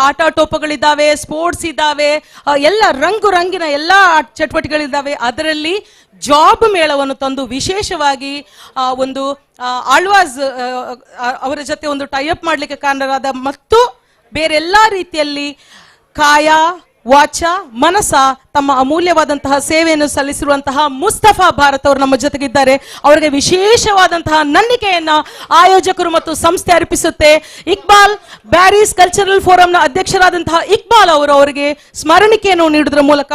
ಆಟ ಟೋಪಗಳಿದ್ದಾವೆ, ಸ್ಪೋರ್ಟ್ಸ್ ಇದ್ದಾವೆ, ಎಲ್ಲ ರಂಗು ರಂಗಿನ ಎಲ್ಲ ಚಟುವಟಿಕೆಗಳಿದ್ದಾವೆ. ಅದರಲ್ಲಿ ಜಾಬ್ ಮೇಳವನ್ನು ತಂದು ವಿಶೇಷವಾಗಿ ಒಂದು ಆಳ್ವಾಸ್ ಅವರ ಜೊತೆ ಒಂದು ಟೈಅಪ್ ಮಾಡಲಿಕ್ಕೆ ಕಾರಣರಾದ ಮತ್ತು ಬೇರೆಲ್ಲ ರೀತಿಯಲ್ಲಿ ಕಾಯ ವಾಚ ಮನಸ ತಮ್ಮ ಅಮೂಲ್ಯವಾದಂತಹ ಸೇವೆಯನ್ನು ಸಲ್ಲಿಸಿರುವಂತಹ ಮುಸ್ತಫಾ ಭಾರತ್ ಅವರು ನಮ್ಮ ಜೊತೆಗಿದ್ದಾರೆ. ಅವರಿಗೆ ವಿಶೇಷವಾದಂತಹ ನನ್ನಿಕೆಯನ್ನ ಆಯೋಜಕರು ಮತ್ತು ಸಂಸ್ಥೆ ಅರ್ಪಿಸುತ್ತೆ. ಇಕ್ಬಾಲ್ ಬ್ಯಾರೀಸ್ ಕಲ್ಚರಲ್ ಫೋರಂನ ಅಧ್ಯಕ್ಷರಾದಂತಹ ಇಕ್ಬಾಲ್ ಅವರು ಅವರಿಗೆ ಸ್ಮರಣಿಕೆಯನ್ನು ನೀಡುವುದರ ಮೂಲಕ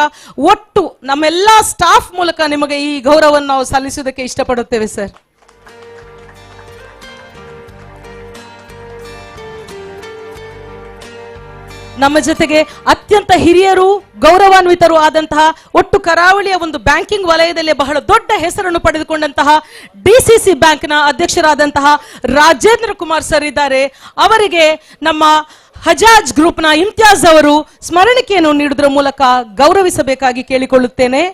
ಒಟ್ಟು ನಮ್ಮೆಲ್ಲ ಸ್ಟಾಫ್ ಮೂಲಕ ನಿಮಗೆ ಈ ಗೌರವವನ್ನು ನಾವು ಸಲ್ಲಿಸುವುದಕ್ಕೆ ಇಷ್ಟಪಡುತ್ತೇವೆ ಸರ್. ನಮ್ಮ ಜೊತೆಗೆ ಅತ್ಯಂತ ಹಿರಿಯರು ಗೌರವಾನ್ವಿತರು ಆದಂತಹ ಒಟ್ಟು ಕರಾವಳಿಯ ಒಂದು ಬ್ಯಾಂಕಿಂಗ್ ವಲಯದಲ್ಲಿ ಬಹಳ ದೊಡ್ಡ ಹೆಸರನ್ನು ಪಡೆದುಕೊಂಡಂತಹ ಡಿಸಿಸಿ ಬ್ಯಾಂಕ್ನ ಅಧ್ಯಕ್ಷರಾದಂತಹ ರಾಜೇಂದ್ರ ಕುಮಾರ್ ಸರ್ ಇದ್ದಾರೆ. ಅವರಿಗೆ ನಮ್ಮ ಹಜಾಜ್ ಗ್ರೂಪ್ನ ಇಮ್ತಿಯಾಜ್ ಅವರು ಸ್ಮರಣಿಕೆಯನ್ನು ನೀಡುವುದರ ಮೂಲಕ ಗೌರವಿಸಬೇಕಾಗಿ ಕೇಳಿಕೊಳ್ಳುತ್ತೇನೆ.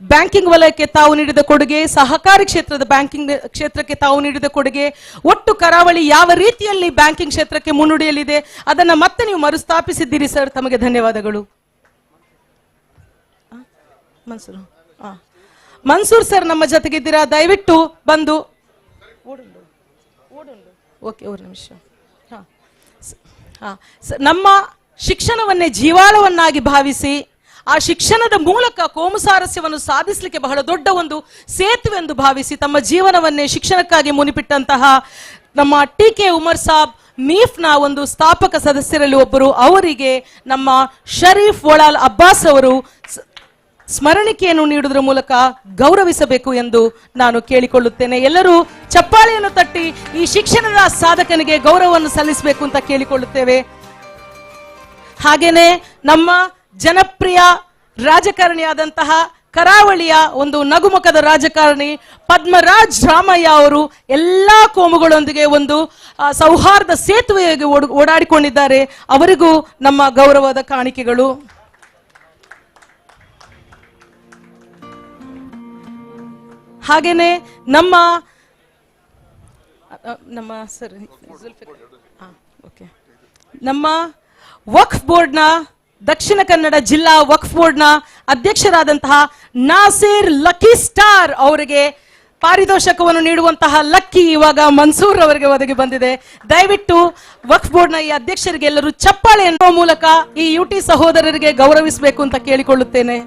ಬ್ಯಾಂಕಿಂಗ್ ವಲಯಕ್ಕೆ ತಾವು ನೀಡಿದ ಕೊಡುಗೆ, ಸಹಕಾರಿ ಕ್ಷೇತ್ರದ ಬ್ಯಾಂಕಿಂಗ್ ಕ್ಷೇತ್ರಕ್ಕೆ ತಾವು ನೀಡಿದ ಕೊಡುಗೆ, ಒಟ್ಟು ಕರಾವಳಿ ಯಾವ ರೀತಿಯಲ್ಲಿ ಬ್ಯಾಂಕಿಂಗ್ ಕ್ಷೇತ್ರಕ್ಕೆ ಮುನ್ನುಡಿಯಲಿದೆ ಅದನ್ನು ಮತ್ತೆ ನೀವು ಮರುಸ್ಥಾಪಿಸಿದ್ದೀರಿ ಸರ್, ತಮಗೆ ಧನ್ಯವಾದಗಳು. ಮನ್ಸೂರ್ ಮನ್ಸೂರ್ ಸರ್ ನಮ್ಮ ಜೊತೆಗಿದ್ದೀರಾ, ದಯವಿಟ್ಟು ಬಂದು. ಓಕೆ, ಒಂದು ನಿಮಿಷ. ನಮ್ಮ ಶಿಕ್ಷಣವನ್ನೇ ಜೀವಾಳವನ್ನಾಗಿ ಭಾವಿಸಿ ಆ ಶಿಕ್ಷಣದ ಮೂಲಕ ಕೋಮುಸಾರಸ್ಯವನ್ನು ಸಾಧಿಸಲಿಕ್ಕೆ ಬಹಳ ದೊಡ್ಡ ಒಂದು ಸೇತುವೆ ಎಂದು ಭಾವಿಸಿ ತಮ್ಮ ಜೀವನವನ್ನೇ ಶಿಕ್ಷಣಕ್ಕಾಗಿ ಮುನಿಪಿಟ್ಟಂತಹ ನಮ್ಮ ಟಿ ಕೆ ಉಮರ್ ಸಾಬ್ ಮೀಫ್ನ ಒಂದು ಸ್ಥಾಪಕ ಸದಸ್ಯರಲ್ಲಿ ಒಬ್ಬರು, ಅವರಿಗೆ ನಮ್ಮ ಶರೀಫ್ ಒಳಾಲ್ ಅಬ್ಬಾಸ್ ಅವರು ಸ್ಮರಣಿಕೆಯನ್ನು ನೀಡುವುದರ ಮೂಲಕ ಗೌರವಿಸಬೇಕು ಎಂದು ನಾನು ಕೇಳಿಕೊಳ್ಳುತ್ತೇನೆ. ಎಲ್ಲರೂ ಚಪ್ಪಾಳೆಯನ್ನು ತಟ್ಟಿ ಈ ಶಿಕ್ಷಣದ ಸಾಧಕನಿಗೆ ಗೌರವವನ್ನು ಸಲ್ಲಿಸಬೇಕು ಅಂತ ಕೇಳಿಕೊಳ್ಳುತ್ತೇವೆ. ಹಾಗೇನೆ ನಮ್ಮ ಜನಪ್ರಿಯ ರಾಜಕಾರಣಿಯಾದಂತಹ ಕರಾವಳಿಯ ಒಂದು ನಗುಮುಖದ ರಾಜಕಾರಣಿ ಪದ್ಮರಾಜ್ ರಾಮಯ್ಯ ಅವರು ಎಲ್ಲ ಕೋಮುಗಳೊಂದಿಗೆ ಒಂದು ಸೌಹಾರ್ದ ಸೇತುವೆಯಾಗಿ ಓಡಾಡಿಕೊಂಡಿದ್ದಾರೆ. ಅವರಿಗೂ ನಮ್ಮ ಗೌರವದ ಕಾಣಿಕೆಗಳು. ಹಾಗೇನೆ ನಮ್ಮ ನಮ್ಮ ಸರ್ ಓಕೆ ನಮ್ಮ ವಕ್ಫ್ ಬೋರ್ಡ್ನ ದಕ್ಷಿಣ ಕನ್ನಡ ಜಿಲ್ಲಾ ವಕ್ಫ್ ಬೋರ್ಡ್ನ ಅಧ್ಯಕ್ಷರಾದಂತಹ ನಾಸೀರ್ ಲಕ್ಕಿ ಸ್ಟಾರ್ ಅವರಿಗೆ ಪಾರಿತೋಷಕವನ್ನು ನೀಡುವಂತಹ ಲಕ್ಕಿ ಇವಾಗ ಮನ್ಸೂರ್ ಅವರಿಗೆ ಒದಗಿ ಬಂದಿದೆ. ದಯವಿಟ್ಟು ವಕ್ಫ್ ಬೋರ್ಡ್ನ ಈ ಅಧ್ಯಕ್ಷರಿಗೆ ಎಲ್ಲರೂ ಚಪ್ಪಾಳೆ ಮೂಲಕ ಈ ಯುಟಿ ಸಹೋದರರಿಗೆ ಗೌರವಿಸಬೇಕು ಅಂತ ಕೇಳಿಕೊಳ್ಳುತ್ತೇನೆ.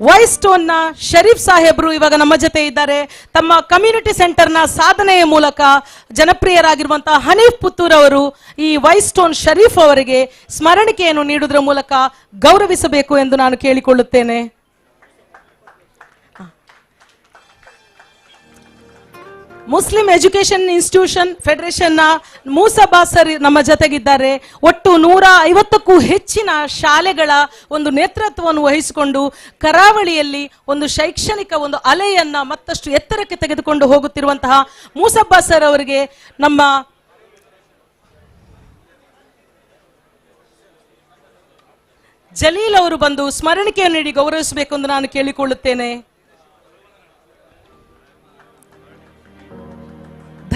ವೈಸ್ಟೋನ್ ನ ಶರೀಫ್ ಸಾಹೇಬ್ರು ಇವಾಗ ನಮ್ಮ ಜೊತೆ ಇದ್ದಾರೆ. ತಮ್ಮ ಕಮ್ಯುನಿಟಿ ಸೆಂಟರ್ನ ಸಾಧನೆಯ ಮೂಲಕ ಜನಪ್ರಿಯರಾಗಿರುವಂತಹ ಹನೀಫ್ ಪುತ್ತೂರ್ ಅವರು ಈ ವೈಸ್ಟೋನ್ ಶರೀಫ್ ಅವರಿಗೆ ಸ್ಮರಣಿಕೆಯನ್ನು ನೀಡುವುದರ ಮೂಲಕ ಗೌರವಿಸಬೇಕು ಎಂದು ನಾನು ಕೇಳಿಕೊಳ್ಳುತ್ತೇನೆ. ಮುಸ್ಲಿಂ ಎಜುಕೇಶನ್ ಇನ್ಸ್ಟಿಟ್ಯೂಷನ್ ಫೆಡರೇಷನ್ನ ಮೂಸಬಾ ಸರ್ ನಮ್ಮ ಜೊತೆಗಿದ್ದಾರೆ. ಒಟ್ಟು 150ಕ್ಕೂ ಹೆಚ್ಚಿನ ಶಾಲೆಗಳ ಒಂದು ನೇತೃತ್ವವನ್ನು ವಹಿಸಿಕೊಂಡು ಕರಾವಳಿಯಲ್ಲಿ ಒಂದು ಶೈಕ್ಷಣಿಕ ಒಂದು ಅಲೆಯನ್ನ ಮತ್ತಷ್ಟು ಎತ್ತರಕ್ಕೆ ತೆಗೆದುಕೊಂಡು ಹೋಗುತ್ತಿರುವಂತಹ ಮೂಸಬ್ಬಾ ಸರ್ ಅವರಿಗೆ ನಮ್ಮ ಜಲೀಲ್ ಅವರು ಬಂದು ಸ್ಮರಣಿಕೆಯನ್ನು ನೀಡಿ ಗೌರವಿಸಬೇಕು ಎಂದು ನಾನು ಕೇಳಿಕೊಳ್ಳುತ್ತೇನೆ.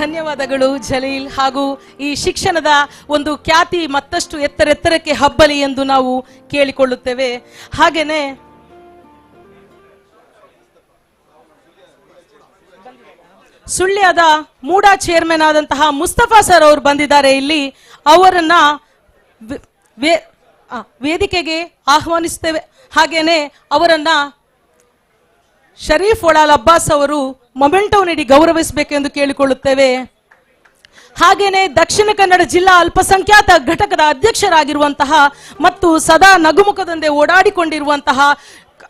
ಧನ್ಯವಾದಗಳು ಜಲೀಲ್. ಹಾಗೂ ಈ ಶಿಕ್ಷಣದ ಒಂದು ಖ್ಯಾತಿ ಮತ್ತಷ್ಟು ಎತ್ತರೆತ್ತರಕ್ಕೆ ಹಬ್ಬಲಿ ಎಂದು ನಾವು ಕೇಳಿಕೊಳ್ಳುತ್ತೇವೆ. ಹಾಗೇನೆ ಸುಳ್ಯದ ಮೂಡಾ ಚೇರ್ಮನ್ ಆದಂತಹ ಮುಸ್ತಫಾ ಸರ್ ಅವರು ಬಂದಿದ್ದಾರೆ ಇಲ್ಲಿ. ಅವರನ್ನ ವೇದಿಕೆಗೆ ಆಹ್ವಾನಿಸುತ್ತೇವೆ. ಹಾಗೇನೆ ಅವರನ್ನ ಶರೀಫ್ ಒಳಾಲ್ ಅಬ್ಬಾಸ್ ಅವರು ಮೊಮೆಂಟೋ ನೀಡಿ ಗೌರವಿಸಬೇಕೆಂದು ಕೇಳಿಕೊಳ್ಳುತ್ತೇವೆ. ಹಾಗೇನೆ ದಕ್ಷಿಣ ಕನ್ನಡ ಜಿಲ್ಲಾ ಅಲ್ಪಸಂಖ್ಯಾತ ಘಟಕದ ಅಧ್ಯಕ್ಷರಾಗಿರುವಂತಹ ಮತ್ತು ಸದಾ ನಗುಮುಖದಂತೆ ಓಡಾಡಿಕೊಂಡಿರುವಂತಹ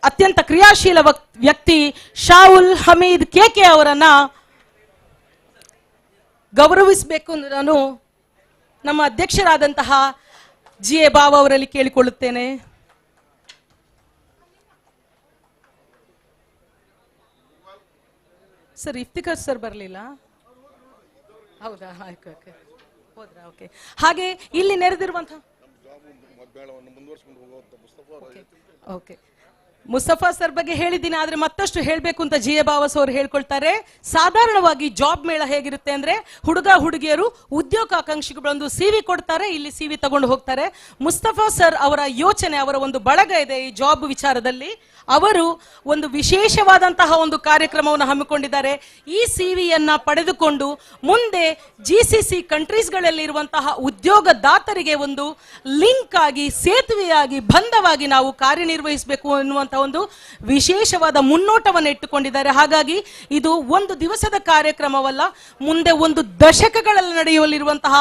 ಅತ್ಯಂತ ಕ್ರಿಯಾಶೀಲ ವ್ಯಕ್ತಿ ಶಾಹುಲ್ ಹಮೀದ್ ಕೆಕೆ ಅವರನ್ನ ಗೌರವಿಸಬೇಕು ಎಂದು ನಾನು ನಮ್ಮ ಅಧ್ಯಕ್ಷರಾದಂತಹ ಜಿ ಎ ಬಾವ ಅವರಲ್ಲಿ ಕೇಳಿಕೊಳ್ಳುತ್ತೇನೆ. ಸರ್ ಇಫ್ತಿಖಾರ್ ಸರ್ ಬರಲಿಲ್ಲ? ಹೌದಾ? ಓಕೆ ಓಕೆ, ಹೋದ್ರಾ? ಓಕೆ. ಹಾಗೆ ಇಲ್ಲಿ ನೆರೆದಿರುವಂತಹ ಓಕೆ Mustafa sir ಬಗ್ಗೆ ಹೇಳಿದ್ದೀನಿ, ಆದ್ರೆ ಮತ್ತಷ್ಟು ಹೇಳಬೇಕು ಅಂತ ಜಿ ಎ ಬಾವಸ್ ಅವರು ಹೇಳ್ಕೊಳ್ತಾರೆ. ಸಾಧಾರಣವಾಗಿ ಜಾಬ್ ಮೇಳ ಹೇಗಿರುತ್ತೆ ಅಂದ್ರೆ, ಹುಡುಗ ಹುಡುಗಿಯರು ಉದ್ಯೋಗಾಕಾಂಕ್ಷಿಗಳು ಸಿವಿ ಕೊಡ್ತಾರೆ, ಇಲ್ಲಿ ಸಿವಿ ತಗೊಂಡು ಹೋಗ್ತಾರೆ. ಮುಸ್ತಫಾ ಸರ್ ಅವರ ಯೋಚನೆ, ಅವರ ಒಂದು ಬಳಗ ಇದೆ ಈ ಜಾಬ್ ವಿಚಾರದಲ್ಲಿ. ಅವರು ಒಂದು ವಿಶೇಷವಾದಂತಹ ಒಂದು ಕಾರ್ಯಕ್ರಮವನ್ನು ಹಮ್ಮಿಕೊಂಡಿದ್ದಾರೆ. ಈ ಸಿವಿಯನ್ನ ಪಡೆದುಕೊಂಡು ಮುಂದೆ GCC ಕಂಟ್ರೀಸ್ಗಳಲ್ಲಿ ಇರುವಂತಹ ಉದ್ಯೋಗದಾತರಿಗೆ ಒಂದು ಲಿಂಕ್ ಆಗಿ, ಸೇತುವೆಯಾಗಿ, ಬಂಧವಾಗಿ ನಾವು ಕಾರ್ಯನಿರ್ವಹಿಸಬೇಕು ಅನ್ನುವಂತಹ ಒಂದು ವಿಶೇಷವಾದ ಮುನ್ನೋಟವನ್ನು ಇಟ್ಟುಕೊಂಡಿದ್ದಾರೆ. ಹಾಗಾಗಿ ಇದು ಒಂದು ದಿವಸದ ಕಾರ್ಯಕ್ರಮವಲ್ಲ, ಮುಂದೆ ಒಂದು ದಶಕಗಳಲ್ಲಿ ನಡೆಯಲಿರುವಂತಹ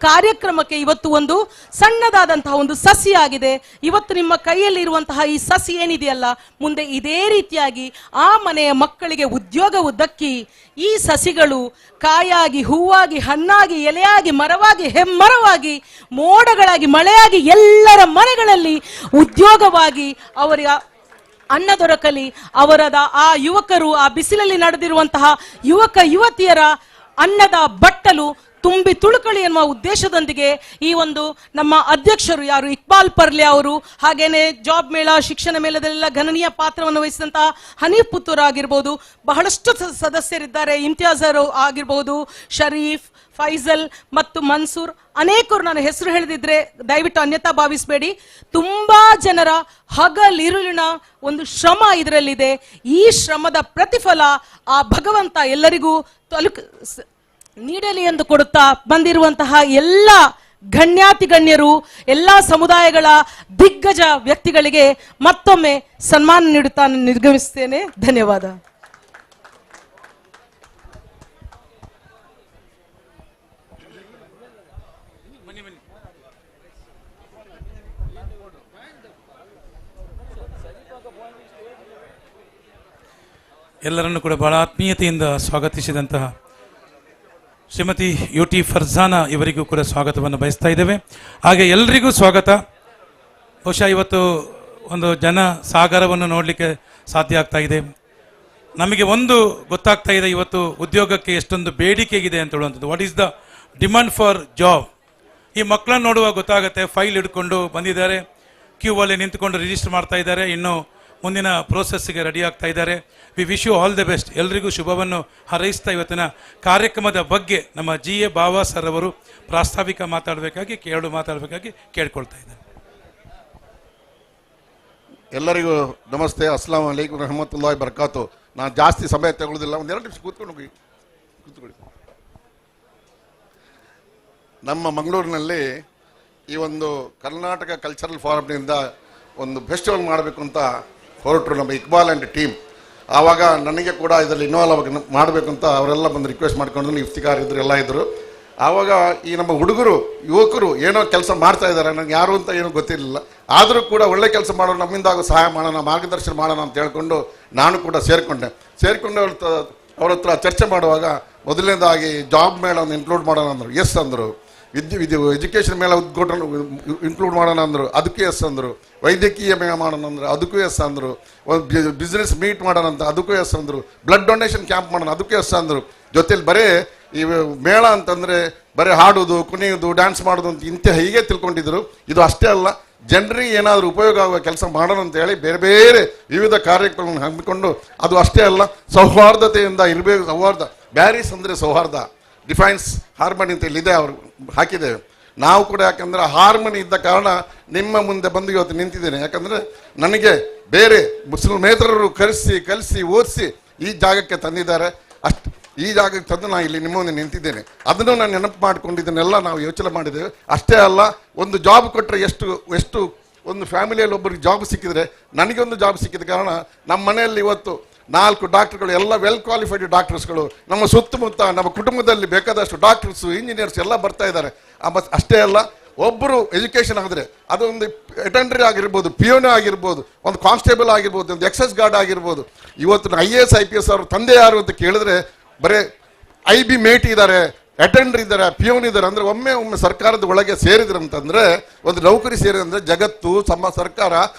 ಕಾರ್ಯಕ್ರಮಕ್ಕೆ ಇವತ್ತು ಒಂದು ಸಣ್ಣದಾದಂತಹ ಒಂದು ಸಸಿಯಾಗಿದೆ. ಇವತ್ತು ನಿಮ್ಮ ಕೈಯಲ್ಲಿ ಇರುವಂತಹ ಈ ಸಸಿ ಏನಿದೆಯಲ್ಲ, ಮುಂದೆ ಇದೇ ರೀತಿಯಾಗಿ ಆ ಮನೆಯ ಮಕ್ಕಳಿಗೆ ಉದ್ಯೋಗವು ದಕ್ಕಿ ಈ ಸಸಿಗಳು ಕಾಯಾಗಿ, ಹೂವಾಗಿ, ಹಣ್ಣಾಗಿ, ಎಲೆಯಾಗಿ, ಮರವಾಗಿ, ಹೆಮ್ಮರವಾಗಿ, ಮೋಡಗಳಾಗಿ, ಮಳೆಯಾಗಿ ಎಲ್ಲರ ಮನೆಗಳಲ್ಲಿ ಉದ್ಯೋಗವಾಗಿ ಅವರ ಅನ್ನ ದೊರಕಲಿ. ಅವರದ ಆ ಯುವಕರು, ಆ ಬಿಸಿಲಲ್ಲಿ ನಡೆದಿರುವಂತಹ ಯುವಕ ಯುವತಿಯರ ಅನ್ನದ ಬಟ್ಟಲು ತುಂಬಿ ತುಳುಕಳಿ ಎನ್ನುವ ಉದ್ದೇಶದೊಂದಿಗೆ ಈ ಒಂದು ನಮ್ಮ ಅಧ್ಯಕ್ಷರು ಯಾರು ಇಕ್ಬಾಲ್ ಪರ್ಲೆ ಅವರು, ಹಾಗೇನೆ ಜಾಬ್ ಮೇಳ, ಶಿಕ್ಷಣ ಮೇಳದಲ್ಲೆಲ್ಲ ಗಣನೀಯ ಪಾತ್ರವನ್ನು ವಹಿಸಿದಂತಹ ಹನೀಫ್ ಪುತ್ತೂರ್ ಆಗಿರ್ಬೋದು, ಬಹಳಷ್ಟು ಸದಸ್ಯರಿದ್ದಾರೆ. ಇಮ್ತಿಯಾಜ್ ಆಗಿರ್ಬೋದು, ಶರೀಫ್, ಫೈಜಲ್ ಮತ್ತು ಮನ್ಸೂರ್, ಅನೇಕರು. ನಾನು ಹೆಸರು ಹೇಳಿದಿದ್ರೆ ದಯವಿಟ್ಟು ಅನ್ಯತಾ ಭಾವಿಸಬೇಡಿ. ತುಂಬಾ ಜನರ ಹಗಲಿರುಳಿನ ಒಂದು ಶ್ರಮ ಇದರಲ್ಲಿದೆ. ಈ ಶ್ರಮದ ಪ್ರತಿಫಲ ಆ ಭಗವಂತ ಎಲ್ಲರಿಗೂ ನೀಡಲಿ ಎಂದು ಕೊಡುತ್ತಾ ಬಂದಿರುವಂತಹ ಎಲ್ಲ ಗಣ್ಯಾತಿ ಗಣ್ಯರು, ಎಲ್ಲ ಸಮುದಾಯಗಳ ದಿಗ್ಗಜ ವ್ಯಕ್ತಿಗಳಿಗೆ ಮತ್ತೊಮ್ಮೆ ಸನ್ಮಾನ ನೀಡುತ್ತಾ ನಿರ್ಗಮಿಸುತ್ತೇನೆ. ಧನ್ಯವಾದ. ಎಲ್ಲರನ್ನು ಕೂಡ ಬಹಳ ಆತ್ಮೀಯತೆಯಿಂದ ಸ್ವಾಗತಿಸಿದಂತಹ ಶ್ರೀಮತಿ ಯು ಟಿ ಫರ್ಜಾನಾ ಇವರಿಗೂ ಕೂಡ ಸ್ವಾಗತವನ್ನು ಬಯಸ್ತಾ ಇದ್ದೇವೆ. ಹಾಗೆ ಎಲ್ರಿಗೂ ಸ್ವಾಗತ. ಬಹುಶಃ ಇವತ್ತು ಒಂದು ಜನ ಸಾಗರವನ್ನು ನೋಡಲಿಕ್ಕೆ ಸಾಧ್ಯ ಆಗ್ತಾ ಇದೆ. ನಮಗೆ ಒಂದು ಗೊತ್ತಾಗ್ತಾ ಇದೆ, ಇವತ್ತು ಉದ್ಯೋಗಕ್ಕೆ ಎಷ್ಟೊಂದು ಬೇಡಿಕೆ ಇದೆ ಅಂತ ಹೇಳುವಂಥದ್ದು. What is the demand for job? ಈ ಮಕ್ಕಳನ್ನು ನೋಡುವಾಗ ಗೊತ್ತಾಗುತ್ತೆ, ಫೈಲ್ ಹಿಡ್ಕೊಂಡು ಬಂದಿದ್ದಾರೆ, ಕ್ಯೂ ಅಲ್ಲಿ ನಿಂತ್ಕೊಂಡು ರಿಜಿಸ್ಟರ್ ಮಾಡ್ತಾ ಇದ್ದಾರೆ, ಇನ್ನು ಮುಂದಿನ ಪ್ರೋಸೆಸ್ಸಿಗೆ ರೆಡಿ ಆಗ್ತಾ ಇದ್ದಾರೆ. We wish you all the best. ಎಲ್ರಿಗೂ ಶುಭವನ್ನು ಹಾರೈಸ್ತಾ ಇವತ್ತಿನ ಕಾರ್ಯಕ್ರಮದ ಬಗ್ಗೆ ನಮ್ಮ ಜಿ ಎ ಬಾವಾ ಸರ್ ಅವರು ಪ್ರಾಸ್ತಾವಿಕ ಮಾತಾಡಬೇಕಾಗಿ, ಮಾತಾಡಬೇಕಾಗಿ ಕೇಳ್ಕೊಳ್ತಾ ಇದ್ದಾರೆ. ಎಲ್ಲರಿಗೂ ನಮಸ್ತೆ, ಅಸ್ಸಲಾಂ ಅಲೈಕುಮ್ ರಹಮತುಲ್ಲಾಹಿ ಬರಕಾತು. ನಾನು ಜಾಸ್ತಿ ಸಮಯ ತಗೊಳ್ಳೋದಿಲ್ಲ, ಒಂದೆರಡು ನಿಮಿಷ ಕೂತ್ಕೊಂಡು ಹೋಗಿ ಕೂತ್ಕೊಳ್ಳಿ. ನಮ್ಮ ಮಂಗಳೂರಿನಲ್ಲಿ ಈ ಒಂದು ಕರ್ನಾಟಕ ಕಲ್ಚರಲ್ ಫಾರಮ್ನಿಂದ ಒಂದು ಫೆಸ್ಟಿವಲ್ ಮಾಡಬೇಕು ಅಂತ ಹೊರಟರು ನಮ್ಮ ಇಕ್ಬಾಲ್ ಆ್ಯಂಡ್ ಟೀಮ್. ಆವಾಗ ನನಗೆ ಕೂಡ ಇದರಲ್ಲಿ ಇನ್ವಾಲ್ವ್ ಮಾಡಬೇಕು ಅಂತ ಅವರೆಲ್ಲ ಬಂದು ರಿಕ್ವೆಸ್ಟ್ ಮಾಡ್ಕೊಂಡು, ಇಫ್ತಿಕಾರ್ ಇದ್ದರು, ಎಲ್ಲ ಇದ್ದರು. ಆವಾಗ ಈ ನಮ್ಮ ಹುಡುಗರು, ಯುವಕರು ಏನೋ ಕೆಲಸ ಮಾಡ್ತಾ ಇದ್ದಾರೆ, ನನಗೆ ಯಾರು ಅಂತ ಏನೂ ಗೊತ್ತಿರಲಿಲ್ಲ. ಆದರೂ ಕೂಡ ಒಳ್ಳೆ ಕೆಲಸ ಮಾಡೋರು, ನಮ್ಮಿಂದ ಆಗೋ ಸಹಾಯ ಮಾಡೋಣ, ಮಾರ್ಗದರ್ಶನ ಮಾಡೋಣ ಅಂತ ಹೇಳ್ಕೊಂಡು ನಾನು ಕೂಡ ಸೇರಿಕೊಂಡೆ. ಸೇರಿಕೊಂಡು ಅವ್ರ ಹತ್ರ ಚರ್ಚೆ ಮಾಡುವಾಗ ಮೊದಲನೇದಾಗಿ ಜಾಬ್ ಮೇಳವನ್ನು ಇನ್ಕ್ಲೂಡ್ ಮಾಡೋಣ ಅಂದರು, ಎಸ್ ಅಂದರು. ವಿದ್ಯೆ ಎಜುಕೇಷನ್ ಮೇಳ ಉದ್ಘಾಟನೆ ಇನ್ಕ್ಲೂಡ್ ಮಾಡೋಣ ಅಂದರು, ಅದಕ್ಕೂ ಎಸ್ ಅಂದರು. ವೈದ್ಯಕೀಯ ಮೇಳ ಮಾಡೋಣ ಅಂದರು, ಅದಕ್ಕೂ ಎಸ್ ಅಂದರು. ಒಂದು ಬಿಸ್ನೆಸ್ ಮೀಟ್ ಮಾಡೋಣ ಅಂತ ಅದಕ್ಕೂ ಎಸ್ ಅಂದರು. Blood donation camp ಮಾಡೋಣ, ಅದಕ್ಕೂ ಎಸ್ ಅಂದರು. ಜೊತೆಲಿ ಬರೀ ಈ ಮೇಳ ಅಂತಂದರೆ ಬರೀ ಹಾಡೋದು, ಕುಣಿಯೋದು, ಡ್ಯಾನ್ಸ್ ಮಾಡೋದು ಅಂತ ಇಂಥ ಹೀಗೆ ತಿಳ್ಕೊಂಡಿದ್ರು. ಇದು ಅಷ್ಟೇ ಅಲ್ಲ, ಜನರಿಗೆ ಏನಾದರೂ ಉಪಯೋಗ ಆಗುವ ಕೆಲಸ ಮಾಡೋಣ ಅಂತೇಳಿ ಬೇರೆ ಬೇರೆ ವಿವಿಧ ಕಾರ್ಯಕ್ರಮಗಳನ್ನು ಹಮ್ಮಿಕೊಂಡು, ಅದು ಅಷ್ಟೇ ಅಲ್ಲ, ಸೌಹಾರ್ದತೆಯಿಂದ ಇರಬೇಕು. ಸೌಹಾರ್ದ, ಬ್ಯಾರಿಸ್ ಅಂದರೆ ಸೌಹಾರ್ದ, ಡಿಫೈನ್ಸ್ ಹಾರ್ಮನಿ ಅಂತ ಇಲ್ಲಿದೆ, ಅವರು ಹಾಕಿದ್ದೇವೆ ನಾವು ಕೂಡ. ಯಾಕಂದರೆ ಹಾರ್ಮನಿ ಇದ್ದ ಕಾರಣ ನಿಮ್ಮ ಮುಂದೆ ಬಂದು ಇವತ್ತು ನಿಂತಿದ್ದೇನೆ. ಯಾಕಂದರೆ ನನಗೆ ಬೇರೆ ಮುಸ್ಲಿಮೇತರರು ಕರೆಸಿ ಕಲಿಸಿ ಓದಿಸಿ ಈ ಜಾಗಕ್ಕೆ ತಂದಿದ್ದಾರೆ. ಅಷ್ಟು ಈ ಜಾಗಕ್ಕೆ ತಂದು ನಾನು ಇಲ್ಲಿ ನಿಮ್ಮ ಮುಂದೆ ನಿಂತಿದ್ದೇನೆ. ಅದನ್ನು ನಾನು ನೆನಪು ಮಾಡಿಕೊಂಡಿದ್ದನ್ನೆಲ್ಲ ನಾವು ಯೋಚನೆ ಮಾಡಿದ್ದೇವೆ. ಅಷ್ಟೇ ಅಲ್ಲ, ಒಂದು ಜಾಬ್ ಕೊಟ್ಟರೆ ಎಷ್ಟು ಎಷ್ಟು ಒಂದು ಫ್ಯಾಮಿಲಿಯಲ್ಲಿ ಒಬ್ಬರಿಗೆ ಜಾಬ್ ಸಿಕ್ಕಿದರೆ, ನನಗೊಂದು ಜಾಬ್ ಸಿಕ್ಕಿದ ಕಾರಣ ನಮ್ಮ ಮನೆಯಲ್ಲಿ ಇವತ್ತು 4 ಡಾಕ್ಟರ್ಗಳು, ಎಲ್ಲ ವೆಲ್ ಕ್ವಾಲಿಫೈಡ್ ಡಾಕ್ಟರ್ಸ್ಗಳು, ನಮ್ಮ ಸುತ್ತಮುತ್ತ ನಮ್ಮ ಕುಟುಂಬದಲ್ಲಿ ಬೇಕಾದಷ್ಟು ಡಾಕ್ಟರ್ಸು, ಇಂಜಿನಿಯರ್ಸ್ ಎಲ್ಲ ಬರ್ತಾ ಇದ್ದಾರೆ. ಅಷ್ಟೇ ಅಲ್ಲ, ಒಬ್ಬರು ಎಜುಕೇಷನ್ ಆದರೆ ಅದೊಂದು ಅಟೆಂಡರ್ ಆಗಿರ್ಬೋದು, ಪಿಯೋನ ಆಗಿರ್ಬೋದು, ಒಂದು ಕಾನ್ಸ್ಟೇಬಲ್ ಆಗಿರ್ಬೋದು, ಒಂದು ಎಕ್ಸೈಸ್ ಗಾರ್ಡ್ ಆಗಿರ್ಬೋದು. ಇವತ್ತು IAS IPS ಅವರು ತಂದೆ ಯಾರು ಅಂತ ಕೇಳಿದ್ರೆ ಬರೀ IB ಮೇಟಿ ಇದ್ದಾರೆ, ಅಟೆಂಡರ್ ಇದ್ದಾರೆ, ಪಿಯೋನ್ ಇದ್ದಾರೆ. ಅಂದರೆ ಒಮ್ಮೆ ಒಮ್ಮೆ ಸರ್ಕಾರದ ಒಳಗೆ ಸೇರಿದ್ರಂತಂದರೆ, ಒಂದು ನೌಕರಿ ಸೇರಿದಂದರೆ ಜಗತ್ತು, ಸರ್ಕಾರ,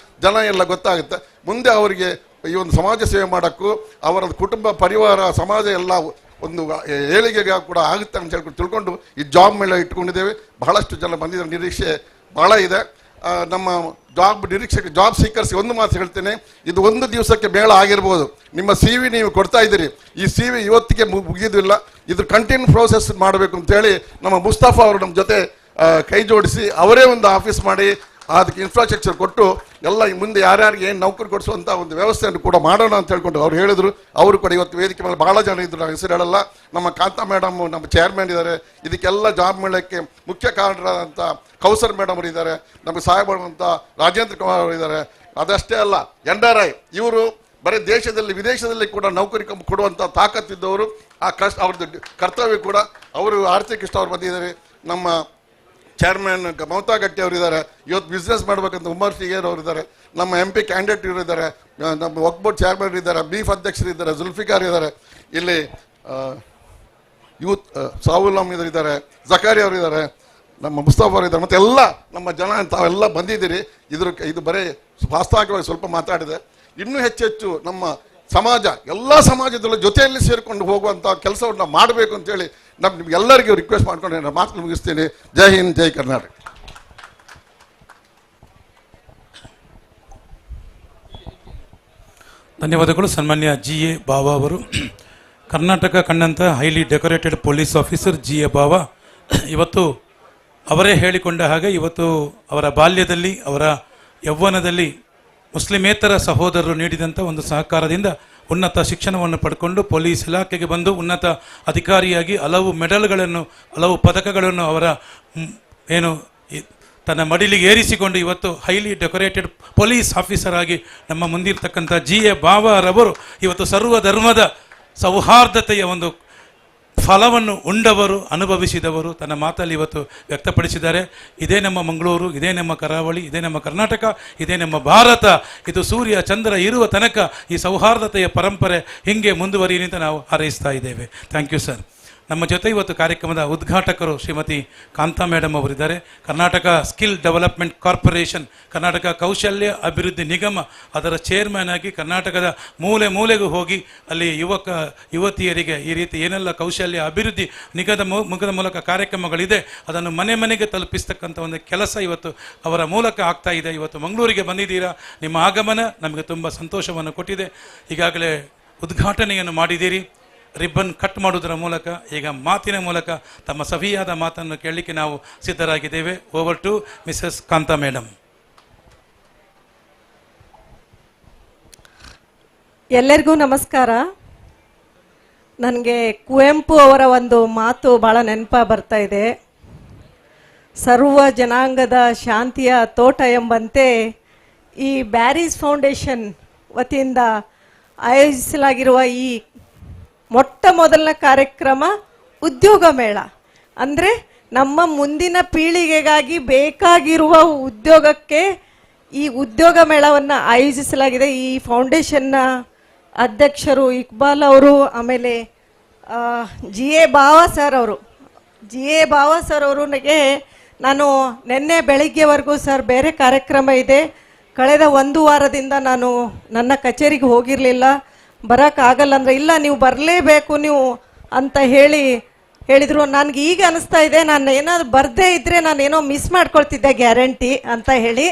ಜನ ಎಲ್ಲ ಗೊತ್ತಾಗುತ್ತೆ. ಮುಂದೆ ಅವರಿಗೆ ಈ ಒಂದು ಸಮಾಜ ಸೇವೆ ಮಾಡೋಕ್ಕೂ, ಅವರ ಕುಟುಂಬ, ಪರಿವಾರ, ಸಮಾಜ ಎಲ್ಲ ಒಂದು ಏಳಿಗೆಗೆ ಕೂಡ ಆಗುತ್ತೆ ಅಂತ ಹೇಳ್ಕೊಂಡು ತಿಳ್ಕೊಂಡು ಈ ಜಾಬ್ ಮೇಲೆ ಇಟ್ಕೊಂಡಿದ್ದೇವೆ. ಬಹಳಷ್ಟು ಜನ ಬಂದಿದ್ದಾರೆ, ನಿರೀಕ್ಷೆ ಭಾಳ ಇದೆ. ನಮ್ಮ ಜಾಬ್ ನಿರೀಕ್ಷಕ, ಜಾಬ್ ಸೀಕರ್ಸ್ ಒಂದು ಮಾತು ಹೇಳ್ತೇನೆ, ಇದು ಒಂದು ದಿವಸಕ್ಕೆ ಮೇಳ ಆಗಿರ್ಬೋದು. ನಿಮ್ಮ CV ನೀವು ಕೊಡ್ತಾ ಇದ್ದೀರಿ, ಈ CV ಇವತ್ತಿಗೆ ಮುಗಿಯೋದಿಲ್ಲ, ಇದು ಕಂಟಿನ್ಯೂ ಪ್ರೋಸೆಸ್ ಮಾಡಬೇಕು ಅಂತೇಳಿ ನಮ್ಮ ಮುಸ್ತಫಾ ಅವರು ನಮ್ಮ ಜೊತೆ ಕೈ ಜೋಡಿಸಿ ಅವರೇ ಒಂದು ಆಫೀಸ್ ಮಾಡಿ ಅದಕ್ಕೆ ಇನ್ಫ್ರಾಸ್ಟ್ರಕ್ಚರ್ ಕೊಟ್ಟು ಎಲ್ಲ ಮುಂದೆ ಯಾರ್ಯಾರಿಗೆ ಏನು ನೌಕರಿ ಕೊಡಿಸುವಂಥ ಒಂದು ವ್ಯವಸ್ಥೆಯನ್ನು ಕೂಡ ಮಾಡೋಣ ಅಂತ ಹೇಳ್ಕೊಂಡು ಅವ್ರು ಹೇಳಿದರು. ಅವರು ಕೂಡ ಇವತ್ತು ವೇದಿಕೆ ಮೇಲೆ ಭಾಳ ಜನ ಇದ್ದರು, ನಾನು ಹೆಸರು ಹೇಳಲ್ಲ. ನಮ್ಮ ಕಾಂತಾ ಮೇಡಮ್ ನಮ್ಮ ಚೇರ್ಮನ್ ಇದ್ದಾರೆ, ಇದಕ್ಕೆಲ್ಲ ಜಾಬ್ ಮೇಳಕ್ಕೆ ಮುಖ್ಯ ಕಾರಣರಾದಂಥ ಕೌಸರ್ ಮೇಡಮ್ ಅವರು ಇದ್ದಾರೆ, ನಮಗೆ ಸಹಾಯ ಮಾಡುವಂಥ ರಾಜೇಂದ್ರ ಕುಮಾರ್ ಅವರು ಇದ್ದಾರೆ. ಅದಷ್ಟೇ ಅಲ್ಲ, NRI ಇವರು ಬರೀ ದೇಶದಲ್ಲಿ ವಿದೇಶದಲ್ಲಿ ಕೂಡ ನೌಕರಿ ಕೊಡುವಂಥ ತಾಕತ್ತಿದ್ದವರು, ಆ ಕಷ್ಟ ಅವ್ರದ್ದು ಕರ್ತವ್ಯ ಕೂಡ. ಅವರು ಆರತಿ ಕೃಷ್ಣ ಅವರು ಬಂದಿದ್ದಾರೆ, ನಮ್ಮ ಚೇರ್ಮನ್ ಮಮತಾ ಗಟ್ಟಿ ಅವರಿದ್ದಾರೆ, ಇವತ್ತು ಬಿಸ್ನೆಸ್ ಮಾಡಬೇಕಂತ ಉಮರ್ ಫಿಗೇರ್ ಅವರಿದ್ದಾರೆ, ನಮ್ಮ MP candidate ಇವರಿದ್ದಾರೆ, ನಮ್ಮ ವಕ್ಫ್ ಬೋರ್ಡ್ ಚೇರ್ಮನ್ ಇದ್ದಾರೆ, ಬೀಫ್ ಅಧ್ಯಕ್ಷರಿದ್ದಾರೆ, ಜುಲ್ಫಿಕಾರ್ ಇದ್ದಾರೆ, ಇಲ್ಲಿ ಯೂತ್ ಸಾವುಲ್ ಇದ್ದಾರೆ, ಜಕಾರಿ ಅವರಿದ್ದಾರೆ, ನಮ್ಮ ಮುಸ್ತಫಾ ಅವರಿದ್ದಾರೆ, ಮತ್ತು ಎಲ್ಲ ನಮ್ಮ ಜನ ತಾವೆಲ್ಲ ಬಂದಿದ್ದೀರಿ. ಇದು ಬರೀ ವಾಸ್ತವಿಕವಾಗಿ ಸ್ವಲ್ಪ ಮಾತಾಡಿದೆ, ಇನ್ನೂ ಹೆಚ್ಚೆಚ್ಚು ನಮ್ಮ ಸಮಾಜ ಎಲ್ಲ ಸಮಾಜದಲ್ಲೂ ಜೊತೆಯಲ್ಲಿ ಸೇರಿಕೊಂಡು ಹೋಗುವಂಥ ಕೆಲಸವನ್ನು ಮಾಡಬೇಕು ಅಂತೇಳಿ ನಮ್ಮ ನಿಮ್ಗೆಲ್ಲರಿಗೂ ರಿಕ್ವೆಸ್ಟ್ ಮಾಡ್ಕೊಂಡು ನಾನು ಮಾತು ಮುಗಿಸ್ತೀನಿ. ಜೈ ಹಿಂದ್, ಜೈ ಕರ್ನಾಟಕ. ಧನ್ಯವಾದಗಳು ಸನ್ಮಾನ್ಯ GA ಬಾವಾ ಅವರು. Karnataka ಕಂಡಂಥ highly decorated police officer GA Bawa ಇವತ್ತು ಅವರೇ ಹೇಳಿಕೊಂಡ ಹಾಗೆ ಇವತ್ತು ಅವರ ಬಾಲ್ಯದಲ್ಲಿ, ಅವರ ಯೌವನದಲ್ಲಿ ಮುಸ್ಲಿಮೇತರ ಸಹೋದರರು ನೀಡಿದಂಥ ಒಂದು ಸಹಕಾರದಿಂದ ಉನ್ನತ ಶಿಕ್ಷಣವನ್ನು ಪಡ್ಕೊಂಡು ಪೊಲೀಸ್ ಇಲಾಖೆಗೆ ಬಂದು ಉನ್ನತ ಅಧಿಕಾರಿಯಾಗಿ ಹಲವು ಮೆಡಲ್ಗಳನ್ನು, ಹಲವು ಪದಕಗಳನ್ನು ಅವರ ಏನು ತನ್ನ ಮಡಿಲಿಗೆ ಏರಿಸಿಕೊಂಡು ಇವತ್ತು highly decorated police officer ಆಗಿ ನಮ್ಮ ಮುಂದಿರ್ತಕ್ಕಂಥ GA ಬಾವಾರವರು ಇವತ್ತು ಸರ್ವ ಧರ್ಮದ ಸೌಹಾರ್ದತೆಯ ಒಂದು ಫಲವನ್ನು ಉಂಡವರು, ಅನುಭವಿಸಿದವರು ತನ್ನ ಮಾತಲ್ಲಿ ಇವತ್ತು ವ್ಯಕ್ತಪಡಿಸಿದ್ದಾರೆ. ಇದೇ ನಮ್ಮ ಮಂಗಳೂರು, ಇದೇ ನಮ್ಮ ಕರಾವಳಿ, ಇದೇ ನಮ್ಮ ಕರ್ನಾಟಕ, ಇದೇ ನಮ್ಮ ಭಾರತ. ಇದು ಸೂರ್ಯ ಚಂದ್ರ ಇರುವ ತನಕ ಈ ಸೌಹಾರ್ದತೆಯ ಪರಂಪರೆ ಹಿಂಗೆ ಮುಂದುವರಿಯಲಿ ಅಂತ ನಾವು ಹಾರೈಸ್ತಾ ಇದ್ದೇವೆ. Thank you sir. ನಮ್ಮ ಜೊತೆ ಇವತ್ತು ಕಾರ್ಯಕ್ರಮದ ಉದ್ಘಾಟಕರು ಶ್ರೀಮತಿ ಕಾಂತಾ ಮೇಡಮ್ ಅವರಿದ್ದಾರೆ. Karnataka skill development corporation, Karnataka ಕೌಶಲ್ಯ ಅಭಿವೃದ್ಧಿ ನಿಗಮ ಅದರ ಚೇರ್ಮನ್ ಆಗಿ ಕರ್ನಾಟಕದ ಮೂಲೆ ಮೂಲೆಗೂ ಹೋಗಿ ಅಲ್ಲಿ ಯುವಕ ಯುವತಿಯರಿಗೆ ಈ ರೀತಿ ಏನೆಲ್ಲ ಕೌಶಲ್ಯ ಅಭಿವೃದ್ಧಿ ನಿಗಮದ ಮೂಲಕ ಕಾರ್ಯಕ್ರಮಗಳಿದೆ ಅದನ್ನು ಮನೆ ಮನೆಗೆ ತಲುಪಿಸ್ತಕ್ಕಂಥ ಒಂದು ಕೆಲಸ ಇವತ್ತು ಅವರ ಮೂಲಕ ಆಗ್ತಾ ಇದೆ. ಇವತ್ತು ಮಂಗಳೂರಿಗೆ ಬಂದಿದ್ದೀರಾ, ನಿಮ್ಮ ಆಗಮನ ನಮಗೆ ತುಂಬ ಸಂತೋಷವನ್ನು ಕೊಟ್ಟಿದೆ. ಈಗಾಗಲೇ ಉದ್ಘಾಟನೆಯನ್ನು ಮಾಡಿದ್ದೀರಿ, ರಿಬ್ಬನ್ ಕಟ್ ಮಾಡುವುದರ ಮೂಲಕ ಈಗ ಮಾತಿನ ಮೂಲಕ ತಮ್ಮ ಸವಿಯಾದ ಮಾತನ್ನು ಕೇಳಲಿಕ್ಕೆ ನಾವು ಸಿದ್ಧರಾಗಿದ್ದೇವೆ. Over to Mrs Kantha madam. ಎಲ್ಲರಿಗೂ ನಮಸ್ಕಾರ. ನನಗೆ ಕುವೆಂಪು ಅವರ ಒಂದು ಮಾತು ಭಾಳ ನೆನಪ ಬರ್ತಾ ಇದೆ. ಸರ್ವ ಜನಾಂಗದ ಶಾಂತಿಯ ತೋಟ ಎಂಬಂತೆ ಈ ಬ್ಯಾರೀಸ್ ಫೌಂಡೇಶನ್ ವತಿಯಿಂದ ಆಯೋಜಿಸಲಾಗಿರುವ ಈ ಮೊಟ್ಟ ಮೊದಲನ ಕಾರ್ಯಕ್ರಮ ಉದ್ಯೋಗ ಮೇಳ, ಅಂದರೆ ನಮ್ಮ ಮುಂದಿನ ಪೀಳಿಗೆಗಾಗಿ ಬೇಕಾಗಿರುವ ಉದ್ಯೋಗಕ್ಕೆ ಈ ಉದ್ಯೋಗ ಮೇಳವನ್ನು ಆಯೋಜಿಸಲಾಗಿದೆ. ಈ ಫೌಂಡೇಶನ್ನ ಅಧ್ಯಕ್ಷರು ಇಕ್ಬಾಲ್ ಅವರು, ಆಮೇಲೆ GA ಬಾವಾ ಸರ್ ಅವರು. GA ಬಾವಾ ಸರ್ ಅವರು ನನಗೆ, ನಾನು ನಿನ್ನೆ ಬೆಳಿಗ್ಗೆವರೆಗೂ ಸರ್ ಬೇರೆ ಕಾರ್ಯಕ್ರಮ ಇದೆ, ಕಳೆದ ಒಂದು ವಾರದಿಂದ ನಾನು ನನ್ನ ಕಚೇರಿಗೆ ಹೋಗಿರಲಿಲ್ಲ, ಬರೋಕ್ಕಾಗಲ್ಲ ಅಂದರೆ ಇಲ್ಲ ನೀವು ಬರಲೇಬೇಕು ನೀವು ಅಂತ ಹೇಳಿದರು. ನನಗೆ ಈಗ ಅನಿಸ್ತಾ ಇದೆ ನಾನು ಏನಾದರೂ ಬರದೇ ಇದ್ದರೆ ನಾನೇನೋ ಮಿಸ್ ಮಾಡ್ಕೊಳ್ತಿದ್ದೆ ಗ್ಯಾರಂಟಿ ಅಂತ ಹೇಳಿ.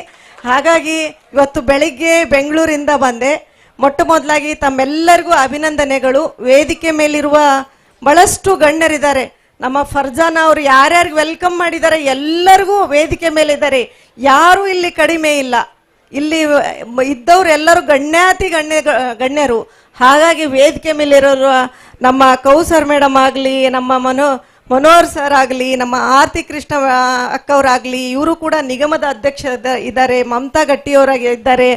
ಹಾಗಾಗಿ ಇವತ್ತು ಬೆಳಿಗ್ಗೆ ಬೆಂಗಳೂರಿಂದ ಬಂದೆ. ಮೊಟ್ಟ ಮೊದಲಾಗಿ ತಮ್ಮೆಲ್ಲರಿಗೂ ಅಭಿನಂದನೆಗಳು. ವೇದಿಕೆ ಮೇಲಿರುವ ಭಾಳಷ್ಟು ಗಣ್ಯರಿದ್ದಾರೆ. ನಮ್ಮ ಫರ್ಜಾನಾ ಅವರು ಯಾರ್ಯಾರಿಗೆ welcome ಮಾಡಿದ್ದಾರೆ ಎಲ್ಲರಿಗೂ ವೇದಿಕೆ ಮೇಲಿದ್ದಾರೆ, ಯಾರೂ ಇಲ್ಲಿ ಕಡಿಮೆ ಇಲ್ಲ. ಇಲ್ಲಿ ಇದ್ದವರು ಎಲ್ಲರೂ ಗಣ್ಯಾತಿ ಗಣ್ಯರು. ಹಾಗಾಗಿ ವೇದಿಕೆ ಮೇಲಿರೋರು ನಮ್ಮ ಕೌಸರ್ ಮೇಡಮ್ ಆಗಲಿ, ನಮ್ಮ ಮನೋಹರ್ ಸರ್ ಆಗಲಿ, ನಮ್ಮ ಆರತಿ ಕೃಷ್ಣ ಅಕ್ಕವರಾಗಲಿ, ಇವರು ಕೂಡ ನಿಗಮದ ಅಧ್ಯಕ್ಷ ಇದ್ದಾರೆ, ಮಮತಾ ಗಟ್ಟಿಯವರಾಗಿ ಇದ್ದಾರೆ,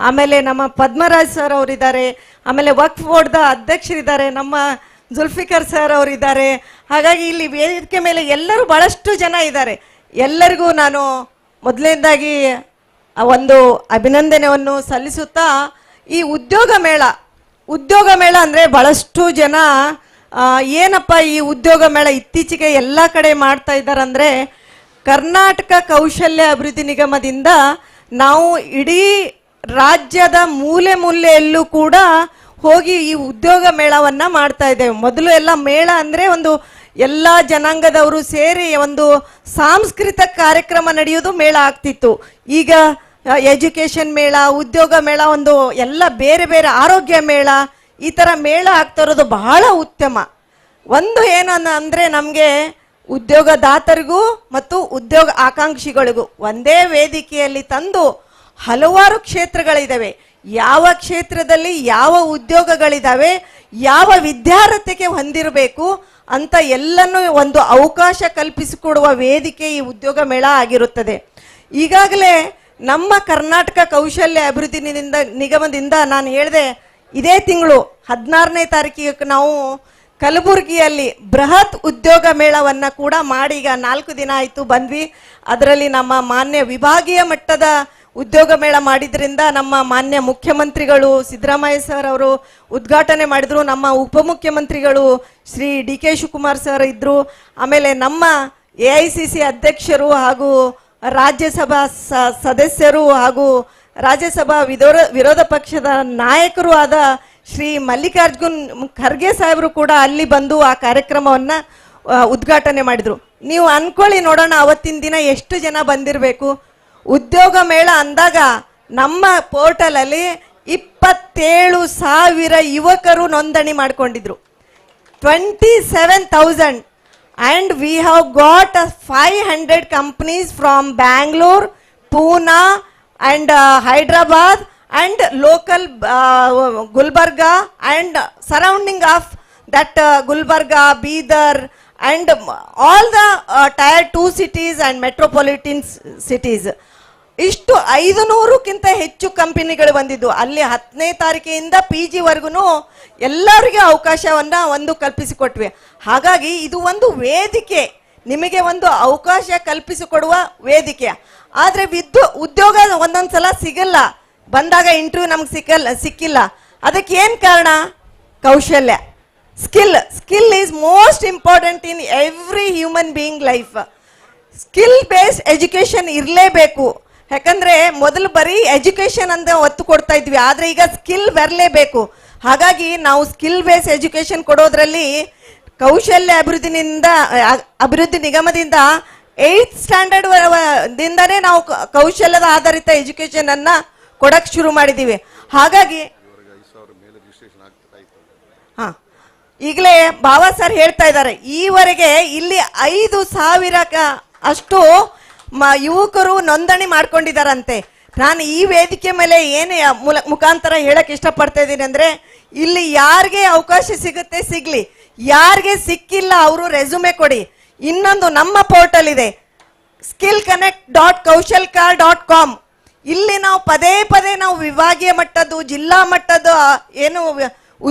ಆಮೇಲೆ ನಮ್ಮ ಪದ್ಮರಾಜ್ ಸರ್ ಅವರಿದ್ದಾರೆ, ಆಮೇಲೆ ವಕ್ಫ್ ಬೋರ್ಡ್ದ ಅಧ್ಯಕ್ಷರಿದ್ದಾರೆ, ನಮ್ಮ ಜುಲ್ಫಿಕರ್ ಸರ್ ಅವರಿದ್ದಾರೆ. ಹಾಗಾಗಿ ಇಲ್ಲಿ ವೇದಿಕೆ ಮೇಲೆ ಎಲ್ಲರೂ ಭಾಳಷ್ಟು ಜನ ಇದ್ದಾರೆ. ಎಲ್ಲರಿಗೂ ನಾನು ಮೊದಲನೇದಾಗಿ ಒಂದು ಅಭಿನಂದನೆಯನ್ನು ಸಲ್ಲಿಸುತ್ತಾ, ಈ ಉದ್ಯೋಗ ಮೇಳ ಅಂದರೆ ಭಾಳಷ್ಟು ಜನ ಏನಪ್ಪ ಈ ಉದ್ಯೋಗ ಮೇಳ ಇತ್ತೀಚೆಗೆ ಎಲ್ಲ ಕಡೆ ಮಾಡ್ತಾ ಇದ್ದಾರಂದರೆ, ಕರ್ನಾಟಕ ಕೌಶಲ್ಯ ಅಭಿವೃದ್ಧಿ ನಿಗಮದಿಂದ ನಾವು ಇಡೀ ರಾಜ್ಯದ ಮೂಲೆ ಮೂಲೆಯಲ್ಲೂ ಕೂಡ ಹೋಗಿ ಈ ಉದ್ಯೋಗ ಮೇಳವನ್ನು ಮಾಡ್ತಾ ಇದ್ದೇವೆ. ಮೊದಲು ಎಲ್ಲ ಮೇಳ ಅಂದರೆ ಒಂದು ಎಲ್ಲ ಜನಾಂಗದವರು ಸೇರಿ ಒಂದು ಸಾಂಸ್ಕೃತಿಕ ಕಾರ್ಯಕ್ರಮ ನಡೆಯೋದು ಮೇಳ ಆಗ್ತಿತ್ತು. ಈಗ ಎಜುಕೇಷನ್ ಮೇಳ, ಉದ್ಯೋಗ ಮೇಳ, ಒಂದು ಎಲ್ಲ ಬೇರೆ ಬೇರೆ ಆರೋಗ್ಯ ಮೇಳ, ಈ ಥರ ಮೇಳ ಆಗ್ತಾ ಇರೋದು ಬಹಳ ಉತ್ತಮ. ಒಂದು ಏನನ್ನ ಅಂದರೆ ನಮಗೆ ಉದ್ಯೋಗದಾತರಿಗೂ ಮತ್ತು ಉದ್ಯೋಗ ಆಕಾಂಕ್ಷಿಗಳಿಗೂ ಒಂದೇ ವೇದಿಕೆಯಲ್ಲಿ ತಂದು ಹಲವಾರು ಕ್ಷೇತ್ರಗಳಿದ್ದಾವೆ, ಯಾವ ಕ್ಷೇತ್ರದಲ್ಲಿ ಯಾವ ಉದ್ಯೋಗಗಳಿದ್ದಾವೆ, ಯಾವ ವಿದ್ಯಾರ್ಹತೆಗೆ ಹೊಂದಿರಬೇಕು ಅಂತ ಎಲ್ಲನೂ ಒಂದು ಅವಕಾಶ ಕಲ್ಪಿಸಿಕೊಡುವ ವೇದಿಕೆ ಈ ಉದ್ಯೋಗ ಮೇಳ ಆಗಿರುತ್ತದೆ. ಈಗಾಗಲೇ ನಮ್ಮ ಕರ್ನಾಟಕ ಕೌಶಲ್ಯ ಅಭಿವೃದ್ಧಿ ನಿಗಮದಿಂದ ನಾನು ಹೇಳಿದೆ, ಇದೇ ತಿಂಗಳು 16ನೇ ತಾರೀಕಿಗೆ ನಾವು ಕಲಬುರಗಿಯಲ್ಲಿ ಬೃಹತ್ ಉದ್ಯೋಗ ಮೇಳವನ್ನು ಕೂಡ ಮಾಡಿ ಈಗ 4 ದಿನ ಆಯಿತು ಬಂದ್ವಿ. ಅದರಲ್ಲಿ ನಮ್ಮ ಮಾನ್ಯ ವಿಭಾಗೀಯ ಮಟ್ಟದ ಉದ್ಯೋಗ ಮೇಳ ಮಾಡಿದ್ರಿಂದ ನಮ್ಮ ಮಾನ್ಯ ಮುಖ್ಯಮಂತ್ರಿಗಳು ಸಿದ್ದರಾಮಯ್ಯ ಸರ್ ಅವರು ಉದ್ಘಾಟನೆ ಮಾಡಿದರು, ನಮ್ಮ ಉಪಮುಖ್ಯಮಂತ್ರಿಗಳು ಶ್ರೀ DK Shivakumar sir ಇದ್ದರು, ಆಮೇಲೆ ನಮ್ಮ AICC ಅಧ್ಯಕ್ಷರು ಹಾಗೂ ರಾಜ್ಯಸಭಾ ಸದಸ್ಯರು ಹಾಗೂ ರಾಜ್ಯಸಭಾ ವಿರೋಧ ಪಕ್ಷದ ನಾಯಕರು ಆದ ಶ್ರೀ ಮಲ್ಲಿಕಾರ್ಜುನ್ ಖರ್ಗೆ ಸಾಹೇಬರು ಕೂಡ ಅಲ್ಲಿ ಬಂದು ಆ ಕಾರ್ಯಕ್ರಮವನ್ನು ಉದ್ಘಾಟನೆ ಮಾಡಿದರು. ನೀವು ಅನ್ಕೊಳ್ಳಿ ನೋಡೋಣ ಅವತ್ತಿನ ದಿನ ಎಷ್ಟು ಜನ ಬಂದಿರಬೇಕು. ಉದ್ಯೋಗ ಮೇಳ ಅಂದಾಗ ನಮ್ಮ ಪೋರ್ಟಲಲ್ಲಿ 27,000 ಯುವಕರು ನೋಂದಣಿ ಮಾಡಿಕೊಂಡಿದ್ರು, 27,000. And we have got 500 companies from Bangalore, Pune and Hyderabad and local Gulbarga and surrounding of that Gulbarga, Bidar and all the tier 2 cities and metropolitan cities. ಇಷ್ಟು 500ಕ್ಕಿಂತ ಹೆಚ್ಚು ಕಂಪನಿಗಳು ಬಂದಿದ್ದು. ಅಲ್ಲಿ 10ನೇ ತಾರೀಕಿಂದ PG ವರ್ಗು ಎಲ್ಲರಿಗೂ ಅವಕಾಶವನ್ನು ಒಂದು ಕಲ್ಪಿಸಿಕೊಟ್ವಿ. ಹಾಗಾಗಿ ಇದು ಒಂದು ವೇದಿಕೆ, ನಿಮಗೆ ಒಂದು ಅವಕಾಶ ಕಲ್ಪಿಸಿಕೊಡುವ ವೇದಿಕೆ. ಆದರೆ ಉದ್ಯೋಗ ಒಂದೊಂದು ಸಲ ಸಿಗಲ್ಲ, ಬಂದಾಗ ಇಂಟರ್ವ್ಯೂ ನಮ್ಗೆ ಸಿಕ್ಕಿಲ್ಲ. ಅದಕ್ಕೆ ಏನು ಕಾರಣ? ಕೌಶಲ್ಯ, skill. Skill is most important in every human being life. Skill based education ಇರಲೇಬೇಕು. ಯಾಕಂದರೆ ಮೊದಲು ಬರೀ ಎಜುಕೇಷನ್ ಅಂತ ಒತ್ತು ಕೊಡ್ತಾ ಇದ್ವಿ, ಆದರೆ ಈಗ ಸ್ಕಿಲ್ ಬರಲೇಬೇಕು. ಹಾಗಾಗಿ ನಾವು skill base education ಕೊಡೋದ್ರಲ್ಲಿ ಕೌಶಲ್ಯ ಅಭಿವೃದ್ಧಿ ನಿಗಮದಿಂದ 8th standard ದಿಂದನೇ ನಾವು ಕೌಶಲ್ಯದ ಆಧಾರಿತ ಎಜುಕೇಷನ್ ಅನ್ನ ಕೊಡಕ್ಕೆ ಶುರು ಮಾಡಿದ್ದೀವಿ. ಹಾಗಾಗಿ ಈಗಲೇ ಬಾಬಾ ಸರ್ ಹೇಳ್ತಾ ಇದ್ದಾರೆ, ಈವರೆಗೆ ಇಲ್ಲಿ 5,000 ಅಷ್ಟು ಯುವಕರು ನೋಂದಣಿ ಮಾಡ್ಕೊಂಡಿದ್ದಾರಂತೆ. ನಾನು ಈ ವೇದಿಕೆ ಮೇಲೆ ಏನು ಮುಖಾಂತರ ಹೇಳಕ್ಕೆ ಇಷ್ಟಪಡ್ತಾ ಇದ್ದೀನಿ ಅಂದರೆ, ಇಲ್ಲಿ ಯಾರಿಗೆ ಅವಕಾಶ ಸಿಗುತ್ತೆ ಸಿಗಲಿ, ಯಾರಿಗೆ ಸಿಕ್ಕಿಲ್ಲ ಅವರು ರೆಸ್ಯೂಮೆ ಕೊಡಿ. ಇನ್ನೊಂದು ನಮ್ಮ ಪೋರ್ಟಲ್ ಇದೆ, skillconnect.kaushalkar.com. ಇಲ್ಲಿ ನಾವು ಪದೇ ಪದೇ ನಾವು ವಿಭಾಗೀಯ ಮಟ್ಟದ್ದು, ಜಿಲ್ಲಾ ಮಟ್ಟದ್ದು ಏನು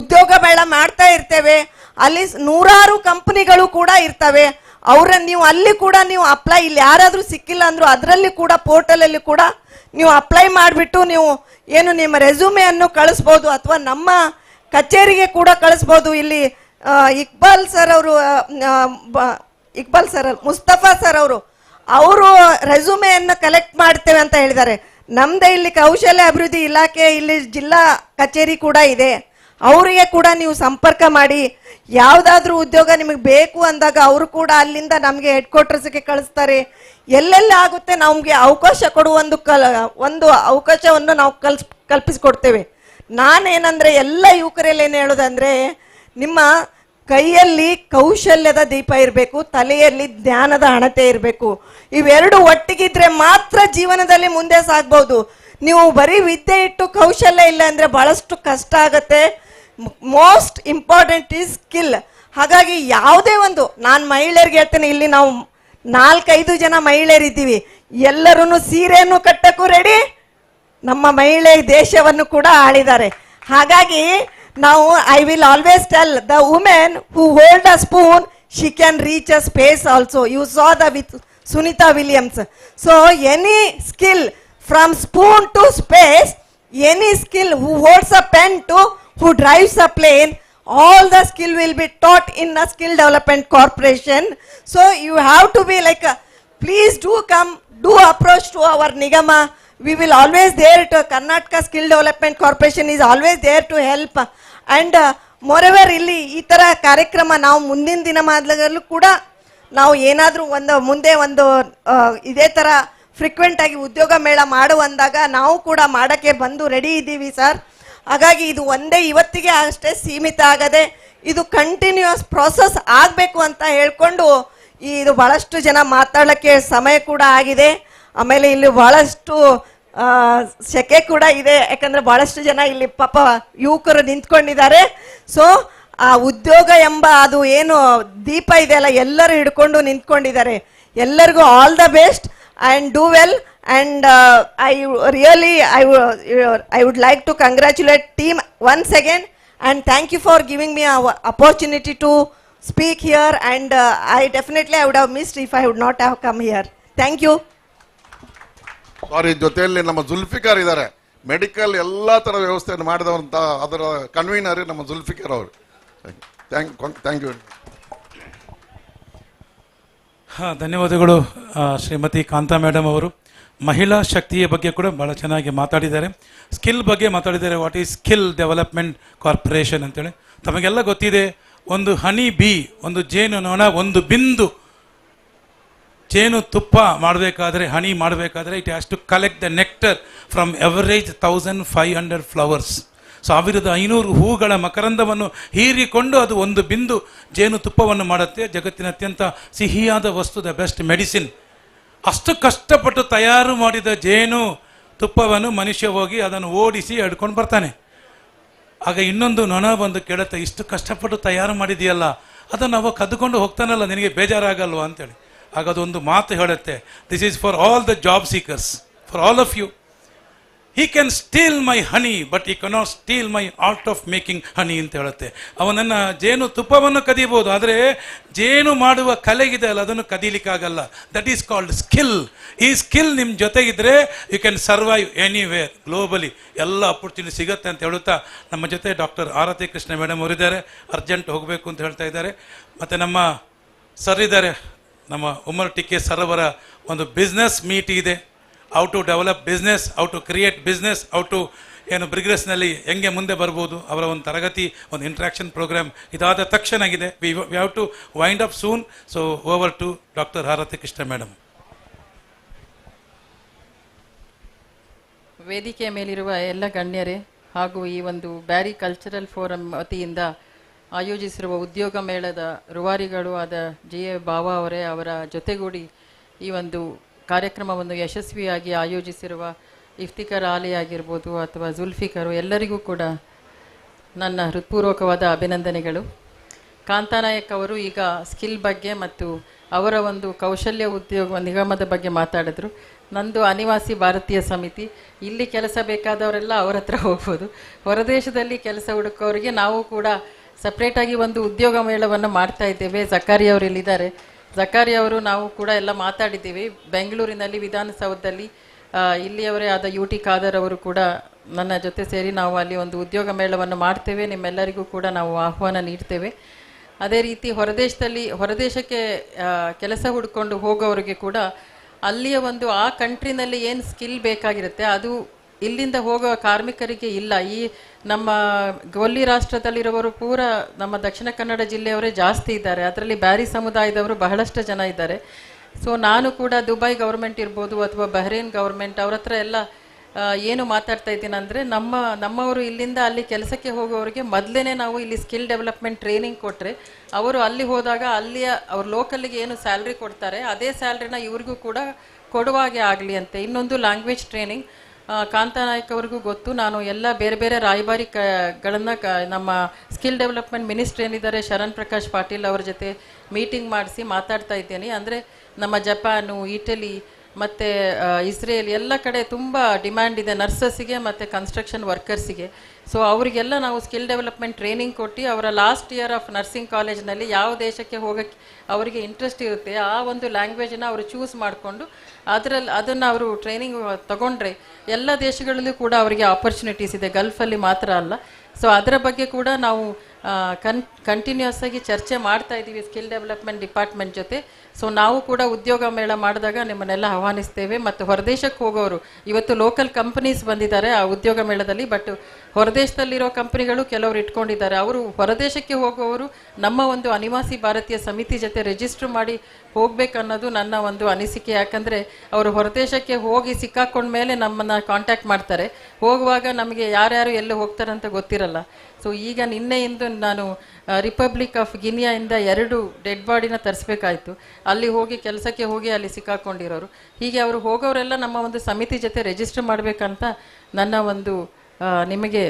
ಉದ್ಯೋಗ ಮೇಳ ಮಾಡ್ತಾ ಇರ್ತೇವೆ. ಅಲ್ಲಿ ನೂರಾರು ಕಂಪನಿಗಳು ಕೂಡ ಇರ್ತವೆ. ಅವರನ್ನು ನೀವು ಅಲ್ಲಿ ಕೂಡ ನೀವು ಅಪ್ಲೈ, ಇಲ್ಲಿ ಯಾರಾದರೂ ಸಿಕ್ಕಿಲ್ಲ ಅಂದರೂ ಅದರಲ್ಲಿ ಕೂಡ ಪೋರ್ಟಲಲ್ಲಿ ಕೂಡ ನೀವು ಅಪ್ಲೈ ಮಾಡಿಬಿಟ್ಟು ನೀವು ಏನು ನಿಮ್ಮ ರೆಸ್ಯೂಮೆಯನ್ನು ಕಳಿಸ್ಬೋದು, ಅಥವಾ ನಮ್ಮ ಕಚೇರಿಗೆ ಕೂಡ ಕಳಿಸ್ಬೋದು. ಇಲ್ಲಿ ಇಕ್ಬಾಲ್ ಸರ್ ಅವರು, ಇಕ್ಬಾಲ್ ಸರ್ ಅಲ್ಲ, ಮುಸ್ತಫಾ ಸರ್ ಅವರು ರೆಸ್ಯೂಮೆಯನ್ನು ಕಲೆಕ್ಟ್ ಮಾಡ್ತೇವೆ ಅಂತ ಹೇಳಿದ್ದಾರೆ. ನಮ್ಮದೇ ಇಲ್ಲಿ ಕೌಶಲ್ಯ ಅಭಿವೃದ್ಧಿ ಇಲಾಖೆ ಇಲ್ಲಿ ಜಿಲ್ಲಾ ಕಚೇರಿ ಕೂಡ ಇದೆ, ಅವರಿಗೆ ಕೂಡ ನೀವು ಸಂಪರ್ಕ ಮಾಡಿ. ಯಾವುದಾದ್ರೂ ಉದ್ಯೋಗ ನಿಮಗೆ ಬೇಕು ಅಂದಾಗ ಅವರು ಕೂಡ ಅಲ್ಲಿಂದ ನಮಗೆ ಹೆಡ್ ಕ್ವಾರ್ಟರ್ಸ್ಗೆ ಕಳಿಸ್ತಾರೆ. ಎಲ್ಲೆಲ್ಲಿ ಆಗುತ್ತೆ ನಮಗೆ ಅವಕಾಶ ಕೊಡುವ ಒಂದು ಅವಕಾಶವನ್ನು ನಾವು ಕಲ್ಪಿಸಿಕೊಡ್ತೇವೆ. ನಾನೇನಂದರೆ ಎಲ್ಲ ಯುವಕರಲ್ಲಿ ಏನು ಹೇಳೋದಂದರೆ, ನಿಮ್ಮ ಕೈಯಲ್ಲಿ ಕೌಶಲ್ಯದ ದೀಪ ಇರಬೇಕು, ತಲೆಯಲ್ಲಿ ಜ್ಞಾನದ ಹಣತೆ ಇರಬೇಕು. ಇವೆರಡು ಒಟ್ಟಿಗಿದ್ರೆ ಮಾತ್ರ ಜೀವನದಲ್ಲಿ ಮುಂದೆ ಸಾಗ್ಬೋದು. ನೀವು ಬರೀ ವಿದ್ಯೆ ಇಟ್ಟು ಕೌಶಲ್ಯ ಇಲ್ಲ ಅಂದರೆ ಭಾಳಷ್ಟು ಕಷ್ಟ ಆಗತ್ತೆ. Most important is skill. ಹಾಗಾಗಿ ಯಾವುದೇ ಒಂದು, ನಾನು ಮಹಿಳೆಯರಿಗೆ ಹೇಳ್ತೇನೆ, ಇಲ್ಲಿ ನಾವು 4-5 ಜನ ಮಹಿಳೆಯರಿದ್ದೀವಿ, ಎಲ್ಲರೂ ಸೀರೆಯನ್ನು ಕಟ್ಟಕ್ಕೂ ರೆಡಿ, ನಮ್ಮ ಮಹಿಳೆ ದೇಶವನ್ನು ಕೂಡ ಆಳಿದ್ದಾರೆ. ಹಾಗಾಗಿ ನಾವು I will always tell the women who hold a spoon she can reach a space also. You saw the with Sunita Williams. So any skill from spoon to space, any skill who holds a pen to who drives a plane, all the skill will be taught in a skill development corporation. So you have to be like a, please do come, do approach to our Nigama. We will always there to, Karnataka Skill Development Corporation is always there to help. And Moreover ಇಲ್ಲಿ ಈ ಥರ ಕಾರ್ಯಕ್ರಮ ನಾವು ಮುಂದಿನ ದಿನಮಾನಗಳಲ್ಲೂ ಕೂಡ ನಾವು ಏನಾದರೂ ಒಂದು ಮುಂದೆ ಒಂದು ಇದೇ ಥರ ಫ್ರೀಕ್ವೆಂಟ್ ಆಗಿ ಉದ್ಯೋಗ ಮೇಳ ಮಾಡುವಂದಾಗ ನಾವು ಕೂಡ ಮಾಡೋಕ್ಕೆ ಬಂದು ರೆಡಿ ಇದ್ದೀವಿ ಸರ್. ಹಾಗಾಗಿ ಇದು ಒಂದೇ ಇವತ್ತಿಗೆ ಅಷ್ಟೇ ಸೀಮಿತ ಆಗದೆ ಇದು ಕಂಟಿನ್ಯೂಸ್ ಪ್ರಾಸೆಸ್ ಆಗಬೇಕು ಅಂತ ಹೇಳ್ಕೊಂಡು ಇದು ಭಾಳಷ್ಟು ಜನ ಮಾತಾಡೋಕ್ಕೆ ಸಮಯ ಕೂಡ ಆಗಿದೆ. ಆಮೇಲೆ ಇಲ್ಲಿ ಭಾಳಷ್ಟು ಸೆಕೆ ಕೂಡ ಇದೆ, ಯಾಕಂದರೆ ಭಾಳಷ್ಟು ಜನ ಇಲ್ಲಿ ಪಾಪ ಯುವಕರು ನಿಂತ್ಕೊಂಡಿದ್ದಾರೆ. ಸೊ ಆ ಉದ್ಯೋಗ ಎಂಬ ಅದು ಏನು ದೀಪ ಇದೆ ಅಲ್ಲ, ಎಲ್ಲರೂ ಹಿಡ್ಕೊಂಡು ನಿಂತ್ಕೊಂಡಿದ್ದಾರೆ. ಎಲ್ಲರಿಗೂ all the best and do well. And I really I would like to congratulate team once again and thank you for giving me opportunity to speak here. And I definitely I would have missed if I would not have come here. Thank you. Sorry, ಜೊತೆಯಲ್ಲಿ ನಮ್ಮ ಜುಲ್ಫಿಕಾರ್ ಇದ್ದಾರೆ. Medical ಎಲ್ಲ ಥರ ವ್ಯವಸ್ಥೆಯನ್ನು ಮಾಡಿದವಂತ ಅದರ convener ನಮ್ಮ ಜುಲ್ಫಿಕಾರ್ ಅವರು. Thank you. ಹಾಂ, ಧನ್ಯವಾದಗಳು ಶ್ರೀಮತಿ ಕಾಂತಾ ಮೇಡಮ್ ಅವರು. ಮಹಿಳಾ ಶಕ್ತಿಯ ಬಗ್ಗೆ ಕೂಡ ಭಾಳ ಚೆನ್ನಾಗಿ ಮಾತಾಡಿದ್ದಾರೆ. ಸ್ಕಿಲ್ ಬಗ್ಗೆ ಮಾತಾಡಿದ್ದಾರೆ. What is skill development corporation ಅಂತೇಳಿ ತಮಗೆಲ್ಲ ಗೊತ್ತಿದೆ. ಒಂದು ಹನಿ ಬೀ, ಒಂದು ಜೇನು ನೊಣ, ಒಂದು ಬಿಂದು ಜೇನು ತುಪ್ಪ ಮಾಡಬೇಕಾದ್ರೆ, ಹನಿ ಮಾಡಬೇಕಾದ್ರೆ, it has to collect the nectar from average 1500 flowers. 1500 ಹೂಗಳ ಮಕರಂದವನ್ನು ಹೀರಿಕೊಂಡು ಅದು ಒಂದು ಬಿಂದು ಜೇನು ತುಪ್ಪವನ್ನು ಮಾಡುತ್ತೆ. ಜಗತ್ತಿನ ಅತ್ಯಂತ ಸಿಹಿಯಾದ ವಸ್ತು, the best medicine. ಅಷ್ಟು ಕಷ್ಟಪಟ್ಟು ತಯಾರು ಮಾಡಿದ ಜೇನು ತುಪ್ಪವನ್ನು ಮನುಷ್ಯ ಹೋಗಿ ಅದನ್ನು ಓಡಿಸಿ ಹಿಡ್ಕೊಂಡು ಬರ್ತಾನೆ. ಆಗ ಇನ್ನೊಂದು ನೊಣ ಬಂದು ಕೇಳುತ್ತೆ, ಇಷ್ಟು ಕಷ್ಟಪಟ್ಟು ತಯಾರು ಮಾಡಿದೆಯಲ್ಲ, ಅದನ್ನು ಅವ ಕದ್ದುಕೊಂಡು ಹೋಗ್ತಾನಲ್ಲ, ನಿನಗೆ ಬೇಜಾರಾಗಲ್ವಾ ಅಂತೇಳಿ. ಆಗ ಅದೊಂದು ಮಾತು ಹೇಳುತ್ತೆ, this is for all the job seekers, for all of you. He can steal my honey, but he cannot steal my art of making honey ಅಂತ ಹೇಳುತ್ತೆ. ಅವನನ್ನು ಜೇನು ತುಪ್ಪವನ್ನು ಕದಿಬೋದು, ಆದರೆ ಜೇನು ಮಾಡುವ ಕಲೆ ಇದೆ ಅಲ್ಲ, ಅದನ್ನು ಕದೀಲಿಕ್ಕಾಗಲ್ಲ. That is called skill. ಈ ಸ್ಕಿಲ್ ನಿಮ್ಮ ಜೊತೆಗಿದ್ರೆ you can survive anywhere globally. ಎಲ್ಲ ಅಪರ್ಚುನಿಟಿ ಸಿಗುತ್ತೆ ಅಂತ ಹೇಳುತ್ತಾ, ನಮ್ಮ ಜೊತೆ ಡಾಕ್ಟರ್ ಆರತಿ ಕೃಷ್ಣ ಮೇಡಮ್ ಅವರಿದ್ದಾರೆ. ಅರ್ಜೆಂಟ್ ಹೋಗಬೇಕು ಅಂತ ಹೇಳ್ತಾ ಇದ್ದಾರೆ. ಮತ್ತು ನಮ್ಮ ಸರ್ ಇದ್ದಾರೆ, ನಮ್ಮ ಉಮರ್ T K sir ಅವರ ಒಂದು ಬಿಸ್ನೆಸ್ ಮೀಟ್ ಇದೆ. How to develop business, how to create business, how to ಏನು ಬಿಸ್ನೆಸ್ನಲ್ಲಿ ಹೆಂಗೆ ಮುಂದೆ ಬರ್ಬೋದು, ಅವರ ಒಂದು ತರಗತಿ, ಒಂದು ಇಂಟ್ರಾಕ್ಷನ್ ಪ್ರೋಗ್ರಾಮ್ ಇದಾದ ತಕ್ಷಣ ಇದೆ. We have to wind up soon, so over to Doctor Harathi Krishna madam. ವೇದಿಕೆಯ ಮೇಲಿರುವ ಎಲ್ಲ ಗಣ್ಯರೇ ಹಾಗೂ ಈ ಒಂದು Beary cultural forum ವತಿಯಿಂದ ಆಯೋಜಿಸಿರುವ ಉದ್ಯೋಗ ಮೇಳದ ರೂವಾರಿಗಳು ಆದ ಜಿ ಎ ಬಾವಾ ಅವರೇ, ಅವರ ಜೊತೆಗೂಡಿ ಈ ಒಂದು ಕಾರ್ಯಕ್ರಮವನ್ನು ಯಶಸ್ವಿಯಾಗಿ ಆಯೋಜಿಸಿರುವ ಇಫ್ತಿಕರ್ ಆಲಿ ಆಗಿರ್ಬೋದು ಅಥವಾ ಜುಲ್ಫಿಕರು, ಎಲ್ಲರಿಗೂ ಕೂಡ ನನ್ನ ಹೃತ್ಪೂರ್ವಕವಾದ ಅಭಿನಂದನೆಗಳು. ಕಾಂತಾನಾಯಕ್ ಅವರು ಈಗ ಸ್ಕಿಲ್ ಬಗ್ಗೆ ಮತ್ತು ಅವರ ಒಂದು ಕೌಶಲ್ಯ ಉದ್ಯೋಗ ನಿಗಮದ ಬಗ್ಗೆ ಮಾತಾಡಿದ್ರು. ನಂದು ಅನಿವಾಸಿ ಭಾರತೀಯ ಸಮಿತಿ. ಇಲ್ಲಿ ಕೆಲಸ ಬೇಕಾದವರೆಲ್ಲ ಅವರ ಹತ್ರ ಹೋಗ್ಬೋದು. ಹೊರದೇಶದಲ್ಲಿ ಕೆಲಸ ಹುಡುಕೋರಿಗೆ ನಾವು ಕೂಡ ಸಪ್ರೇಟಾಗಿ ಒಂದು ಉದ್ಯೋಗ ಮೇಳವನ್ನು ಮಾಡ್ತಾ ಇದ್ದೇವೆ. ಜಕಾರಿ ಅವರು ಇಲ್ಲಿದ್ದಾರೆ. ಜಕಾರಿ ಅವರು ನಾವು ಕೂಡ ಎಲ್ಲ ಮಾತಾಡಿದ್ದೀವಿ. ಬೆಂಗಳೂರಿನಲ್ಲಿ ವಿಧಾನಸೌಧದಲ್ಲಿ ಇಲ್ಲಿಯವರೇ ಆದ ಯು ಟಿ ಖಾದರ್ ಅವರು ಕೂಡ ನನ್ನ ಜೊತೆ ಸೇರಿ ನಾವು ಅಲ್ಲಿ ಒಂದು ಉದ್ಯೋಗ ಮೇಳವನ್ನು ಮಾಡ್ತೇವೆ. ನಿಮ್ಮೆಲ್ಲರಿಗೂ ಕೂಡ ನಾವು ಆಹ್ವಾನ ನೀಡ್ತೇವೆ. ಅದೇ ರೀತಿ ಹೊರದೇಶಕ್ಕೆ ಕೆಲಸ ಹುಡ್ಕೊಂಡು ಹೋಗೋರಿಗೆ ಕೂಡ ಅಲ್ಲಿಯ ಒಂದು ಆ ಕಂಟ್ರಿನಲ್ಲಿ ಏನು ಸ್ಕಿಲ್ ಬೇಕಾಗಿರುತ್ತೆ ಅದು ಇಲ್ಲಿಂದ ಹೋಗೋ ಕಾರ್ಮಿಕರಿಗೆ ಇಲ್ಲ. ಈ ನಮ್ಮ ಗೊಲ್ಲಿ ರಾಷ್ಟ್ರದಲ್ಲಿರುವವರು ಪೂರ ನಮ್ಮ ದಕ್ಷಿಣ ಕನ್ನಡ ಜಿಲ್ಲೆಯವರೇ ಜಾಸ್ತಿ ಇದ್ದಾರೆ. ಅದರಲ್ಲಿ ಬ್ಯಾರಿ ಸಮುದಾಯದವರು ಬಹಳಷ್ಟು ಜನ ಇದ್ದಾರೆ. ಸೊ ನಾನು ಕೂಡ ದುಬೈ ಗೌರ್ಮೆಂಟ್ ಇರ್ಬೋದು ಅಥವಾ ಬಹ್ರೇನ್ ಗೌರ್ಮೆಂಟ್ ಅವ್ರ ಹತ್ರ ಎಲ್ಲ ಏನು ಮಾತಾಡ್ತಾ ಇದ್ದೀನಿ ಅಂದರೆ, ನಮ್ಮವರು ಇಲ್ಲಿಂದ ಅಲ್ಲಿ ಕೆಲಸಕ್ಕೆ ಹೋಗೋರಿಗೆ ಮೊದಲೇ ನಾವು ಇಲ್ಲಿ skill development training ಕೊಟ್ಟರೆ ಅವರು ಅಲ್ಲಿ ಹೋದಾಗ ಅಲ್ಲಿಯ ಅವ್ರ ಲೋಕಲ್ಲಿಗೆ ಏನು ಸ್ಯಾಲ್ರಿ ಕೊಡ್ತಾರೆ ಅದೇ ಸ್ಯಾಲ್ರಿನ ಇವ್ರಿಗೂ ಕೂಡ ಕೊಡುವಾಗೆ ಆಗಲಿ ಅಂತ. ಇನ್ನೊಂದು ಲ್ಯಾಂಗ್ವೇಜ್ ಟ್ರೈನಿಂಗ್. ಕಾಂತಾನಾಯಕ್ ಅವ್ರಿಗೂ ಗೊತ್ತು, ನಾನು ಎಲ್ಲ ಬೇರೆ ಬೇರೆ ರಾಯಭಾರಿ ಗಳನ್ನು ನಮ್ಮ skill development minister ಏನಿದ್ದಾರೆ ಶರಣ್ ಪ್ರಕಾಶ್ ಪಾಟೀಲ್ ಅವ್ರ ಜೊತೆ ಮೀಟಿಂಗ್ ಮಾಡಿಸಿ ಮಾತಾಡ್ತಾ ಇದ್ದೇನೆ. ಅಂದರೆ ನಮ್ಮ ಜಪಾನು, ಇಟಲಿ ಮತ್ತು ಇಸ್ರೇಲ್ ಎಲ್ಲ ಕಡೆ ತುಂಬ ಡಿಮ್ಯಾಂಡ್ ಇದೆ ನರ್ಸಸ್ಸಿಗೆ ಮತ್ತು ಕನ್ಸ್ಟ್ರಕ್ಷನ್ ವರ್ಕರ್ಸಿಗೆ. ಸೊ ಅವರಿಗೆಲ್ಲ ನಾವು skill development training ಕೊಟ್ಟು ಅವರ last year of nursing ಕಾಲೇಜ್ನಲ್ಲಿ ಯಾವ ದೇಶಕ್ಕೆ ಹೋಗೋಕ್ಕೆ ಅವರಿಗೆ ಇಂಟ್ರೆಸ್ಟ್ ಇರುತ್ತೆ ಆ ಒಂದು ಲ್ಯಾಂಗ್ವೇಜನ್ನು ಅವರು ಚೂಸ್ ಮಾಡಿಕೊಂಡು ಅದರಲ್ಲಿ ಅದನ್ನು ಅವರು ಟ್ರೈನಿಂಗ್ ತಗೊಂಡ್ರೆ ಎಲ್ಲ ದೇಶಗಳಲ್ಲೂ ಕೂಡ ಅವರಿಗೆ ಆಪರ್ಚುನಿಟೀಸ್ ಇದೆ, ಗಲ್ಫಲ್ಲಿ ಮಾತ್ರ ಅಲ್ಲ. ಸೊ ಅದರ ಬಗ್ಗೆ ಕೂಡ ನಾವು ಕಂಟಿನ್ಯೂಸ್ ಆಗಿ ಚರ್ಚೆ ಮಾಡ್ತಾ ಇದ್ದೀವಿ ಸ್ಕಿಲ್ ಡೆವಲಪ್ಮೆಂಟ್ ಡಿಪಾರ್ಟ್ಮೆಂಟ್ ಜೊತೆ. ಸೊ ನಾವು ಕೂಡ ಉದ್ಯೋಗ ಮೇಳ ಮಾಡಿದಾಗ ನಿಮ್ಮನ್ನೆಲ್ಲ ಆಹ್ವಾನಿಸ್ತೇವೆ. ಮತ್ತು ಹೊರದೇಶಕ್ಕೆ ಹೋಗೋರು, ಇವತ್ತು ಲೋಕಲ್ ಕಂಪನೀಸ್ ಬಂದಿದ್ದಾರೆ ಆ ಉದ್ಯೋಗ ಮೇಳದಲ್ಲಿ, ಬಟ್ ಹೊರದೇಶದಲ್ಲಿರೋ ಕಂಪನಿಗಳು ಕೆಲವರು ಇಟ್ಕೊಂಡಿದ್ದಾರೆ. ಅವರು ಹೊರದೇಶಕ್ಕೆ ಹೋಗುವವರು ನಮ್ಮ ಒಂದು ಅನಿವಾಸಿ ಭಾರತೀಯ ಸಮಿತಿ ಜೊತೆ ರಿಜಿಸ್ಟರ್ ಮಾಡಿ ಹೋಗ್ಬೇಕನ್ನೋದು ನನ್ನ ಒಂದು ಅನಿಸಿಕೆ. ಯಾಕಂದರೆ ಅವರು ಹೊರದೇಶಕ್ಕೆ ಹೋಗಿ ಸಿಕ್ಕಾಕೊಂಡ ಮೇಲೆ ನಮ್ಮನ್ನು ಕಾಂಟ್ಯಾಕ್ಟ್ ಮಾಡ್ತಾರೆ. ಹೋಗುವಾಗ ನಮಗೆ ಯಾರ್ಯಾರು ಎಲ್ಲಿ ಹೋಗ್ತಾರಂತ ಗೊತ್ತಿರಲ್ಲ. ಸೊ ಈಗ ನಿನ್ನೆಯಿಂದ ನಾನು ರಿಪಬ್ಲಿಕ್ ಆಫ್ ಗಿನಿಯಾಯಿಂದ 2 ಡೆಡ್ ಬಾಡಿನ ತರಿಸ್ಬೇಕಾಯಿತು. ಅಲ್ಲಿ ಹೋಗಿ ಕೆಲಸಕ್ಕೆ ಹೋಗಿ ಅಲ್ಲಿ ಸಿಕ್ಕಾಕೊಂಡಿರೋರು. ಹೀಗೆ ಅವರು ಹೋಗೋರೆಲ್ಲ ನಮ್ಮ ಒಂದು ಸಮಿತಿ ಜೊತೆ ರಿಜಿಸ್ಟರ್ ಮಾಡಬೇಕಂತ ನನ್ನ ಒಂದು ನಿಮಗೆ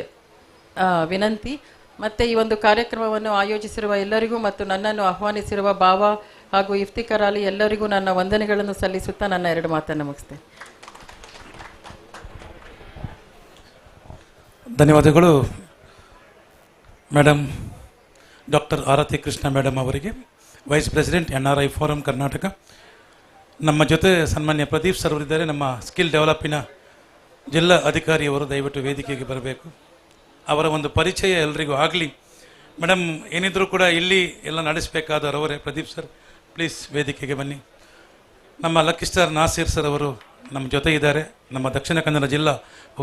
ವಿನಂತಿ. ಮತ್ತು ಈ ಒಂದು ಕಾರ್ಯಕ್ರಮವನ್ನು ಆಯೋಜಿಸಿರುವ ಎಲ್ಲರಿಗೂ ಮತ್ತು ನನ್ನನ್ನು ಆಹ್ವಾನಿಸಿರುವ ಬಾವಾ ಹಾಗೂ ಇಫ್ತಿಖಾರ್ ಅಲಿ ಎಲ್ಲರಿಗೂ ನನ್ನ ವಂದನೆಗಳನ್ನು ಸಲ್ಲಿಸುತ್ತಾ ನನ್ನ 2 ಮಾತನ್ನು ಮುಗಿಸ್ತೇನೆ. ಧನ್ಯವಾದಗಳು Madam doctor Aarti Krishna madam ಅವರಿಗೆ, vice president NRI forum Karnataka. ನಮ್ಮ ಜೊತೆ ಸನ್ಮಾನ್ಯ ಪ್ರದೀಪ್ ಸರ್ ಅವರಿದ್ದಾರೆ, ನಮ್ಮ ಸ್ಕಿಲ್ ಡೆವಲಪಿನ ಜಿಲ್ಲಾ ಅಧಿಕಾರಿಯವರು. ದಯವಿಟ್ಟು ವೇದಿಕೆಗೆ ಬರಬೇಕು, ಅವರ ಒಂದು ಪರಿಚಯ ಎಲ್ರಿಗೂ ಆಗಲಿ. ಮೇಡಮ್, ಏನಿದ್ರೂ ಕೂಡ ಇಲ್ಲಿ ಎಲ್ಲ ನಡೆಸಬೇಕಾದವರು ಅವರೇ. ಪ್ರದೀಪ್ ಸರ್, ಪ್ಲೀಸ್ ವೇದಿಕೆಗೆ ಬನ್ನಿ. ನಮ್ಮ ಲಕ್ಕಿ ಸ್ಟಾರ್ ನಾಸೀರ್ ಸರ್ ಅವರು ನಮ್ಮ ಜೊತೆ ಇದ್ದಾರೆ, ನಮ್ಮ ದಕ್ಷಿಣ ಕನ್ನಡ ಜಿಲ್ಲಾ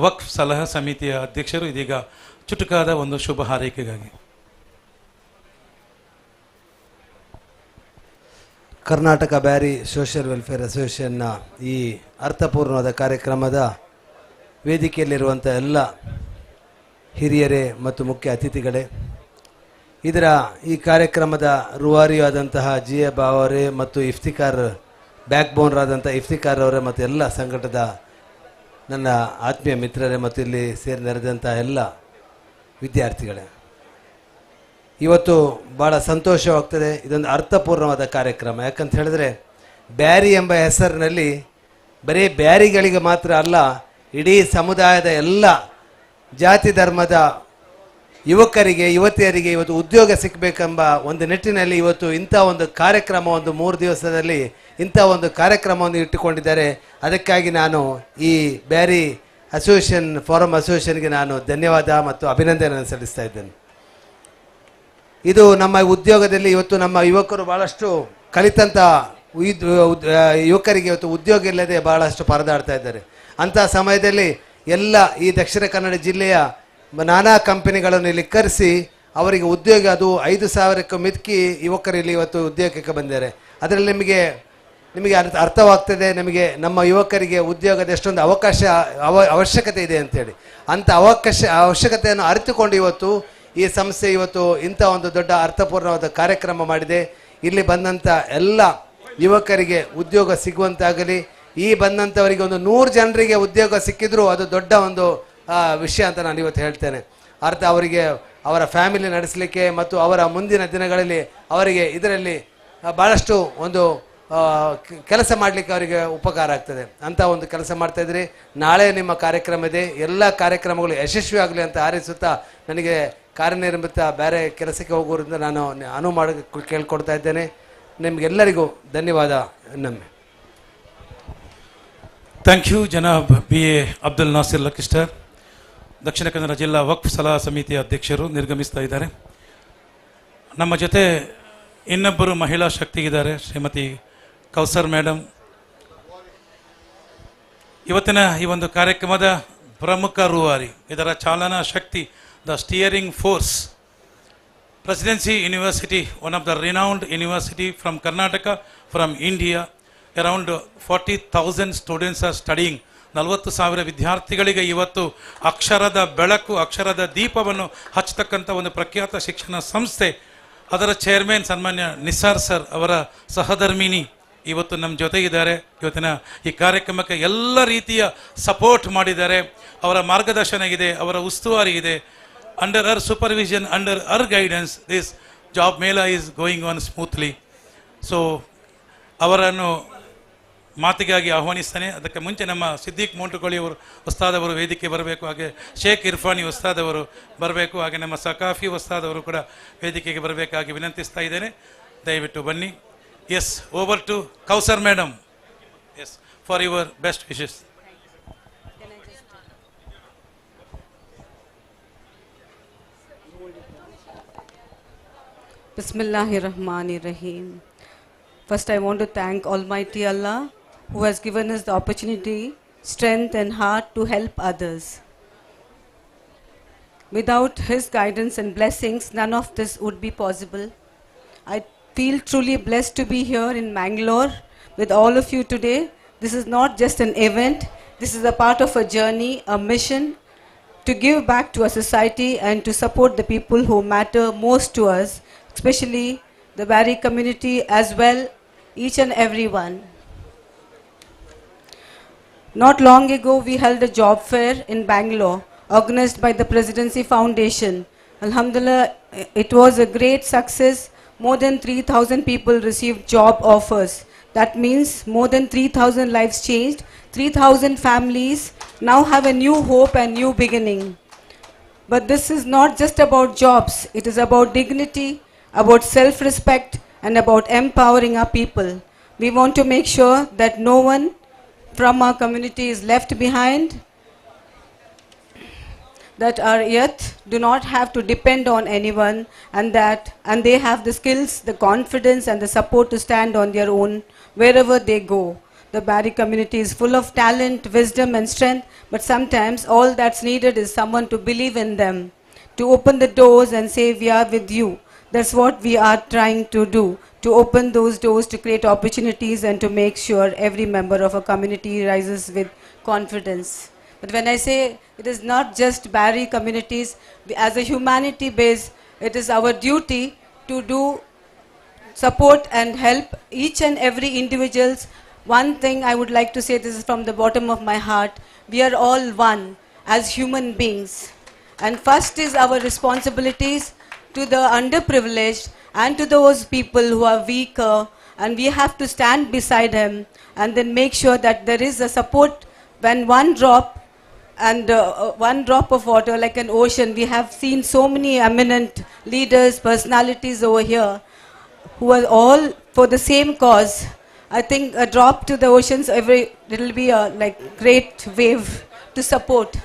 ವಕ್ಫ್ ಸಲಹಾ ಸಮಿತಿಯ ಅಧ್ಯಕ್ಷರು. ಇದೀಗ ಚುಟುಕಾದ ಒಂದು ಶುಭ ಹಾರೈಕೆಗಾಗಿ. ಕರ್ನಾಟಕ ಬ್ಯಾರಿ ಸೋಷಿಯಲ್ ವೆಲ್ಫೇರ್ ಅಸೋಸಿಯೇಷನ್ನ ಈ ಅರ್ಥಪೂರ್ಣವಾದ ಕಾರ್ಯಕ್ರಮದ ವೇದಿಕೆಯಲ್ಲಿರುವಂಥ ಎಲ್ಲ ಹಿರಿಯರೇ ಮತ್ತು ಮುಖ್ಯ ಅತಿಥಿಗಳೇ, ಇದರ ಈ ಕಾರ್ಯಕ್ರಮದ ರೂವಾರಿಯಾದಂತಹ ಜಿ ಎ ಬಾವರೇ ಮತ್ತು ಇಫ್ತಿಖಾರ್ ಬ್ಯಾಕ್ ಬೋನ್ರಾದಂಥ ಇಫ್ತಿಖಾರ್ ಅವರೇ ಮತ್ತು ಎಲ್ಲ ಸಂಘಟದ ನನ್ನ ಆತ್ಮೀಯ ಮಿತ್ರರೇ ಮತ್ತು ಇಲ್ಲಿ ಸೇರಿ ನೆರೆದಂಥ ಎಲ್ಲ ವಿದ್ಯಾರ್ಥಿಗಳೇ, ಇವತ್ತು ಭಾಳ ಸಂತೋಷವಾಗ್ತದೆ. ಇದೊಂದು ಅರ್ಥಪೂರ್ಣವಾದ ಕಾರ್ಯಕ್ರಮ. ಯಾಕಂತ ಹೇಳಿದ್ರೆ ಬ್ಯಾರಿ ಎಂಬ ಹೆಸರಿನಲ್ಲಿ ಬರೀ ಬ್ಯಾರಿಗಳಿಗೆ ಮಾತ್ರ ಅಲ್ಲ, ಇಡೀ ಸಮುದಾಯದ ಎಲ್ಲ ಜಾತಿ ಧರ್ಮದ ಯುವಕರಿಗೆ ಯುವತಿಯರಿಗೆ ಇವತ್ತು ಉದ್ಯೋಗ ಸಿಕ್ಕಬೇಕೆಂಬ ಒಂದು ನಿಟ್ಟಿನಲ್ಲಿ ಇವತ್ತು ಇಂಥ ಒಂದು ಕಾರ್ಯಕ್ರಮ ಒಂದು 3 ದಿವಸದಲ್ಲಿ ಇಂಥ ಒಂದು ಕಾರ್ಯಕ್ರಮವನ್ನು ಇಟ್ಟುಕೊಂಡಿದ್ದಾರೆ. ಅದಕ್ಕಾಗಿ ನಾನು ಈ ಬ್ಯಾರಿ ಅಸೋಸಿಯೇಷನ್ ಫಾರಮ್ ಅಸೋಸಿಯೇಷನ್ಗೆ ನಾನು ಧನ್ಯವಾದ ಮತ್ತು ಅಭಿನಂದನೆಯನ್ನು ಸಲ್ಲಿಸ್ತಾ ಇದ್ದೇನೆ. ಇದು ನಮ್ಮ ಉದ್ಯೋಗದಲ್ಲಿ ಇವತ್ತು ನಮ್ಮ ಯುವಕರು ಭಾಳಷ್ಟು ಕಲಿತಂಥ ಯುವಕರಿಗೆ ಇವತ್ತು ಉದ್ಯೋಗ ಇಲ್ಲದೆ ಭಾಳಷ್ಟು ಪರದಾಡ್ತಾ ಇದ್ದಾರೆ. ಅಂಥ ಸಮಯದಲ್ಲಿ ಎಲ್ಲ ಈ ದಕ್ಷಿಣ ಕನ್ನಡ ಜಿಲ್ಲೆಯ ನಾನಾ ಕಂಪನಿಗಳನ್ನು ಇಲ್ಲಿ ಕರೆಸಿ ಅವರಿಗೆ ಉದ್ಯೋಗ, ಅದು 5,000ಕ್ಕೂ ಮಿಕ್ಕಿ ಯುವಕರು ಇಲ್ಲಿ ಇವತ್ತು ಉದ್ಯೋಗಕ್ಕೆ ಬಂದಿದ್ದಾರೆ. ಅದರಲ್ಲಿ ನಿಮಗೆ ಅರ್ಥವಾಗ್ತದೆ ನಿಮಗೆ ನಮ್ಮ ಯುವಕರಿಗೆ ಉದ್ಯೋಗದ ಎಷ್ಟೊಂದು ಅವಕಾಶ ಅವಶ್ಯಕತೆ ಇದೆ ಅಂತೇಳಿ. ಅಂಥ ಅವಶ್ಯಕತೆಯನ್ನು ಅರಿತುಕೊಂಡು ಇವತ್ತು ಈ ಸಂಸ್ಥೆ ಇವತ್ತು ಇಂಥ ಒಂದು ದೊಡ್ಡ ಅರ್ಥಪೂರ್ಣವಾದ ಕಾರ್ಯಕ್ರಮ ಮಾಡಿದೆ. ಇಲ್ಲಿ ಬಂದಂಥ ಎಲ್ಲ ಯುವಕರಿಗೆ ಉದ್ಯೋಗ ಸಿಗುವಂತಾಗಲಿ. ಈ ಬಂದಂಥವರಿಗೆ ಒಂದು 100 ಜನರಿಗೆ ಉದ್ಯೋಗ ಸಿಕ್ಕಿದ್ರೂ ಅದು ದೊಡ್ಡ ಒಂದು ವಿಷಯ ಅಂತ ನಾನು ಇವತ್ತು ಹೇಳ್ತೇನೆ. ಅರ್ಥ ಅವರಿಗೆ ಅವರ ಫ್ಯಾಮಿಲಿ ನಡೆಸಲಿಕ್ಕೆ ಮತ್ತು ಅವರ ಮುಂದಿನ ದಿನಗಳಲ್ಲಿ ಅವರಿಗೆ ಇದರಲ್ಲಿ ಭಾಳಷ್ಟು ಒಂದು ಕೆಲಸ ಮಾಡಲಿಕ್ಕೆ ಅವರಿಗೆ ಉಪಕಾರ ಆಗ್ತದೆ ಅಂತ ಒಂದು ಕೆಲಸ ಮಾಡ್ತಾಯಿದ್ರಿ. ನಾಳೆ ನಿಮ್ಮ ಕಾರ್ಯಕ್ರಮ ಇದೆ, ಎಲ್ಲ ಕಾರ್ಯಕ್ರಮಗಳು ಯಶಸ್ವಿ ಆಗಲಿ ಅಂತ ಹಾರೈಸುತ್ತಾ ನನಗೆ ಕಾರ್ಯನಿರ್ಮಿತ ಬೇರೆ ಕೆಲಸಕ್ಕೆ ಹೋಗೋದ್ರಿಂದ ನಾನು ಅನುವು ಮಾಡಿ ಕೇಳ್ಕೊಡ್ತಾ ಇದ್ದೇನೆ. ನಿಮಗೆಲ್ಲರಿಗೂ ಧನ್ಯವಾದ. ಇನ್ನೊಮ್ಮೆ thank you ಜನಾಬ್ ಬಿ ಎ ಅಬ್ದುಲ್ ನಾಸಿರ್ ಲಕ್ಕಿಸ್ಟರ್, ದಕ್ಷಿಣ ಕನ್ನಡ ಜಿಲ್ಲಾ ವಕ್ಫ್ ಸಲಹಾ ಸಮಿತಿಯ ಅಧ್ಯಕ್ಷರು ನಿರ್ಗಮಿಸ್ತಾ ಇದ್ದಾರೆ. ನಮ್ಮ ಜೊತೆ ಇನ್ನೊಬ್ಬರು ಮಹಿಳಾ ಶಕ್ತಿ ಇದ್ದಾರೆ, ಶ್ರೀಮತಿ ಕೌಸರ್ ಮೇಡಮ್. ಇವತ್ತಿನ ಈ ಒಂದು ಕಾರ್ಯಕ್ರಮದ ಪ್ರಮುಖ ರೂವಾರಿ, ಇದರ ಚಾಲನಾ ಶಕ್ತಿ, the steering force, Presidency University, one of the renowned university from Karnataka, from India. Around 40,000 students are studying. 40,000 ವಿದ್ಯಾರ್ಥಿಗಳಿಗೆ ಇವತ್ತು ಅಕ್ಷರದ ಬೆಳಕು, ಅಕ್ಷರದ ದೀಪವನ್ನು ಹಚ್ಚತಕ್ಕಂಥ ಒಂದು ಪ್ರಖ್ಯಾತ ಶಿಕ್ಷಣ ಸಂಸ್ಥೆ. ಅದರ ಚೇರ್ಮನ್ ಸನ್ಮಾನ್ಯ ನಿಸಾರ್ ಸರ್ ಅವರ ಸಹಧರ್ಮಿಣಿ ಇವತ್ತು ನಮ್ಮ ಜೊತೆ ಇದ್ದಾರೆ. ಇವತ್ತಿನ ಈ ಕಾರ್ಯಕ್ರಮಕ್ಕೆ ಎಲ್ಲ ರೀತಿಯ ಸಪೋರ್ಟ್ ಮಾಡಿದ್ದಾರೆ. ಅವರ ಮಾರ್ಗದರ್ಶನ ಇದೆ, ಅವರ ಉಸ್ತುವಾರಿ ಇದೆ. Under her supervision, under her guidance, this job mela is going on smoothly. So ಅವರನ್ನು ಮಾತಿಗಾಗಿ ಆಹ್ವಾನಿಸ್ತಾನೆ. ಅದಕ್ಕೆ ಮುಂಚೆ ನಮ್ಮ ಸಿದ್ದಿಕ್ ಮೋಂಟುಕೋಳಿ ಅವರು ಉಸ್ತಾದವರು ವೇದಿಕೆ ಬರಬೇಕು, ಹಾಗೆ ಶೇಖ್ ಇರ್ಫಾನಿ ಉಸ್ತಾದವರು ಬರಬೇಕು, ಹಾಗೆ ನಮ್ಮ ಸಕಾಫಿ ಉಸ್ತಾದವರು ಕೂಡ ವೇದಿಕೆಗೆ ಬರಬೇಕಾಗಿ ವಿನಂತಿಸ್ತಾ ಇದ್ದೇನೆ. ದಯವಿಟ್ಟು ಬನ್ನಿ. Yes, over to Kausar madam. Yes, for your best wishes. Bismillahir Rahmanir Rahim. First, I want to thank Almighty Allah who has given us the opportunity, strength, and heart to help others. Without His guidance and blessings, none of this would be possible. I feel truly blessed to be here in Mangalore with all of you today. This is not just an event, this is a part of a journey, a mission to give back to our society and to support the people who matter most to us, especially the Beary community as well, each and every one. Not long ago, we held a job fair in Bangalore, organized by the Presidency Foundation. Alhamdulillah, it was a great success. More than 3,000 people received job offers. That means more than 3,000 lives changed. 3,000 families now have a new hope and new beginning. But this is not just about jobs. It is about dignity, about self-respect, and about empowering our people. We want to make sure that no one from our community is left behind, that our youth do not have to depend on anyone, and that and they have the skills, the confidence, and the support to stand on their own wherever they go. The Beary community is full of talent, wisdom, and strength, but sometimes all that's needed is someone to believe in them, to open the doors and say, we are with you. That's what we are trying to do, to open those doors, to create opportunities, and to make sure every member of a community rises with confidence. But when I say it is not just Beary communities, as a humanity base, it is our duty to do support and help each and every individuals. One thing I would like to say, this is from the bottom of my heart, we are all one as human beings. And first is our responsibilities to the underprivileged and to those people who are weaker, and we have to stand beside them and then make sure that there is a support. When one drop and one drop of water like an ocean, we have seen so many eminent leaders, personalities over here who are all for the same cause. I think a drop to the oceans, it'll be a great wave to support.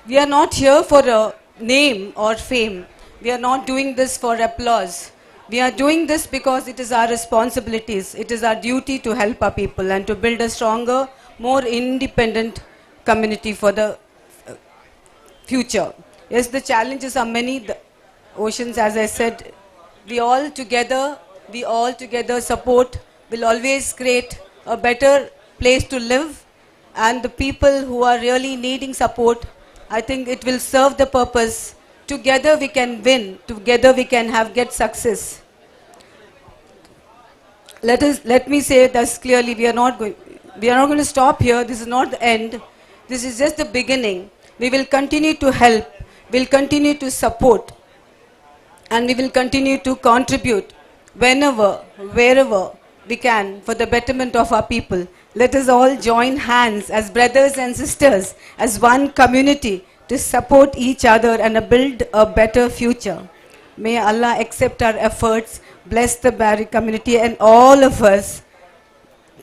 We are not here for a name or fame. We are not doing this for applause. We are doing this because it is our responsibilities. It is our duty to help our people and to build a stronger, more independent community for the future. Yes, the challenges are many. The oceans, as I said, we all together support will always create a better place to live, and the people who are really needing support, I think it will serve the purpose. Together we can win. Together we can get success. Let me say this clearly, we are not going to stop here. This is not the end. This is just the beginning. We will continue to help. We will continue to support. And we will continue to contribute whenever, wherever we can for the betterment of our people. Let us all join hands as brothers and sisters, as one community, to support each other and build a better future. May Allah accept our efforts, bless the Beary community and all of us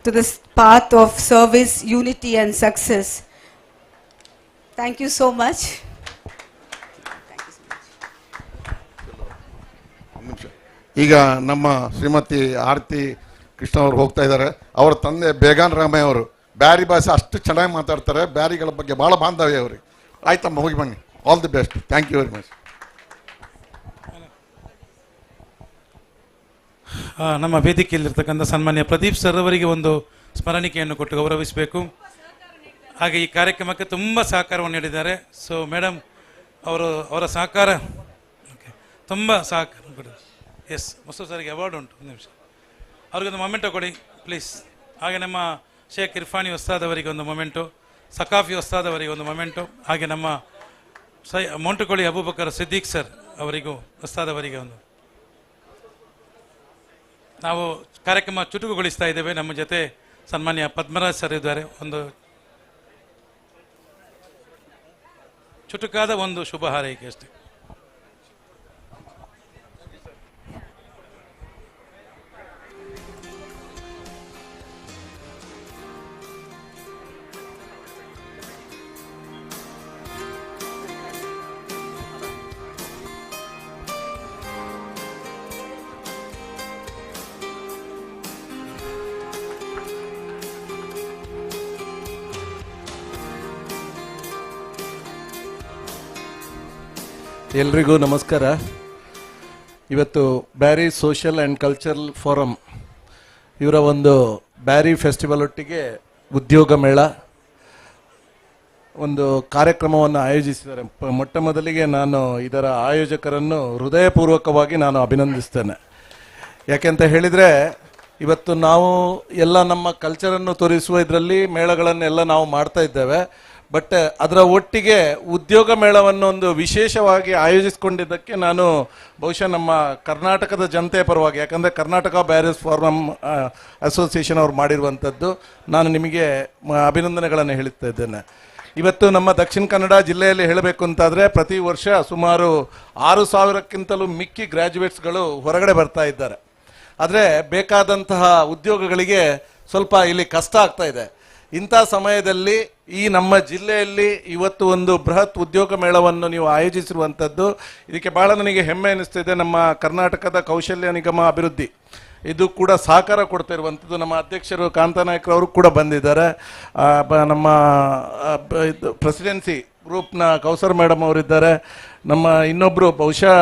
to this path of service, unity and success. Thank you so much. ಈಗ ನಮ್ಮ ಶ್ರೀಮತಿ ಆರತಿ ಕೃಷ್ಣ ಅವರು ಹೋಗ್ತಾ ಇದ್ದಾರೆ. ಅವರ ತಂದೆ ಬೇಗಾನ್ ರಾಮಯ್ಯ ಅವರು ಬ್ಯಾರಿ ಭಾಷೆ ಅಷ್ಟು ಚೆನ್ನಾಗಿ ಮಾತಾಡ್ತಾರೆ, ಬ್ಯಾರಿಗಳ ಬಗ್ಗೆ ಭಾಳ ಬಾಂಧವ್ಯ ಅವ್ರಿಗೆ. ಆಯ್ತಮ್ಮ, ಹೋಗಿ ಬನ್ನಿ. All the best. Thank you very much. ನಮ್ಮ ವೇದಿಕೆಯಲ್ಲಿರ್ತಕ್ಕಂಥ ಸನ್ಮಾನ್ಯ ಪ್ರದೀಪ್ ಸರ್ ಅವರಿಗೆ ಒಂದು ಸ್ಮರಣಿಕೆಯನ್ನು ಕೊಟ್ಟು ಗೌರವಿಸಬೇಕು. ಹಾಗೆ ಈ ಕಾರ್ಯಕ್ರಮಕ್ಕೆ ತುಂಬ ಸಹಕಾರವನ್ನು ನೀಡಿದ್ದಾರೆ. ಸೊ ಮೇಡಮ್ ಅವರು ಅವರ ಸಹಕಾರ ತುಂಬ ಸಹಕಾರ ಕೊಟ್ಟಿದ್ದಾರೆ. ಎಸ್, ಮುಸ್ತಫ್ ಸರ್ಗೆ ಅವಾರ್ಡ್ ಉಂಟು. ಒಂದು ನಿಮಿಷ, ಅವ್ರಿಗೊಂದು ಮೊಮೆಂಟೋ ಕೊಡಿ ಪ್ಲೀಸ್. ಹಾಗೆ ನಮ್ಮ ಶೇಖ್ ಇರ್ಫಾನಿ ಉಸ್ತಾದ್ ಅವರಿಗೆ ಒಂದು ಮೊಮೆಂಟು, ಸಕಾಫಿ ಉಸ್ತಾದ್ ಅವರಿಗೆ ಒಂದು ಮೊಮೆಂಟು, ಹಾಗೆ ನಮ್ಮ ಮೊಂಟುಕೋಳಿ ಅಬೂಬಕರ್ ಸಿದ್ದಿಕ್ ಸರ್ ಅವರಿಗೂ ಉಸ್ತಾದ್ ಅವರಿಗೆ ಒಂದು. ನಾವು ಕಾರ್ಯಕ್ರಮ ಚುಟುಕುಗೊಳಿಸ್ತಾ ಇದ್ದೇವೆ. ನಮ್ಮ ಜೊತೆ ಸನ್ಮಾನ್ಯ ಪದ್ಮರಾಜ್ ಸರ್ ಇದ್ದಾರೆ. ಒಂದು ಚುಟುಕಾದ ಒಂದು ಶುಭ ಹಾರೈಕೆ ಅಷ್ಟೇ. ಎಲ್ರಿಗೂ ನಮಸ್ಕಾರ. ಇವತ್ತು Beary social and cultural forum ಇವರ ಒಂದು ಬ್ಯಾರಿ ಫೆಸ್ಟಿವಲ್ ಒಟ್ಟಿಗೆ ಉದ್ಯೋಗ ಮೇಳ ಒಂದು ಕಾರ್ಯಕ್ರಮವನ್ನು ಆಯೋಜಿಸಿದ್ದಾರೆ. ಮೊಟ್ಟ ಮೊದಲಿಗೆ ನಾನು ಇದರ ಆಯೋಜಕರನ್ನು ಹೃದಯಪೂರ್ವಕವಾಗಿ ನಾನು ಅಭಿನಂದಿಸ್ತೇನೆ. ಯಾಕೆಂತ ಹೇಳಿದರೆ ಇವತ್ತು ನಾವು ಎಲ್ಲ ನಮ್ಮ ಕಲ್ಚರನ್ನು ತೋರಿಸುವ ಇದರಲ್ಲಿ ಮೇಳಗಳನ್ನೆಲ್ಲ ನಾವು ಮಾಡ್ತಾ ಇದ್ದೇವೆ. ಬಟ್ ಅದರ ಒಟ್ಟಿಗೆ ಉದ್ಯೋಗ ಮೇಳವನ್ನು ಒಂದು ವಿಶೇಷವಾಗಿ ಆಯೋಜಿಸಿಕೊಂಡಿದ್ದಕ್ಕೆ ನಾನು ಬಹುಶಃ ನಮ್ಮ ಕರ್ನಾಟಕದ ಜನತೆಯ ಪರವಾಗಿ, ಯಾಕಂದರೆ ಕರ್ನಾಟಕ ಬ್ಯಾರೀಸ್ ಫಾರಮ್ ಅಸೋಸಿಯೇಷನ್ ಅವರು ಮಾಡಿರುವಂಥದ್ದು, ನಾನು ನಿಮಗೆ ಅಭಿನಂದನೆಗಳನ್ನು ಹೇಳುತ್ತಾ ಇದ್ದೇನೆ. ಇವತ್ತು ನಮ್ಮ ದಕ್ಷಿಣ ಕನ್ನಡ ಜಿಲ್ಲೆಯಲ್ಲಿ ಹೇಳಬೇಕು ಅಂತಾದರೆ ಪ್ರತಿ ವರ್ಷ ಸುಮಾರು 6,000ಕ್ಕಿಂತಲೂ ಮಿಕ್ಕಿ ಗ್ರ್ಯಾಜುಯೇಟ್ಸ್ಗಳು ಹೊರಗಡೆ ಬರ್ತಾ ಇದ್ದಾರೆ. ಆದರೆ ಬೇಕಾದಂತಹ ಉದ್ಯೋಗಗಳಿಗೆ ಸ್ವಲ್ಪ ಇಲ್ಲಿ ಕಷ್ಟ ಆಗ್ತಾ ಇದೆ. ಇಂಥ ಸಮಯದಲ್ಲಿ ಈ ನಮ್ಮ ಜಿಲ್ಲೆಯಲ್ಲಿ ಇವತ್ತು ಒಂದು ಬೃಹತ್ ಉದ್ಯೋಗ ಮೇಳವನ್ನು ನೀವು ಆಯೋಜಿಸಿರುವಂಥದ್ದು, ಇದಕ್ಕೆ ಭಾಳ ನನಗೆ ಹೆಮ್ಮೆ ಅನ್ನಿಸ್ತಿದೆ. ನಮ್ಮ ಕರ್ನಾಟಕದ ಕೌಶಲ್ಯ ನಿಗಮ ಅಭಿವೃದ್ಧಿ ಇದು ಕೂಡ ಸಹಕಾರ ಕೊಡ್ತಾ ಇರುವಂಥದ್ದು. ನಮ್ಮ ಅಧ್ಯಕ್ಷರು ಕಾಂತನಾಯಕ್ರವರು ಕೂಡ ಬಂದಿದ್ದಾರೆ. ನಮ್ಮ ಇದು ಪ್ರೆಸಿಡೆನ್ಸಿ ಗ್ರೂಪ್ನ ಕೌಸರ್ ಮೇಡಮ್ ಅವರಿದ್ದಾರೆ. ನಮ್ಮ ಇನ್ನೊಬ್ಬರು, ಬಹುಶಃ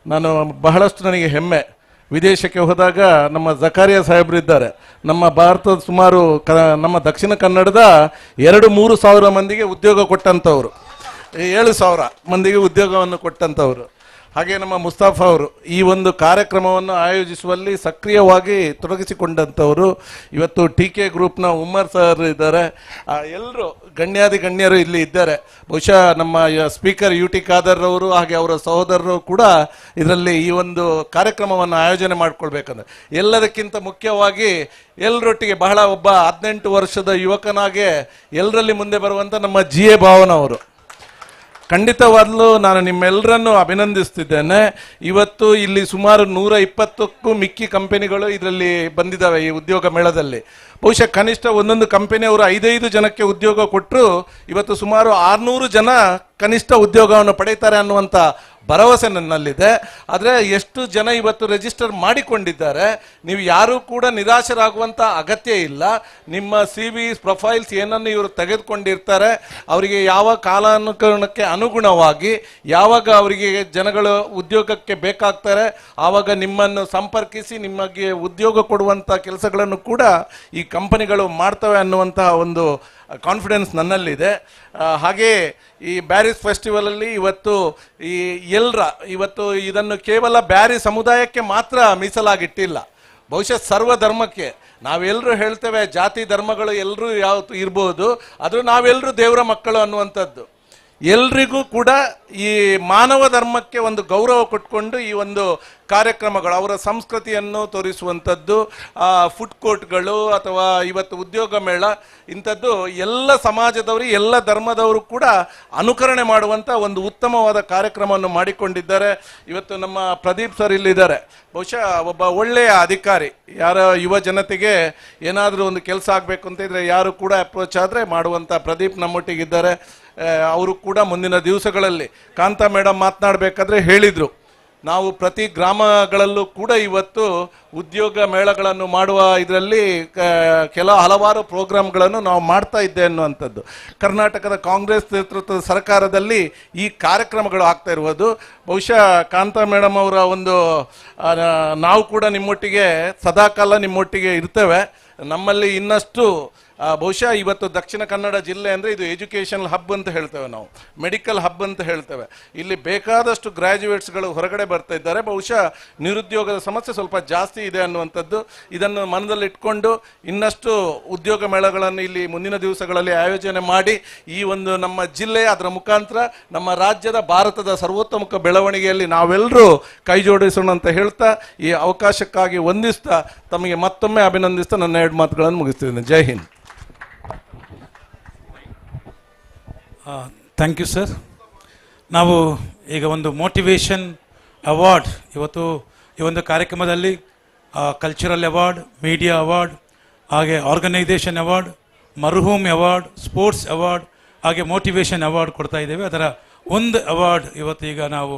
ನಾನು ಬಹಳಷ್ಟು ನನಗೆ ಹೆಮ್ಮೆ, ವಿದೇಶಕ್ಕೆ ಹೋದಾಗ ನಮ್ಮ ಜಕಾರಿಯಾ ಸಾಹೇಬರು ಇದ್ದಾರೆ. ನಮ್ಮ ಭಾರತದ ಸುಮಾರು ನಮ್ಮ ದಕ್ಷಿಣ ಕನ್ನಡದ 2-3 ಸಾವಿರ ಮಂದಿಗೆ ಉದ್ಯೋಗ ಕೊಟ್ಟಂಥವ್ರು, 7,000 ಮಂದಿಗೆ ಉದ್ಯೋಗವನ್ನು ಕೊಟ್ಟಂಥವ್ರು. ಹಾಗೆ ನಮ್ಮ ಮುಸ್ತಾಫಾ ಅವರು ಈ ಒಂದು ಕಾರ್ಯಕ್ರಮವನ್ನು ಆಯೋಜಿಸುವಲ್ಲಿ ಸಕ್ರಿಯವಾಗಿ ತೊಡಗಿಸಿಕೊಂಡಂಥವರು. ಇವತ್ತು ಟಿ ಕೆ ಗ್ರೂಪ್ನ ಉಮರ್ ಸರ್ ಇದ್ದಾರೆ. ಎಲ್ಲರೂ ಗಣ್ಯಾದಿ ಗಣ್ಯರು ಇಲ್ಲಿ ಇದ್ದಾರೆ. ಬಹುಶಃ ನಮ್ಮ speaker U T Khader ಅವರು ಹಾಗೆ ಅವರ ಸಹೋದರರು ಕೂಡ ಇದರಲ್ಲಿ ಈ ಒಂದು ಕಾರ್ಯಕ್ರಮವನ್ನು ಆಯೋಜನೆ ಮಾಡಿಕೊಳ್ಬೇಕಂದ್ರೆ ಎಲ್ಲದಕ್ಕಿಂತ ಮುಖ್ಯವಾಗಿ ಎಲ್ಲರೊಟ್ಟಿಗೆ ಬಹಳ ಒಬ್ಬ 18 ವರ್ಷದ ಯುವಕನಾಗೆ ಎಲ್ಲರಲ್ಲಿ ಮುಂದೆ ಬರುವಂಥ ನಮ್ಮ ಜಿ ಎ ಭಾವನವರು, ಖಂಡಿತವಾಗ್ಲೂ ನಾನು ನಿಮ್ಮೆಲ್ಲರನ್ನು ಅಭಿನಂದಿಸ್ತಿದ್ದೇನೆ. ಇವತ್ತು ಇಲ್ಲಿ ಸುಮಾರು 120ಕ್ಕೂ ಮಿಕ್ಕಿ ಕಂಪನಿಗಳು ಇದರಲ್ಲಿ ಬಂದಿದ್ದಾವೆ ಈ ಉದ್ಯೋಗ ಮೇಳದಲ್ಲಿ. ಬಹುಶಃ ಕನಿಷ್ಠ ಒಂದೊಂದು ಕಂಪನಿಯವರು 5-5 ಜನಕ್ಕೆ ಉದ್ಯೋಗ ಕೊಟ್ಟರು ಇವತ್ತು ಸುಮಾರು 600 ಜನ ಕನಿಷ್ಠ ಉದ್ಯೋಗವನ್ನು ಪಡೀತಾರೆ ಅನ್ನುವಂಥ ಭರವಸೆ ನನ್ನಲ್ಲಿದೆ. ಆದರೆ ಎಷ್ಟು ಜನ ಇವತ್ತು ರಿಜಿಸ್ಟರ್ ಮಾಡಿಕೊಂಡಿದ್ದಾರೆ, ನೀವು ಯಾರೂ ಕೂಡ ನಿರಾಶರಾಗುವಂಥ ಅಗತ್ಯ ಇಲ್ಲ. ನಿಮ್ಮ C V profiles ಏನನ್ನು ಇವರು ತೆಗೆದುಕೊಂಡಿರ್ತಾರೆ, ಅವರಿಗೆ ಯಾವ ಕಾಲಾನುಕರಣಕ್ಕೆ ಅನುಗುಣವಾಗಿ ಯಾವಾಗ ಅವರಿಗೆ ಜನಗಳು ಉದ್ಯೋಗಕ್ಕೆ ಬೇಕಾಗ್ತಾರೆ ಆವಾಗ ನಿಮ್ಮನ್ನು ಸಂಪರ್ಕಿಸಿ ನಿಮಗೆ ಉದ್ಯೋಗ ಕೊಡುವಂಥ ಕೆಲಸಗಳನ್ನು ಕೂಡ ಈ ಕಂಪನಿಗಳು ಮಾಡ್ತವೆ ಅನ್ನುವಂತಹ ಒಂದು ಕಾನ್ಫಿಡೆನ್ಸ್ ನನ್ನಲ್ಲಿದೆ. ಹಾಗೆಯೇ ಈ ಬ್ಯಾರಿಸ್ ಫೆಸ್ಟಿವಲಲ್ಲಿ ಇವತ್ತು ಈ ಎಲ್ಲರ ಇವತ್ತು ಇದನ್ನು ಕೇವಲ ಬ್ಯಾರಿ ಸಮುದಾಯಕ್ಕೆ ಮಾತ್ರ ಮೀಸಲಾಗಿಟ್ಟಿಲ್ಲ, ಬಹುಶಃ ಸರ್ವಧರ್ಮಕ್ಕೆ. ನಾವೆಲ್ಲರೂ ಹೇಳ್ತೇವೆ ಜಾತಿ ಧರ್ಮಗಳು ಎಲ್ಲರೂ ಯಾವತ್ತು ಇರ್ಬೋದು, ಆದರೂ ನಾವೆಲ್ಲರೂ ದೇವರ ಮಕ್ಕಳು ಅನ್ನುವಂಥದ್ದು. ಎಲ್ರಿಗೂ ಕೂಡ ಈ ಮಾನವ ಧರ್ಮಕ್ಕೆ ಒಂದು ಗೌರವ ಕೊಟ್ಕೊಂಡು ಈ ಒಂದು ಕಾರ್ಯಕ್ರಮಗಳು ಅವರ ಸಂಸ್ಕೃತಿಯನ್ನು ತೋರಿಸುವಂಥದ್ದು, ಫುಡ್ ಕೋರ್ಟ್ಗಳು ಅಥವಾ ಇವತ್ತು ಉದ್ಯೋಗ ಮೇಳ ಇಂಥದ್ದು ಎಲ್ಲ ಸಮಾಜದವರು ಎಲ್ಲ ಧರ್ಮದವರು ಕೂಡ ಅನುಕರಣೆ ಮಾಡುವಂಥ ಒಂದು ಉತ್ತಮವಾದ ಕಾರ್ಯಕ್ರಮವನ್ನು ಮಾಡಿಕೊಂಡಿದ್ದಾರೆ. ಇವತ್ತು ನಮ್ಮ ಪ್ರದೀಪ್ ಸರ್ ಇಲ್ಲಿದ್ದಾರೆ, ಬಹುಶಃ ಒಬ್ಬ ಒಳ್ಳೆಯ ಅಧಿಕಾರಿ. ಯಾರ ಯುವ ಜನತೆಗೆ ಏನಾದರೂ ಒಂದು ಕೆಲಸ ಆಗಬೇಕು ಅಂತ ಇದ್ದರೆ ಯಾರು ಕೂಡ ಅಪ್ರೋಚ್ ಆದರೆ ಮಾಡುವಂಥ ಪ್ರದೀಪ್ ನಮ್ಮೊಟ್ಟಿಗಿದ್ದಾರೆ. ಅವರು ಕೂಡ ಮುಂದಿನ ದಿವಸಗಳಲ್ಲಿ ಕಾಂತಾ ಮೇಡಮ್ ಮಾತನಾಡಬೇಕಾದ್ರೆ ಹೇಳಿದರು, ನಾವು ಪ್ರತಿ ಗ್ರಾಮಗಳಲ್ಲೂ ಕೂಡ ಇವತ್ತು ಉದ್ಯೋಗ ಮೇಳಗಳನ್ನು ಮಾಡುವ ಇದರಲ್ಲಿ ಕೆಲ ಹಲವಾರು ಪ್ರೋಗ್ರಾಮ್ಗಳನ್ನು ನಾವು ಮಾಡ್ತಾ ಇದ್ದೆ ಅನ್ನುವಂಥದ್ದು. ಕರ್ನಾಟಕದ ಕಾಂಗ್ರೆಸ್ ನೇತೃತ್ವದ ಸರ್ಕಾರದಲ್ಲಿ ಈ ಕಾರ್ಯಕ್ರಮಗಳು ಆಗ್ತಾ ಇರುವುದು. ಬಹುಶಃ ಕಾಂತಾ ಮೇಡಮ್ ಅವರ ಒಂದು ನಾವು ಕೂಡ ನಿಮ್ಮೊಟ್ಟಿಗೆ ಸದಾಕಾಲ ನಿಮ್ಮೊಟ್ಟಿಗೆ ಇರ್ತೇವೆ. ನಮ್ಮಲ್ಲಿ ಇನ್ನಷ್ಟು ಬಹುಶಃ ಇವತ್ತು ದಕ್ಷಿಣ ಕನ್ನಡ ಜಿಲ್ಲೆ ಅಂದರೆ ಇದು ಎಜುಕೇಷನಲ್ ಹಬ್ ಅಂತ ಹೇಳ್ತೇವೆ ನಾವು, ಮೆಡಿಕಲ್ ಹಬ್ ಅಂತ ಹೇಳ್ತೇವೆ. ಇಲ್ಲಿ ಬೇಕಾದಷ್ಟು ಗ್ರ್ಯಾಜುಯೇಟ್ಸ್ಗಳು ಹೊರಗಡೆ ಬರ್ತಾ ಇದ್ದಾರೆ. ಬಹುಶಃ ನಿರುದ್ಯೋಗದ ಸಮಸ್ಯೆ ಸ್ವಲ್ಪ ಜಾಸ್ತಿ ಇದೆ ಅನ್ನುವಂಥದ್ದು. ಇದನ್ನು ಮನದಲ್ಲಿಟ್ಕೊಂಡು ಇನ್ನಷ್ಟು ಉದ್ಯೋಗ ಮೇಳಗಳನ್ನು ಇಲ್ಲಿ ಮುಂದಿನ ದಿವಸಗಳಲ್ಲಿ ಆಯೋಜನೆ ಮಾಡಿ ಈ ಒಂದು ನಮ್ಮ ಜಿಲ್ಲೆ ಅದರ ಮುಖಾಂತರ ನಮ್ಮ ರಾಜ್ಯದ ಭಾರತದ ಸರ್ವೋತ್ತಮಕ ಬೆಳವಣಿಗೆಯಲ್ಲಿ ನಾವೆಲ್ಲರೂ ಕೈ ಜೋಡಿಸೋಣ ಅಂತ ಹೇಳ್ತಾ ಈ ಅವಕಾಶಕ್ಕಾಗಿ ವಂದಿಸ್ತಾ ತಮಗೆ ಮತ್ತೊಮ್ಮೆ ಅಭಿನಂದಿಸ್ತಾ ನನ್ನ ಎರಡು ಮಾತುಗಳನ್ನು ಮುಗಿಸ್ತಿದ್ದೇನೆ. ಜೈ ಹಿಂದ್. Thank you sir. ನಾವು ಈಗ ಒಂದು ಮೋಟಿವೇಶನ್ ಅವಾರ್ಡ್ ಇವತ್ತು ಈ ಒಂದು ಕಾರ್ಯಕ್ರಮದಲ್ಲಿ cultural award, media award, ಹಾಗೆ ಆರ್ಗನೈಸೇಷನ್ ಅವಾರ್ಡ್, ಮರ್ಹೂಮ್ award, sports award, ಹಾಗೆ ಮೋಟಿವೇಶನ್ ಅವಾರ್ಡ್ ಕೊಡ್ತಾ ಇದ್ದೇವೆ. ಅದರ ಒಂದು ಅವಾರ್ಡ್ ಇವತ್ತು ಈಗ ನಾವು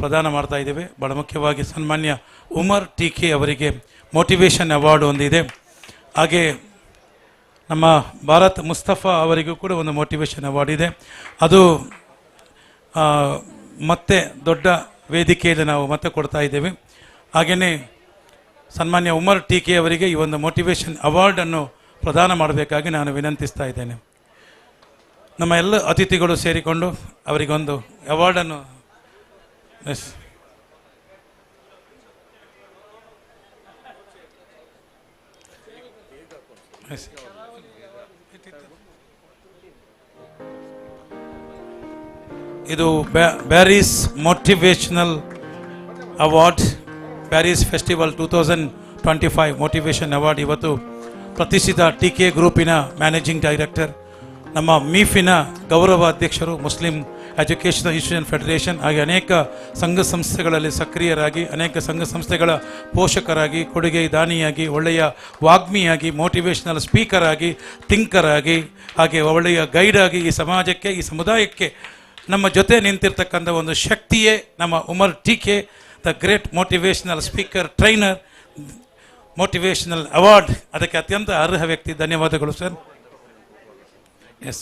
ಪ್ರದಾನ ಮಾಡ್ತಾ ಇದ್ದೇವೆ. ಭಾಳ ಮುಖ್ಯವಾಗಿ ಸನ್ಮಾನ್ಯ ಉಮರ್ ಟಿ ಕೆ ಅವರಿಗೆ ಮೋಟಿವೇಶನ್ ಅವಾರ್ಡ್ ಒಂದಿದೆ. ಹಾಗೆ ನಮ್ಮ ಭಾರತ್ ಮುಸ್ತಫಾ ಅವರಿಗೂ ಕೂಡ ಒಂದು ಮೋಟಿವೇಶನ್ ಅವಾರ್ಡ್ ಇದೆ. ಅದು ಮತ್ತೆ ದೊಡ್ಡ ವೇದಿಕೆಯಲ್ಲಿ ನಾವು ಮತ್ತೆ ಕೊಡ್ತಾ ಇದ್ದೇವೆ. ಹಾಗೆಯೇ ಸನ್ಮಾನ್ಯ ಉಮರ್ ಟಿ ಕೆ ಅವರಿಗೆ ಈ ಒಂದು ಮೋಟಿವೇಶನ್ ಅವಾರ್ಡನ್ನು ಪ್ರದಾನ ಮಾಡಬೇಕಾಗಿ ನಾನು ವಿನಂತಿಸ್ತಾ ಇದ್ದೇನೆ. ನಮ್ಮ ಎಲ್ಲ ಅತಿಥಿಗಳು ಸೇರಿಕೊಂಡು ಅವರಿಗೊಂದು ಅವಾರ್ಡನ್ನು ಎಸ್ ಎಸ್ ಇದು Bearys motivational award, Bearys festival 2025 motivation award. ಇವತ್ತು ಪ್ರತಿಷ್ಠಿತ ಟಿ ಕೆ ಗ್ರೂಪಿನ ಮ್ಯಾನೇಜಿಂಗ್ ಡೈರೆಕ್ಟರ್, ನಮ್ಮ ಮೀಫಿನ ಗೌರವ ಅಧ್ಯಕ್ಷರು, Muslim educational institution federation, ಹಾಗೆ ಅನೇಕ ಸಂಘ ಸಂಸ್ಥೆಗಳಲ್ಲಿ ಸಕ್ರಿಯರಾಗಿ, ಅನೇಕ ಸಂಘ ಸಂಸ್ಥೆಗಳ ಪೋಷಕರಾಗಿ, ಕೊಡುಗೆ ದಾನಿಯಾಗಿ, ಒಳ್ಳೆಯ ವಾಗ್ಮಿಯಾಗಿ, ಮೋಟಿವೇಶ್ನಲ್ ಸ್ಪೀಕರ್ ಆಗಿ, ಥಿಂಕರ್ ಆಗಿ, ಹಾಗೆ ಒಳ್ಳೆಯ ಗೈಡಾಗಿ ಈ ಸಮಾಜಕ್ಕೆ, ಈ ಸಮುದಾಯಕ್ಕೆ ನಮ್ಮ ಜೊತೆ ನಿಂತಿರ್ತಕ್ಕಂಥ ಒಂದು ಶಕ್ತಿಯೇ ನಮ್ಮ Umar T K, the great motivational speaker, trainer, motivational award ಅದಕ್ಕೆ ಅತ್ಯಂತ ಅರ್ಹ ವ್ಯಕ್ತಿ. ಧನ್ಯವಾದಗಳು sir. Yes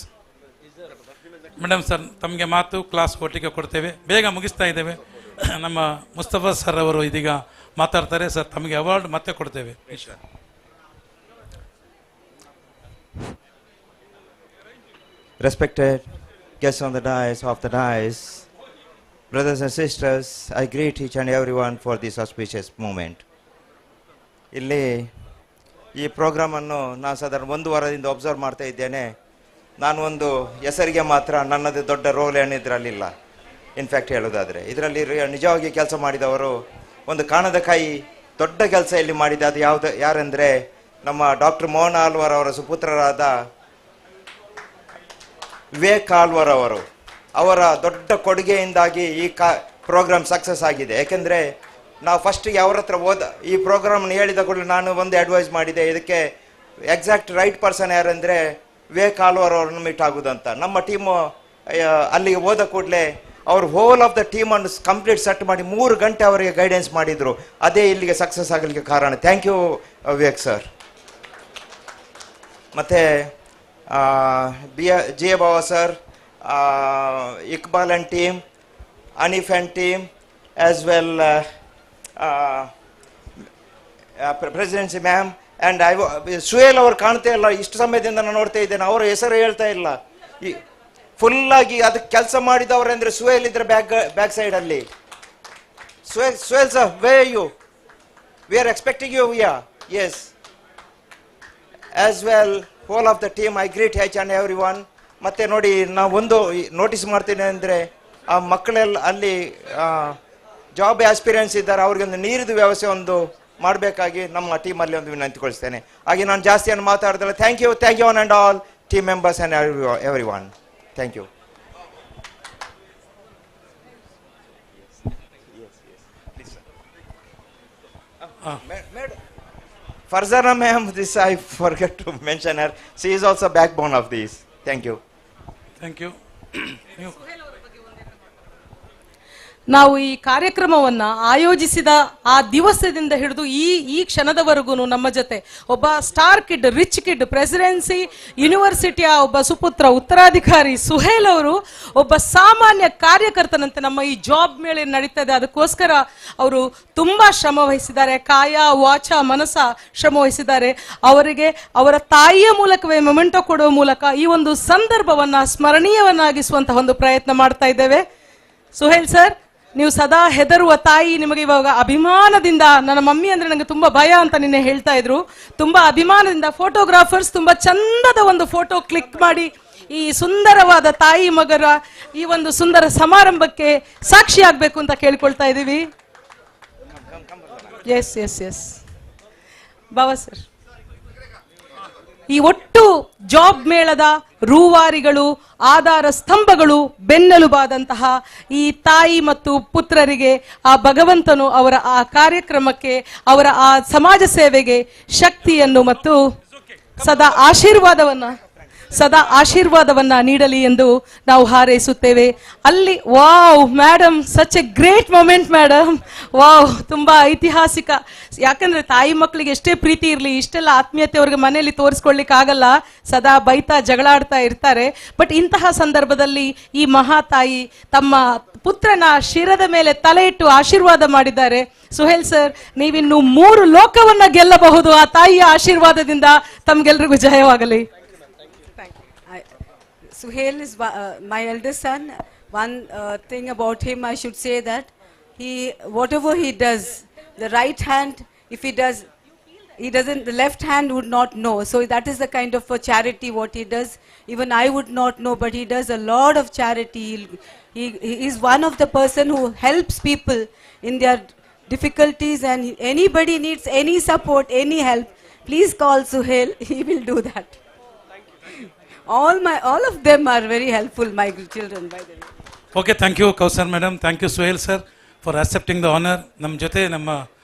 madam, sir ತಮಗೆ ಮಾತು ಕ್ಲಾಸ್ ಒಟ್ಟಿಗೆ ಕೊಡ್ತೇವೆ, ಬೇಗ ಮುಗಿಸ್ತಾ ಇದ್ದೇವೆ. ನಮ್ಮ ಮುಸ್ತಫಾ ಸರ್ ಅವರು ಇದೀಗ ಮಾತಾಡ್ತಾರೆ. ಸರ್ ತಮಗೆ ಅವಾರ್ಡ್ ಮತ್ತೆ ಕೊಡ್ತೇವೆ. Respected guests on the dais, off the dais, brothers and sisters, I greet each and everyone for this auspicious moment. ಇಲ್ಲಿ ಈ ಪ್ರೋಗ್ರಾಮನ್ನು ನಾನು ಸಾಧಾರಣ ಒಂದು ವಾರದಿಂದ ಅಬ್ಸರ್ವ್ ಮಾಡ್ತಾ ಇದ್ದೇನೆ. ನಾನು ಒಂದು ಹೆಸರಿಗೆ ಮಾತ್ರ, ನನ್ನದು ದೊಡ್ಡ ರೋಲ್ ಏನು ಇದರಲ್ಲಿಲ್ಲ. ಇನ್ಫ್ಯಾಕ್ಟ್ ಹೇಳೋದಾದರೆ ಇದರಲ್ಲಿ ನಿಜವಾಗಿ ಕೆಲಸ ಮಾಡಿದವರು ಒಂದು ಕಾಣದ ಕೈ ದೊಡ್ಡ ಕೆಲಸ ಇಲ್ಲಿ ಮಾಡಿದೆ. ಅದು ಯಾವುದು ಯಾರೆಂದರೆ ನಮ್ಮ ಡಾಕ್ಟರ್ ಮೋಹನ್ ಆಲ್ವರ್ ಅವರ ಸುಪುತ್ರರಾದ ವಿವೇಕ್ ಆಲ್ವರ್ ಅವರು. ಅವರ ದೊಡ್ಡ ಕೊಡುಗೆಯಿಂದಾಗಿ ಈ ಪ್ರೋಗ್ರಾಮ್ ಸಕ್ಸಸ್ ಆಗಿದೆ. ಏಕೆಂದರೆ ನಾವು ಫಸ್ಟಿಗೆ ಅವ್ರ ಹತ್ರ ಈ ಪ್ರೋಗ್ರಾಮ್ನ ಹೇಳಿದ ಕೂಡಲೇ ನಾನು ಒಂದು ಅಡ್ವೈಸ್ ಮಾಡಿದೆ, ಇದಕ್ಕೆ exact right person ಯಾರೆಂದರೆ ವಿವೇಕ್ ಆಲ್ವರ್ ಅವರನ್ನು ಮೀಟ್ ಆಗೋದಂತ. ನಮ್ಮ ಟೀಮು ಅಲ್ಲಿಗೆ ಹೋದ ಕೂಡಲೇ ಅವರು whole of the ಟೀಮನ್ನು complete set ಮಾಡಿ 3 ಗಂಟೆ ಅವರಿಗೆ ಗೈಡೆನ್ಸ್ ಮಾಡಿದರು. ಅದೇ ಇಲ್ಲಿಗೆ ಸಕ್ಸಸ್ ಆಗಲಿಕ್ಕೆ ಕಾರಣ. Thank you Vivek sir. ಮತ್ತು G A Bava sir, Iqbal and team, Anif and team, as well presidency ma'am and I Suhail ಅವರು ಕಾಣ್ತಾ ಇಲ್ಲ, ಇಷ್ಟು ಸಮಯದಿಂದ ನಾನು ನೋಡ್ತಾ ಇದ್ದೇನೆ, ಅವರ ಹೆಸರು ಹೇಳ್ತಾ ಇಲ್ಲ. ಈ ಫುಲ್ಲಾಗಿ ಅದಕ್ಕೆ ಕೆಲಸ ಮಾಡಿದವರೆಂದರೆ ಸುಹೇಲ್ ಇದ್ರೆ ಬ್ಯಾಕ್ ಸೈಡಲ್ಲಿ. Suhail sir, where you? We are expecting you. Yeah, yes. As well whole of the team, I greet each and every one. ಮತ್ತು ನೋಡಿ, ನಾವು ಒಂದು ನೋಟಿಸ್ ಮಾಡ್ತೀನಿ ಅಂದರೆ ಆ ಮಕ್ಕಳೆಲ್ಲ ಅಲ್ಲಿ ಜಾಬ್ ಆಸ್ಪಿರೆನ್ಸ್ ಇದ್ದಾರೆ, ಅವ್ರಿಗೆ ಒಂದು ನೀರಿನ ವ್ಯವಸ್ಥೆ ಒಂದು ಮಾಡಬೇಕಾಗಿ ನಮ್ಮ ಟೀಮಲ್ಲಿ ಒಂದು ವಿನಂತಿಕೊಳಿಸ್ತೇನೆ. ಹಾಗೆ ನಾನು ಜಾಸ್ತಿಯನ್ನು ಮಾತಾಡ್ದಲ್ಲ. Thank you, thank you one and all team members and every one. Thank you. Farzana ma'am, this I forget to mention her. She is also backbone of this. Thank you. Thank you. ನಾವು ಈ ಕಾರ್ಯಕ್ರಮವನ್ನು ಆಯೋಜಿಸಿದ ಆ ದಿವಸದಿಂದ ಹಿಡಿದು ಈ ಕ್ಷಣದವರೆಗೂ ನಮ್ಮ ಜೊತೆ ಒಬ್ಬ star kid, rich kid, presidency ಯೂನಿವರ್ಸಿಟಿಯ ಒಬ್ಬ ಸುಪುತ್ರ, ಉತ್ತರಾಧಿಕಾರಿ ಸುಹೇಲ್ ಅವರು ಒಬ್ಬ ಸಾಮಾನ್ಯ ಕಾರ್ಯಕರ್ತನಂತೆ ನಮ್ಮ ಈ ಜಾಬ್ ಮೇಲೆ ನಡೀತಾ ಇದೆ. ಅದಕ್ಕೋಸ್ಕರ ಅವರು ತುಂಬ ಶ್ರಮ ವಹಿಸಿದ್ದಾರೆ, ಕಾಯ ವಾಚ ಮನಸ ಶ್ರಮ ವಹಿಸಿದ್ದಾರೆ. ಅವರಿಗೆ ಅವರ ತಾಯಿಯ ಮೂಲಕವೇ ಮೊಮೆಂಟೋ ಕೊಡುವ ಮೂಲಕ ಈ ಒಂದು ಸಂದರ್ಭವನ್ನು ಸ್ಮರಣೀಯವನ್ನಾಗಿಸುವಂತಹ ಒಂದು ಪ್ರಯತ್ನ ಮಾಡ್ತಾ ಇದ್ದೇವೆ. ಸುಹೇಲ್ ಸರ್, ನೀವು ಸದಾ ಹೆದರುವ ತಾಯಿ ನಿಮಗೆ ಇವಾಗ ಅಭಿಮಾನದಿಂದ, ನನ್ನ ಮಮ್ಮಿ ಅಂದರೆ ನನಗೆ ತುಂಬ ಭಯ ಅಂತ ನಿನ್ನೆ ಹೇಳ್ತಾ ಇದ್ರು, ತುಂಬ ಅಭಿಮಾನದಿಂದ ಫೋಟೋಗ್ರಾಫರ್ಸ್ ತುಂಬ ಚಂದದ ಒಂದು ಫೋಟೋ ಕ್ಲಿಕ್ ಮಾಡಿ ಈ ಸುಂದರವಾದ ತಾಯಿ ಮಗರ ಈ ಒಂದು ಸುಂದರ ಸಮಾರಂಭಕ್ಕೆ ಸಾಕ್ಷಿಯಾಗಬೇಕು ಅಂತ ಕೇಳ್ಕೊಳ್ತಾ ಇದ್ದೀವಿ. S S S Baba sir, ಈ ಒಟ್ಟು ಜಾಬ್ ಮೇಳದ ರೂವಾರಿಗಳು, ಆಧಾರ ಸ್ತಂಭಗಳು, ಬೆನ್ನೆಲುಬಾದಂತಹ ಈ ತಾಯಿ ಮತ್ತು ಪುತ್ರರಿಗೆ ಆ ಭಗವಂತನು ಅವರ ಆ ಕಾರ್ಯಕ್ರಮಕ್ಕೆ, ಅವರ ಆ ಸಮಾಜ ಸೇವೆಗೆ ಶಕ್ತಿಯನ್ನು ಮತ್ತು ಸದಾ ಆಶೀರ್ವಾದವನ್ನು ಸದಾ ಆಶೀರ್ವಾದವನ್ನ ನೀಡಲಿ ಎಂದು ನಾವು ಹಾರೈಸುತ್ತೇವೆ. ಅಲ್ಲಿ wow madam, such a great moment madam, wow, ತುಂಬಾ ಐತಿಹಾಸಿಕ. ಯಾಕಂದ್ರೆ ತಾಯಿ ಮಕ್ಕಳಿಗೆ ಎಷ್ಟೇ ಪ್ರೀತಿ ಇರಲಿ, ಇಷ್ಟೆಲ್ಲ ಆತ್ಮೀಯತೆ ಅವ್ರಿಗೆ ಮನೆಯಲ್ಲಿ ತೋರಿಸ್ಕೊಳ್ಳಿಕ್ಕೆ ಆಗಲ್ಲ, ಸದಾ ಬೈತಾ ಜಗಳಾಡ್ತಾ ಇರ್ತಾರೆ. ಬಟ್ ಇಂತಹ ಸಂದರ್ಭದಲ್ಲಿ ಈ ಮಹಾತಾಯಿ ತಮ್ಮ ಪುತ್ರನ ಶಿರದ ಮೇಲೆ ತಲೆ ಇಟ್ಟು ಆಶೀರ್ವಾದ ಮಾಡಿದ್ದಾರೆ. ಸುಹೇಲ್ ಸರ್, ನೀವಿನ್ನು 3 ಲೋಕವನ್ನ ಗೆಲ್ಲಬಹುದು ಆ ತಾಯಿಯ ಆಶೀರ್ವಾದದಿಂದ. ತಮ್ಗೆಲ್ರಿಗೂ ಜಯವಾಗಲಿ. Suhail is my eldest son. One thing about him I should say that he, whatever he does, the right hand, if he does, he doesn't, the left hand would not know. So that is the kind of a charity what he does. Even I would not know, but he does a lot of charity. He is one of the person who helps people in their difficulties, and anybody needs any support, any help, please call Suhail, he will do that. All of them are very helpful, my children, by the way. Okay, thank you Kausar madam, thank you Suhail sir for accepting the honour. ನಮ್ಮ ಜೊತೆ ನಮ್ಮ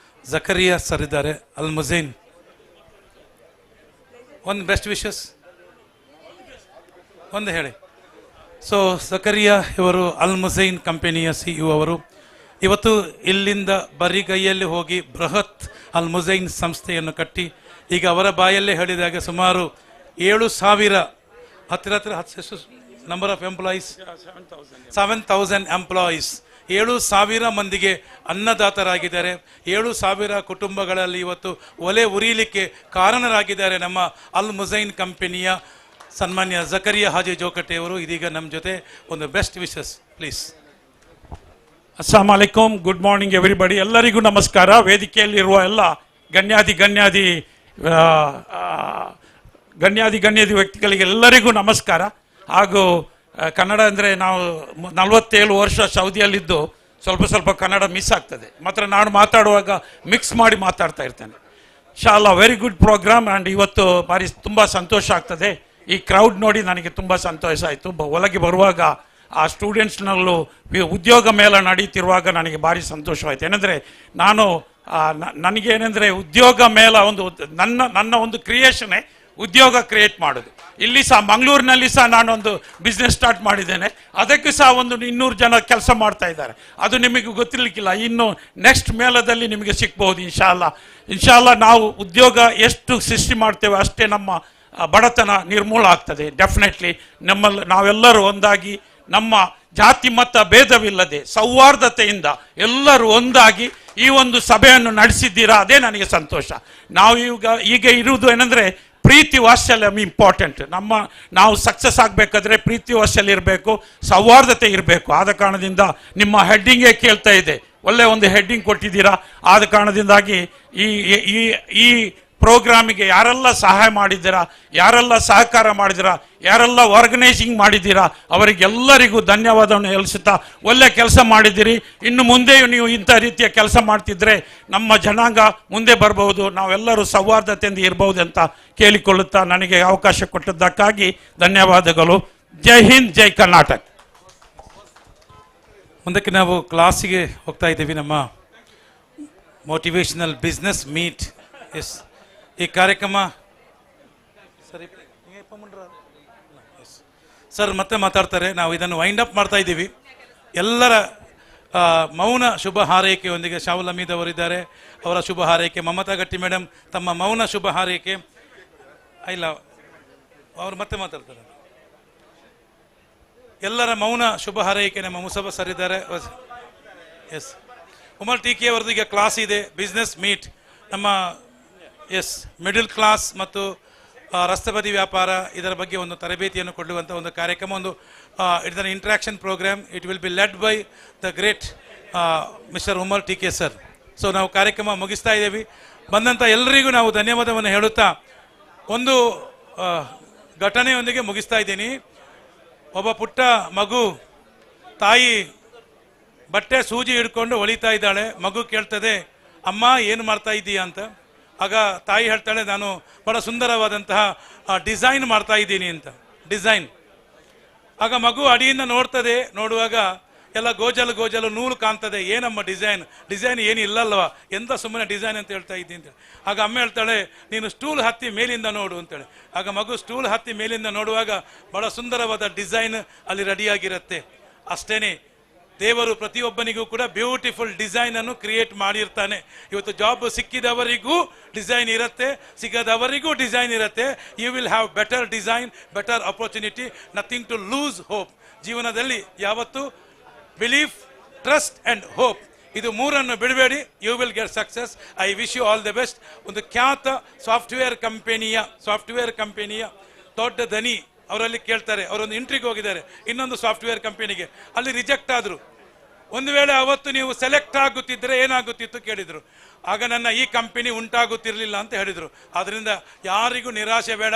Zakariya sir ಇದ್ದಾರೆ, ಅಲ್ ಮುಜೈನ್. ಒಂದು best wishes ಒಂದು ಹೇಳಿ. ಸೊ ಜಕರಿಯಾ ಇವರು ಅಲ್ ಮುಜೈನ್ ಕಂಪನಿಯ ಸಿಇಒ ಅವರು. ಇವತ್ತು ಇಲ್ಲಿಂದ ಬರಿಗೈಯಲ್ಲಿ ಹೋಗಿ ಬೃಹತ್ ಅಲ್ ಮುಜೈನ್ ಸಂಸ್ಥೆಯನ್ನು ಕಟ್ಟಿ, ಈಗ ಅವರ ಬಾಯಲ್ಲೇ ಹೇಳಿದಾಗ ಸುಮಾರು 7,000 ಹತ್ತಿರ ಹತ್ತಿರ 10 number of employees, 7,000 employees, 7,000 ಮಂದಿಗೆ ಅನ್ನದಾತರಾಗಿದ್ದಾರೆ. 7,000 ಕುಟುಂಬಗಳಲ್ಲಿ ಇವತ್ತು ಒಲೆ ಉರಿಯಲಿಕ್ಕೆ ಕಾರಣರಾಗಿದ್ದಾರೆ ನಮ್ಮ ಅಲ್ ಮುಜೈನ್ ಕಂಪನಿಯ ಸನ್ಮಾನ್ಯ ಜಕರಿಯಾ ಹಾಜಿ ಜೋಕಟ್ಟೆಯವರು. ಇದೀಗ ನಮ್ಮ ಜೊತೆ ಒಂದು best wishes please. ಅಸ್ಸಲಾಮ್ ಅಲೈಕುಮ್, good morning everybody. ಎಲ್ಲರಿಗೂ ನಮಸ್ಕಾರ. ವೇದಿಕೆಯಲ್ಲಿರುವ ಎಲ್ಲ ಗಣ್ಯಾದಿ ಗಣ್ಯಾದಿ ಗಣ್ಯಾದಿ ಗಣ್ಯಾದಿ ವ್ಯಕ್ತಿಗಳಿಗೆ ಎಲ್ಲರಿಗೂ ನಮಸ್ಕಾರ. ಹಾಗೂ ಕನ್ನಡ ಅಂದರೆ ನಾವು 47 ವರ್ಷ ಸೌದಿಯಲ್ಲಿದ್ದು ಸ್ವಲ್ಪ ಸ್ವಲ್ಪ ಕನ್ನಡ ಮಿಸ್ ಆಗ್ತದೆ. ಮಾತ್ರ ನಾನು ಮಾತಾಡುವಾಗ ಮಿಕ್ಸ್ ಮಾಡಿ ಮಾತಾಡ್ತಾ ಇರ್ತೇನೆ. ಇನ್ಶಾಅಲ್ಲಾ very good program. And ಇವತ್ತು ಭಾರಿ ತುಂಬ ಸಂತೋಷ ಆಗ್ತದೆ. ಈ ಕ್ರೌಡ್ ನೋಡಿ ನನಗೆ ತುಂಬ ಸಂತೋಷ ಆಯಿತು. ಒಳಗೆ ಬರುವಾಗ ಆ ಸ್ಟೂಡೆಂಟ್ಸ್ನಲ್ಲೂ ಉದ್ಯೋಗ ಮೇಳ ನಡೀತಿರುವಾಗ ನನಗೆ ಭಾರಿ ಸಂತೋಷವಾಯಿತು. ಏನಂದರೆ ನಾನು, ನನಗೇನೆಂದರೆ ಉದ್ಯೋಗ ಮೇಳ ಒಂದು ನನ್ನ ನನ್ನ ಒಂದು ಕ್ರಿಯೇಷನ್ನೇ ಉದ್ಯೋಗ ಕ್ರಿಯೇಟ್ ಮಾಡೋದು. ಇಲ್ಲಿ ಸಹ ಮಂಗಳೂರಿನಲ್ಲಿ ಸಹ ನಾನೊಂದು ಬಿಸ್ನೆಸ್ ಸ್ಟಾರ್ಟ್ ಮಾಡಿದ್ದೇನೆ. ಅದಕ್ಕೆ ಸಹ ಒಂದು 200 ಜನ ಕೆಲಸ ಮಾಡ್ತಾ ಇದ್ದಾರೆ. ಅದು ನಿಮಗೆ ಗೊತ್ತಿರಲಿಕ್ಕಿಲ್ಲ. ಇನ್ನು ನೆಕ್ಸ್ಟ್ ಮೇಳದಲ್ಲಿ ನಿಮಗೆ ಸಿಗ್ಬಹುದು ಇನ್ಶಾಅಲ್ಲಾ. ಇನ್ಶಾಅಲ್ಲಾ ನಾವು ಉದ್ಯೋಗ ಎಷ್ಟು ಸೃಷ್ಟಿ ಮಾಡ್ತೇವೆ ಅಷ್ಟೇ ನಮ್ಮ ಬಡತನ ನಿರ್ಮೂಲ ಆಗ್ತದೆ. ಡೆಫಿನೆಟ್ಲಿ ನಮ್ಮಲ್ಲಿ ನಾವೆಲ್ಲರೂ ಒಂದಾಗಿ ನಮ್ಮ ಜಾತಿ ಮತ ಭೇದವಿಲ್ಲದೆ ಸೌಹಾರ್ದತೆಯಿಂದ ಎಲ್ಲರೂ ಒಂದಾಗಿ ಈ ಒಂದು ಸಭೆಯನ್ನು ನಡೆಸಿದ್ದೀರಾ, ಅದೇ ನನಗೆ ಸಂತೋಷ. ನಾವು ಈಗ ಇರುವುದು ಏನಂದರೆ ಪ್ರೀತಿ ವಾತ್ಸಲ್ಯ ಇಂಪಾರ್ಟೆಂಟ್. ನಾವು ಸಕ್ಸಸ್ ಆಗಬೇಕಾದ್ರೆ ಪ್ರೀತಿ ವಾತ್ಸಲ್ಯ ಇರಬೇಕು, ಸೌಹಾರ್ದತೆ ಇರಬೇಕು. ಆದ ಕಾರಣದಿಂದ ನಿಮ್ಮ ಹೆಡ್ಡಿಂಗೇ ಕೇಳ್ತಾ ಇದೆ, ಒಳ್ಳೆ ಒಂದು ಹೆಡ್ಡಿಂಗ್ ಕೊಟ್ಟಿದ್ದೀರಾ. ಆದ ಕಾರಣದಿಂದಾಗಿ ಈ ಈ ಈ ಪ್ರೋಗ್ರಾಮಿಗೆ ಯಾರೆಲ್ಲ ಸಹಾಯ ಮಾಡಿದ್ದೀರಾ, ಯಾರೆಲ್ಲ ಸಹಕಾರ ಮಾಡಿದ್ದೀರಾ, ಯಾರೆಲ್ಲ ಆರ್ಗನೈಸಿಂಗ್ ಮಾಡಿದ್ದೀರಾ, ಅವರಿಗೆಲ್ಲರಿಗೂ ಧನ್ಯವಾದವನ್ನು ತಿಳಿಸುತ್ತಾ ಒಳ್ಳೆ ಕೆಲಸ ಮಾಡಿದ್ದೀರಿ. ಇನ್ನು ಮುಂದೆಯೂ ನೀವು ಇಂಥ ರೀತಿಯ ಕೆಲಸ ಮಾಡ್ತಿದ್ರೆ ನಮ್ಮ ಜನಾಂಗ ಮುಂದೆ ಬರ್ಬೋದು, ನಾವೆಲ್ಲರೂ ಸೌಹಾರ್ದತೆಯಿಂದ ಇರ್ಬೋದು ಅಂತ ಕೇಳಿಕೊಳ್ಳುತ್ತಾ ನನಗೆ ಅವಕಾಶ ಕೊಟ್ಟದ್ದಕ್ಕಾಗಿ ಧನ್ಯವಾದಗಳು. ಜೈ ಹಿಂದ್, ಜೈ ಕರ್ನಾಟಕ. ಮುಂದಕ್ಕೆ ನಾವು ಕ್ಲಾಸಿಗೆ ಹೋಗ್ತಾ ಇದ್ದೀವಿ. ನಮ್ಮ motivational business meet S ಈ ಕಾರ್ಯಕ್ರಮ ಸರಿ ಸರ್ ಮತ್ತೆ ಮಾತಾಡ್ತಾರೆ. ನಾವು ಇದನ್ನು ವೈಂಡ್ ಅಪ್ ಮಾಡ್ತಾ ಇದ್ದೀವಿ. ಎಲ್ಲರ ಮೌನ ಶುಭ ಹಾರೈಕೆಯೊಂದಿಗೆ ಶಾಹುಲ್ ಹಮೀದ್ ಅವರಿದ್ದಾರೆ, ಅವರ ಶುಭ ಹಾರೈಕೆ. ಮಮತಾ ಗಟ್ಟಿ ಮೇಡಮ್ ತಮ್ಮ ಮೌನ ಶುಭ ಹಾರೈಕೆ. ಇಲ್ಲ, ಅವರು ಮತ್ತೆ ಮಾತಾಡ್ತಾರೆ. ಎಲ್ಲರ ಮೌನ ಶುಭ ಹಾರೈಕೆ ನಮ್ಮ ಮುಸಬ ಸರ್ ಇದ್ದಾರೆ. S Umar T K ಅವರದ್ದು ಈಗ ಕ್ಲಾಸ್ ಇದೆ, ಬಿಸ್ನೆಸ್ ಮೀಟ್. ನಮ್ಮ S middle class ಮತ್ತು ರಸ್ತೆ ಬದಿ ವ್ಯಾಪಾರ ಇದರ ಬಗ್ಗೆ ಒಂದು ತರಬೇತಿಯನ್ನು ಕೊಡುವಂಥ ಒಂದು ಕಾರ್ಯಕ್ರಮ, ಒಂದು it's an interaction program. It will be led by the great mister Umar T K sir. So ನಾವು ಕಾರ್ಯಕ್ರಮ ಮುಗಿಸ್ತಾ ಇದ್ದೀವಿ. ಬಂದಂಥ ಎಲ್ಲರಿಗೂ ನಾವು ಧನ್ಯವಾದವನ್ನು ಹೇಳುತ್ತಾ ಒಂದು ಘಟನೆಯೊಂದಿಗೆ ಮುಗಿಸ್ತಾ ಇದ್ದೀನಿ. ಒಬ್ಬ ಪುಟ್ಟ ಮಗು ತಾಯಿ ಬಟ್ಟೆ ಸೂಜಿ ಹಿಡ್ಕೊಂಡು ಹೊಲಿತಾ ಇದ್ದಾಳೆ. ಮಗು ಕೇಳ್ತದೆ, ಅಮ್ಮ ಏನು ಮಾಡ್ತಾ ಇದ್ದೀಯಾ ಅಂತ. ಆಗ ತಾಯಿ ಹೇಳ್ತಾಳೆ, ನಾನು ಬಹಳ ಸುಂದರವಾದಂತಹ ಡಿಸೈನ್ ಮಾಡ್ತಾ ಇದ್ದೀನಿ ಅಂತ. ಡಿಸೈನ್. ಆಗ ಮಗು ಅಡಿಯಿಂದ ನೋಡ್ತದೆ. ನೋಡುವಾಗ ಎಲ್ಲ ಗೋಜಲು ಗೋಜಲು ನೂಲು ಕಾಣ್ತದೆ, ಏನಮ್ಮ ಡಿಸೈನ್, ಡಿಸೈನ್ ಏನು ಇಲ್ಲಲ್ವಾ, ಎಂತ ಸುಮ್ಮನೆ ಡಿಸೈನ್ ಅಂತ ಹೇಳ್ತಾ ಇದ್ದೀನಿ ಅಂತೇಳಿ. ಆಗ ಅಮ್ಮ ಹೇಳ್ತಾಳೆ, ನೀನು ಸ್ಟೂಲ್ ಹತ್ತಿ ಮೇಲಿಂದ ನೋಡು ಅಂತೇಳಿ. ಆಗ ಮಗು ಸ್ಟೂಲ್ ಹತ್ತಿ ಮೇಲಿಂದ ನೋಡುವಾಗ ಬಹಳ ಸುಂದರವಾದ ಡಿಸೈನ್ ಅಲ್ಲಿ ರೆಡಿಯಾಗಿರುತ್ತೆ. ಅಷ್ಟೇನೆ ದೇವರು ಪ್ರತಿಯೊಬ್ಬನಿಗೂ ಕೂಡ ಬ್ಯೂಟಿಫುಲ್ ಡಿಸೈನ್ ಅನ್ನು ಕ್ರಿಯೇಟ್ ಮಾಡಿರ್ತಾನೆ. ಇವತ್ತು ಜಾಬ್ ಸಿಕ್ಕಿದವರಿಗೂ ಡಿಸೈನ್ ಇರುತ್ತೆ, ಸಿಗದವರಿಗೂ ಡಿಸೈನ್ ಇರುತ್ತೆ. You will have better design, better opportunity, nothing to lose hope. ಜೀವನದಲ್ಲಿ ಯಾವತ್ತು ಬಿಲೀಫ್, ಟ್ರಸ್ಟ್ ಆ್ಯಂಡ್ ಹೋಪ್, ಇದು ಮೂರನ್ನು ಬಿಡಬೇಡಿ. You will get success. I wish you all the best. ಒಂದು ಖ್ಯಾತ ಸಾಫ್ಟ್ವೇರ್ ಕಂಪನಿಯ ದೊಡ್ಡ ದನಿ ಅವರಲ್ಲಿ ಕೇಳ್ತಾರೆ, ಅವರೊಂದು ಇಂಟ್ರಿಗೆ ಹೋಗಿದ್ದಾರೆ ಇನ್ನೊಂದು ಸಾಫ್ಟ್ವೇರ್ ಕಂಪನಿಗೆ, ಅಲ್ಲಿ ರಿಜೆಕ್ಟ್ ಆದರು. ಒಂದು ವೇಳೆ ಅವತ್ತು ನೀವು ಸೆಲೆಕ್ಟ್ ಆಗುತ್ತಿದ್ದರೆ ಏನಾಗುತ್ತಿತ್ತು ಕೇಳಿದರು. ಆಗ ನನ್ನ ಈ ಕಂಪನಿ ಉಂಟಾಗುತ್ತಿರಲಿಲ್ಲ ಅಂತ ಹೇಳಿದರು. ಆದ್ದರಿಂದ ಯಾರಿಗೂ ನಿರಾಶೆ ಬೇಡ.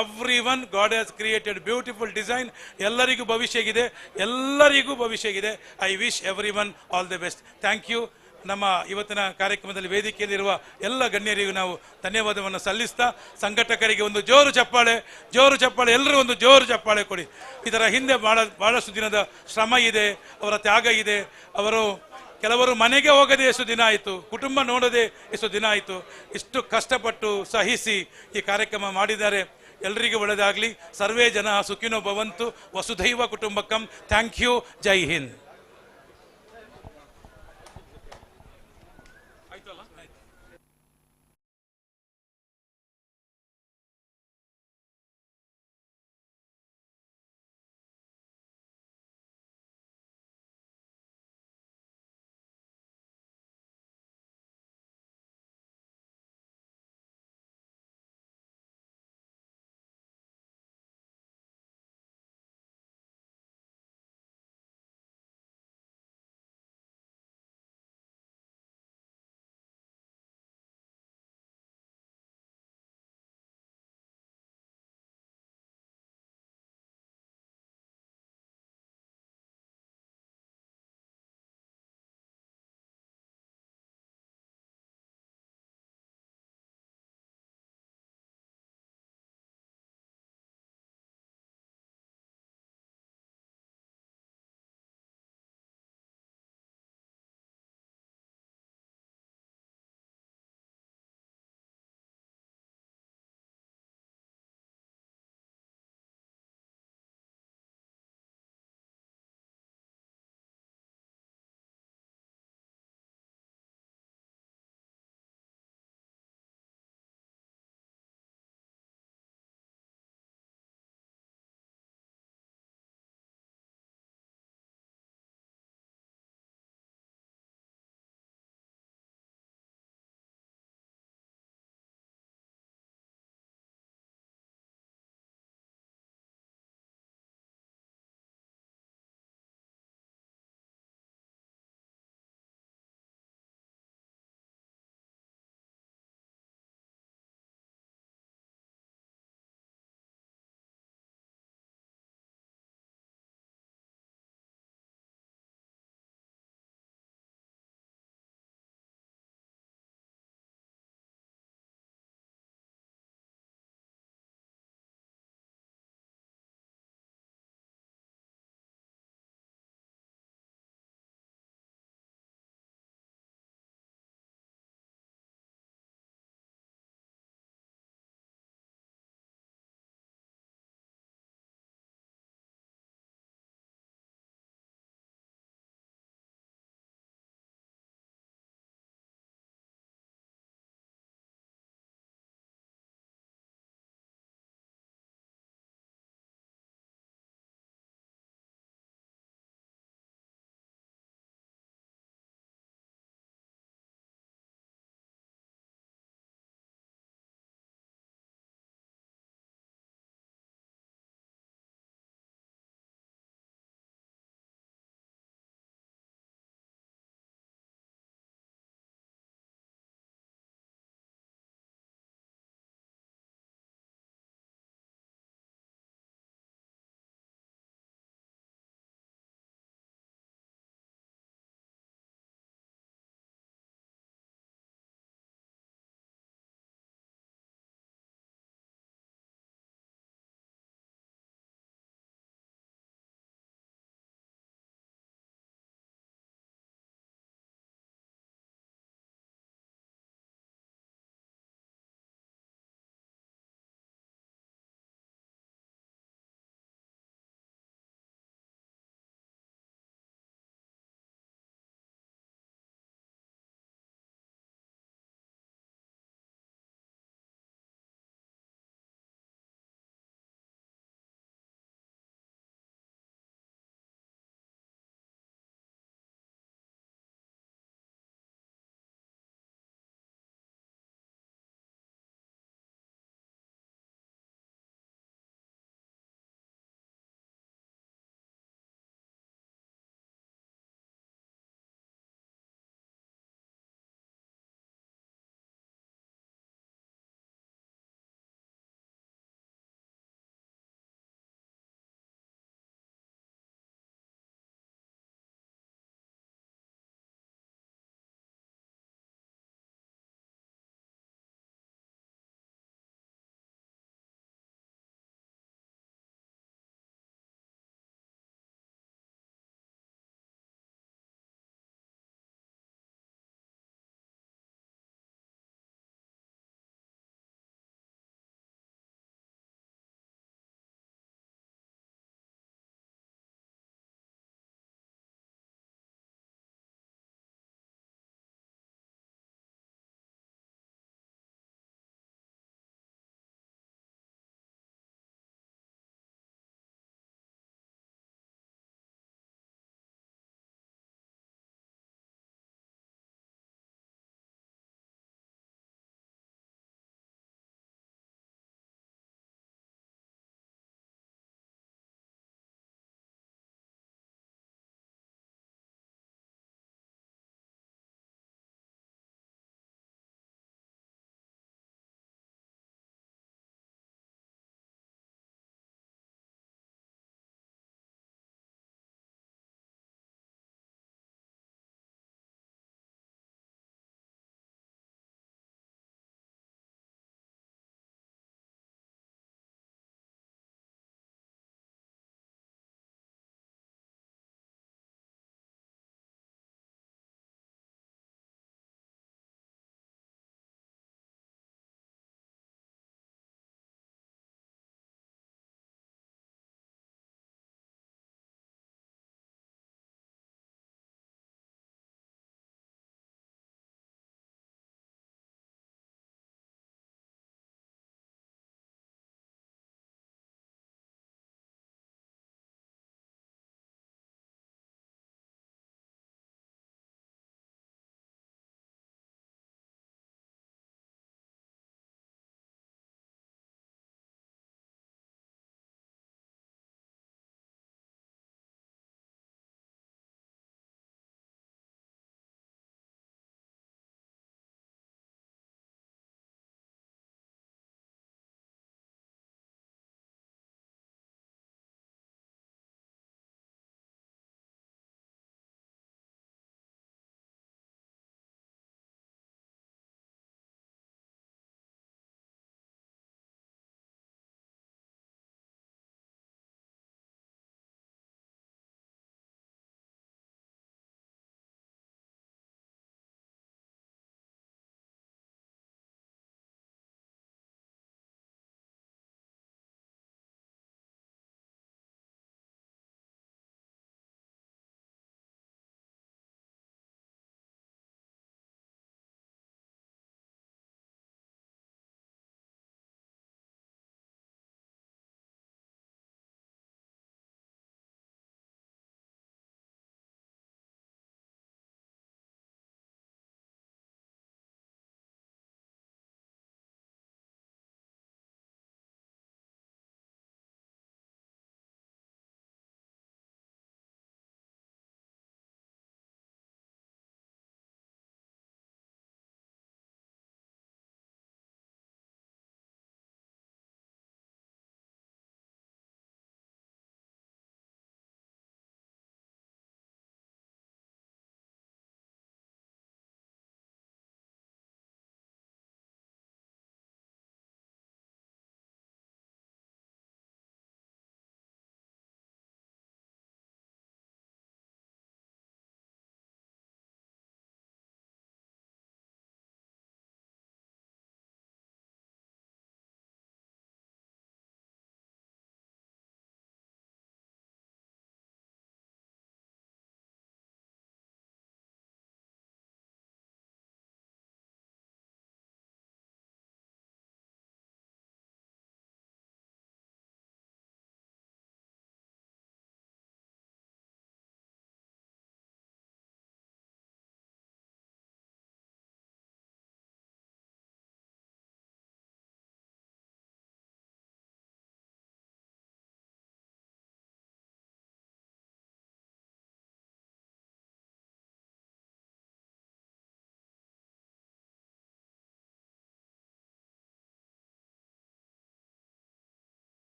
Everyone God has created beautiful design. ಎಲ್ಲರಿಗೂ ಭವಿಷ್ಯಗಿದೆ, ಎಲ್ಲರಿಗೂ ಭವಿಷ್ಯಗಿದೆ. I wish everyone all the best. Thank you. ನಮ್ಮ ಇವತ್ತಿನ ಕಾರ್ಯಕ್ರಮದಲ್ಲಿ ವೇದಿಕೆಯಲ್ಲಿರುವ ಎಲ್ಲ ಗಣ್ಯರಿಗೂ ನಾವು ಧನ್ಯವಾದವನ್ನು ಸಲ್ಲಿಸ್ತಾ, ಸಂಘಟಕರಿಗೆ ಒಂದು ಜೋರು ಚಪ್ಪಾಳೆ, ಜೋರು ಚಪ್ಪಾಳೆ, ಎಲ್ಲರೂ ಒಂದು ಜೋರು ಚಪ್ಪಾಳೆ ಕೊಡಿ. ಇದರ ಹಿಂದೆ ಭಾಳಷ್ಟು ದಿನದ ಶ್ರಮ ಇದೆ, ಅವರ ತ್ಯಾಗ ಇದೆ. ಅವರು ಕೆಲವರು ಮನೆಗೆ ಹೋಗದೆ ಎಷ್ಟು ದಿನ ಆಯಿತು, ಕುಟುಂಬ ನೋಡದೆ ಎಷ್ಟು ದಿನ ಆಯಿತು, ಇಷ್ಟು ಕಷ್ಟಪಟ್ಟು ಸಹಿಸಿ ಈ ಕಾರ್ಯಕ್ರಮ ಮಾಡಿದ್ದಾರೆ. ಎಲ್ರಿಗೂ ಒಳ್ಳೆಯದಾಗಲಿ. ಸರ್ವೇ ಜನ ಸುಖಿನೋ ಭವಂತು, ವಸುಧೈವ ಕುಟುಂಬಕಂ. Thank you. Jai Hind.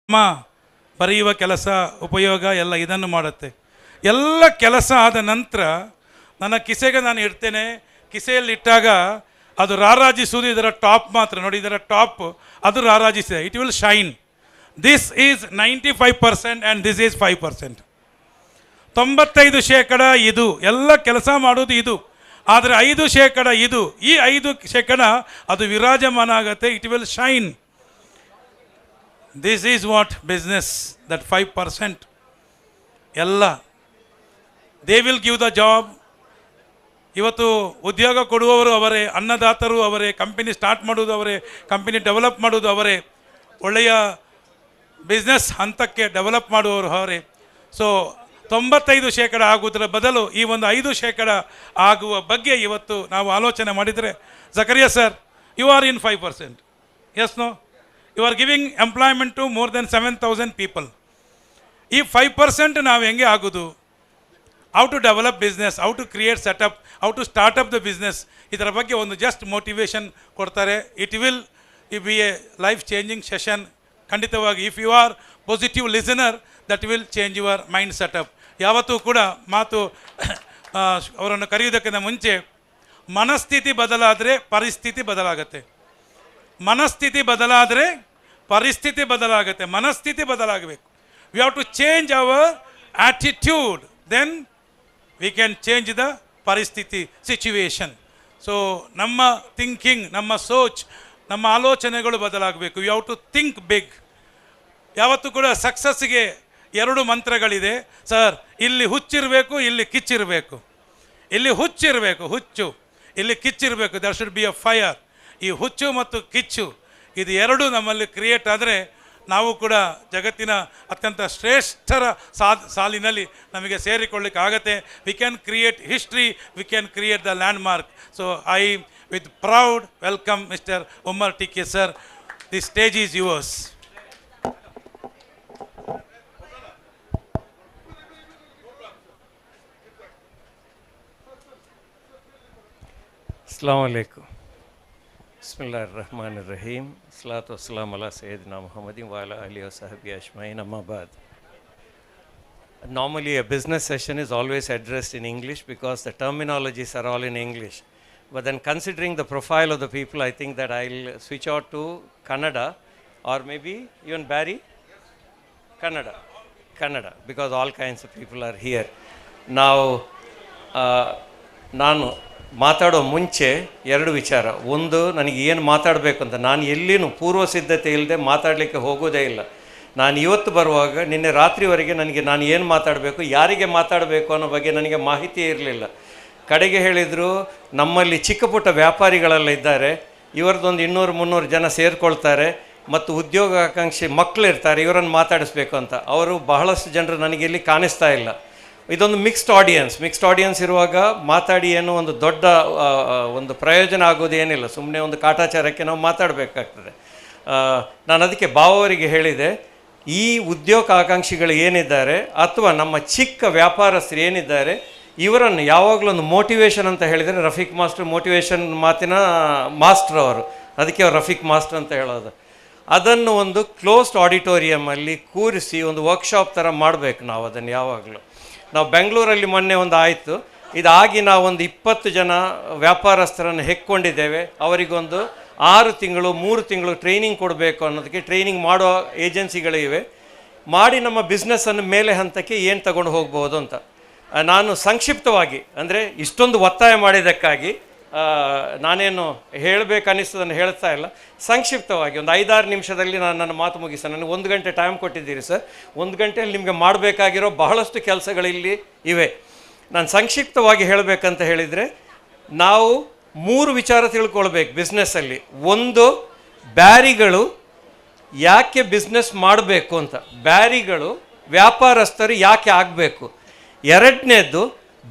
ಬರೆಯುವ ಕೆಲಸ, ಉಪಯೋಗ ಎಲ್ಲ ಇದನ್ನು ಮಾಡುತ್ತೆ. ಎಲ್ಲ ಕೆಲಸ ಆದ ನಂತರ ನನ್ನ ಕಿಸೆಗೆ ನಾನು ಇಡ್ತೇನೆ. ಕಿಸೆಯಲ್ಲಿಟ್ಟಾಗ ಅದು ರಾರಾಜಿಸುವುದು ಇದರ ಟಾಪ್ ಮಾತ್ರ. ನೋಡಿ, ಇದರ ಟಾಪ್ ಅದು ರಾರಾಜಿಸಿದೆ. It will shine. This is 95% and this is 5%. 95% ಇದು ಎಲ್ಲ ಕೆಲಸ ಮಾಡೋದು ಇದು, ಆದರೆ 5% ಇದು. ಈ 5% ಅದು ವಿರಾಜಮಾನ ಆಗುತ್ತೆ. It will shine. This is what business, that 5% ಎಲ್ಲ they will give the job. ಇವತ್ತು ಉದ್ಯೋಗ ಕೊಡುವವರು ಅವರೇ, ಅನ್ನದಾತರು ಅವರೇ, ಕಂಪನಿ ಸ್ಟಾರ್ಟ್ ಮಾಡೋದು ಅವರೇ, ಕಂಪನಿ ಡೆವಲಪ್ ಮಾಡೋದು ಅವರೇ, ಒಳ್ಳೆಯ ಬಿಸ್ನೆಸ್ ಹಂತಕ್ಕೆ ಡೆವಲಪ್ ಮಾಡುವವರು ಅವರೇ. ಸೊ 95% ಆಗುವುದರ ಬದಲು ಈ ಒಂದು 5% ಆಗುವ ಬಗ್ಗೆ ಇವತ್ತು ನಾವು ಆಲೋಚನೆ ಮಾಡಿದರೆ, Zakariya sir, you are in 5%. Yes, no, you are giving employment to more than 7,000 people. ಈ 5% ನಾವು ಹೆಂಗೆ ಆಗೋದು? How to develop business, how to create setup, how to start up the business, ಇದರ ಬಗ್ಗೆ ಒಂದು ಜಸ್ಟ್ ಮೋಟಿವೇಶನ್ ಕೊಡ್ತಾರೆ. It will be a life changing session ಖಂಡಿತವಾಗಿ. If you are positive listener, that will change your mind setup. ಯಾವತ್ತೂ ಕೂಡ ಮಾತು ಅವರನ್ನು ಕರೆಯುವುದಕ್ಕಿಂತ ಮುಂಚೆ ಮನಸ್ಥಿತಿ ಬದಲಾದರೆ ಪರಿಸ್ಥಿತಿ ಬದಲಾಗುತ್ತೆ. ಮನಸ್ಥಿತಿ ಬದಲಾದರೆ ಪರಿಸ್ಥಿತಿ ಬದಲಾಗುತ್ತೆ. ಮನಸ್ಥಿತಿ ಬದಲಾಗಬೇಕು. We have to change our attitude, then we can change the ಪರಿಸ್ಥಿತಿ, ಸಿಚುವೇಶನ್. ಸೊ ನಮ್ಮ ಥಿಂಕಿಂಗ್, ನಮ್ಮ ಸೋಚ್, ನಮ್ಮ ಆಲೋಚನೆಗಳು ಬದಲಾಗಬೇಕು. We have to think big. ಯಾವತ್ತೂ ಕೂಡ ಸಕ್ಸಸ್ಸಿಗೆ 2 ಮಂತ್ರಗಳಿದೆ ಸರ್. ಇಲ್ಲಿ ಹುಚ್ಚಿರಬೇಕು, ಇಲ್ಲಿ ಕಿಚ್ಚಿರಬೇಕು. ಇಲ್ಲಿ ಹುಚ್ಚಿರಬೇಕು, ಹುಚ್ಚು, ಇಲ್ಲಿ ಕಿಚ್ಚಿರಬೇಕು. There should be a fire. ಈ ಹುಚ್ಚು ಮತ್ತು ಕಿಚ್ಚು ಇದು ಎರಡು ನಮ್ಮಲ್ಲಿ ಕ್ರಿಯೇಟ್ ಆದರೆ ನಾವು ಕೂಡ ಜಗತ್ತಿನ ಅತ್ಯಂತ ಶ್ರೇಷ್ಠರ ಸಾಲಿನಲ್ಲಿ ನಮಗೆ ಸೇರಿಕೊಳ್ಳಿಕ್ಕೆ ಆಗತ್ತೆ. We can create history, we can create the landmark. So I with proud welcome mister Ummer T K sir. The stage is yours. ಅಸ್ಸಲಾಮು ಅಲೈಕುಮ್. ಬಿಸ್ಮಿಲ್ಲಾಹಿರ್ ರಹಮಾನಿರ್ Rahim. ಸಲಾತು ವಸ್ಸಲಾಮ್ ಅಲಾ ಸೈಯದ್ನಾ ಮುಹಮ್ಮದಿನ್ ವಾಲಾ ಅಲಿ ವಸಹಬಿ ಅಜ್ಮೈನ್. ಅಮ್ಮಾ ಬಾದ್. Normally a business session is always addressed in English because the terminologies are all in English. But then considering the profile of the people, I think that I'll switch out to Kannada or maybe even Barry? Kannada. Kannada, because all kinds of people are here. Now, ನಾನು ಮಾತಾಡೋ ಮುಂಚೆ 2 ವಿಚಾರ. ಒಂದು, ನನಗೆ ಏನು ಮಾತಾಡಬೇಕು ಅಂತ ನಾನು ಎಲ್ಲಿನೂ ಪೂರ್ವ ಸಿದ್ಧತೆ ಇಲ್ಲದೆ ಮಾತಾಡಲಿಕ್ಕೆ ಹೋಗೋದೇ ಇಲ್ಲ. ನಾನು ಇವತ್ತು ಬರುವಾಗ ನಿನ್ನೆ ರಾತ್ರಿವರೆಗೆ ನನಗೆ ನಾನು ಏನು ಮಾತಾಡಬೇಕು, ಯಾರಿಗೆ ಮಾತಾಡಬೇಕು ಅನ್ನೋ ಬಗ್ಗೆ ನನಗೆ ಮಾಹಿತಿಯೇ ಇರಲಿಲ್ಲ. ಕಡೆಗೆ ಹೇಳಿದರು, ನಮ್ಮಲ್ಲಿ ಚಿಕ್ಕ ಪುಟ್ಟ ವ್ಯಾಪಾರಿಗಳೆಲ್ಲ ಇದ್ದಾರೆ, ಇವರದ್ದೊಂದು 200-300 ಜನ ಸೇರಿಕೊಳ್ತಾರೆ ಮತ್ತು ಉದ್ಯೋಗಾಕಾಂಕ್ಷಿ ಮಕ್ಕಳಿರ್ತಾರೆ, ಇವರನ್ನು ಮಾತಾಡಿಸ್ಬೇಕು ಅಂತ. ಅವರು ಬಹಳಷ್ಟು ಜನರು ನನಗೆ ಇಲ್ಲಿ ಕಾಣಿಸ್ತಾ ಇಲ್ಲ. ಇದೊಂದು mixed audience. Mixed audience ಇರುವಾಗ ಮಾತಾಡಿ ಏನೋ ಒಂದು ದೊಡ್ಡ ಒಂದು ಪ್ರಯೋಜನ ಆಗೋದೇನಿಲ್ಲ, ಸುಮ್ಮನೆ ಒಂದು ಕಾಟಾಚಾರಕ್ಕೆ ನಾವು ಮಾತಾಡಬೇಕಾಗ್ತದೆ. ನಾನು ಅದಕ್ಕೆ ಬಾವವರಿಗೆ ಹೇಳಿದೆ, ಈ ಉದ್ಯೋಗ ಆಕಾಂಕ್ಷಿಗಳು ಏನಿದ್ದಾರೆ ಅಥವಾ ನಮ್ಮ ಚಿಕ್ಕ ವ್ಯಾಪಾರಸ್ಥರು ಏನಿದ್ದಾರೆ ಇವರನ್ನು ಯಾವಾಗಲೂ ಒಂದು ಮೋಟಿವೇಶನ್ ಅಂತ ಹೇಳಿದರೆ ರಫೀಕ್ ಮಾಸ್ಟರ್ ಮೋಟಿವೇಶನ್ ಮಾತಿನ ಮಾಸ್ಟರ್ ಅವರು, ಅದಕ್ಕೆ ಅವರು ರಫೀಕ್ ಮಾಸ್ಟರ್ ಅಂತ ಹೇಳೋದು. ಅದನ್ನು ಒಂದು ಕ್ಲೋಸ್ಡ್ ಆಡಿಟೋರಿಯಮಲ್ಲಿ ಕೂರಿಸಿ ಒಂದು ವರ್ಕ್ಶಾಪ್ ಥರ ಮಾಡಬೇಕು ನಾವು ಅದನ್ನು ಯಾವಾಗಲೂ. ನಾವು ಬೆಂಗಳೂರಲ್ಲಿ ಮೊನ್ನೆ ಒಂದು ಆಯಿತು, ಇದಾಗಿ ನಾವೊಂದು 20 ಜನ ವ್ಯಾಪಾರಸ್ಥರನ್ನು ಹೆಕ್ಕೊಂಡಿದ್ದೇವೆ. ಅವರಿಗೊಂದು 6 ತಿಂಗಳು 3 ತಿಂಗಳು ಟ್ರೈನಿಂಗ್ ಕೊಡಬೇಕು ಅನ್ನೋದಕ್ಕೆ ಟ್ರೈನಿಂಗ್ ಮಾಡೋ ಏಜೆನ್ಸಿಗಳಿವೆ. ಮಾಡಿ ನಮ್ಮ ಬಿಸ್ನೆಸ್ಸನ್ನು ಮೇಲೆ ಹಂತಕ್ಕೆ ಏನು ತಗೊಂಡು ಹೋಗ್ಬೋದು ಅಂತ ನಾನು ಸಂಕ್ಷಿಪ್ತವಾಗಿ, ಅಂದರೆ ಇಷ್ಟೊಂದು ಒತ್ತಾಯ ಮಾಡಿದ್ದಕ್ಕಾಗಿ ನಾನೇನು ಹೇಳಬೇಕನ್ನಿಸ್ತದನ್ನು ಹೇಳ್ತಾ ಇಲ್ಲ. ಸಂಕ್ಷಿಪ್ತವಾಗಿ ಒಂದು 5-6 ನಿಮಿಷದಲ್ಲಿ ನಾನು ನನ್ನ ಮಾತು ಮುಗಿಸ. ನನಗೆ 1 ಗಂಟೆ ಟೈಮ್ ಕೊಟ್ಟಿದ್ದೀರಿ ಸರ್. 1 ಗಂಟೆಯಲ್ಲಿ ನಿಮಗೆ ಮಾಡಬೇಕಾಗಿರೋ ಬಹಳಷ್ಟು ಕೆಲಸಗಳಿಲ್ಲಿ ಇವೆ. ನಾನು ಸಂಕ್ಷಿಪ್ತವಾಗಿ ಹೇಳಬೇಕಂತ ಹೇಳಿದರೆ, ನಾವು 3 ವಿಚಾರ ತಿಳ್ಕೊಳ್ಬೇಕು ಬಿಸ್ನೆಸ್ಸಲ್ಲಿ. ಒಂದು, ಬ್ಯಾರಿಗಳು ಯಾಕೆ ಬಿಸ್ನೆಸ್ ಮಾಡಬೇಕು ಅಂತ, ಬ್ಯಾರಿಗಳು ವ್ಯಾಪಾರಸ್ಥರು ಯಾಕೆ ಆಗಬೇಕು. ಎರಡನೇದ್ದು,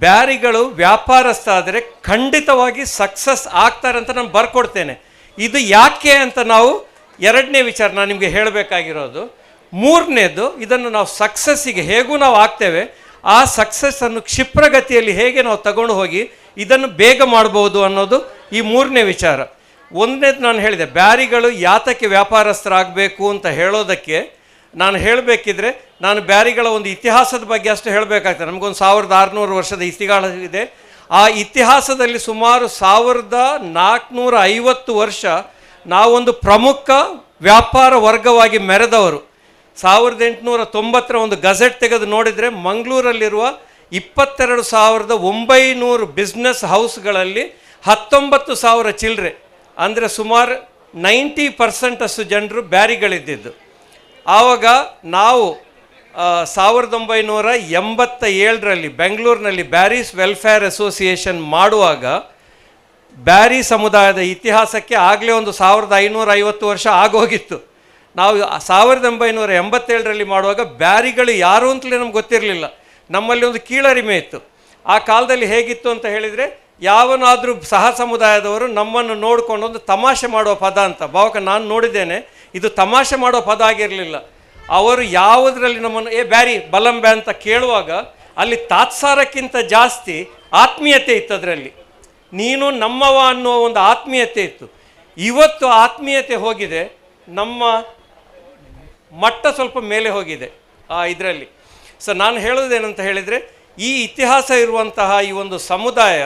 ಬ್ಯಾರಿಗಳು ವ್ಯಾಪಾರಸ್ಥ ಆದರೆ ಖಂಡಿತವಾಗಿ ಸಕ್ಸಸ್ ಆಗ್ತಾರೆ ಅಂತ ನಾನು ಬರ್ಕೊಡ್ತೇನೆ. ಇದು ಯಾಕೆ ಅಂತ ನಾವು ಎರಡನೇ ವಿಚಾರ ನಾನು ನಿಮಗೆ ಹೇಳಬೇಕಾಗಿರೋದು. ಮೂರನೇದು, ಇದನ್ನು ನಾವು ಸಕ್ಸಸ್ಸಿಗೆ ಹೇಗೂ ನಾವು ಆಗ್ತೇವೆ, ಆ ಸಕ್ಸಸ್ಸನ್ನು ಕ್ಷಿಪ್ರಗತಿಯಲ್ಲಿ ಹೇಗೆ ನಾವು ತಗೊಂಡು ಹೋಗಿ ಇದನ್ನು ಬೇಗ ಮಾಡ್ಬೋದು ಅನ್ನೋದು ಈ ಮೂರನೇ ವಿಚಾರ. ಒಂದನೇದು ನಾನು ಹೇಳಿದೆ, ಬ್ಯಾರಿಗಳು ಯಾತಕ್ಕೆ ವ್ಯಾಪಾರಸ್ಥರಾಗಬೇಕು ಅಂತ ಹೇಳೋದಕ್ಕೆ ನಾನು ಹೇಳಬೇಕಿದ್ರೆ ನಾನು ಬ್ಯಾರಿಗಳ ಒಂದು ಇತಿಹಾಸದ ಬಗ್ಗೆ ಅಷ್ಟು ಹೇಳಬೇಕಾಗ್ತದೆ. ನಮಗೊಂದು 1600 ವರ್ಷದ ಇತಿಹಾಸ ಇದೆ. ಆ ಇತಿಹಾಸದಲ್ಲಿ ಸುಮಾರು 1450 ವರ್ಷ ನಾವೊಂದು ಪ್ರಮುಖ ವ್ಯಾಪಾರ ವರ್ಗವಾಗಿ ಮೆರೆದವರು. 1890 ಒಂದು ಗಜೆಟ್ ತೆಗೆದು ನೋಡಿದರೆ ಮಂಗಳೂರಲ್ಲಿರುವ 22,900 ಬಿಸ್ನೆಸ್ ಹೌಸ್ಗಳಲ್ಲಿ 19,000 ಚಿಲ್ಲರೆ, ಅಂದರೆ ಸುಮಾರು 90% ಅಷ್ಟು ಜನರು ಬ್ಯಾರಿಗಳಿದ್ದಿದ್ದು. ಆವಾಗ ನಾವು 1987ರಲ್ಲಿ ಬೆಂಗಳೂರಿನಲ್ಲಿ ಬ್ಯಾರೀಸ್ ವೆಲ್ಫೇರ್ ಅಸೋಸಿಯೇಷನ್ ಮಾಡುವಾಗ ಬ್ಯಾರಿ ಸಮುದಾಯದ ಇತಿಹಾಸಕ್ಕೆ ಆಗಲೇ ಒಂದು 1550 ವರ್ಷ ಆಗೋಗಿತ್ತು. ನಾವು 1987ರಲ್ಲಿ ಮಾಡುವಾಗ ಬ್ಯಾರಿಗಳು ಯಾರು ಅಂತಲೇ ನಮ್ಗೆ ಗೊತ್ತಿರಲಿಲ್ಲ. ನಮ್ಮಲ್ಲಿ ಒಂದು ಕೀಳರಿಮೆ ಇತ್ತು. ಆ ಕಾಲದಲ್ಲಿ ಹೇಗಿತ್ತು ಅಂತ ಹೇಳಿದರೆ, ಯಾವನಾದರೂ ಸಹ ಸಮುದಾಯದವರು ನಮ್ಮನ್ನು ನೋಡಿಕೊಂಡು ಒಂದು ತಮಾಷೆ ಮಾಡುವ ಪದ ಅಂತ ಭಾವಕ ನಾನು ನೋಡಿದ್ದೇನೆ. ಇದು ತಮಾಷೆ ಮಾಡುವ ಪದ ಆಗಿರಲಿಲ್ಲ. ಅವರು ಯಾವುದರಲ್ಲಿ ನಮ್ಮನ್ನು ಏ ಬ್ಯಾರಿ ಬಲಂಬೆ ಅಂತ ಕೇಳುವಾಗ ಅಲ್ಲಿ ತಾತ್ಸಾರಕ್ಕಿಂತ ಜಾಸ್ತಿ ಆತ್ಮೀಯತೆ ಇತ್ತು. ಅದರಲ್ಲಿ ನೀನು ನಮ್ಮವ ಅನ್ನುವ ಒಂದು ಆತ್ಮೀಯತೆ ಇತ್ತು. ಇವತ್ತು ಆತ್ಮೀಯತೆ ಹೋಗಿದೆ, ನಮ್ಮ ಮಟ್ಟ ಸ್ವಲ್ಪ ಮೇಲೆ ಹೋಗಿದೆ ಇದರಲ್ಲಿ. ಸೊ ನಾನು ಹೇಳೋದೇನಂತ ಹೇಳಿದರೆ, ಈ ಇತಿಹಾಸ ಇರುವಂತಹ ಈ ಒಂದು ಸಮುದಾಯ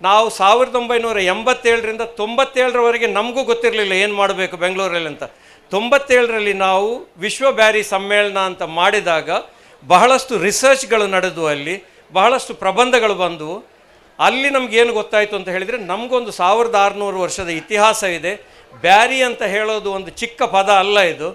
ನಾವು 1987ರಿಂದ 97ರವರೆಗೆ ನಮಗೂ ಗೊತ್ತಿರಲಿಲ್ಲ ಏನು ಮಾಡಬೇಕು ಬೆಂಗಳೂರಲ್ಲಿ ಅಂತ. 97ರಲ್ಲಿ ನಾವು ವಿಶ್ವ ಬ್ಯಾರಿ ಸಮ್ಮೇಳನ ಅಂತ ಮಾಡಿದಾಗ ಬಹಳಷ್ಟು ರಿಸರ್ಚ್ಗಳು ನಡೆದು ಅಲ್ಲಿ ಬಹಳಷ್ಟು ಪ್ರಬಂಧಗಳು ಬಂದವು. ಅಲ್ಲಿ ನಮಗೇನು ಗೊತ್ತಾಯಿತು ಅಂತ ಹೇಳಿದರೆ, ನಮಗೊಂದು 1600 ವರ್ಷದ ಇತಿಹಾಸ ಇದೆ. ಬ್ಯಾರಿ ಅಂತ ಹೇಳೋದು ಒಂದು ಚಿಕ್ಕ ಪದ ಅಲ್ಲ ಇದು.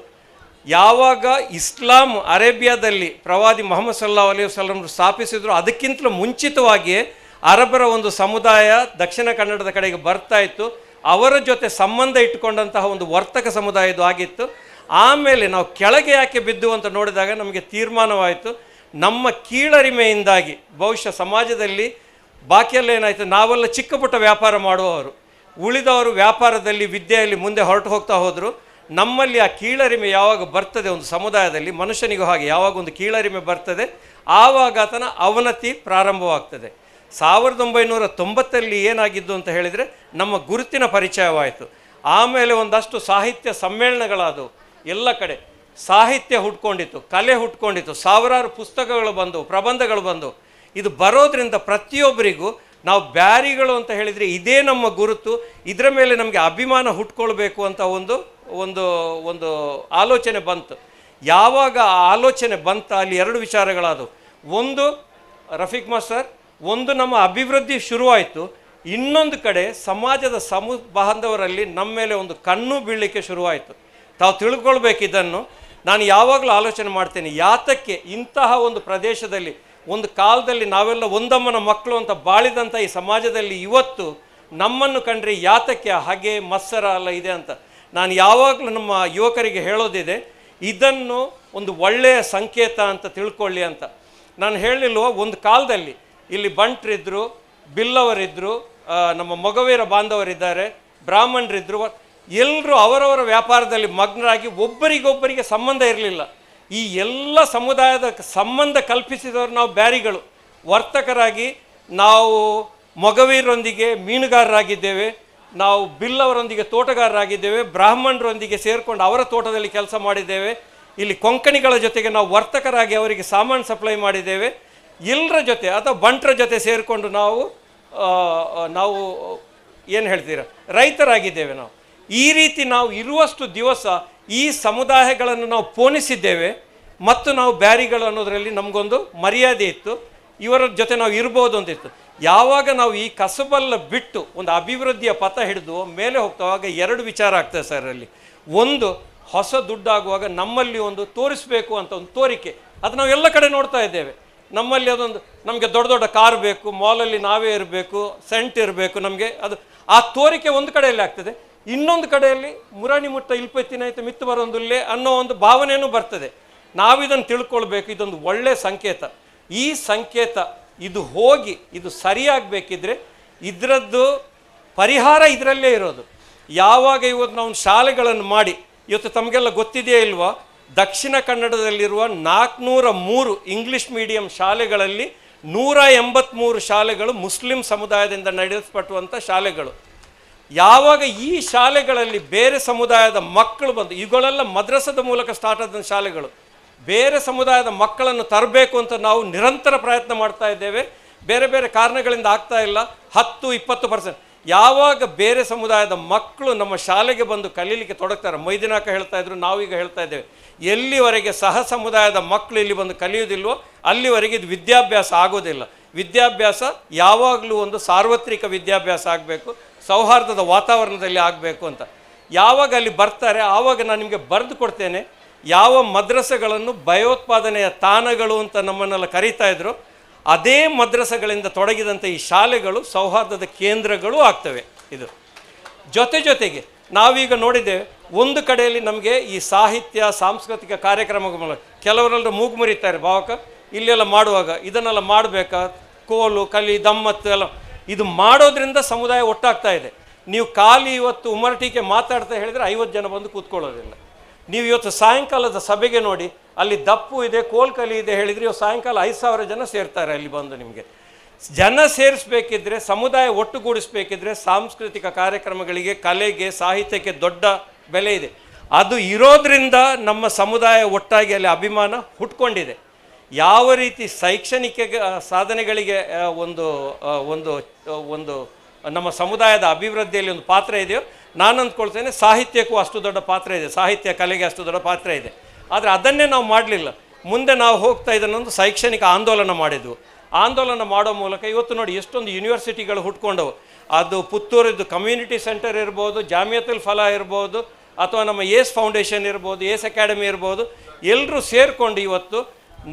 ಯಾವಾಗ ಇಸ್ಲಾಂ ಅರೇಬಿಯಾದಲ್ಲಿ ಪ್ರವಾದಿ ಮೊಹಮ್ಮದ್ ಸಲ್ಲಲ್ಲಾಹು ಅಲೈಹಿ ವಸಲ್ಲಂ ಸ್ಥಾಪಿಸಿದ್ರು, ಅದಕ್ಕಿಂತಲೂ ಮುಂಚಿತವಾಗಿಯೇ ಅರಬರ ಒಂದು ಸಮುದಾಯ ದಕ್ಷಿಣ ಕನ್ನಡದ ಕಡೆಗೆ ಬರ್ತಾ ಇತ್ತು. ಅವರ ಜೊತೆ ಸಂಬಂಧ ಇಟ್ಟುಕೊಂಡಂತಹ ಒಂದು ವರ್ತಕ ಸಮುದಾಯ ಇದು ಆಗಿತ್ತು. ಆಮೇಲೆ ನಾವು ಕೆಳಗೆ ಯಾಕೆ ಬಿದ್ದು ಅಂತ ನೋಡಿದಾಗ ನಮಗೆ ತೀರ್ಮಾನವಾಯಿತು, ನಮ್ಮ ಕೀಳರಿಮೆಯಿಂದಾಗಿ ಬಹುಶಃ ಸಮಾಜದಲ್ಲಿ ಬಾಕಿಯೆಲ್ಲ ಏನಾಯಿತು, ನಾವೆಲ್ಲ ಚಿಕ್ಕ ಪುಟ್ಟ ವ್ಯಾಪಾರ ಮಾಡುವವರು, ಉಳಿದವರು ವ್ಯಾಪಾರದಲ್ಲಿ ವಿದ್ಯೆಯಲ್ಲಿ ಮುಂದೆ ಹೊರಟು ಹೋಗ್ತಾ ಹೋದರು. ನಮ್ಮಲ್ಲಿ ಆ ಕೀಳರಿಮೆ ಯಾವಾಗ ಬರ್ತದೆ ಒಂದು ಸಮುದಾಯದಲ್ಲಿ, ಮನುಷ್ಯನಿಗೂ ಹಾಗೆ ಯಾವಾಗ ಒಂದು ಕೀಳರಿಮೆ ಬರ್ತದೆ ಆವಾಗ ಆತನ ಅವನತಿ ಪ್ರಾರಂಭವಾಗ್ತದೆ. 1990ರಲ್ಲಿ ಏನಾಗಿದ್ದು ಅಂತ ಹೇಳಿದರೆ, ನಮ್ಮ ಗುರುತಿನ ಪರಿಚಯವಾಯಿತು. ಆಮೇಲೆ ಒಂದಷ್ಟು ಸಾಹಿತ್ಯ ಸಮ್ಮೇಳನಗಳಾದವು, ಎಲ್ಲ ಕಡೆ ಸಾಹಿತ್ಯ ಹುಟ್ಕೊಂಡಿತ್ತು, ಕಲೆ ಹುಟ್ಕೊಂಡಿತ್ತು, ಸಾವಿರಾರು ಪುಸ್ತಕಗಳು ಬಂದವು, ಪ್ರಬಂಧಗಳು ಬಂದವು. ಇದು ಬರೋದ್ರಿಂದ ಪ್ರತಿಯೊಬ್ಬರಿಗೂ ನಾವು ಬ್ಯಾರಿಗಳು ಅಂತ ಹೇಳಿದರೆ ಇದೇ ನಮ್ಮ ಗುರುತು, ಇದರ ಮೇಲೆ ನಮಗೆ ಅಭಿಮಾನ ಹುಟ್ಕೊಳ್ಬೇಕು ಅಂತ ಒಂದು ಒಂದು ಒಂದು ಆಲೋಚನೆ ಬಂತು. ಯಾವಾಗ ಆ ಆಲೋಚನೆ ಬಂತ ಅಲ್ಲಿ ಎರಡು ವಿಚಾರಗಳಾದವು. ಒಂದು ರಫೀಕ್ ಮಾಸ್ಟರ್, ಒಂದು ನಮ್ಮ ಅಭಿವೃದ್ಧಿ ಶುರುವಾಯಿತು, ಇನ್ನೊಂದು ಕಡೆ ಸಮಾಜದ ಬಾಂಧವರಲ್ಲಿ ನಮ್ಮ ಮೇಲೆ ಒಂದು ಕಣ್ಣು ಬೀಳಲಿಕ್ಕೆ ಶುರುವಾಯಿತು. ತಾವು ತಿಳ್ಕೊಳ್ಬೇಕಿದ್ದನ್ನು ನಾನು ಯಾವಾಗಲೂ ಆಲೋಚನೆ ಮಾಡ್ತೇನೆ, ಯಾತಕ್ಕೆ ಇಂತಹ ಒಂದು ಪ್ರದೇಶದಲ್ಲಿ ಒಂದು ಕಾಲದಲ್ಲಿ ನಾವೆಲ್ಲ ಒಂದಮ್ಮನ ಮಕ್ಕಳು ಅಂತ ಬಾಳಿದಂಥ ಈ ಸಮಾಜದಲ್ಲಿ ಇವತ್ತು ನಮ್ಮನ್ನು ಕಂಡ್ರೆ ಯಾತಕ್ಕೆ ಹಾಗೆ ಮತ್ಸರ ಎಲ್ಲ ಇದೆ ಅಂತ ನಾನು ಯಾವಾಗಲೂ ನಮ್ಮ ಯುವಕರಿಗೆ ಹೇಳೋದಿದೆ. ಇದನ್ನು ಒಂದು ಒಳ್ಳೆಯ ಸಂಕೇತ ಅಂತ ತಿಳ್ಕೊಳ್ಳಿ ಅಂತ ನಾನು ಹೇಳಿಲ್ವ. ಒಂದು ಕಾಲದಲ್ಲಿ ಇಲ್ಲಿ ಬಂಟ್ರಿದ್ದರು, ಬಿಲ್ಲವರಿದ್ದರು, ನಮ್ಮ ಮೊಗವೀರ ಬಾಂಧವರಿದ್ದಾರೆ, ಬ್ರಾಹ್ಮಣರಿದ್ದರು, ಎಲ್ಲರೂ ಅವರವರ ವ್ಯಾಪಾರದಲ್ಲಿ ಮಗ್ನರಾಗಿ ಒಬ್ಬರಿಗೊಬ್ಬರಿಗೆ ಸಂಬಂಧ ಇರಲಿಲ್ಲ. ಈ ಎಲ್ಲ ಸಮುದಾಯದ ಸಂಬಂಧ ಕಲ್ಪಿಸಿದವರು ನಾವು ಬ್ಯಾರಿಗಳು. ವರ್ತಕರಾಗಿ ನಾವು ಮೊಗವೀರರೊಂದಿಗೆ ಮೀನುಗಾರರಾಗಿದ್ದೇವೆ, ನಾವು ಬಿಲ್ಲವರೊಂದಿಗೆ ತೋಟಗಾರರಾಗಿದ್ದೇವೆ, ಬ್ರಾಹ್ಮಣರೊಂದಿಗೆ ಸೇರಿಕೊಂಡು ಅವರ ತೋಟದಲ್ಲಿ ಕೆಲಸ ಮಾಡಿದ್ದೇವೆ, ಇಲ್ಲಿ ಕೊಂಕಣಿಗಳ ಜೊತೆಗೆ ನಾವು ವರ್ತಕರಾಗಿ ಅವರಿಗೆ ಸಾಮಾನು ಸಪ್ಲೈ ಮಾಡಿದ್ದೇವೆ, ಎಲ್ಲರ ಜೊತೆ ಅಥವಾ ಬಂಟರ ಜೊತೆ ಸೇರಿಕೊಂಡು ನಾವು ನಾವು ಏನು ಹೇಳ್ತೀರ ರೈತರಾಗಿದ್ದೇವೆ. ನಾವು ಈ ರೀತಿ ನಾವು ಇರುವಷ್ಟು ದಿವಸ ಈ ಸಮುದಾಯಗಳನ್ನು ನಾವು ಪೋಣಿಸಿದ್ದೇವೆ ಮತ್ತು ನಾವು ಬ್ಯಾರಿಗಳು ಅನ್ನೋದರಲ್ಲಿ ನಮಗೊಂದು ಮರ್ಯಾದೆ ಇತ್ತು, ಇವರ ಜೊತೆ ನಾವು ಇರ್ಬೋದು ಅಂತಿತ್ತು. ಯಾವಾಗ ನಾವು ಈ ಕಸಬಲ್ಲ ಬಿಟ್ಟು ಒಂದು ಅಭಿವೃದ್ಧಿಯ ಪಥ ಹಿಡಿದು ಮೇಲೆ ಹೋಗ್ತಾವಾಗ ಎರಡು ವಿಚಾರ ಆಗ್ತದೆ ಸರ್ ಅಲ್ಲಿ. ಒಂದು, ಹೊಸ ದುಡ್ಡಾಗುವಾಗ ನಮ್ಮಲ್ಲಿ ಒಂದು ತೋರಿಸಬೇಕು ಅಂತ ಒಂದು ತೋರಿಕೆ, ಅದು ನಾವು ಎಲ್ಲ ಕಡೆ ನೋಡ್ತಾ ಇದ್ದೇವೆ. ನಮ್ಮಲ್ಲಿ ಅದೊಂದು ನಮಗೆ ದೊಡ್ಡ ದೊಡ್ಡ ಕಾರ್ ಬೇಕು, ಮಾಲಲ್ಲಿ ನಾವೇ ಇರಬೇಕು, ಸೆಂಟ್ ಇರಬೇಕು ನಮಗೆ, ಅದು ಆ ತೋರಿಕೆ ಒಂದು ಕಡೆಯಲ್ಲಿ ಆಗ್ತದೆ. ಇನ್ನೊಂದು ಕಡೆಯಲ್ಲಿ ಮುರಾಣಿ ಮುಟ್ಟ ಇಲ್ಪೆತ್ತಿನಾಯ್ತು ಮಿತ್ತು ಬರೋಂದುಲ್ಲೇ ಅನ್ನೋ ಒಂದು ಭಾವನೆಯೂ ಬರ್ತದೆ. ನಾವಿದನ್ನು ತಿಳ್ಕೊಳ್ಬೇಕು, ಇದೊಂದು ಒಳ್ಳೆಯ ಸಂಕೇತ. ಈ ಸಂಕೇತ ಇದು ಹೋಗಿ ಇದು ಸರಿಯಾಗಬೇಕಿದ್ರೆ ಇದರದ್ದು ಪರಿಹಾರ ಇದರಲ್ಲೇ ಇರೋದು. ಯಾವಾಗ ಇವತ್ತು ನಾವು ಶಾಲೆಗಳನ್ನು ಮಾಡಿ, ಇವತ್ತು ತಮಗೆಲ್ಲ ಗೊತ್ತಿದೆಯೇ ಇಲ್ವಾ, ದಕ್ಷಿಣ ಕನ್ನಡದಲ್ಲಿರುವ 403 ಇಂಗ್ಲೀಷ್ ಮೀಡಿಯಂ ಶಾಲೆಗಳಲ್ಲಿ 183 ಶಾಲೆಗಳು ಮುಸ್ಲಿಂ ಸಮುದಾಯದಿಂದ ನಡೆಸಲ್ಪಟ್ಟುವಂಥ ಶಾಲೆಗಳು. ಯಾವಾಗ ಈ ಶಾಲೆಗಳಲ್ಲಿ ಬೇರೆ ಸಮುದಾಯದ ಮಕ್ಕಳು ಬಂದು, ಇವುಗಳೆಲ್ಲ ಮದ್ರಸದ ಮೂಲಕ ಸ್ಟಾರ್ಟ್ ಆದ ಶಾಲೆಗಳು, ಬೇರೆ ಸಮುದಾಯದ ಮಕ್ಕಳನ್ನು ತರಬೇಕು ಅಂತ ನಾವು ನಿರಂತರ ಪ್ರಯತ್ನ ಮಾಡ್ತಾ ಇದ್ದೇವೆ. ಬೇರೆ ಬೇರೆ ಕಾರಣಗಳಿಂದ ಆಗ್ತಾ ಇಲ್ಲ. 10-20% ಯಾವಾಗ ಬೇರೆ ಸಮುದಾಯದ ಮಕ್ಕಳು ನಮ್ಮ ಶಾಲೆಗೆ ಬಂದು ಕಲೀಲಿಕ್ಕೆ ತೊಡಗ್ತಾರೆ, ಮೈದಿನಾಕ ಹೇಳ್ತಾ ಇದ್ರು, ನಾವೀಗ ಹೇಳ್ತಾ ಇದ್ದೇವೆ, ಎಲ್ಲಿವರೆಗೆ ಸಹ ಸಮುದಾಯದ ಮಕ್ಕಳು ಇಲ್ಲಿ ಬಂದು ಕಲಿಯೋದಿಲ್ವೋ ಅಲ್ಲಿವರೆಗೆ ಇದು ವಿದ್ಯಾಭ್ಯಾಸ ಆಗೋದಿಲ್ಲ. ವಿದ್ಯಾಭ್ಯಾಸ ಯಾವಾಗಲೂ ಒಂದು ಸಾರ್ವತ್ರಿಕ ವಿದ್ಯಾಭ್ಯಾಸ ಆಗಬೇಕು, ಸೌಹಾರ್ದದ ವಾತಾವರಣದಲ್ಲಿ ಆಗಬೇಕು ಅಂತ. ಯಾವಾಗ ಅಲ್ಲಿ ಬರ್ತಾರೆ ಆವಾಗ ನಾನು ನಿಮಗೆ ಬರೆದು ಕೊಡ್ತೇನೆ ಯಾವ ಮದ್ರಸೆಗಳನ್ನು ಭಯೋತ್ಪಾದನೆಯ ತಾಣಗಳು ಅಂತ ನಮ್ಮನ್ನೆಲ್ಲ ಕರೀತಾ ಇದ್ರು, ಅದೇ ಮದ್ರಸೆಗಳಿಂದ ತೊಡಗಿದಂಥ ಈ ಶಾಲೆಗಳು ಸೌಹಾರ್ದದ ಕೇಂದ್ರಗಳು ಆಗ್ತವೆ. ಇದು ಜೊತೆ ಜೊತೆಗೆ ನಾವೀಗ ನೋಡಿದ್ದೇವೆ, ಒಂದು ಕಡೆಯಲ್ಲಿ ನಮಗೆ ಈ ಸಾಹಿತ್ಯ ಸಾಂಸ್ಕೃತಿಕ ಕಾರ್ಯಕ್ರಮಗಳ ಕೆಲವರೆಲ್ಲರೂ ಮೂಗು ಮುರಿತಾರೆ, ಭಾವಕ ಇಲ್ಲೆಲ್ಲ ಮಾಡುವಾಗ ಇದನ್ನೆಲ್ಲ ಮಾಡಬೇಕಾ, ಕೋಲು ಕಲಿ ದಮ್ಮತ್ತು ಎಲ್ಲ ಇದು ಮಾಡೋದ್ರಿಂದ ಸಮುದಾಯ ಒಟ್ಟಾಗ್ತಾ ಇದೆ. ನೀವು ಖಾಲಿ ಇವತ್ತು ಉಮರ್ಟಿಕೆ ಮಾತಾಡ್ತಾ ಹೇಳಿದರೆ 50 ಜನ ಬಂದು ಕೂತ್ಕೊಳ್ಳೋದಿಲ್ಲ. ನೀವು ಇವತ್ತು ಸಾಯಂಕಾಲದ ಸಭೆಗೆ ನೋಡಿ, ಅಲ್ಲಿ ದಪ್ಪು ಇದೆ, ಕೋಲ್ಕಲಿ ಇದೆ ಹೇಳಿದರೆ ಇವತ್ತು ಸಾಯಂಕಾಲ 5,000 ಜನ ಸೇರ್ತಾರೆ ಅಲ್ಲಿ ಬಂದು. ನಿಮಗೆ ಜನ ಸೇರಿಸ್ಬೇಕಿದ್ರೆ, ಸಮುದಾಯ ಒಟ್ಟುಗೂಡಿಸ್ಬೇಕಿದ್ರೆ ಸಾಂಸ್ಕೃತಿಕ ಕಾರ್ಯಕ್ರಮಗಳಿಗೆ, ಕಲೆಗೆ, ಸಾಹಿತ್ಯಕ್ಕೆ ದೊಡ್ಡ ಬೆಲೆ ಇದೆ. ಅದು ಇರೋದ್ರಿಂದ ನಮ್ಮ ಸಮುದಾಯ ಒಟ್ಟಾಗಿ ಅಲ್ಲಿ ಅಭಿಮಾನ ಹುಟ್ಕೊಂಡಿದೆ. ಯಾವ ರೀತಿ ಶೈಕ್ಷಣಿಕ ಸಾಧನೆಗಳಿಗೆ ಒಂದು ಒಂದು ಒಂದು ನಮ್ಮ ಸಮುದಾಯದ ಅಭಿವೃದ್ಧಿಯಲ್ಲಿ ಒಂದು ಪಾತ್ರ ಇದೆಯೋ, ನಾನು ಅಂದ್ಕೊಳ್ತೇನೆ ಸಾಹಿತ್ಯಕ್ಕೂ ಅಷ್ಟು ದೊಡ್ಡ ಪಾತ್ರ ಇದೆ, ಸಾಹಿತ್ಯ ಕಲೆಗೆ ಅಷ್ಟು ದೊಡ್ಡ ಪಾತ್ರ ಇದೆ. ಆದರೆ ಅದನ್ನೇ ನಾವು ಮಾಡಲಿಲ್ಲ. ಮುಂದೆ ನಾವು ಹೋಗ್ತಾ ಇದನ್ನೊಂದು ಶೈಕ್ಷಣಿಕ ಆಂದೋಲನ ಮಾಡಿದ್ವು. ಆಂದೋಲನ ಮಾಡೋ ಮೂಲಕ ಇವತ್ತು ನೋಡಿ ಎಷ್ಟೊಂದು ಯೂನಿವರ್ಸಿಟಿಗಳು ಹುಟ್ಕೊಂಡವು. ಅದು ಪುತ್ತೂರಿದ್ದು ಕಮ್ಯುನಿಟಿ ಸೆಂಟರ್ ಇರ್ಬೋದು, ಜಾಮಿಯತುಲ್ ಫಲಾ ಇರ್ಬೋದು, ಅಥವಾ ನಮ್ಮ ಏಸ್ ಫೌಂಡೇಶನ್ ಇರ್ಬೋದು, ಏಸ್ ಅಕಾಡೆಮಿ ಇರ್ಬೋದು, ಎಲ್ಲರೂ ಸೇರಿಕೊಂಡು ಇವತ್ತು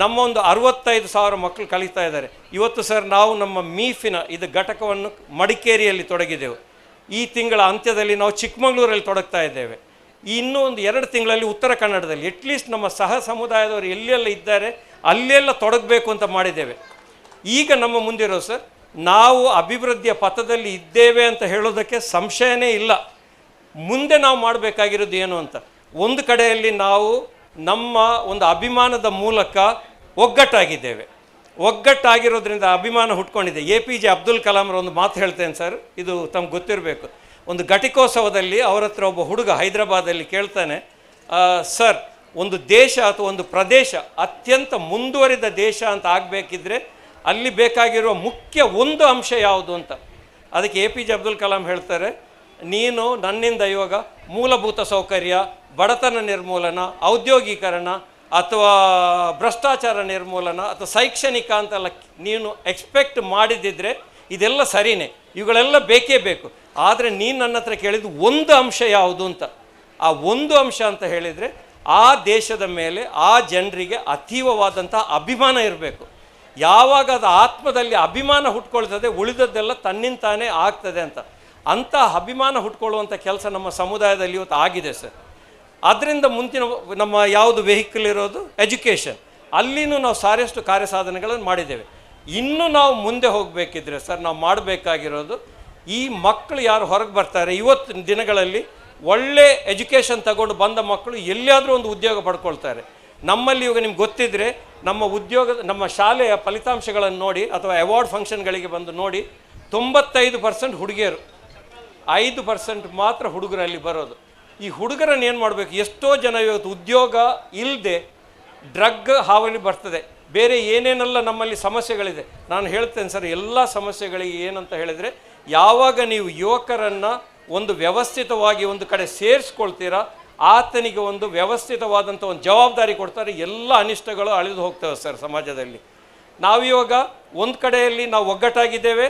ನಮ್ಮ ಒಂದು 65,000 ಮಕ್ಕಳು ಕಲಿತಾ ಇದ್ದಾರೆ. ಇವತ್ತು ಸರ್ ನಾವು ನಮ್ಮ ಮೀಫಿನ ಇದು ಘಟಕವನ್ನು ಮಡಿಕೇರಿಯಲ್ಲಿ ತೊಡಗಿದೆವು. ಈ ತಿಂಗಳ ಅಂತ್ಯದಲ್ಲಿ ನಾವು ಚಿಕ್ಕಮಗಳೂರಲ್ಲಿ ತೊಡಗ್ತಾ ಇದ್ದೇವೆ. ಇನ್ನೂ ಒಂದು 2 ತಿಂಗಳಲ್ಲಿ ಉತ್ತರ ಕನ್ನಡದಲ್ಲಿ ಅಟ್ಲೀಸ್ಟ್ ನಮ್ಮ ಸಹ ಸಮುದಾಯದವರು ಎಲ್ಲೆಲ್ಲ ಇದ್ದಾರೆ ಅಲ್ಲೆಲ್ಲ ತೊಡಗಬೇಕು ಅಂತ ಮಾಡಿದ್ದೇವೆ. ಈಗ ನಮ್ಮ ಮುಂದಿರೋ ಸರ್, ನಾವು ಅಭಿವೃದ್ಧಿಯ ಪಥದಲ್ಲಿ ಇದ್ದೇವೆ ಅಂತ ಹೇಳೋದಕ್ಕೆ ಸಂಶಯನೇ ಇಲ್ಲ. ಮುಂದೆ ನಾವು ಮಾಡಬೇಕಾಗಿರೋದು ಏನು ಅಂತ, ಒಂದು ಕಡೆಯಲ್ಲಿ ನಾವು ನಮ್ಮ ಒಂದು ಅಭಿಮಾನದ ಮೂಲಕ ಒಗ್ಗಟ್ಟಾಗಿದ್ದೇವೆ. ಒಗ್ಗಟ್ಟಾಗಿರೋದ್ರಿಂದ ಅಭಿಮಾನ ಹುಟ್ಕೊಂಡಿದೆ. APJ Abdul ಕಲಾಂರ ಒಂದು ಮಾತು ಹೇಳ್ತೇನೆ ಸರ್, ಇದು ತಮ್ಗೆ ಗೊತ್ತಿರಬೇಕು. ಒಂದು ಘಟಿಕೋತ್ಸವದಲ್ಲಿ ಅವರ ಹತ್ರ ಒಬ್ಬ ಹುಡುಗ ಹೈದರಾಬಾದಲ್ಲಿ ಕೇಳ್ತಾನೆ, ಸರ್ ಒಂದು ದೇಶ ಅಥವಾ ಒಂದು ಪ್ರದೇಶ ಅತ್ಯಂತ ಮುಂದುವರಿದ ದೇಶ ಅಂತ ಆಗಬೇಕಿದ್ರೆ ಅಲ್ಲಿ ಬೇಕಾಗಿರುವ ಮುಖ್ಯ ಒಂದು ಅಂಶ ಯಾವುದು ಅಂತ. ಅದಕ್ಕೆ APJ Abdul Kalam ಹೇಳ್ತಾರೆ, ನೀನು ನನ್ನಿಂದ ಇವಾಗ ಮೂಲಭೂತ ಸೌಕರ್ಯ, ಬಡತನ ನಿರ್ಮೂಲನ, ಔದ್ಯೋಗೀಕರಣ ಅಥವಾ ಭ್ರಷ್ಟಾಚಾರ ನಿರ್ಮೂಲನ ಅಥವಾ ಶೈಕ್ಷಣಿಕ ಅಂತೆಲ್ಲ ನೀನು ಎಕ್ಸ್ಪೆಕ್ಟ್ ಮಾಡಿದ್ದಿದ್ರೆ ಇದೆಲ್ಲ ಸರಿಯೇ, ಇವುಗಳೆಲ್ಲ ಬೇಕೇ ಬೇಕು. ಆದರೆ ನೀನು ನನ್ನ ಹತ್ರ ಕೇಳಿದ್ದು ಒಂದು ಅಂಶ ಯಾವುದು ಅಂತ. ಆ ಒಂದು ಅಂಶ ಅಂತ ಹೇಳಿದರೆ ಆ ದೇಶದ ಮೇಲೆ ಆ ಜನರಿಗೆ ಅತೀವವಾದಂಥ ಅಭಿಮಾನ ಇರಬೇಕು. ಯಾವಾಗ ಅದು ಆತ್ಮದಲ್ಲಿ ಅಭಿಮಾನ ಹುಟ್ಕೊಳ್ತದೆ, ಉಳಿದದ್ದೆಲ್ಲ ತನ್ನಿಂತಾನೇ ಆಗ್ತದೆ ಅಂತ. ಅಂಥ ಅಭಿಮಾನ ಹುಟ್ಕೊಳ್ಳುವಂಥ ಕೆಲಸ ನಮ್ಮ ಸಮುದಾಯದಲ್ಲಿ ಇವತ್ತು ಆಗಿದೆ ಸರ್. ಆದ್ದರಿಂದ ಮುಂದಿನ ನಮ್ಮ ಯಾವುದು ವೆಹಿಕಲ್ ಇರೋದು ಎಜುಕೇಷನ್, ಅಲ್ಲಿನೂ ನಾವು ಸಾಕಷ್ಟು ಕಾರ್ಯಸಾಧನೆಗಳನ್ನು ಮಾಡಿದ್ದೇವೆ. ಇನ್ನೂ ನಾವು ಮುಂದೆ ಹೋಗಬೇಕಿದ್ರೆ ಸರ್, ನಾವು ಮಾಡಬೇಕಾಗಿರೋದು ಈ ಮಕ್ಕಳು ಯಾರು ಹೊರಗೆ ಬರ್ತಾರೆ ಇವತ್ತಿನ ದಿನಗಳಲ್ಲಿ ಒಳ್ಳೆ ಎಜುಕೇಷನ್ ತಗೊಂಡು ಬಂದ ಮಕ್ಕಳು ಎಲ್ಲಿಯಾದರೂ ಒಂದು ಉದ್ಯೋಗ ಪಡ್ಕೊಳ್ತಾರೆ. ನಮ್ಮಲ್ಲಿ ಇವಾಗ ನಿಮ್ಗೆ ಗೊತ್ತಿದ್ದರೆ ನಮ್ಮ ಉದ್ಯೋಗದ ನಮ್ಮ ಶಾಲೆಯ ಫಲಿತಾಂಶಗಳನ್ನು ನೋಡಿ ಅಥವಾ ಅವಾರ್ಡ್ ಫಂಕ್ಷನ್ಗಳಿಗೆ ಬಂದು ನೋಡಿ, 95% ಹುಡುಗಿಯರು, 5% ಮಾತ್ರ ಹುಡುಗರಲ್ಲಿ ಬರೋದು. ಈ ಹುಡುಗರನ್ನು ಏನು ಮಾಡಬೇಕು, ಎಷ್ಟೋ ಜನ ಇವತ್ತು ಉದ್ಯೋಗ ಇಲ್ಲದೆ ಡ್ರಗ್ ಹಾವಳಿ ಬರ್ತದೆ, ಬೇರೆ ಏನೇನೆಲ್ಲ ನಮ್ಮಲ್ಲಿ ಸಮಸ್ಯೆಗಳಿದೆ. ನಾನು ಹೇಳ್ತೇನೆ ಸರ್, ಎಲ್ಲ ಸಮಸ್ಯೆಗಳಿಗೆ ಏನಂತ ಹೇಳಿದರೆ, ಯಾವಾಗ ನೀವು ಯುವಕರನ್ನು ಒಂದು ವ್ಯವಸ್ಥಿತವಾಗಿ ಒಂದು ಕಡೆ ಸೇರಿಸ್ಕೊಳ್ತೀರಾ, ಆತನಿಗೆ ಒಂದು ವ್ಯವಸ್ಥಿತವಾದಂಥ ಒಂದು ಜವಾಬ್ದಾರಿ ಕೊಡ್ತಾರೆ, ಎಲ್ಲ ಅನಿಷ್ಟಗಳು ಅಳಿದು ಹೋಗ್ತವೆ ಸರ್ ಸಮಾಜದಲ್ಲಿ. ನಾವಿವಾಗ ಒಂದು ಕಡೆಯಲ್ಲಿ ನಾವು ಒಗ್ಗಟ್ಟಾಗಿದ್ದೇವೆ,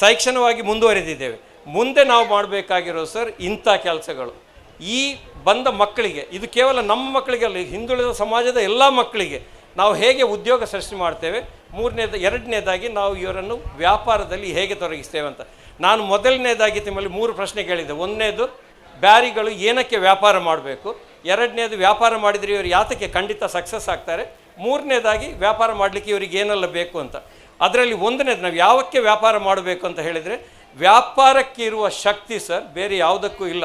ಶೈಕ್ಷಣಿಕವಾಗಿ ಮುಂದುವರೆದಿದ್ದೇವೆ. ಮುಂದೆ ನಾವು ಮಾಡಬೇಕಾಗಿರೋ ಸರ್ ಇಂಥ ಕೆಲಸಗಳು ಈ ಬಂದ ಮಕ್ಕಳಿಗೆ, ಇದು ಕೇವಲ ನಮ್ಮ ಮಕ್ಕಳಿಗೆ ಅಲ್ಲ, ಹಿಂದುಳಿದ ಸಮಾಜದ ಎಲ್ಲ ಮಕ್ಕಳಿಗೆ ನಾವು ಹೇಗೆ ಉದ್ಯೋಗ ಸೃಷ್ಟಿ ಮಾಡ್ತೇವೆ, ಎರಡನೇದಾಗಿ ನಾವು ಇವರನ್ನು ವ್ಯಾಪಾರದಲ್ಲಿ ಹೇಗೆ ತೊಡಗಿಸ್ತೇವೆ ಅಂತ. ನಾನು ಮೊದಲನೇದಾಗಿ ನಿಮ್ಮಲ್ಲಿ 3 ಪ್ರಶ್ನೆ ಕೇಳಿದ್ದೆ. ಒಂದನೇದು, ಬ್ಯಾರಿಗಳು ಏನಕ್ಕೆ ವ್ಯಾಪಾರ ಮಾಡಬೇಕು? ಎರಡನೇದು, ವ್ಯಾಪಾರ ಮಾಡಿದರೆ ಇವರು ಯಾತಕ್ಕೆ ಖಂಡಿತ ಸಕ್ಸಸ್ ಆಗ್ತಾರೆ? ಮೂರನೇದಾಗಿ, ವ್ಯಾಪಾರ ಮಾಡಲಿಕ್ಕೆ ಇವರಿಗೆ ಏನೆಲ್ಲ ಬೇಕು ಅಂತ. ಅದರಲ್ಲಿ ಒಂದನೇದು, ನಾವು ಯಾವಕ್ಕೆ ವ್ಯಾಪಾರ ಮಾಡಬೇಕು ಅಂತ ಹೇಳಿದರೆ, ವ್ಯಾಪಾರಕ್ಕೆ ಇರುವ ಶಕ್ತಿ ಸರ್ ಬೇರೆ ಯಾವುದಕ್ಕೂ ಇಲ್ಲ.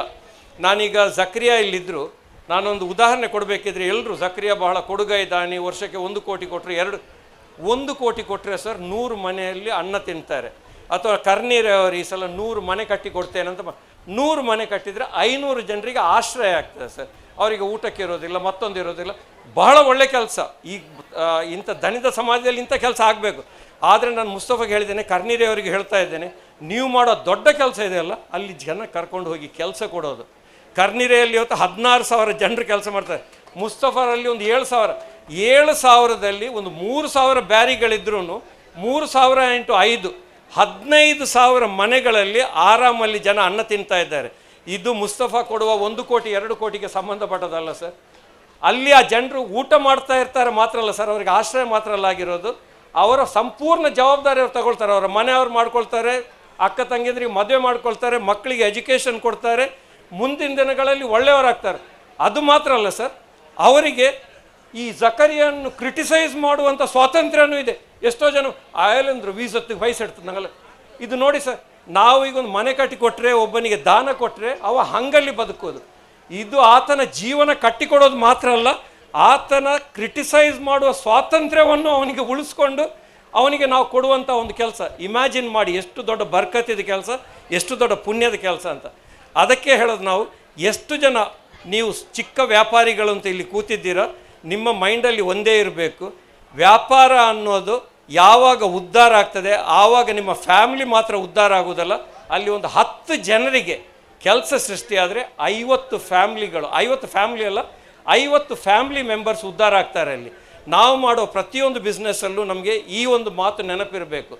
ನಾನೀಗ ಜಕ್ರಿಯಾ ಇಲ್ಲಿದ್ದರು, ನಾನೊಂದು ಉದಾಹರಣೆ ಕೊಡಬೇಕಿದ್ರೆ, ಎಲ್ಲರೂ ಜಕ್ರಿಯಾ ಬಹಳ ಕೊಡುಗೈ ದಾನಿ, ವರ್ಷಕ್ಕೆ 1 ಕೋಟಿ ಕೊಟ್ಟರೆ 1 ಕೋಟಿ ಕೊಟ್ಟರೆ ಸರ್ 100 ಮನೆಯಲ್ಲಿ ಅನ್ನ ತಿಂತಾರೆ. ಅಥವಾ ಕರ್ನೀರೆ ಅವರು ಈ ಸಲ 100 ಮನೆ ಕಟ್ಟಿ ಕೊಡ್ತೇನೆ ಅಂತ, 100 ಮನೆ ಕಟ್ಟಿದರೆ 500 ಜನರಿಗೆ ಆಶ್ರಯ ಆಗ್ತದೆ ಸರ್. ಅವರಿಗೆ ಊಟಕ್ಕೆ ಇರೋದಿಲ್ಲ, ಮತ್ತೊಂದು ಇರೋದಿಲ್ಲ. ಬಹಳ ಒಳ್ಳೆ ಕೆಲಸ. ಈ ಇಂಥ ದಣಿದ ಸಮಾಜದಲ್ಲಿ ಇಂಥ ಕೆಲಸ ಆಗಬೇಕು. ಆದರೆ ನಾನು ಮುಸ್ತಫಾಗೆ ಹೇಳಿದ್ದೇನೆ, ಕರ್ನೀರಿ ಅವರಿಗೆ ಹೇಳ್ತಾ ಇದ್ದೇನೆ, ನೀವು ಮಾಡೋ ದೊಡ್ಡ ಕೆಲಸ ಇದೆಯಲ್ಲ, ಅಲ್ಲಿ ಜನ ಕರ್ಕೊಂಡು ಹೋಗಿ ಕೆಲಸ ಕೊಡೋದು. ಕರ್ನೀರೆಯಲ್ಲಿ ಇವತ್ತು 16,000 ಜನರು ಕೆಲಸ ಮಾಡ್ತಾರೆ. ಮುಸ್ತಫಾರಲ್ಲಿ ಒಂದು 7,000, 7,000ದಲ್ಲಿ ಒಂದು 3,000 ಬ್ಯಾರಿಗಳಿದ್ರೂ 3,000 ಇಂಟು 5 15,000 ಮನೆಗಳಲ್ಲಿ ಆರಾಮಲ್ಲಿ ಜನ ಅನ್ನ ತಿಂತಾ ಇದ್ದಾರೆ. ಇದು ಮುಸ್ತಫಾ ಕೊಡುವ 1 ಕೋಟಿ 2 ಕೋಟಿಗೆ ಸಂಬಂಧಪಟ್ಟದಲ್ಲ ಸರ್. ಅಲ್ಲಿ ಆ ಜನರು ಊಟ ಮಾಡ್ತಾ ಇರ್ತಾರೆ ಮಾತ್ರ ಅಲ್ಲ ಸರ್, ಅವರಿಗೆ ಆಶ್ರಯ ಮಾತ್ರ ಅಲ್ಲ ಆಗಿರೋದು, ಅವರ ಸಂಪೂರ್ಣ ಜವಾಬ್ದಾರಿ ಅವ್ರು ತಗೊಳ್ತಾರೆ. ಅವರ ಮನೆ ಅವ್ರು ಮಾಡ್ಕೊಳ್ತಾರೆ, ಅಕ್ಕ ತಂಗಿಯಂದ್ರಿಗೆ ಮದುವೆ ಮಾಡ್ಕೊಳ್ತಾರೆ, ಮಕ್ಕಳಿಗೆ ಎಜುಕೇಷನ್ ಕೊಡ್ತಾರೆ, ಮುಂದಿನ ದಿನಗಳಲ್ಲಿ ಒಳ್ಳೆಯವರಾಗ್ತಾರೆ. ಅದು ಮಾತ್ರ ಅಲ್ಲ ಸರ್, ಅವರಿಗೆ ಈ ಜಕರಿಯನ್ನು ಕ್ರಿಟಿಸೈಸ್ ಮಾಡುವಂಥ ಸ್ವಾತಂತ್ರ್ಯನೂ ಇದೆ. ಎಷ್ಟೋ ಜನ ಆಯಲಂದ್ರು ವೀಸತ್ತಿಗೆ ವಯಸ್ಸೆಡ್ತದೆ ನಂಗಲ್ಲ. ಇದು ನೋಡಿ ಸರ್, ನಾವು ಈಗ ಒಂದು ಮನೆ ಕಟ್ಟಿ ಕೊಟ್ಟರೆ, ಒಬ್ಬನಿಗೆ ದಾನ ಕೊಟ್ಟರೆ ಅವ ಹಂಗಲ್ಲಿ ಬದುಕೋದು. ಇದು ಆತನ ಜೀವನ ಕಟ್ಟಿಕೊಡೋದು ಮಾತ್ರ ಅಲ್ಲ, ಆತನ ಕ್ರಿಟಿಸೈಸ್ ಮಾಡುವ ಸ್ವಾತಂತ್ರ್ಯವನ್ನು ಅವನಿಗೆ ಉಳಿಸ್ಕೊಂಡು ಅವನಿಗೆ ನಾವು ಕೊಡುವಂಥ ಒಂದು ಕೆಲಸ. ಇಮ್ಯಾಜಿನ್ ಮಾಡಿ ಎಷ್ಟು ದೊಡ್ಡ ಬರ್ಕತ್ತಿದ ಕೆಲಸ, ಎಷ್ಟು ದೊಡ್ಡ ಪುಣ್ಯದ ಕೆಲಸ ಅಂತ. ಅದಕ್ಕೆ ಹೇಳೋದು, ನಾವು ಎಷ್ಟು ಜನ ನೀವು ಚಿಕ್ಕ ವ್ಯಾಪಾರಿಗಳು ಅಂತ ಇಲ್ಲಿ ಕೂತಿದ್ದೀರ, ನಿಮ್ಮ ಮೈಂಡಲ್ಲಿ ಒಂದೇ ಇರಬೇಕು, ವ್ಯಾಪಾರ ಅನ್ನೋದು ಯಾವಾಗ ಉದ್ಧಾರ ಆಗ್ತದೆ ಆವಾಗ ನಿಮ್ಮ ಫ್ಯಾಮಿಲಿ ಮಾತ್ರ ಉದ್ಧಾರ ಆಗೋದಲ್ಲ, ಅಲ್ಲಿ ಒಂದು 10 ಜನರಿಗೆ ಕೆಲಸ ಸೃಷ್ಟಿಯಾದರೆ 50 ಫ್ಯಾಮ್ಲಿಗಳು, 50 ಫ್ಯಾಮ್ಲಿ ಅಲ್ಲ, 50 ಫ್ಯಾಮ್ಲಿ ಮೆಂಬರ್ಸ್ ಉದ್ಧಾರ ಆಗ್ತಾರೆ. ಅಲ್ಲಿ ನಾವು ಮಾಡೋ ಪ್ರತಿಯೊಂದು ಬಿಸ್ನೆಸ್ಸಲ್ಲೂ ನಮಗೆ ಈ ಒಂದು ಮಾತು ನೆನಪಿರಬೇಕು.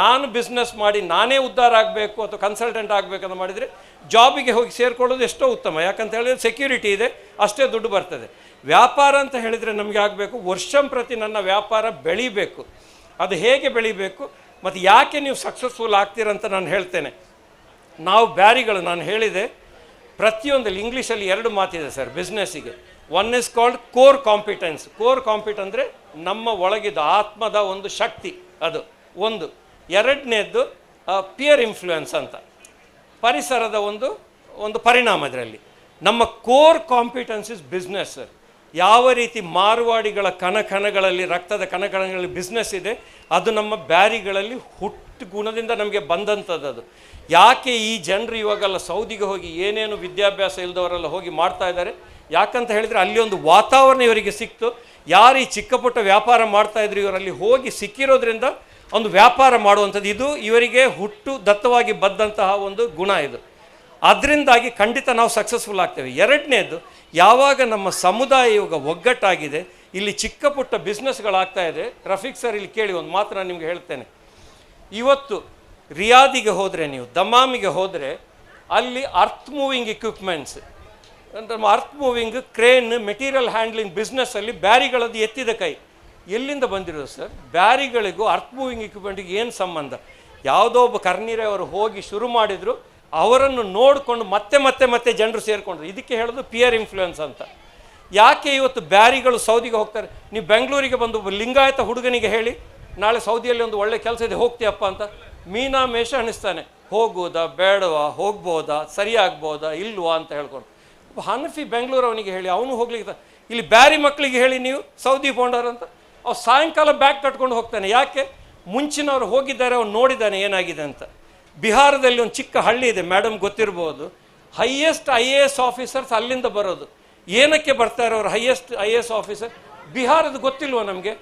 ನಾನು ಬಿಸ್ನೆಸ್ ಮಾಡಿ ನಾನೇ ಉದ್ಧಾರ ಆಗಬೇಕು ಅಥವಾ ಕನ್ಸಲ್ಟೆಂಟ್ ಆಗಬೇಕಂತ ಮಾಡಿದರೆ ಜಾಬಿಗೆ ಹೋಗಿ ಸೇರಿಕೊಳ್ಳೋದು ಎಷ್ಟೋ ಉತ್ತಮ. ಯಾಕಂತ ಹೇಳಿದರೆ ಸೆಕ್ಯೂರಿಟಿ ಇದೆ, ಅಷ್ಟೇ ದುಡ್ಡು ಬರ್ತದೆ. ವ್ಯಾಪಾರ ಅಂತ ಹೇಳಿದರೆ ನಮಗೆ ಆಗಬೇಕು ವರ್ಷಂಪ್ರತಿ ನನ್ನ ವ್ಯಾಪಾರ ಬೆಳೀಬೇಕು. ಅದು ಹೇಗೆ ಬೆಳೀಬೇಕು ಮತ್ತು ಯಾಕೆ ನೀವು ಸಕ್ಸಸ್ಫುಲ್ ಆಗ್ತೀರಂತ ನಾನು ಹೇಳ್ತೇನೆ. ನಾವು ಬ್ಯಾರಿಗಳು, ನಾನು ಹೇಳಿದೆ ಪ್ರತಿಯೊಂದಲ್ಲಿ ಇಂಗ್ಲೀಷಲ್ಲಿ 2 ಮಾತಿದೆ sir ಬಿಸ್ನೆಸ್ಸಿಗೆ. One is called core competence. Core compete ಅಂದರೆ ನಮ್ಮ ಒಳಗಿದ್ದ ಆತ್ಮದ ಒಂದು ಶಕ್ತಿ, ಅದು ಒಂದು. ಎರಡನೇದ್ದು ಪಿಯರ್ ಇನ್ಫ್ಲೂಯೆನ್ಸ್ ಅಂತ, ಪರಿಸರದ ಒಂದು ಒಂದು ಪರಿಣಾಮ. ಇದರಲ್ಲಿ ನಮ್ಮ core competence is business sir. ಯಾವ ರೀತಿ ಮಾರ್ವಾಡಿಗಳ ಕಣಕಣಗಳಲ್ಲಿ, ರಕ್ತದ ಕಣಕಣಗಳಲ್ಲಿ ಬಿಸ್ನೆಸ್ ಇದೆ, ಅದು ನಮ್ಮ ಬ್ಯಾರಿಗಳಲ್ಲಿ ಹುಟ್ಟು ಗುಣದಿಂದ ನಮಗೆ ಬಂದಂಥದ್ದು. ಅದು ಯಾಕೆ ಈ ಜನರು ಇವಾಗೆಲ್ಲ ಸೌದಿಗೆ ಹೋಗಿ ಏನೇನು ವಿದ್ಯಾಭ್ಯಾಸ ಇಲ್ಲದವರೆಲ್ಲ ಹೋಗಿ ಮಾಡ್ತಾ ಇದ್ದಾರೆ ಯಾಕಂತ ಹೇಳಿದರೆ, ಅಲ್ಲಿ ಒಂದು ವಾತಾವರಣ ಇವರಿಗೆ ಸಿಕ್ತು. ಯಾರು ಈ ಚಿಕ್ಕ ಪುಟ್ಟ ವ್ಯಾಪಾರ ಮಾಡ್ತಾಯಿದ್ರು ಇವರಲ್ಲಿ ಹೋಗಿ ಸಿಕ್ಕಿರೋದ್ರಿಂದ ಒಂದು ವ್ಯಾಪಾರ ಮಾಡುವಂಥದ್ದು, ಇದು ಇವರಿಗೆ ಹುಟ್ಟು ದತ್ತವಾಗಿ ಬದ್ದಂತಹ ಒಂದು ಗುಣ ಇದು. ಅದರಿಂದಾಗಿ ಖಂಡಿತ ನಾವು ಸಕ್ಸಸ್ಫುಲ್ ಆಗ್ತೇವೆ. ಎರಡನೇದು, ಯಾವಾಗ ನಮ್ಮ ಸಮುದಾಯ ಇವಾಗ ಒಗ್ಗಟ್ಟಾಗಿದೆ, ಇಲ್ಲಿ ಚಿಕ್ಕ ಪುಟ್ಟ ಬಿಸ್ನೆಸ್ಗಳಾಗ್ತಾ ಇದೆ. ರಫೀಕ್ ಸರ್ ಇಲ್ಲಿ ಕೇಳಿ ಒಂದು ಮಾತು ನಾನು ನಿಮಗೆ ಹೇಳ್ತೇನೆ. ಇವತ್ತು ರಿಯಾದಿಗೆ ಹೋದರೆ, ನೀವು ದಮಾಮಿಗೆ ಹೋದರೆ, ಅಲ್ಲಿ earth moving equipments, ನಮ್ಮ earth moving crane, material handling ಬಿಸ್ನೆಸ್ಸಲ್ಲಿ ಬ್ಯಾರಿಗಳದ್ದು ಎತ್ತಿದ ಕೈ. ಎಲ್ಲಿಂದ ಬಂದಿರೋದು ಸರ್? ಬ್ಯಾರಿಗಳಿಗೂ ಅರ್ತ್ ಮೂವಿಂಗ್ ಇಕ್ವಿಪ್ಮೆಂಟಿಗೆ ಏನು ಸಂಬಂಧ? ಯಾವುದೋ ಒಬ್ಬ ಕರ್ನೀರೆ ಅವರು ಹೋಗಿ ಶುರು ಮಾಡಿದರು, ಅವರನ್ನು ನೋಡಿಕೊಂಡು ಮತ್ತೆ ಮತ್ತೆ ಮತ್ತೆ ಜನರು ಸೇರಿಕೊಂಡ್ರು. ಇದಕ್ಕೆ ಹೇಳೋದು ಪಿಯರ್ ಇನ್ಫ್ಲೂಯೆನ್ಸ್ ಅಂತ. ಯಾಕೆ ಇವತ್ತು ಬ್ಯಾರಿಗಳು ಸೌದಿಗೆ ಹೋಗ್ತಾರೆ? ನೀವು ಬೆಂಗಳೂರಿಗೆ ಬಂದು ಒಬ್ಬ ಲಿಂಗಾಯತ ಹುಡುಗನಿಗೆ ಹೇಳಿ ನಾಳೆ ಸೌದಿಯಲ್ಲಿ ಒಂದು ಒಳ್ಳೆ ಕೆಲಸ ಇದೆ ಹೋಗ್ತೀಯಪ್ಪ ಅಂತ, ಮೀನಾ ಮೇಷ ಅನಿಸ್ತಾನೆ, ಹೋಗೋದಾ ಬೇಡವಾ, ಹೋಗ್ಬೋದಾ, ಸರಿಯಾಗ್ಬೋದಾ ಇಲ್ವಾ ಅಂತ ಹೇಳ್ಕೊಂಡು. ಒಬ್ಬ ಹನಫಿ ಬೆಂಗಳೂರು ಅವನಿಗೆ ಹೇಳಿ ಅವನು ಹೋಗ್ಲಿಕ್ಕೆ, ಇಲ್ಲಿ ಬ್ಯಾರಿ ಮಕ್ಕಳಿಗೆ ಹೇಳಿ ನೀವು ಸೌದಿ ಫೌಂಡರ್ ಅಂತ, ಅವ್ರು ಸಾಯಂಕಾಲ ಬ್ಯಾಗ್ ಕಟ್ಕೊಂಡು ಹೋಗ್ತಾನೆ. ಯಾಕೆ? ಮುಂಚಿನವ್ರು ಹೋಗಿದ್ದಾರೆ, ಅವ್ನು ನೋಡಿದ್ದಾನೆ ಏನಾಗಿದೆ ಅಂತ. ಬಿಹಾರದಲ್ಲಿ ಒಂದು ಚಿಕ್ಕ ಹಳ್ಳಿ ಇದೆ, ಮೇಡಮ್ ಗೊತ್ತಿರ್ಬೋದು, highest IAS officers ಅಲ್ಲಿಂದ ಬರೋದು. ಏನಕ್ಕೆ ಬರ್ತಾರೆ ಅವರು highest IAS officer? ಬಿಹಾರದ ಗೊತ್ತಿಲ್ವ ನಮಗೆ?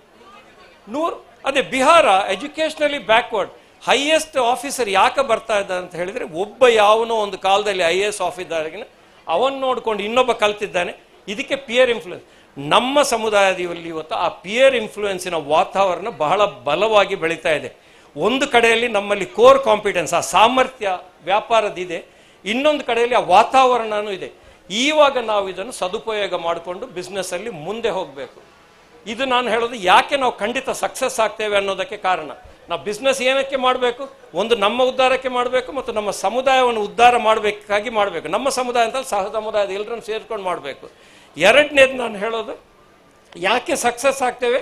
ಅದೇ Bihar educationally backward. Highest officer ಯಾಕೆ ಬರ್ತಾ ಇದ್ದಾರೆ ಅಂತ ಹೇಳಿದರೆ, ಒಬ್ಬ ಯಾವನೋ ಒಂದು ಕಾಲದಲ್ಲಿ IAS officer ಅವನು ನೋಡಿಕೊಂಡು ಇನ್ನೊಬ್ಬ ಕಲ್ತಿದ್ದಾನೆ. ಇದಕ್ಕೆ ಪಿಯರ್ ಇನ್ಫ್ಲೂಯೆನ್ಸ್. ನಮ್ಮ ಸಮುದಾಯದಲ್ಲಿ ಇವತ್ತು ಆ ಪಿಯರ್ ಇನ್ಫ್ಲೂಯೆನ್ಸಿನ ವಾತಾವರಣ ಬಹಳ ಬಲವಾಗಿ ಬೆಳೀತಾ ಇದೆ. ಒಂದು ಕಡೆಯಲ್ಲಿ ನಮ್ಮಲ್ಲಿ ಕೋರ್ ಕಾಂಪಿಟೆನ್ಸ್, ಆ ಸಾಮರ್ಥ್ಯ ವ್ಯಾಪಾರದಿದೆ, ಇನ್ನೊಂದು ಕಡೆಯಲ್ಲಿ ಆ ವಾತಾವರಣವೂ ಇದೆ. ಈವಾಗ ನಾವು ಇದನ್ನು ಸದುಪಯೋಗ ಮಾಡಿಕೊಂಡು ಬಿಸ್ನೆಸ್ಸಲ್ಲಿ ಮುಂದೆ ಹೋಗಬೇಕು. ಇದು ನಾನು ಹೇಳೋದು ಯಾಕೆ ನಾವು ಖಂಡಿತ ಸಕ್ಸಸ್ ಆಗ್ತೇವೆ ಅನ್ನೋದಕ್ಕೆ ಕಾರಣ. ನಾವು ಬಿಸ್ನೆಸ್ ಏನಕ್ಕೆ ಮಾಡಬೇಕು? ಒಂದು ನಮ್ಮ ಉದ್ಧಾರಕ್ಕೆ ಮಾಡಬೇಕು ಮತ್ತು ನಮ್ಮ ಸಮುದಾಯವನ್ನು ಉದ್ಧಾರ ಮಾಡಬೇಕಾಗಿ ಮಾಡಬೇಕು. ನಮ್ಮ ಸಮುದಾಯ ಅಂತ ಸಹ ಸಮುದಾಯದ ಎಲ್ಲರನ್ನು ಸೇರ್ಕೊಂಡು ಮಾಡಬೇಕು. ಎರಡನೇದು ನಾನು ಹೇಳೋದು ಯಾಕೆ ಸಕ್ಸಸ್ ಆಗ್ತೇವೆ,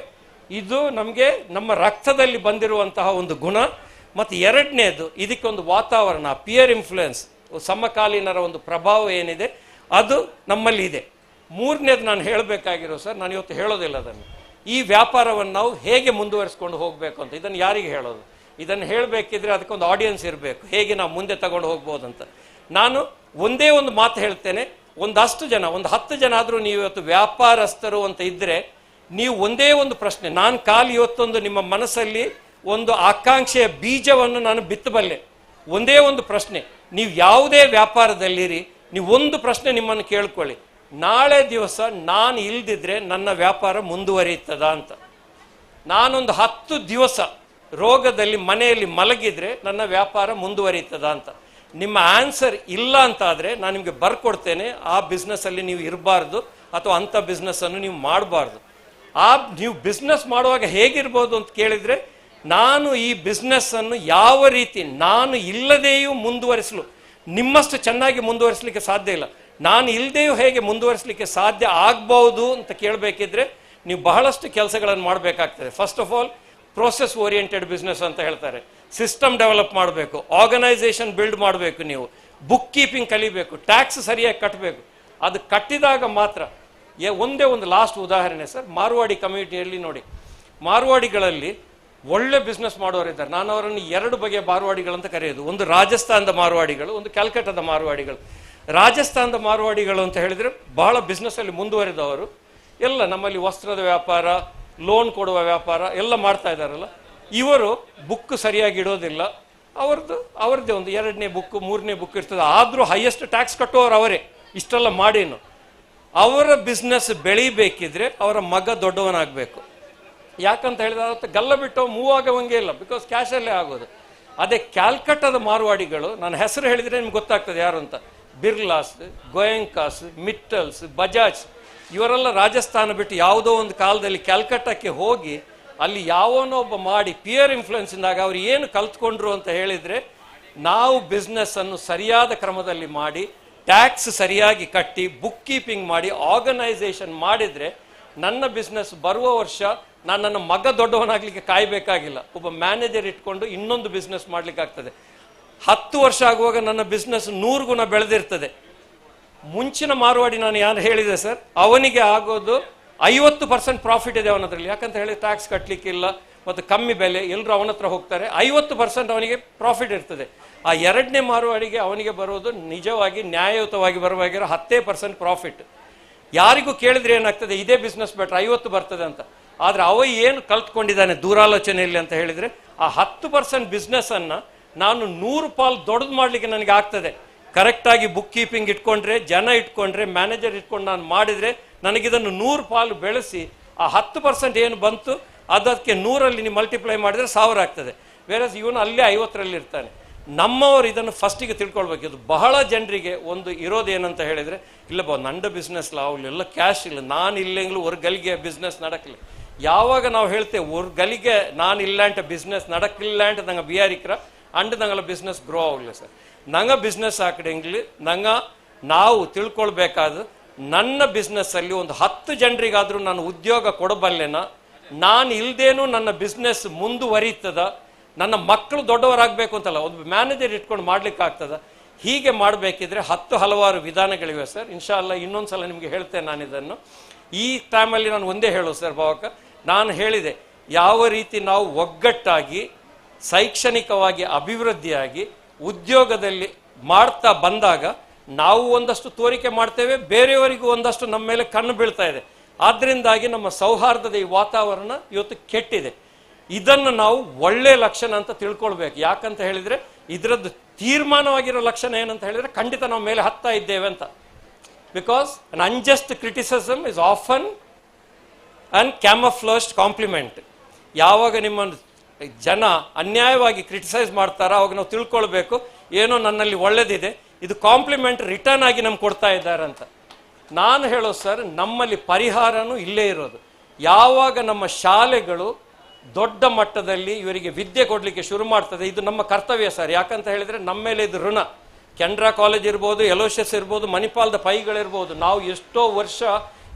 ಇದು ನಮಗೆ ನಮ್ಮ ರಕ್ತದಲ್ಲಿ ಬಂದಿರುವಂತಹ ಒಂದು ಗುಣ. ಮತ್ತು ಎರಡನೇದು ಇದಕ್ಕೊಂದು ವಾತಾವರಣ, ಪಿಯರ್ ಇನ್ಫ್ಲೂಯೆನ್ಸ್, ಸಮಕಾಲೀನರ ಒಂದು ಪ್ರಭಾವ ಏನಿದೆ ಅದು ನಮ್ಮಲ್ಲಿ ಇದೆ. ಮೂರನೇದು ನಾನು ಹೇಳಬೇಕಾಗಿರೋ ಸರ್, ನಾನು ಇವತ್ತು ಹೇಳೋದಿಲ್ಲ ಅದನ್ನು, ಈ ವ್ಯಾಪಾರವನ್ನು ನಾವು ಹೇಗೆ ಮುಂದುವರಿಸ್ಕೊಂಡು ಹೋಗಬೇಕು ಅಂತ. ಇದನ್ನು ಯಾರಿಗೆ ಹೇಳೋದು? ಇದನ್ನು ಹೇಳಬೇಕಿದ್ರೆ ಅದಕ್ಕೊಂದು ಆಡಿಯನ್ಸ್ ಇರಬೇಕು, ಹೇಗೆ ನಾವು ಮುಂದೆ ತಗೊಂಡು ಹೋಗ್ಬೋದು ಅಂತ. ನಾನು ಒಂದೇ ಒಂದು ಮಾತು ಹೇಳ್ತೇನೆ, ಒಂದಷ್ಟು ಜನ, ಒಂದು 10 ಜನ ಆದರೂ ನೀವು ಇವತ್ತು ವ್ಯಾಪಾರಸ್ಥರು ಅಂತ ಇದ್ದರೆ, ನೀವು ಒಂದೇ ಒಂದು ಪ್ರಶ್ನೆ, ನಾನು ಖಾಲಿ ಇವತ್ತೊಂದು ನಿಮ್ಮ ಮನಸ್ಸಲ್ಲಿ ಒಂದು ಆಕಾಂಕ್ಷೆಯ ಬೀಜವನ್ನು ನಾನು ಬಿತ್ತಬಲ್ಲೆ. ಒಂದೇ ಒಂದು ಪ್ರಶ್ನೆ, ನೀವು ಯಾವುದೇ ವ್ಯಾಪಾರದಲ್ಲಿರಿ, ನೀವು ಒಂದು ಪ್ರಶ್ನೆ ನಿಮ್ಮನ್ನು ಕೇಳ್ಕೊಳ್ಳಿ, ನಾಳೆ ದಿವಸ ನಾನು ಇಲ್ದಿದ್ರೆ ನನ್ನ ವ್ಯಾಪಾರ ಮುಂದುವರಿಯುತ್ತದ ಅಂತ. ನಾನೊಂದು 10 ದಿವಸ ರೋಗದಲ್ಲಿ ಮನೆಯಲ್ಲಿ ಮಲಗಿದ್ರೆ ನನ್ನ ವ್ಯಾಪಾರ ಮುಂದುವರಿಯುತ್ತದ ಅಂತ. ನಿಮ್ಮ ಆನ್ಸರ್ ಇಲ್ಲ ಅಂತಾದರೆ ನಾನು ನಿಮಗೆ ಬರ್ಕೊಡ್ತೇನೆ, ಆ ಬಿಸ್ನೆಸ್ಸಲ್ಲಿ ನೀವು ಇರಬಾರ್ದು ಅಥವಾ ಅಂಥ ಬಿಸ್ನೆಸ್ಸನ್ನು ನೀವು ಮಾಡಬಾರ್ದು. ಆ ನೀವು ಬಿಸ್ನೆಸ್ ಮಾಡುವಾಗ ಹೇಗಿರ್ಬೋದು ಅಂತ ಕೇಳಿದರೆ, ನಾನು ಈ ಬಿಸ್ನೆಸ್ಸನ್ನು ಯಾವ ರೀತಿ ನಾನು ಇಲ್ಲದೆಯೂ ಮುಂದುವರಿಸಲು, ನಿಮ್ಮಷ್ಟು ಚೆನ್ನಾಗಿ ಮುಂದುವರಿಸಲಿಕ್ಕೆ ಸಾಧ್ಯ ಇಲ್ಲ, ನಾನು ಇಲ್ಲದೆಯೂ ಹೇಗೆ ಮುಂದುವರಿಸಲಿಕ್ಕೆ ಸಾಧ್ಯ ಆಗ್ಬೋದು ಅಂತ ಕೇಳಬೇಕಿದ್ರೆ ನೀವು ಬಹಳಷ್ಟು ಕೆಲಸಗಳನ್ನು ಮಾಡಬೇಕಾಗ್ತದೆ. First of all process oriented business ಅಂತ ಹೇಳ್ತಾರೆ. ಸಿಸ್ಟಮ್ ಡೆವಲಪ್ ಮಾಡಬೇಕು, ಆರ್ಗನೈಸೇಷನ್ ಬಿಲ್ಡ್ ಮಾಡಬೇಕು, ನೀವು ಬುಕ್ ಕೀಪಿಂಗ್ ಕಲಿಬೇಕು, ಟ್ಯಾಕ್ಸ್ ಸರಿಯಾಗಿ ಕಟ್ಟಬೇಕು. ಅದು ಕಟ್ಟಿದಾಗ ಮಾತ್ರ. ಒಂದೇ ಒಂದು ಲಾಸ್ಟ್ ಉದಾಹರಣೆ ಸರ್, ಮಾರ್ವಾಡಿ ಕಮ್ಯುನಿಟಿಯಲ್ಲಿ ನೋಡಿ, ಮಾರ್ವಾಡಿಗಳಲ್ಲಿ ಒಳ್ಳೆ ಬಿಸ್ನೆಸ್ ಮಾಡೋರಿದ್ದಾರೆ. ನಾನು ಅವರನ್ನು 2 ಬಗೆಯ ಮಾರ್ವಾಡಿಗಳಂತ ಕರೆಯೋದು. ಒಂದು ರಾಜಸ್ಥಾನದ ಮಾರ್ವಾಡಿಗಳು, ಒಂದು ಕ್ಯಾಲ್ಕಟಾದ ಮಾರ್ವಾಡಿಗಳು. ರಾಜಸ್ಥಾನದ ಮಾರ್ವಾಡಿಗಳು ಅಂತ ಹೇಳಿದರೆ ಬಹಳ ಬಿಸ್ನೆಸ್ಸಲ್ಲಿ ಮುಂದುವರೆದವರು. ಎಲ್ಲ ನಮ್ಮಲ್ಲಿ ವಸ್ತ್ರದ ವ್ಯಾಪಾರ, ಲೋನ್ ಕೊಡುವ ವ್ಯಾಪಾರ ಎಲ್ಲ ಮಾಡ್ತಾ ಇದ್ದಾರಲ್ಲ, ಇವರು ಬುಕ್ ಸರಿಯಾಗಿ ಇಡೋದಿಲ್ಲ. ಅವ್ರದ್ದೇ ಒಂದು 2ನೇ ಬುಕ್, 3ನೇ ಬುಕ್ ಇರ್ತದೆ. ಆದರೂ ಹೈಯೆಸ್ಟ್ ಟ್ಯಾಕ್ಸ್ ಕಟ್ಟುವವರು ಅವರೇ. ಇಷ್ಟೆಲ್ಲ ಮಾಡೇನು ಅವರ ಬಿಸ್ನೆಸ್ ಬೆಳಿಬೇಕಿದ್ರೆ ಅವರ ಮಗ ದೊಡ್ಡವನಾಗಬೇಕು. ಯಾಕಂತ ಹೇಳಿದ್ರೆ ಅವತ್ತು ಗಲ್ಲ ಬಿಟ್ಟು ಮೂವ್ ಆಗೋವಂಗೆ ಇಲ್ಲ, because ಕ್ಯಾಶಲ್ಲೇ ಆಗೋದು. ಅದೇ ಕ್ಯಾಲ್ಕಟಾದ ಮಾರ್ವಾಡಿಗಳು, ನಾನು ಹೆಸರು ಹೇಳಿದರೆ ನಿಮ್ಗೆ ಗೊತ್ತಾಗ್ತದೆ ಯಾರು ಅಂತ, ಬಿರ್ಲಾಸ್, ಗೋಯಂಕಾಸ್, ಮಿಟ್ಟಲ್ಸ್, ಬಜಾಜ್, ಇವರೆಲ್ಲ ರಾಜಸ್ಥಾನ ಬಿಟ್ಟು ಯಾವುದೋ ಒಂದು ಕಾಲದಲ್ಲಿ ಕ್ಯಾಲ್ಕಟಾಕ್ಕೆ ಹೋಗಿ ಅಲ್ಲಿ ಯಾವನೋ ಒಬ್ಬ ಮಾಡಿ ಪಿಯರ್ ಇನ್ಫ್ಲುಯೆನ್ಸಿಂದಾಗ ಅವ್ರು ಏನು ಕಲ್ತ್ಕೊಂಡ್ರು ಅಂತ ಹೇಳಿದರೆ, ನಾವು ಬಿಸ್ನೆಸ್ಸನ್ನು ಸರಿಯಾದ ಕ್ರಮದಲ್ಲಿ ಮಾಡಿ, ಟ್ಯಾಕ್ಸ್ ಸರಿಯಾಗಿ ಕಟ್ಟಿ, ಬುಕ್ ಕೀಪಿಂಗ್ ಮಾಡಿ, ಆರ್ಗನೈಸೇಷನ್ ಮಾಡಿದರೆ ನನ್ನ ಬಿಸ್ನೆಸ್ ಬರುವ ವರ್ಷ ನಾನು ನನ್ನ ಮಗ ದೊಡ್ಡವನಾಗಲಿಕ್ಕೆ ಕಾಯಬೇಕಾಗಿಲ್ಲ, ಒಬ್ಬ ಮ್ಯಾನೇಜರ್ ಇಟ್ಕೊಂಡು ಇನ್ನೊಂದು ಬಿಸ್ನೆಸ್ ಮಾಡಲಿಕ್ಕಾಗ್ತದೆ. 10 ವರ್ಷ ಆಗುವಾಗ ನನ್ನ ಬಿಸ್ನೆಸ್ 100 ಗುಣ ಬೆಳೆದಿರ್ತದೆ. ಮುಂಚಿನ ಮಾರ್ವಾಡಿ ನಾನು ಯಾರು ಹೇಳಿದೆ ಸರ್, ಅವನಿಗೆ ಆಗೋದು 50% ಪ್ರಾಫಿಟ್ ಇದೆ ಅವನದ್ರಲ್ಲಿ. ಯಾಕಂತ ಹೇಳಿ ಟ್ಯಾಕ್ಸ್ ಕಟ್ಟಲಿಕ್ಕಿಲ್ಲ ಮತ್ತು ಕಮ್ಮಿ ಬೆಲೆ, ಎಲ್ಲರೂ ಅವನ ಹತ್ರ ಹೋಗ್ತಾರೆ, 50% ಅವನಿಗೆ ಪ್ರಾಫಿಟ್ ಇರ್ತದೆ. ಆ 2ನೇ ಮಾರ್ವಾಡಿಗೆ ಅವನಿಗೆ ಬರೋದು ನಿಜವಾಗಿ ನ್ಯಾಯಯುತವಾಗಿ ಬರುವಾಗಿರೋ 10% ಪ್ರಾಫಿಟ್. ಯಾರಿಗೂ ಕೇಳಿದ್ರೆ ಏನಾಗ್ತದೆ, ಇದೇ ಬಿಸ್ನೆಸ್ ಬೆಟ್ರ್, 50 ಬರ್ತದೆ ಅಂತ. ಆದರೆ ಅವ ಏನು ಕಲ್ತ್ಕೊಂಡಿದ್ದಾನೆ ದೂರಾಲೋಚನೆಯಲ್ಲಿ ಅಂತ ಹೇಳಿದರೆ, ಆ 10% ಬಿಸ್ನೆಸ್ಸನ್ನು ನಾನು 100 ಪಾಲು ದೊಡ್ಡದು ಮಾಡಲಿಕ್ಕೆ ನನಗೆ ಆಗ್ತದೆ. ಕರೆಕ್ಟಾಗಿ ಬುಕ್ ಕೀಪಿಂಗ್ ಇಟ್ಕೊಂಡ್ರೆ, ಜನ ಇಟ್ಕೊಂಡ್ರೆ, ಮ್ಯಾನೇಜರ್ ಇಟ್ಕೊಂಡು ನಾನು ಮಾಡಿದರೆ ನನಗಿದನ್ನು 100 ಪಾಲು ಬೆಳೆಸಿ ಆ 10% ಏನು ಬಂತು ಅದಕ್ಕೆ 100ರಲ್ಲಿ ನೀವು ಮಲ್ಟಿಪ್ಲೈ ಮಾಡಿದರೆ 1000 ಆಗ್ತದೆ. ವೇರಸ್ ಇವನು ಅಲ್ಲೇ 50ರಲ್ಲಿ ಇರ್ತಾನೆ. ನಮ್ಮವರು ಇದನ್ನು ಫಸ್ಟಿಗೆ ತಿಳ್ಕೊಳ್ಬೇಕು. ಇದು ಬಹಳ ಜನರಿಗೆ ಒಂದು ಇರೋದೇನಂತ ಹೇಳಿದರೆ, ಇಲ್ಲ ಬಾ ನಂಡ ಬಿಸ್ನೆಸ್ ಲಾವಲ್ಲ, ಕ್ಯಾಶ್ ಇಲ್ಲ, ನಾನು ಇಲ್ಲೆಂಗ್ಲೂ ஒரு ಗಲಿಗೆ ಬಿಸ್ನೆಸ್ ನಡಕಲಿ. ಯಾವಾಗ ನಾವು ಹೇಳ್ತೇವೆ ஒரு ಗಲಿಗೆ ನಾನು ಇಲ್ಲ ಅಂತ ಬಿಸ್ನೆಸ್ ನಡಕಿಲ್ಲ ಅಂತ ನಂಗೆ ಬಿಯಾರಿಕ್ರ ಅಂಡ್ ನಂಗಲ ಬಿಸ್ನೆಸ್ ಗ್ರೋ ಆಗಲಿ ಸರ್. ನಂಗೆ ಬಿಸ್ನೆಸ್ ಹಾಕಡೆಂಗ್ಲಿ ನಂಗೆ ನಾವು ತಿಳ್ಕೊಳ್ಬೇಕಾದ ನನ್ನ ಬಿಸ್ನೆಸ್ಸಲ್ಲಿ ಒಂದು 10 ಜನರಿಗಾದರೂ ನಾನು ಉದ್ಯೋಗ ಕೊಡಬಲ್ಲೆನಾ, ನಾನು ಇಲ್ಲದೇನೂ ನನ್ನ ಬಿಸ್ನೆಸ್ ಮುಂದುವರಿತದ, ನನ್ನ ಮಕ್ಕಳು ದೊಡ್ಡವರಾಗಬೇಕು ಅಂತಲ್ಲ, ಒಂದು ಮ್ಯಾನೇಜರ್ ಇಟ್ಕೊಂಡು ಮಾಡ್ಲಿಕ್ಕೆ ಆಗ್ತದ. ಹೀಗೆ ಮಾಡಬೇಕಿದ್ರೆ 10 ಹಲವಾರು ವಿಧಾನಗಳಿವೆ ಸರ್. ಇನ್ಶಾ ಅಲ್ಲಾ ಇನ್ನೊಂದು ಸಲ ನಿಮಗೆ ಹೇಳ್ತೇನೆ ನಾನು ಇದನ್ನು. ಈ ಟೈಮಲ್ಲಿ ನಾನು ಒಂದೇ ಹೇಳೋದು ಸರ್ ಭಾವಕ, ನಾನು ಹೇಳಿದೆ ಯಾವ ರೀತಿ ನಾವು ಒಗ್ಗಟ್ಟಾಗಿ ಶೈಕ್ಷಣಿಕವಾಗಿ ಅಭಿವೃದ್ಧಿಯಾಗಿ ಉದ್ಯೋಗದಲ್ಲಿ ಮಾಡ್ತಾ ಬಂದಾಗ ನಾವು ಒಂದಷ್ಟು ತೋರಿಕೆ ಮಾಡ್ತೇವೆ, ಬೇರೆಯವರಿಗೂ ಒಂದಷ್ಟು ನಮ್ಮ ಮೇಲೆ ಕಣ್ಣು ಬೀಳ್ತಾ ಇದೆ. ಆದ್ದರಿಂದಾಗಿ ನಮ್ಮ ಸೌಹಾರ್ದದ ಈ ವಾತಾವರಣ ಇವತ್ತು ಕೆಟ್ಟಿದೆ. ಇದನ್ನು ನಾವು ಒಳ್ಳೆ ಲಕ್ಷಣ ಅಂತ ತಿಳ್ಕೊಳ್ಬೇಕು. ಯಾಕಂತ ಹೇಳಿದರೆ ಇದರದ್ದು ತೀರ್ಮಾನವಾಗಿರೋ ಲಕ್ಷಣ ಏನಂತ ಹೇಳಿದರೆ ಖಂಡಿತ ನಾವು ಮೇಲೆ ಹತ್ತಾ ಇದ್ದೇವೆ ಅಂತ. Because an unjust criticism is often an camouflaged compliment. ಯಾವಾಗ ನಿಮ್ಮ ಜನ ಅನ್ಯಾಯವಾಗಿ ಕ್ರಿಟಿಸೈಸ್ ಮಾಡ್ತಾರೋ ಅವಾಗ ನಾವು ತಿಳ್ಕೊಳ್ಬೇಕು ಏನೋ ನನ್ನಲ್ಲಿ ಒಳ್ಳೇದಿದೆ, ಇದು ಕಾಂಪ್ಲಿಮೆಂಟ್ ರಿಟರ್ನ್ ಆಗಿ ನಮ್ಗೆ ಕೊಡ್ತಾ ಇದ್ದಾರೆ ಅಂತ. ನಾನು ಹೇಳೋದು ಸರ್, ನಮ್ಮಲ್ಲಿ ಪರಿಹಾರನೂ ಇಲ್ಲೇ ಇರೋದು. ಯಾವಾಗ ನಮ್ಮ ಶಾಲೆಗಳು ದೊಡ್ಡ ಮಟ್ಟದಲ್ಲಿ ಇವರಿಗೆ ವಿದ್ಯೆ ಕೊಡಲಿಕ್ಕೆ ಶುರು ಮಾಡ್ತದೆ, ಇದು ನಮ್ಮ ಕರ್ತವ್ಯ ಸರ್. ಯಾಕಂತ ಹೇಳಿದರೆ ನಮ್ಮ ಮೇಲೆ ಇದು ಋಣ. ಕೆನರಾ ಕಾಲೇಜ್ ಇರ್ಬೋದು, ಎಲೋಷಿಯಸ್ ಇರ್ಬೋದು, ಮಣಿಪಾಲದ ಪೈಗಳಿರ್ಬೋದು, ನಾವು ಎಷ್ಟೋ ವರ್ಷ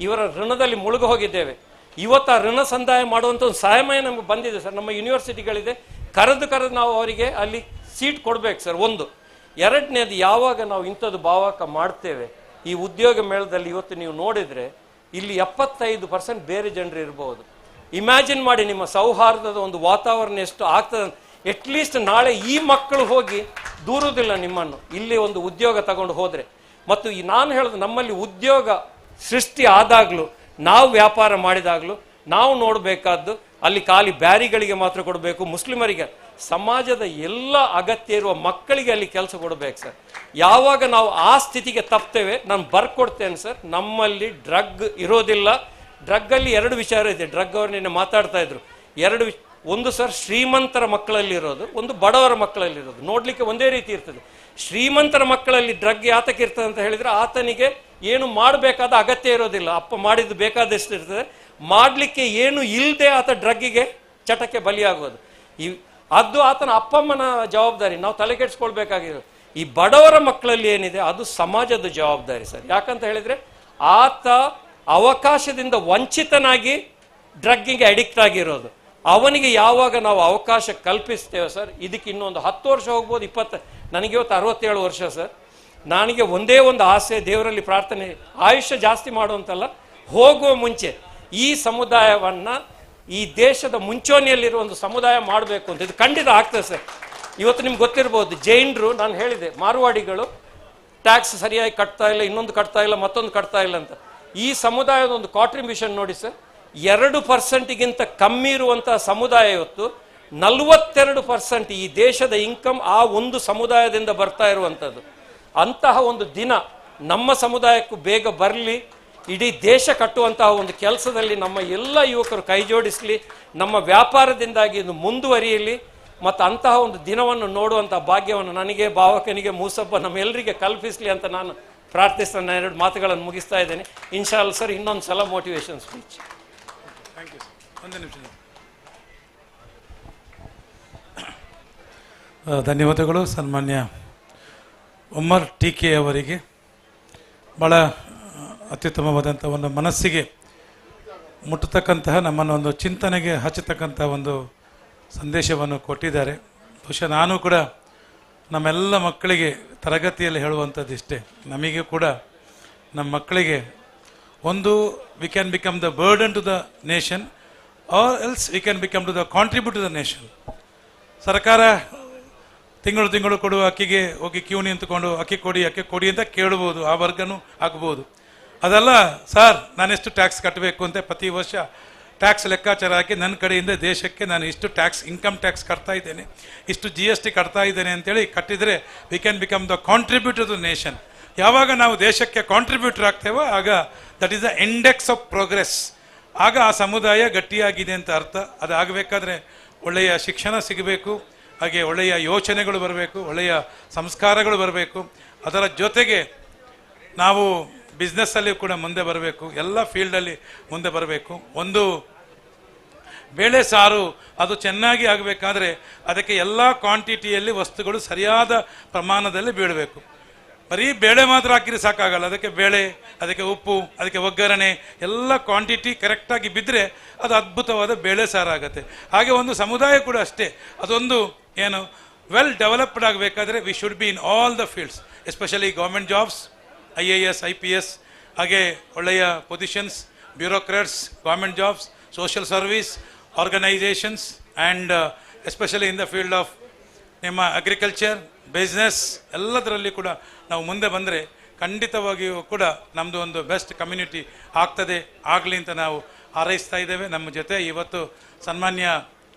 ಇವರ ಋಣದಲ್ಲಿ ಮುಳುಗಿ ಹೋಗಿದ್ದೇವೆ. ಇವತ್ತು ಆ ಋಣ ಸಂದಾಯ ಮಾಡುವಂಥ ಒಂದು ಸಹಾಯಮಯ ನಮ್ಗೆ ಬಂದಿದೆ ಸರ್. ನಮ್ಮ ಯೂನಿವರ್ಸಿಟಿಗಳಿದೆ, ಕರೆದು ಕರೆದು ನಾವು ಅವರಿಗೆ ಅಲ್ಲಿ ಸೀಟ್ ಕೊಡಬೇಕು ಸರ್. ಒಂದು ಎರಡನೇದು, ಯಾವಾಗ ನಾವು ಇಂಥದ್ದು ಭಾವಕ ಮಾಡ್ತೇವೆ, ಈ ಉದ್ಯೋಗ ಮೇಳದಲ್ಲಿ ಇವತ್ತು ನೀವು ನೋಡಿದರೆ ಇಲ್ಲಿ 75% ಬೇರೆ ಜನರು ಇರ್ಬೋದು. ಇಮ್ಯಾಜಿನ್ ಮಾಡಿ ನಿಮ್ಮ ಸೌಹಾರ್ದದ ಒಂದು ವಾತಾವರಣ ಎಷ್ಟು ಆಗ್ತದೆ. ಎಟ್ಲೀಸ್ಟ್ ನಾಳೆ ಈ ಮಕ್ಕಳು ಹೋಗಿ ದೂರುವುದಿಲ್ಲ ನಿಮ್ಮನ್ನು, ಇಲ್ಲಿ ಒಂದು ಉದ್ಯೋಗ ತಗೊಂಡು ಹೋದರೆ. ಮತ್ತು ಈ ನಾನು ಹೇಳೋದು, ನಮ್ಮಲ್ಲಿ ಉದ್ಯೋಗ ಸೃಷ್ಟಿ ಆದಾಗಲೂ, ನಾವು ವ್ಯಾಪಾರ ಮಾಡಿದಾಗಲೂ ನಾವು ನೋಡಬೇಕಾದ್ದು ಅಲ್ಲಿ ಖಾಲಿ ಬ್ಯಾರಿಗಳಿಗೆ ಮಾತ್ರ ಕೊಡಬೇಕು, ಮುಸ್ಲಿಮರಿಗೆ, ಸಮಾಜದ ಎಲ್ಲ ಅಗತ್ಯ ಇರುವ ಮಕ್ಕಳಿಗೆ ಅಲ್ಲಿ ಕೆಲಸ ಕೊಡಬೇಕು ಸರ್. ಯಾವಾಗ ನಾವು ಆ ಸ್ಥಿತಿಗೆ ತಪ್ತೇವೆ, ನಾನು ಬರ್ಕೊಡ್ತೇನೆ ಸರ್, ನಮ್ಮಲ್ಲಿ ಡ್ರಗ್ ಇರೋದಿಲ್ಲ. ಡ್ರಗ್ಗಲ್ಲಿ ಎರಡು ವಿಚಾರ ಇದೆ. ಡ್ರಗ್ ಅವರು ನಿನ್ನೆ ಮಾತಾಡ್ತಾ ಇದ್ರು. ಎರಡು ಒಂದು ಸರ್ ಶ್ರೀಮಂತರ ಮಕ್ಕಳಲ್ಲಿ ಇರೋದು, ಒಂದು ಬಡವರ ಮಕ್ಕಳಲ್ಲಿರೋದು. ನೋಡಲಿಕ್ಕೆ ಒಂದೇ ರೀತಿ ಇರ್ತದೆ. ಶ್ರೀಮಂತರ ಮಕ್ಕಳಲ್ಲಿ ಡ್ರಗ್ ಯಾತಕ್ಕೆ ಇರ್ತದೆ ಅಂತ ಹೇಳಿದರೆ, ಆತನಿಗೆ ಏನು ಮಾಡಬೇಕಾದ ಅಗತ್ಯ ಇರೋದಿಲ್ಲ, ಅಪ್ಪ ಮಾಡಿದ್ದು ಬೇಕಾದಷ್ಟು ಇರ್ತದೆ, ಮಾಡಲಿಕ್ಕೆ ಏನು ಇಲ್ಲದೆ ಆತ ಡ್ರಗ್ಗಿಗೆ ಚಟಕ್ಕೆ ಬಲಿಯಾಗೋದು. ಈ ಅದು ಆತನ ಅಪ್ಪಮ್ಮನ ಜವಾಬ್ದಾರಿ, ನಾವು ತಲೆ ಕೆಡಿಸ್ಕೊಳ್ಬೇಕಾಗಿರೋದು. ಈ ಬಡವರ ಮಕ್ಕಳಲ್ಲಿ ಏನಿದೆ ಅದು ಸಮಾಜದ ಜವಾಬ್ದಾರಿ ಸರ್. ಯಾಕಂತ ಹೇಳಿದರೆ ಆತ ಅವಕಾಶದಿಂದ ವಂಚಿತನಾಗಿ ಡ್ರಗ್ಗಿಗೆ ಅಡಿಕ್ಟ್ ಆಗಿರೋದು. ಅವನಿಗೆ ಯಾವಾಗ ನಾವು ಅವಕಾಶ ಕಲ್ಪಿಸ್ತೇವೆ ಸರ್, ಇದಕ್ಕೆ ಇನ್ನೊಂದು 10 ವರ್ಷ ಹೋಗ್ಬೋದು, 20. ನನಗೆ ಇವತ್ತು 67 ವರ್ಷ ಸರ್. ನನಗೆ ಒಂದೇ ಒಂದು ಆಸೆ, ದೇವರಲ್ಲಿ ಪ್ರಾರ್ಥನೆ, ಆಯುಷ್ಯ ಜಾಸ್ತಿ ಮಾಡುವಂತಲ್ಲ, ಹೋಗುವ ಮುಂಚೆ ಈ ಸಮುದಾಯವನ್ನು, ಈ ದೇಶದ ಮುಂಚೂಣಿಯಲ್ಲಿರುವ ಒಂದು ಸಮುದಾಯ ಮಾಡಬೇಕು ಅಂತ. ಇದು ಖಂಡಿತ ಆಗ್ತದೆ ಸರ್. ಇವತ್ತು ನಿಮ್ಗೆ ಗೊತ್ತಿರ್ಬೋದು, ಜೈನರು, ನಾನು ಹೇಳಿದೆ, ಮಾರ್ವಾಡಿಗಳು ಟ್ಯಾಕ್ಸ್ ಸರಿಯಾಗಿ ಕಟ್ತಾ ಇಲ್ಲ, ಇನ್ನೊಂದು ಕಟ್ತಾ ಇಲ್ಲ, ಮತ್ತೊಂದು ಕಟ್ತಾ ಇಲ್ಲ ಅಂತ. ಈ ಸಮುದಾಯದ ಒಂದು ಕಾಂಟ್ರಿಬ್ಯೂಷನ್ ನೋಡಿ ಸರ್, 2%ಗಿಂತ ಕಮ್ಮಿ ಇರುವಂಥ ಸಮುದಾಯ ಇವತ್ತು 42% ಈ ದೇಶದ ಇನ್ಕಮ್ ಆ ಒಂದು ಸಮುದಾಯದಿಂದ ಬರ್ತಾ ಇರುವಂಥದ್ದು. ಅಂತಹ ಒಂದು ದಿನ ನಮ್ಮ ಸಮುದಾಯಕ್ಕೂ ಬೇಗ ಬರಲಿ. ಇಡೀ ದೇಶ ಕಟ್ಟುವಂತಹ ಒಂದು ಕೆಲಸದಲ್ಲಿ ನಮ್ಮ ಎಲ್ಲ ಯುವಕರು ಕೈ ಜೋಡಿಸಲಿ, ನಮ್ಮ ವ್ಯಾಪಾರದಿಂದಾಗಿ ಇದು ಮುಂದುವರಿಯಲಿ. ಮತ್ತು ಅಂತಹ ಒಂದು ದಿನವನ್ನು ನೋಡುವಂಥ ಭಾಗ್ಯವನ್ನು ನನಗೆ, ಭಾವಕನಿಗೆ, ಮೂಸಬ್ಬ, ನಮ್ಮೆಲ್ಲರಿಗೆ ಕಲ್ಪಿಸಲಿ ಅಂತ ನಾನು ಪ್ರಾರ್ಥಿಸ್ತಾ ನಾನು 2 ಮಾತುಗಳನ್ನು ಮುಗಿಸ್ತಾ ಇದ್ದೇನೆ. ಇನ್ಶಾ ಅಲ್ಲಾ ಸರ್, ಇನ್ನೊಂದು ಸಲ motivation speech. Thank you sir. ಒಂದು ನಿಮಿಷ. ಧನ್ಯವಾದಗಳು ಸನ್ಮಾನ್ಯ ಉಮರ್ ಟಿ ಕೆ ಅವರಿಗೆ. ಭಾಳ ಅತ್ಯುತ್ತಮವಾದಂಥ ಒಂದು ಮನಸ್ಸಿಗೆ ಮುಟ್ಟತಕ್ಕಂತಹ, ನಮ್ಮನ್ನು ಒಂದು ಚಿಂತನೆಗೆ ಹಚ್ಚತಕ್ಕಂಥ ಒಂದು ಸಂದೇಶವನ್ನು ಕೊಟ್ಟಿದ್ದಾರೆ. ಬಹುಶಃ ನಾನು ಕೂಡ ನಮ್ಮೆಲ್ಲ ಮಕ್ಕಳಿಗೆ ತರಗತಿಯಲ್ಲಿ ಹೇಳುವಂಥದ್ದು ಇಷ್ಟೇ, ನಮಗೆ ಕೂಡ ನಮ್ಮ ಮಕ್ಕಳಿಗೆ ಒಂದು we can become the burden to the nation or else we can become to the contribute to the nation. ಸರ್ಕಾರ ತಿಂಗಳು ತಿಂಗಳು ಕೊಡುವ ಅಕ್ಕಿಗೆ ಹೋಗಿ ಕ್ಯೂ ನಿಂತುಕೊಂಡು ಅಕ್ಕಿ ಕೊಡಿ ಅಕ್ಕಿ ಕೊಡಿ ಅಂತ ಕೇಳ್ಬೋದು, ಆ ವರ್ಗನೂ ಆಗ್ಬೋದು. ಅದಲ್ಲ ಸರ್, ನಾನೆಷ್ಟು ಟ್ಯಾಕ್ಸ್ ಕಟ್ಟಬೇಕು ಅಂತ ಪ್ರತಿ ವರ್ಷ ಟ್ಯಾಕ್ಸ್ ಲೆಕ್ಕಾಚಾರ ಹಾಕಿ ನನ್ನ ಕಡೆಯಿಂದ ದೇಶಕ್ಕೆ ನಾನು ಇಷ್ಟು ಟ್ಯಾಕ್ಸ್, ಇನ್ಕಮ್ ಟ್ಯಾಕ್ಸ್ ಕಟ್ತಾ ಇದ್ದೇನೆ, ಇಷ್ಟು GST ಕಟ್ತಾ ಇದ್ದೇನೆ ಅಂತೇಳಿ ಕಟ್ಟಿದರೆ we can become the contributor to the nation. ಯಾವಾಗ ನಾವು ದೇಶಕ್ಕೆ ಕಾಂಟ್ರಿಬ್ಯೂಟರ್ ಆಗ್ತೇವೋ ಆಗ that is the index of progress. ಆಗ ಆ ಸಮುದಾಯ ಗಟ್ಟಿಯಾಗಿದೆ ಅಂತ ಅರ್ಥ. ಅದಾಗಬೇಕಾದ್ರೆ ಒಳ್ಳೆಯ ಶಿಕ್ಷಣ ಸಿಗಬೇಕು, ಹಾಗೆ ಒಳ್ಳೆಯ ಯೋಚನೆಗಳು ಬರಬೇಕು, ಒಳ್ಳೆಯ ಸಂಸ್ಕಾರಗಳು ಬರಬೇಕು. ಅದರ ಜೊತೆಗೆ ನಾವು ಬಿಸ್ನೆಸ್ಸಲ್ಲಿ ಕೂಡ ಮುಂದೆ ಬರಬೇಕು, ಎಲ್ಲ ಫೀಲ್ಡಲ್ಲಿ ಮುಂದೆ ಬರಬೇಕು. ಒಂದು ಬೇಳೆ ಸಾರು ಅದು ಚೆನ್ನಾಗಿ ಆಗಬೇಕಾದ್ರೆ ಅದಕ್ಕೆ ಎಲ್ಲ ಕ್ವಾಂಟಿಟಿಯಲ್ಲಿ ವಸ್ತುಗಳು ಸರಿಯಾದ ಪ್ರಮಾಣದಲ್ಲಿ ಬೀಳಬೇಕು. ಬರೀ ಬೇಳೆ ಮಾತ್ರ ಹಾಕಿದ್ರೆ ಸಾಕಾಗಲ್ಲ, ಅದಕ್ಕೆ ಬೇಳೆ, ಅದಕ್ಕೆ ಉಪ್ಪು, ಅದಕ್ಕೆ ಒಗ್ಗರಣೆ, ಎಲ್ಲ ಕ್ವಾಂಟಿಟಿ ಕರೆಕ್ಟಾಗಿ ಬಿದ್ದರೆ ಅದು ಅದ್ಭುತವಾದ ಬೇಳೆ ಸಾರು ಆಗುತ್ತೆ. ಹಾಗೆ ಒಂದು ಸಮುದಾಯ ಕೂಡ ಅಷ್ಟೇ, ಅದೊಂದು ಏನು ವೆಲ್ ಡೆವಲಪ್ಡ್ ಆಗಬೇಕಾದ್ರೆ we should be in all the fields, especially government jobs, IAS, IPS, ಹಾಗೆ ಒಳ್ಳೆಯ positions, bureaucrats, government jobs, social service organisations, and especially in the field of ನಿಮ್ಮ ಅಗ್ರಿಕಲ್ಚರ್, ಬಿಸ್ನೆಸ್, ಎಲ್ಲದರಲ್ಲಿ ಕೂಡ ನಾವು ಮುಂದೆ ಬಂದರೆ ಖಂಡಿತವಾಗಿಯೂ ಕೂಡ ನಮ್ಮದು ಒಂದು ಬೆಸ್ಟ್ ಕಮ್ಯುನಿಟಿ ಆಗ್ತದೆ, ಆಗಲಿ ಅಂತ ನಾವು ಹಾರೈಸ್ತಾ ಇದ್ದೇವೆ. ನಮ್ಮ ಜೊತೆ ಇವತ್ತು ಸನ್ಮಾನ್ಯ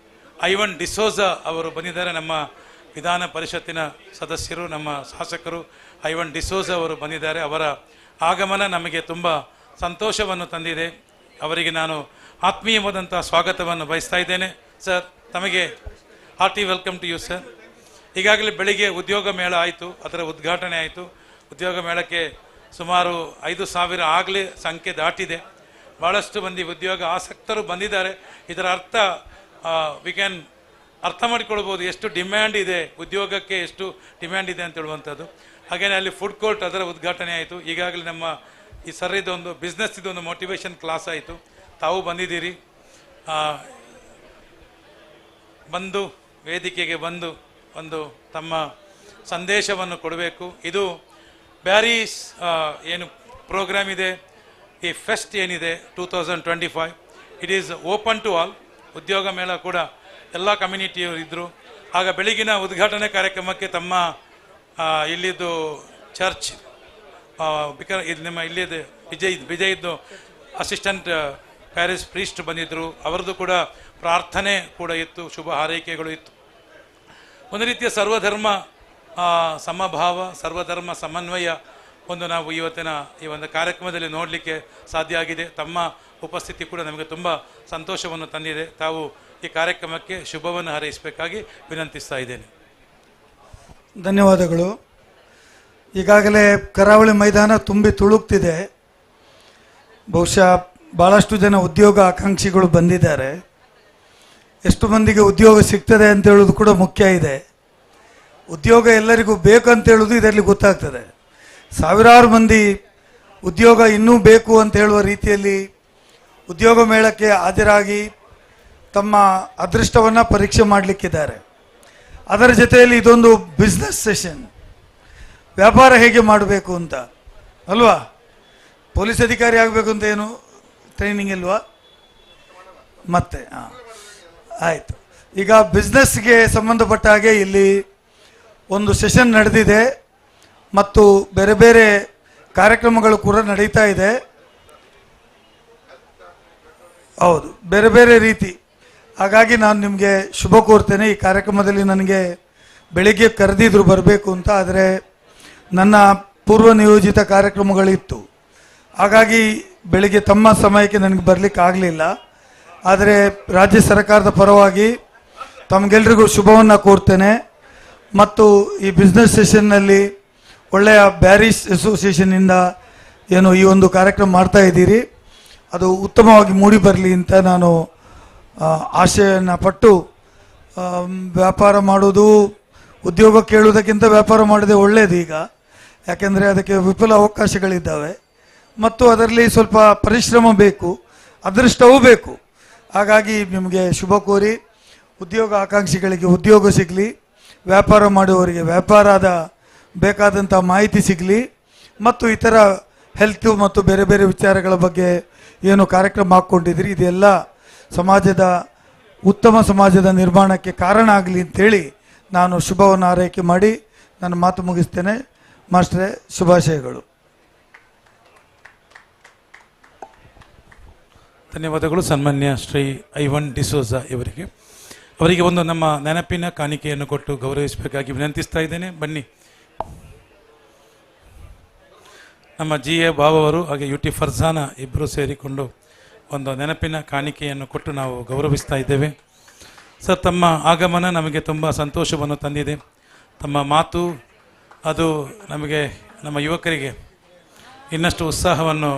ಐವನ್ ಡಿಸೋಜಾ ಅವರು ಬಂದಿದ್ದಾರೆ, ನಮ್ಮ ವಿಧಾನ ಪರಿಷತ್ತಿನ ಸದಸ್ಯರು, ನಮ್ಮ ಶಾಸಕರು ಐವನ್ ಡಿಸೋಜಾ ಅವರು ಬಂದಿದ್ದಾರೆ. ಅವರ ಆಗಮನ ನಮಗೆ ತುಂಬ ಸಂತೋಷವನ್ನು ತಂದಿದೆ. ಅವರಿಗೆ ನಾನು ಆತ್ಮೀಯವಾದಂಥ ಸ್ವಾಗತವನ್ನು ಬಯಸ್ತಾ ಇದ್ದೇನೆ. ಸರ್, ತಮಗೆ hearty welcome to you sir. ಈಗಾಗಲೇ ಬೆಳಿಗ್ಗೆ ಉದ್ಯೋಗ ಮೇಳ ಆಯಿತು, ಅದರ ಉದ್ಘಾಟನೆ ಆಯಿತು. ಉದ್ಯೋಗ ಮೇಳಕ್ಕೆ ಸುಮಾರು 5,000 ಆಗಲೇ ಸಂಖ್ಯೆ ದಾಟಿದೆ. ಭಾಳಷ್ಟು ಮಂದಿ ಉದ್ಯೋಗ ಆಸಕ್ತರು ಬಂದಿದ್ದಾರೆ. ಇದರ ಅರ್ಥ we can ಅರ್ಥ ಮಾಡಿಕೊಳ್ಬೋದು ಎಷ್ಟು ಡಿಮ್ಯಾಂಡ್ ಇದೆ ಉದ್ಯೋಗಕ್ಕೆ, ಎಷ್ಟು ಡಿಮ್ಯಾಂಡ್ ಇದೆ ಅಂತ ಹೇಳುವಂಥದ್ದು. ಹಾಗೆಯೇ ಅಲ್ಲಿ ಫುಡ್ ಕೋರ್ಟ್ ಅದರ ಉದ್ಘಾಟನೆ ಆಯಿತು. ಈಗಾಗಲೇ ನಮ್ಮ ಈ ಸರ್ ಇದೊಂದು ಬಿಸ್ನೆಸ್ ಇದೊಂದು ಮೋಟಿವೇಶನ್ ಕ್ಲಾಸ್ ಆಯಿತು. ತಾವು ಬಂದಿದ್ದೀರಿ, ಬಂದು ವೇದಿಕೆಗೆ ಬಂದು ಒಂದು ತಮ್ಮ ಸಂದೇಶವನ್ನು ಕೊಡಬೇಕು. ಇದು ಬ್ಯಾರೀಸ್ ಏನು ಪ್ರೋಗ್ರಾಮ್ ಇದೆ, ಈ ಫೆಸ್ಟ್ ಏನಿದೆ 2025, it is open to all. ಉದ್ಯೋಗ ಮೇಳ ಕೂಡ ಎಲ್ಲ ಕಮ್ಯುನಿಟಿಯವರು ಇದ್ದರು. ಆಗ ಬೆಳಗಿನ ಉದ್ಘಾಟನೆ ಕಾರ್ಯಕ್ರಮಕ್ಕೆ ತಮ್ಮ ಇಲ್ಲಿದ್ದು ಚರ್ಚ್ ಬಿಕರ್ ಇದು ನಿಮ್ಮ ಇಲ್ಲಿಯದು ವಿಜಯ್ದು ಅಸಿಸ್ಟೆಂಟ್ ಪ್ಯಾರಿಸ್ ಪ್ರೀಸ್ಟ್ ಬಂದಿದ್ದರು. ಅವರದ್ದು ಕೂಡ ಪ್ರಾರ್ಥನೆ ಕೂಡ ಇತ್ತು, ಶುಭ ಹಾರೈಕೆಗಳು ಇತ್ತು. ಒಂದು ರೀತಿಯ ಸರ್ವಧರ್ಮ ಸಮಭಾವ, ಸರ್ವಧರ್ಮ ಸಮನ್ವಯ ಒಂದು ನಾವು ಇವತ್ತಿನ ಈ ಒಂದು ಕಾರ್ಯಕ್ರಮದಲ್ಲಿ ನೋಡಲಿಕ್ಕೆ ಸಾಧ್ಯ ಆಗಿದೆ. ತಮ್ಮ ಉಪಸ್ಥಿತಿ ಕೂಡ ನಮಗೆ ತುಂಬ ಸಂತೋಷವನ್ನು ತಂದಿದೆ. ತಾವು ಈ ಕಾರ್ಯಕ್ರಮಕ್ಕೆ ಶುಭವನ್ನು ಹಾರೈಸಬೇಕಾಗಿ ವಿನಂತಿಸ್ತಾ ಇದ್ದೇನೆ. ಧನ್ಯವಾದಗಳು. ಈಗಾಗಲೇ ಕರಾವಳಿ ಮೈದಾನ ತುಂಬಿ ತುಳುಕ್ತಿದೆ. ಬಹುಶಃ ಭಾಳಷ್ಟು ಜನ ಉದ್ಯೋಗ ಆಕಾಂಕ್ಷಿಗಳು ಬಂದಿದ್ದಾರೆ. ಎಷ್ಟು ಮಂದಿಗೆ ಉದ್ಯೋಗ ಸಿಗ್ತದೆ ಅಂತ ಹೇಳೋದು ಕೂಡ ಮುಖ್ಯ ಇದೆ. ಉದ್ಯೋಗ ಎಲ್ಲರಿಗೂ ಬೇಕು ಅಂತ ಹೇಳೋದು ಇದರಲ್ಲಿ ಗೊತ್ತಾಗ್ತದೆ. ಸಾವಿರಾರು ಮಂದಿ ಉದ್ಯೋಗ ಇನ್ನೂ ಬೇಕು ಅಂತ ಹೇಳುವ ರೀತಿಯಲ್ಲಿ ಉದ್ಯೋಗ ಮೇಳಕ್ಕೆ ಹಾಜರಾಗಿ ತಮ್ಮ ಅದೃಷ್ಟವನ್ನು ಪರೀಕ್ಷೆ ಮಾಡಲಿಕ್ಕಿದ್ದಾರೆ. ಅದರ ಜೊತೆಯಲ್ಲಿ ಇದೊಂದು ಬಿಸ್ನೆಸ್ ಸೆಷನ್, ವ್ಯಾಪಾರ ಹೇಗೆ ಮಾಡಬೇಕು ಅಂತ ಅಲ್ವಾ? ಪೊಲೀಸ್ ಅಧಿಕಾರಿ ಆಗಬೇಕು ಅಂತ ಏನು ಟ್ರೈನಿಂಗ್ ಇಲ್ವಾ? ಮತ್ತೆ ಹಾಂ, ಆಯಿತು. ಈಗ ಬಿಸ್ನೆಸ್ಗೆ ಸಂಬಂಧಪಟ್ಟ ಹಾಗೆ ಇಲ್ಲಿ ಒಂದು ಸೆಷನ್ ನಡೆದಿದೆ ಮತ್ತು ಬೇರೆ ಬೇರೆ ಕಾರ್ಯಕ್ರಮಗಳು ಕೂಡ ನಡೀತಾ ಇದೆ. ಹೌದು, ಬೇರೆ ಬೇರೆ ರೀತಿ. ಹಾಗಾಗಿ ನಾನು ನಿಮಗೆ ಶುಭ ಕೋರ್ತೇನೆ. ಈ ಕಾರ್ಯಕ್ರಮದಲ್ಲಿ ನನಗೆ ಬೆಳಿಗ್ಗೆ ಕರೆದಿದ್ರು ಬರಬೇಕು ಅಂತ, ಆದರೆ ನನ್ನ ಪೂರ್ವ ನಿಯೋಜಿತ ಕಾರ್ಯಕ್ರಮಗಳಿತ್ತು. ಹಾಗಾಗಿ ಬೆಳಿಗ್ಗೆ ತಮ್ಮ ಸಮಯಕ್ಕೆ ನನಗೆ ಬರಲಿಕ್ಕೆ ಆಗಲಿಲ್ಲ. ಆದರೆ ರಾಜ್ಯ ಸರ್ಕಾರದ ಪರವಾಗಿ ತಮಗೆಲ್ರಿಗೂ ಶುಭವನ್ನು ಕೋರ್ತೇನೆ. ಮತ್ತು ಈ ಬಿಸ್ನೆಸ್ ಸೆಷನ್ನಲ್ಲಿ ಒಳ್ಳೆಯ ಬ್ಯಾರಿಸ್ ಅಸೋಸಿಯೇಷನ್ನಿಂದ ಏನು ಈ ಒಂದು ಕಾರ್ಯಕ್ರಮ ಮಾಡ್ತಾ ಇದ್ದೀರಿ, ಅದು ಉತ್ತಮವಾಗಿ ಮೂಡಿ ಬರಲಿ ಅಂತ ನಾನು ಆಶೆಯನ್ನು ಪಟ್ಟು, ವ್ಯಾಪಾರ ಮಾಡೋದು ಉದ್ಯೋಗ ಕೇಳುವುದಕ್ಕಿಂತ ವ್ಯಾಪಾರ ಮಾಡೋದೇ ಒಳ್ಳೆಯದು ಈಗ. ಯಾಕೆಂದರೆ ಅದಕ್ಕೆ ವಿಪುಲ ಅವಕಾಶಗಳಿದ್ದಾವೆ ಮತ್ತು ಅದರಲ್ಲಿ ಸ್ವಲ್ಪ ಪರಿಶ್ರಮ ಬೇಕು, ಅದೃಷ್ಟವೂ ಬೇಕು. ಹಾಗಾಗಿ ನಿಮಗೆ ಶುಭ ಕೋರಿ ಉದ್ಯೋಗ ಆಕಾಂಕ್ಷಿಗಳಿಗೆ ಉದ್ಯೋಗ ಸಿಗಲಿ, ವ್ಯಾಪಾರ ಮಾಡುವವರಿಗೆ ವ್ಯಾಪಾರದ ಬೇಕಾದಂಥ ಮಾಹಿತಿ ಸಿಗಲಿ ಮತ್ತು ಇತರ ಹೆಲ್ತು ಮತ್ತು ಬೇರೆ ಬೇರೆ ವಿಚಾರಗಳ ಬಗ್ಗೆ ಏನು ಕಾರ್ಯಕ್ರಮ ಹಾಕ್ಕೊಂಡಿದ್ದೀರಿ, ಇದೆಲ್ಲ ಸಮಾಜದ ಉತ್ತಮ ಸಮಾಜದ ನಿರ್ಮಾಣಕ್ಕೆ ಕಾರಣ ಆಗಲಿ ಅಂಥೇಳಿ ನಾನು ಶುಭವನ್ನು ಹಾರೈಕೆ ಮಾಡಿ ನನ್ನ ಮಾತು ಮುಗಿಸ್ತೇನೆ. ಮಾಸ್ಟ್ರೇ, ಶುಭಾಶಯಗಳು. ಧನ್ಯವಾದಗಳು ಸನ್ಮಾನ್ಯ ಶ್ರೀ ಐವನ್ ಡಿಸೋಜಾ ಇವರಿಗೆ. ಅವರಿಗೆ ಒಂದು ನಮ್ಮ ನೆನಪಿನ ಕಾಣಿಕೆಯನ್ನು ಕೊಟ್ಟು ಗೌರವಿಸಬೇಕಾಗಿ ವಿನಂತಿಸ್ತಾ ಇದ್ದೇನೆ. ಬನ್ನಿ, ನಮ್ಮ ಜಿ ಎ ಬಾವವರು ಹಾಗೆ ಯು ಟಿ ಫರ್ಜಾನ ಇಬ್ಬರು ಸೇರಿಕೊಂಡು ಒಂದು ನೆನಪಿನ ಕಾಣಿಕೆಯನ್ನು ಕೊಟ್ಟು ನಾವು ಗೌರವಿಸ್ತಾ ಇದ್ದೇವೆ. ಸರ್, ತಮ್ಮ ಆಗಮನ ನಮಗೆ ತುಂಬ ಸಂತೋಷವನ್ನು ತಂದಿದೆ. ತಮ್ಮ ಮಾತು ಅದು ನಮಗೆ, ನಮ್ಮ ಯುವಕರಿಗೆ ಇನ್ನಷ್ಟು ಉತ್ಸಾಹವನ್ನು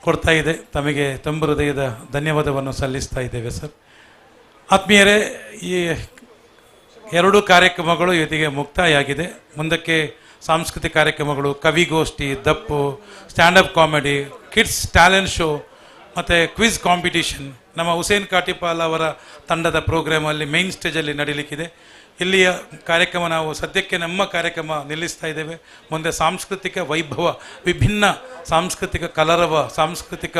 ಕೊಡ್ತಾ ಇದೆ. ತಮಗೆ ತುಂಬ ಹೃದಯದ ಧನ್ಯವಾದವನ್ನು ಸಲ್ಲಿಸ್ತಾ ಇದ್ದೇವೆ ಸರ್. ಆತ್ಮೀಯರೇ, ಈ ಎರಡು ಕಾರ್ಯಕ್ರಮಗಳು ಇವತ್ತಿಗೆ ಮುಕ್ತಾಯ ಆಗಿದೆ. ಮುಂದಕ್ಕೆ ಸಾಂಸ್ಕೃತಿಕ ಕಾರ್ಯಕ್ರಮಗಳು, ಕವಿಗೋಷ್ಠಿ, ದಪ್ಪು, stand up comedy, kids talent show ಮತ್ತು ಕ್ವಿಜ್ ಕಾಂಪಿಟಿಷನ್ ನಮ್ಮ ಹುಸೇನ್ ಕಾಟಿಪಾಲ್ ಅವರ ತಂಡದ ಪ್ರೋಗ್ರಾಮಲ್ಲಿ ಮೇನ್ ಸ್ಟೇಜಲ್ಲಿ ನಡೀಲಿಕ್ಕಿದೆ. ಇಲ್ಲಿಯ ಕಾರ್ಯಕ್ರಮ ನಾವು ಸದ್ಯಕ್ಕೆ ನಮ್ಮ ಕಾರ್ಯಕ್ರಮ ನಿಲ್ಲಿಸ್ತಾ ಇದ್ದೇವೆ. ಮುಂದೆ ಸಾಂಸ್ಕೃತಿಕ ವೈಭವ, ವಿಭಿನ್ನ ಸಾಂಸ್ಕೃತಿಕ ಕಲರವ, ಸಾಂಸ್ಕೃತಿಕ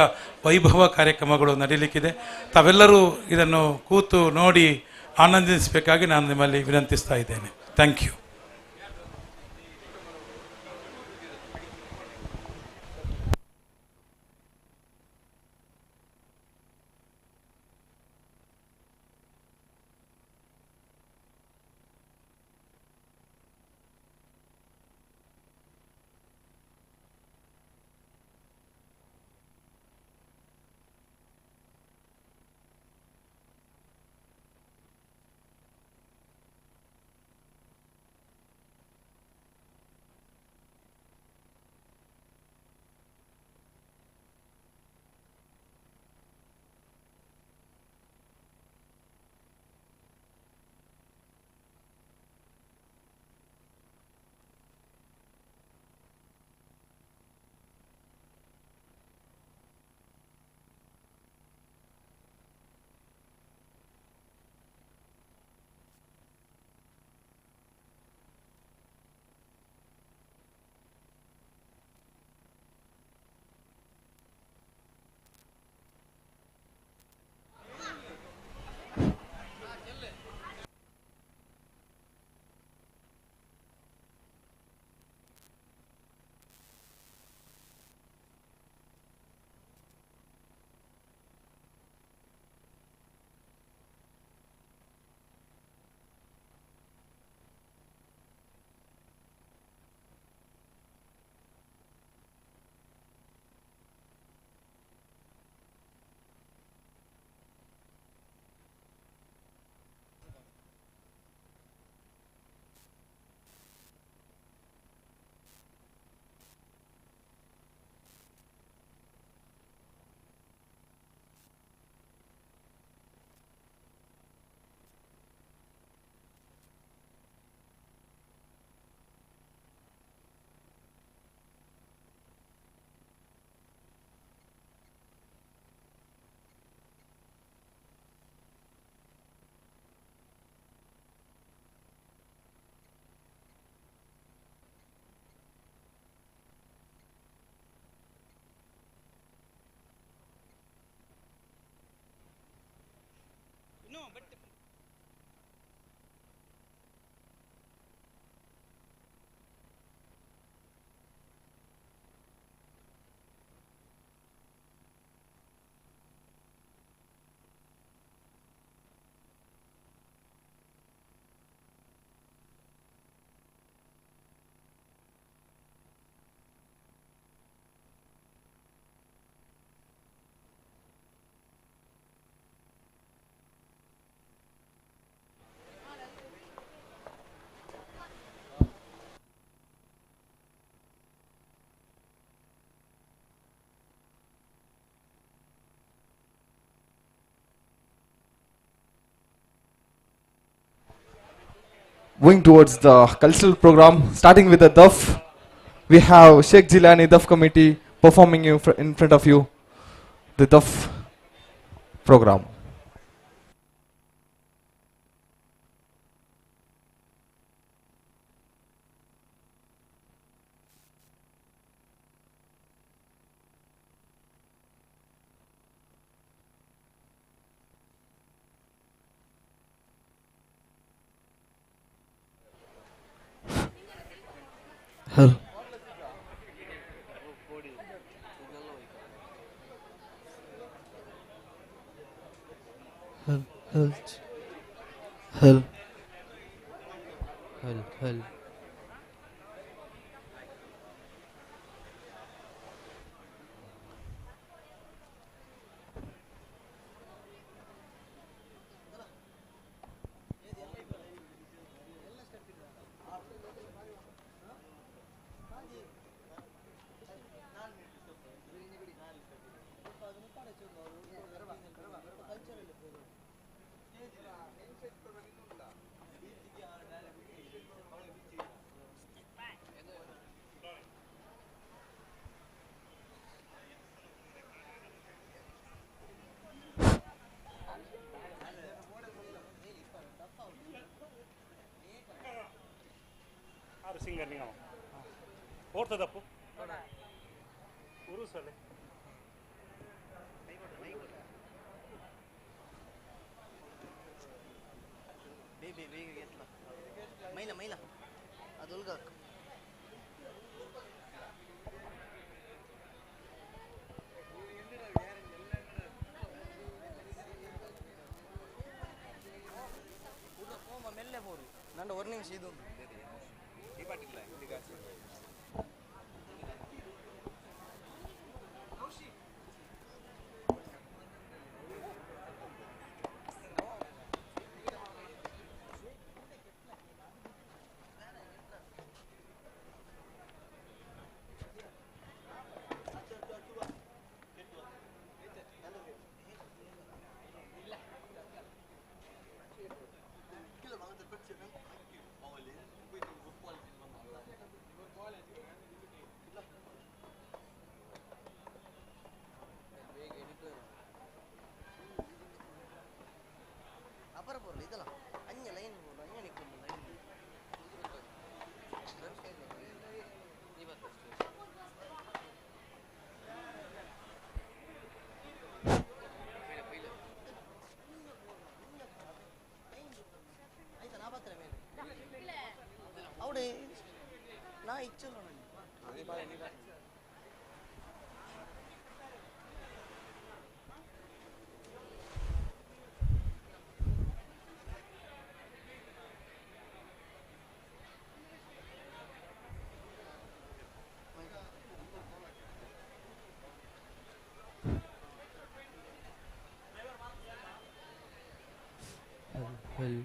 ವೈಭವ ಕಾರ್ಯಕ್ರಮಗಳು ನಡೀಲಿಕ್ಕಿದೆ. ತಾವೆಲ್ಲರೂ ಇದನ್ನು ಕೂತು ನೋಡಿ ಆನಂದಿಸಬೇಕಾಗಿ ನಾನು ನಿಮ್ಮಲ್ಲಿ ವಿನಂತಿಸ್ತಾ ಇದ್ದೇನೆ. Thank you. moving towards the cultural program, starting with the Daf. We have Sheikh Jilani Daf Committee performing in front of you the Daf program. Hello. Hello. Hello. Hello. Hello. Hello. Singer ನೀವು ಓಡ್ತದಪ್ಪು ಉರುಸಲೆ ಮೈಲ ಮೈಲ ಅದು ಮೆಲ್ಲೆ bore ನನ್ನ ಒಂದು ನಿಮಿಷ ಇದು ನಾ ಇಚ್ಚಲ್ಲ. Hello.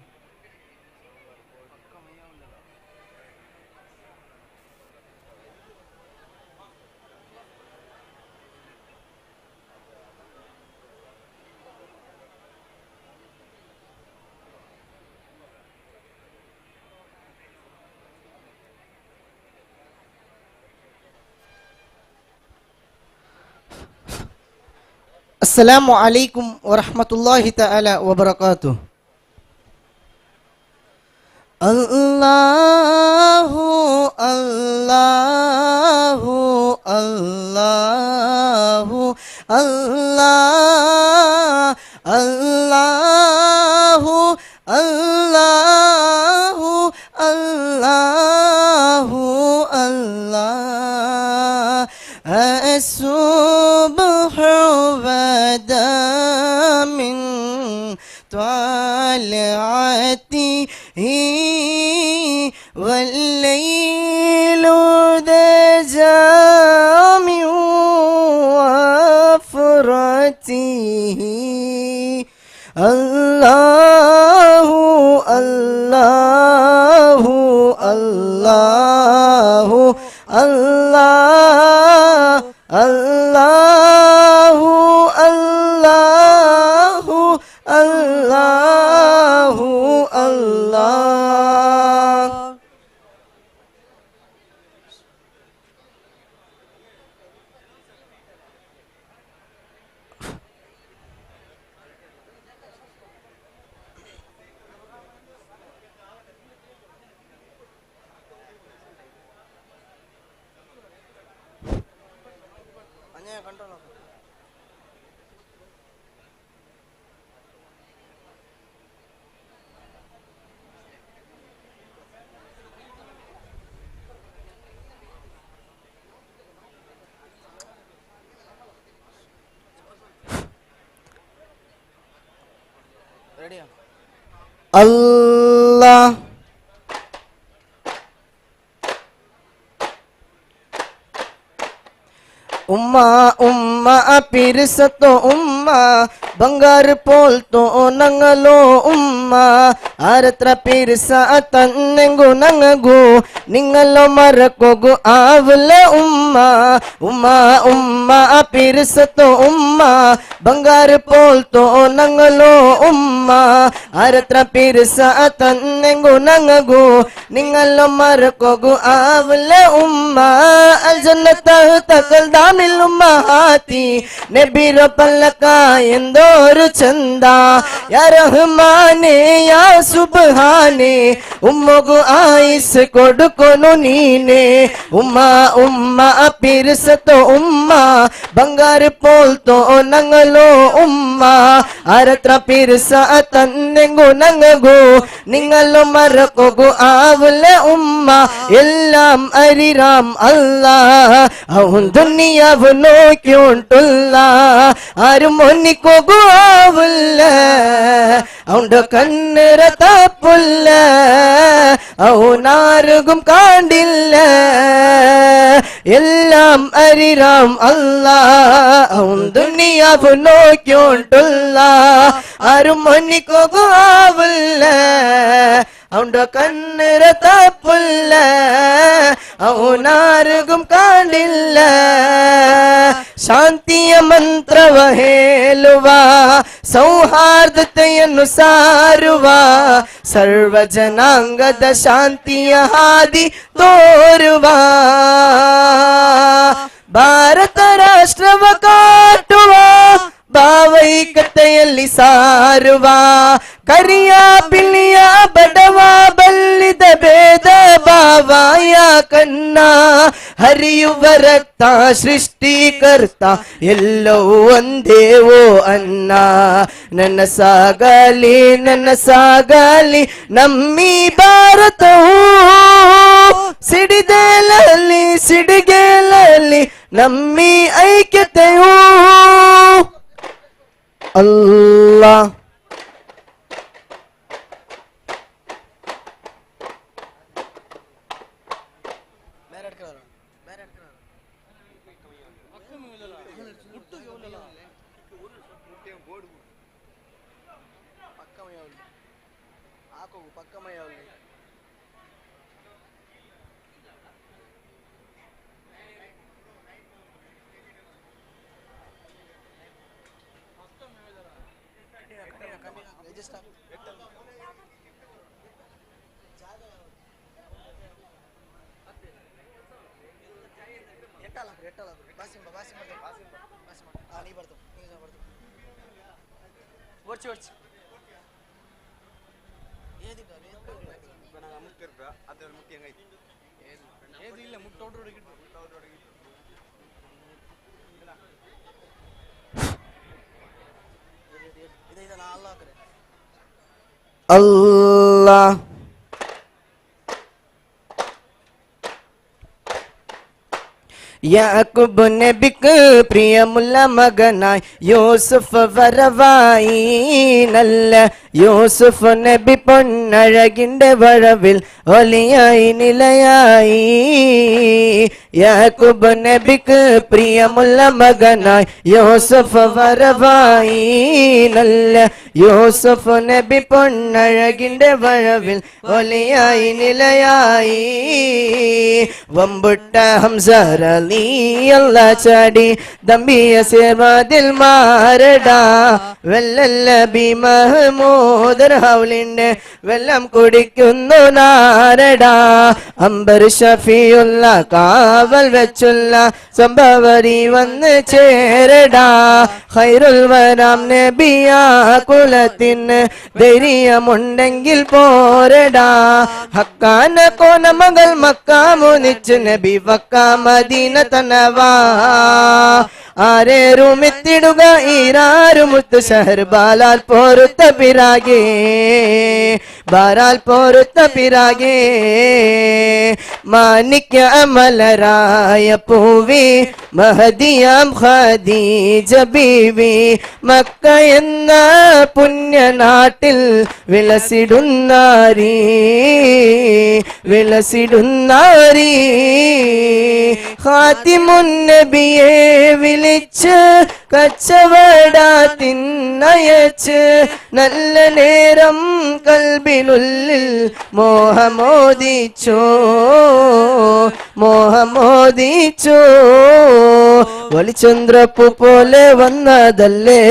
Assalamu alaikum warahmatullahi ta'ala wabarakatuh. Allahu Allahu Allahu Allah Allahu Allahu Allahu Allah. الصبح بدا من طلعته والليل دجا من وفرته. الله الله الله الله الله الله الله الله. Allah. ഉമ്മ ഉമ്മ പിരിസത്തോ ഉമ്മ ಬಂಗಾರ ಪೋಲ್ತೋ ನಂಗಲೋ ಉಮ್ಮ ಆರತ್ರ ಪಿರ್ಸ ತನ್ನೆಂಗು ನಂಗು ನಿಂಗಲೋ ಮರಕೋಗು ಆವಲ ಉಮ್ಮ ಉಮ್ಮ ಉಮ್ಮ ಪಿರ್ಸತೋ ಉಮ್ಮ ಬಂಗಾರ ಪೋಲ್ತೋ ನಂಗಲೋ ಉಮ್ಮ ಆರತ್ರ ಪಿರ್ಸ ತನ್ನೆಂಗು ನಂಗು ನಿಂಗಲೋ ಮರಕೋಗು ಆವಲ ಉಮ್ಮ ಅಲ್ ಜನ್ನತ ತಕಲ್ ದಾಮಿಲ್ ಉಮ್ಮಹಾತಿ ನಬಿರೋ ಪಲ್ಲಕ ಎಂದೋರು ಚಂದ ಯಾ ರಹಮಾನೆ ಯಾ ಸುಬ್ಹಾನೆ ಉಮ್ಮಗು ಆಯಿಸ್ ಕೊಡುಕೊನು ನೀನೆ ಉಮ್ಮ ಉಮ್ಮ ಪಿರ್ಸತೋ ಉಮ್ಮ ಬಂಗಾರ ಪೋಲ್ತೋ ನಂಗಲೋ ಉಮ್ಮ ಆರತ್ರ ಪಿರ್ಸ ತನ್ನೆಂಗು ನಂಗು ನಿಂಗಲೋ ಮರಕೋಗು ಆವಲ ಉಮ್ಮ എല്ലാം അരിരാം അല്ലാ അവൻ ദുനിയാവ് നോക്കിയോണ്ടുള്ള ആരും ഒന്നിക്കോകുവില്ല അവന്റെ കണ്ണിറ തപ്പുല്ല അവനാർക്കും കാണ്ടില്ല എല്ലാം അരിരാം അല്ലാ അവൻ ദുനിയാവ് നോക്കിയോണ്ടുള്ള ആരും ഒന്നിക്കോകുവില്ല അവന്റെ കണ്ണിറ തപ്പുല്ല അവനാർക്കും കാണ്ടില്ല ಶಾಂತಿಯ ಮಂತ್ರವ ಹೇಳುವ ಸೌಹಾರ್ದತೆಯನ್ನು ಸಾರುವ ಸರ್ವ ಜನಾಂಗದ ಶಾಂತಿಯ ಹಾದಿ ತೋರುವ ಭಾರತ ರಾಷ್ಟ್ರವ ಕಾಟುವ ಭಾವೈಕ್ಯತೆಯಲ್ಲಿ ಸಾರುವ ಕರಿಯ ಬಿಳಿಯ ಬಡವ ಬಲ್ಲಿದ ಭೇದ ಭಾವಯ ಕನ್ನ ಹರಿಯುವ ರಕ್ತ ಸೃಷ್ಟಿಕರ್ತ ಎಲ್ಲವೂ ಒಂದೇ ಓ ಅನ್ನ ನನ್ನ ಸಾಗಲಿ ನನ್ನ ಸಾಗಲಿ ನಮ್ಮಿ ಭಾರತವು ಸಿಡಿದೇಲಲ್ಲಿ ಸಿಡಿಗೇಲಲ್ಲಿ ನಮ್ಮಿ ಐಕ್ಯತೆಯು ಅಲ್ಲಾ. അല്ലാ. യാക്കൂബ് നബിക്ക് പ്രിയമുള്ള മകനായി യൂസുഫ് വരവായി നല്ല യൂസുഫ് നബി പൊന്നഴകിൻ്റെ വഴവിൽ ഒലിയായി നിലയായി. യാക്കൂബ് നബിക്ക് പ്രിയമുള്ള മകനായി യൂസുഫ് വരവായി നല്ല യൂസുഫ് നബി പൊന്നഴകിൻ്റെ വഴവിൽ ഒലിയായി നിലയായി. വമ്പുട്ട ഹംസ ചാടി ദമ്പിയ സേവാതിൽ മാരടാ വെല്ലല്ല ബി മഹമൂദർ ഹൗലിന്റെ വെള്ളം കുടിക്കുന്നു നാരടാ. അംബർ ഷഫിയുള്ള കാവൽ വെച്ചുള്ള സംഭവരി വന്ന് ചേരടാ. ഖൈറുൽ വരാം നബിയാ കുലത്തിന് ധൈര്യമുണ്ടെങ്കിൽ പോരടാ. ഹക്കാന കോന മകൾ മക്കാമുനിച്ച് നബി വക്ക മദീന തനവാ. ആരേറുമെത്തിടുക ഈരാരുമുത്ത് ഷഹർ ബാലാൽ പോരുത്ത പിറാകെ ബാരാൽ പോരുത്ത പിറാകെ. മാണിക്യ മലരായ പൂവി മഹദിയാം ഖദീജ ബീവി മക്ക എന്ന പുണ്യനാട്ടിൽ വിലസിടുന്നാരി വിലസിടുന്നാരി. ഖാതിമുൻ നബിയെ വിളിച്ച് കച്ചവടത്തിനയച്ച് നല്ല നേരം കൽബിനുള്ളിൽ മോഹമോദിച്ചു മോഹമോദിച്ചു. ഒളിചന്ദ്രപ്പു പോലെ വന്നതല്ലേ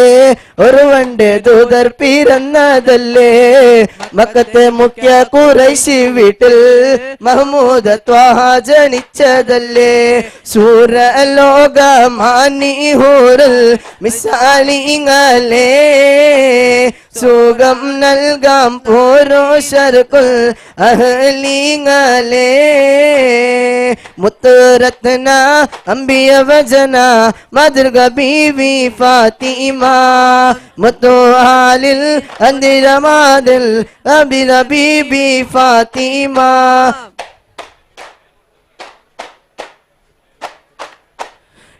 ഒരു വണ്ട് ദൂതർ പിറന്നതല്ലേ. മക്കത്തെ മുഖ്യ ഖുറൈശി വീട്ടിൽ മഹ്മൂദ് ത്വാഹ ജനിച്ചതല്ലേ. സൂരലോകമാനി ഹൂറിൽ മിസാലിങ്ങളെ സുഖം നൽകാം പുരുഷർക്കുൽ അഹ്ലിങ്ങളെ. മുത്തുരത്ന അമ്പിയ വചന മാതൃക ബീവി ഫാത്തിമ മുത്തു ആലിൽ അന്തിരമാതിൽ അബില ബീബി ഫാത്തിമ.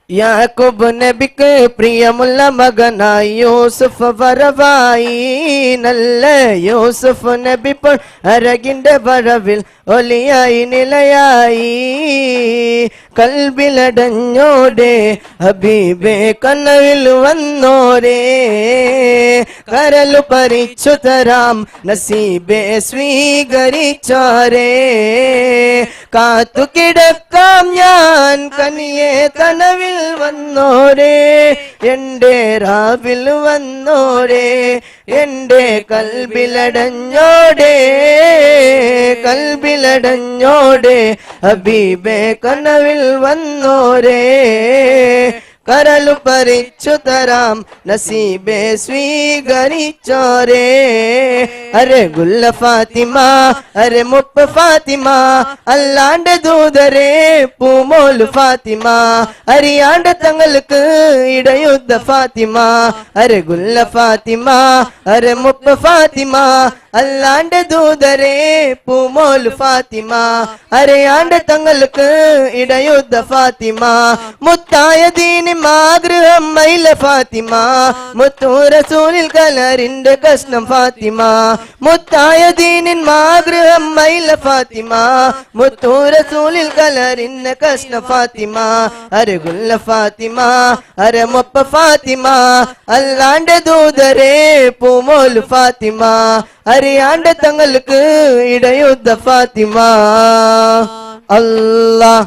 യാക്കൂബ് നബിക്ക് പ്രിയമുള്ള മകനായി യൂസുഫ് വരവായി. നല്ല യൂസുഫ് നബി ഇപ്പോൾ അരകിന്റെ വരവിൽ ഒലിയായി നിലയായി. കൽബിലടഞ്ഞോടെ ഹബീബേ കനവിൽ വന്നോരേ. കരലു പറിച്ചു തരാം നസീബേ സ്വീകരിച്ചാരേ. കാത്തു കിടക്കാം ഞാൻ കനിയെ കനവിൽ വന്നോരേ. എൻ്റെ രാവിൽ വന്നോരേ എൻ്റെ കൽബിലടഞ്ഞോടെ കൽബിലടഞ്ഞോടെ ഹബീബേ കനവിൽ വന്നോരേ. കരലു പറിച്ചു തരാം നസീബേ സ്വീകരിച്ചോരേ. അരെ ഗുല്ല ഫാത്തിമ അരെ മുപ്പ ഫാത്തിമ അല്ലാണ്ട് ദൂതരേ പൂമോലു ഫാത്തിമ അറിയാണ്ട് തങ്ങൾക്ക് ഇടയുദ്ധ ഫാത്തിമ. അരെ ഗുല്ല ഫാത്തിമ അരെ മുപ്പ ഫാത്തിമ അല്ലാണ്ട് ദൂതരേ പൂമോലു ഫാത്തിമ അറിയാണ്ട് തങ്ങൾക്ക് ഇടയുദ്ധ ഫാത്തിമ. മുത്തായ ദീനി മാഗൃഹം മൈല ഫാത്തിമ മുത്തു റസൂലിൽ കലറിന്റെ കഷ്ണം ഫാത്തിമ. മുത്തായ ദീനിൻ മാഗൃഹം മൈല ഫാത്തിമ മുത്തു റസൂലിൽ കലറിന്റെ കഷ്ണം ഫാത്തിമ. അരഗുല്ല ഫാത്തിമ അരമൊപ്പ ഫാത്തിമ അല്ലാണ്ട് ദൂതരേ പൂമോലു ഫാത്തിമ അറിയാണ്ട് തങ്ങൾക്ക് ഇടയുദ്ധ ഫാത്തിമ. അല്ലാഹ്.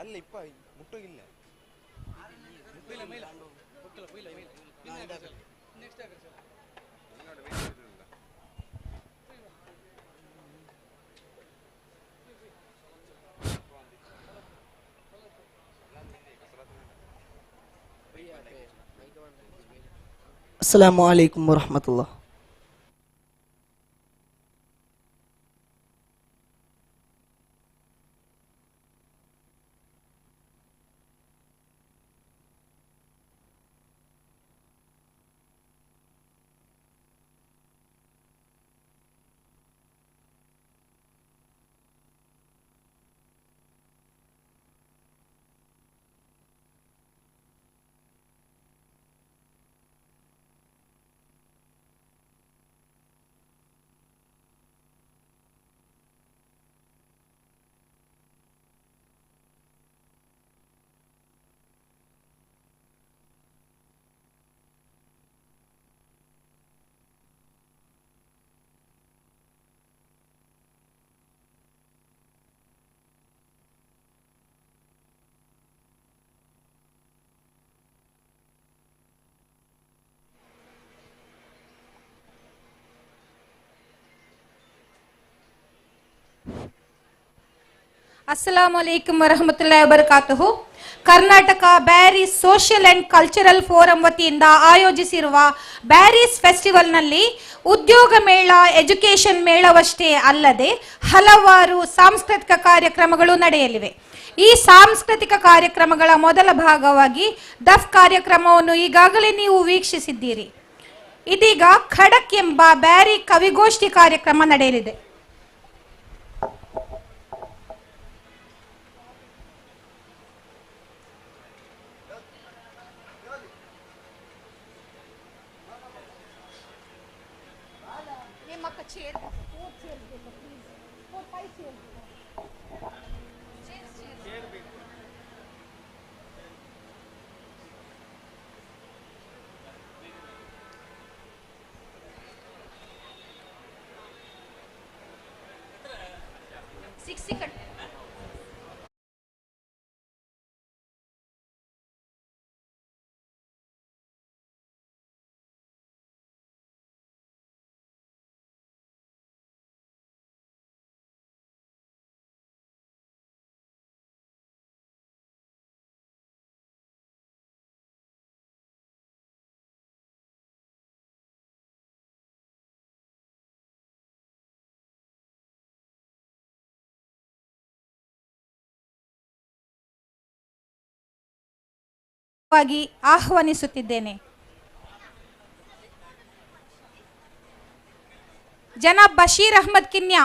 അല്ല ഇപ്പ മുട്ടില്ല. അസ്സലാമു അലൈക്കും വറഹ്മത്തുള്ളാഹി. ಅಸ್ಸಲಾಮು ಅಲೈಕುಂ ವರಹಮತುಲ್ಲಾಹಿ ವಬರಕಾತುಹು. Karnataka Beary social and cultural forum ವತಿಯಿಂದ ಆಯೋಜಿಸಿರುವ ಬ್ಯಾರೀಸ್ ಫೆಸ್ಟಿವಲ್ನಲ್ಲಿ ಉದ್ಯೋಗ ಮೇಳ, ಎಜುಕೇಷನ್ ಮೇಳವಷ್ಟೇ ಅಲ್ಲದೆ ಹಲವಾರು ಸಾಂಸ್ಕೃತಿಕ ಕಾರ್ಯಕ್ರಮಗಳು ನಡೆಯಲಿವೆ. ಈ ಸಾಂಸ್ಕೃತಿಕ ಕಾರ್ಯಕ್ರಮಗಳ ಮೊದಲ ಭಾಗವಾಗಿ ದಫ್ ಕಾರ್ಯಕ್ರಮವನ್ನು ಈಗಾಗಲೇ ನೀವು ವೀಕ್ಷಿಸಿದ್ದೀರಿ. ಇದೀಗ ಖಡಕ್ ಎಂಬ ಬ್ಯಾರಿ ಕವಿಗೋಷ್ಠಿ ಕಾರ್ಯಕ್ರಮ ನಡೆಯಲಿದೆ. ಆಹ್ವಾನಿಸುತ್ತಿದ್ದೇನೆ. ಜನಾಬ್ ಬಶೀರ್ ಅಹ್ಮದ್ ಕಿನ್ಯಾ.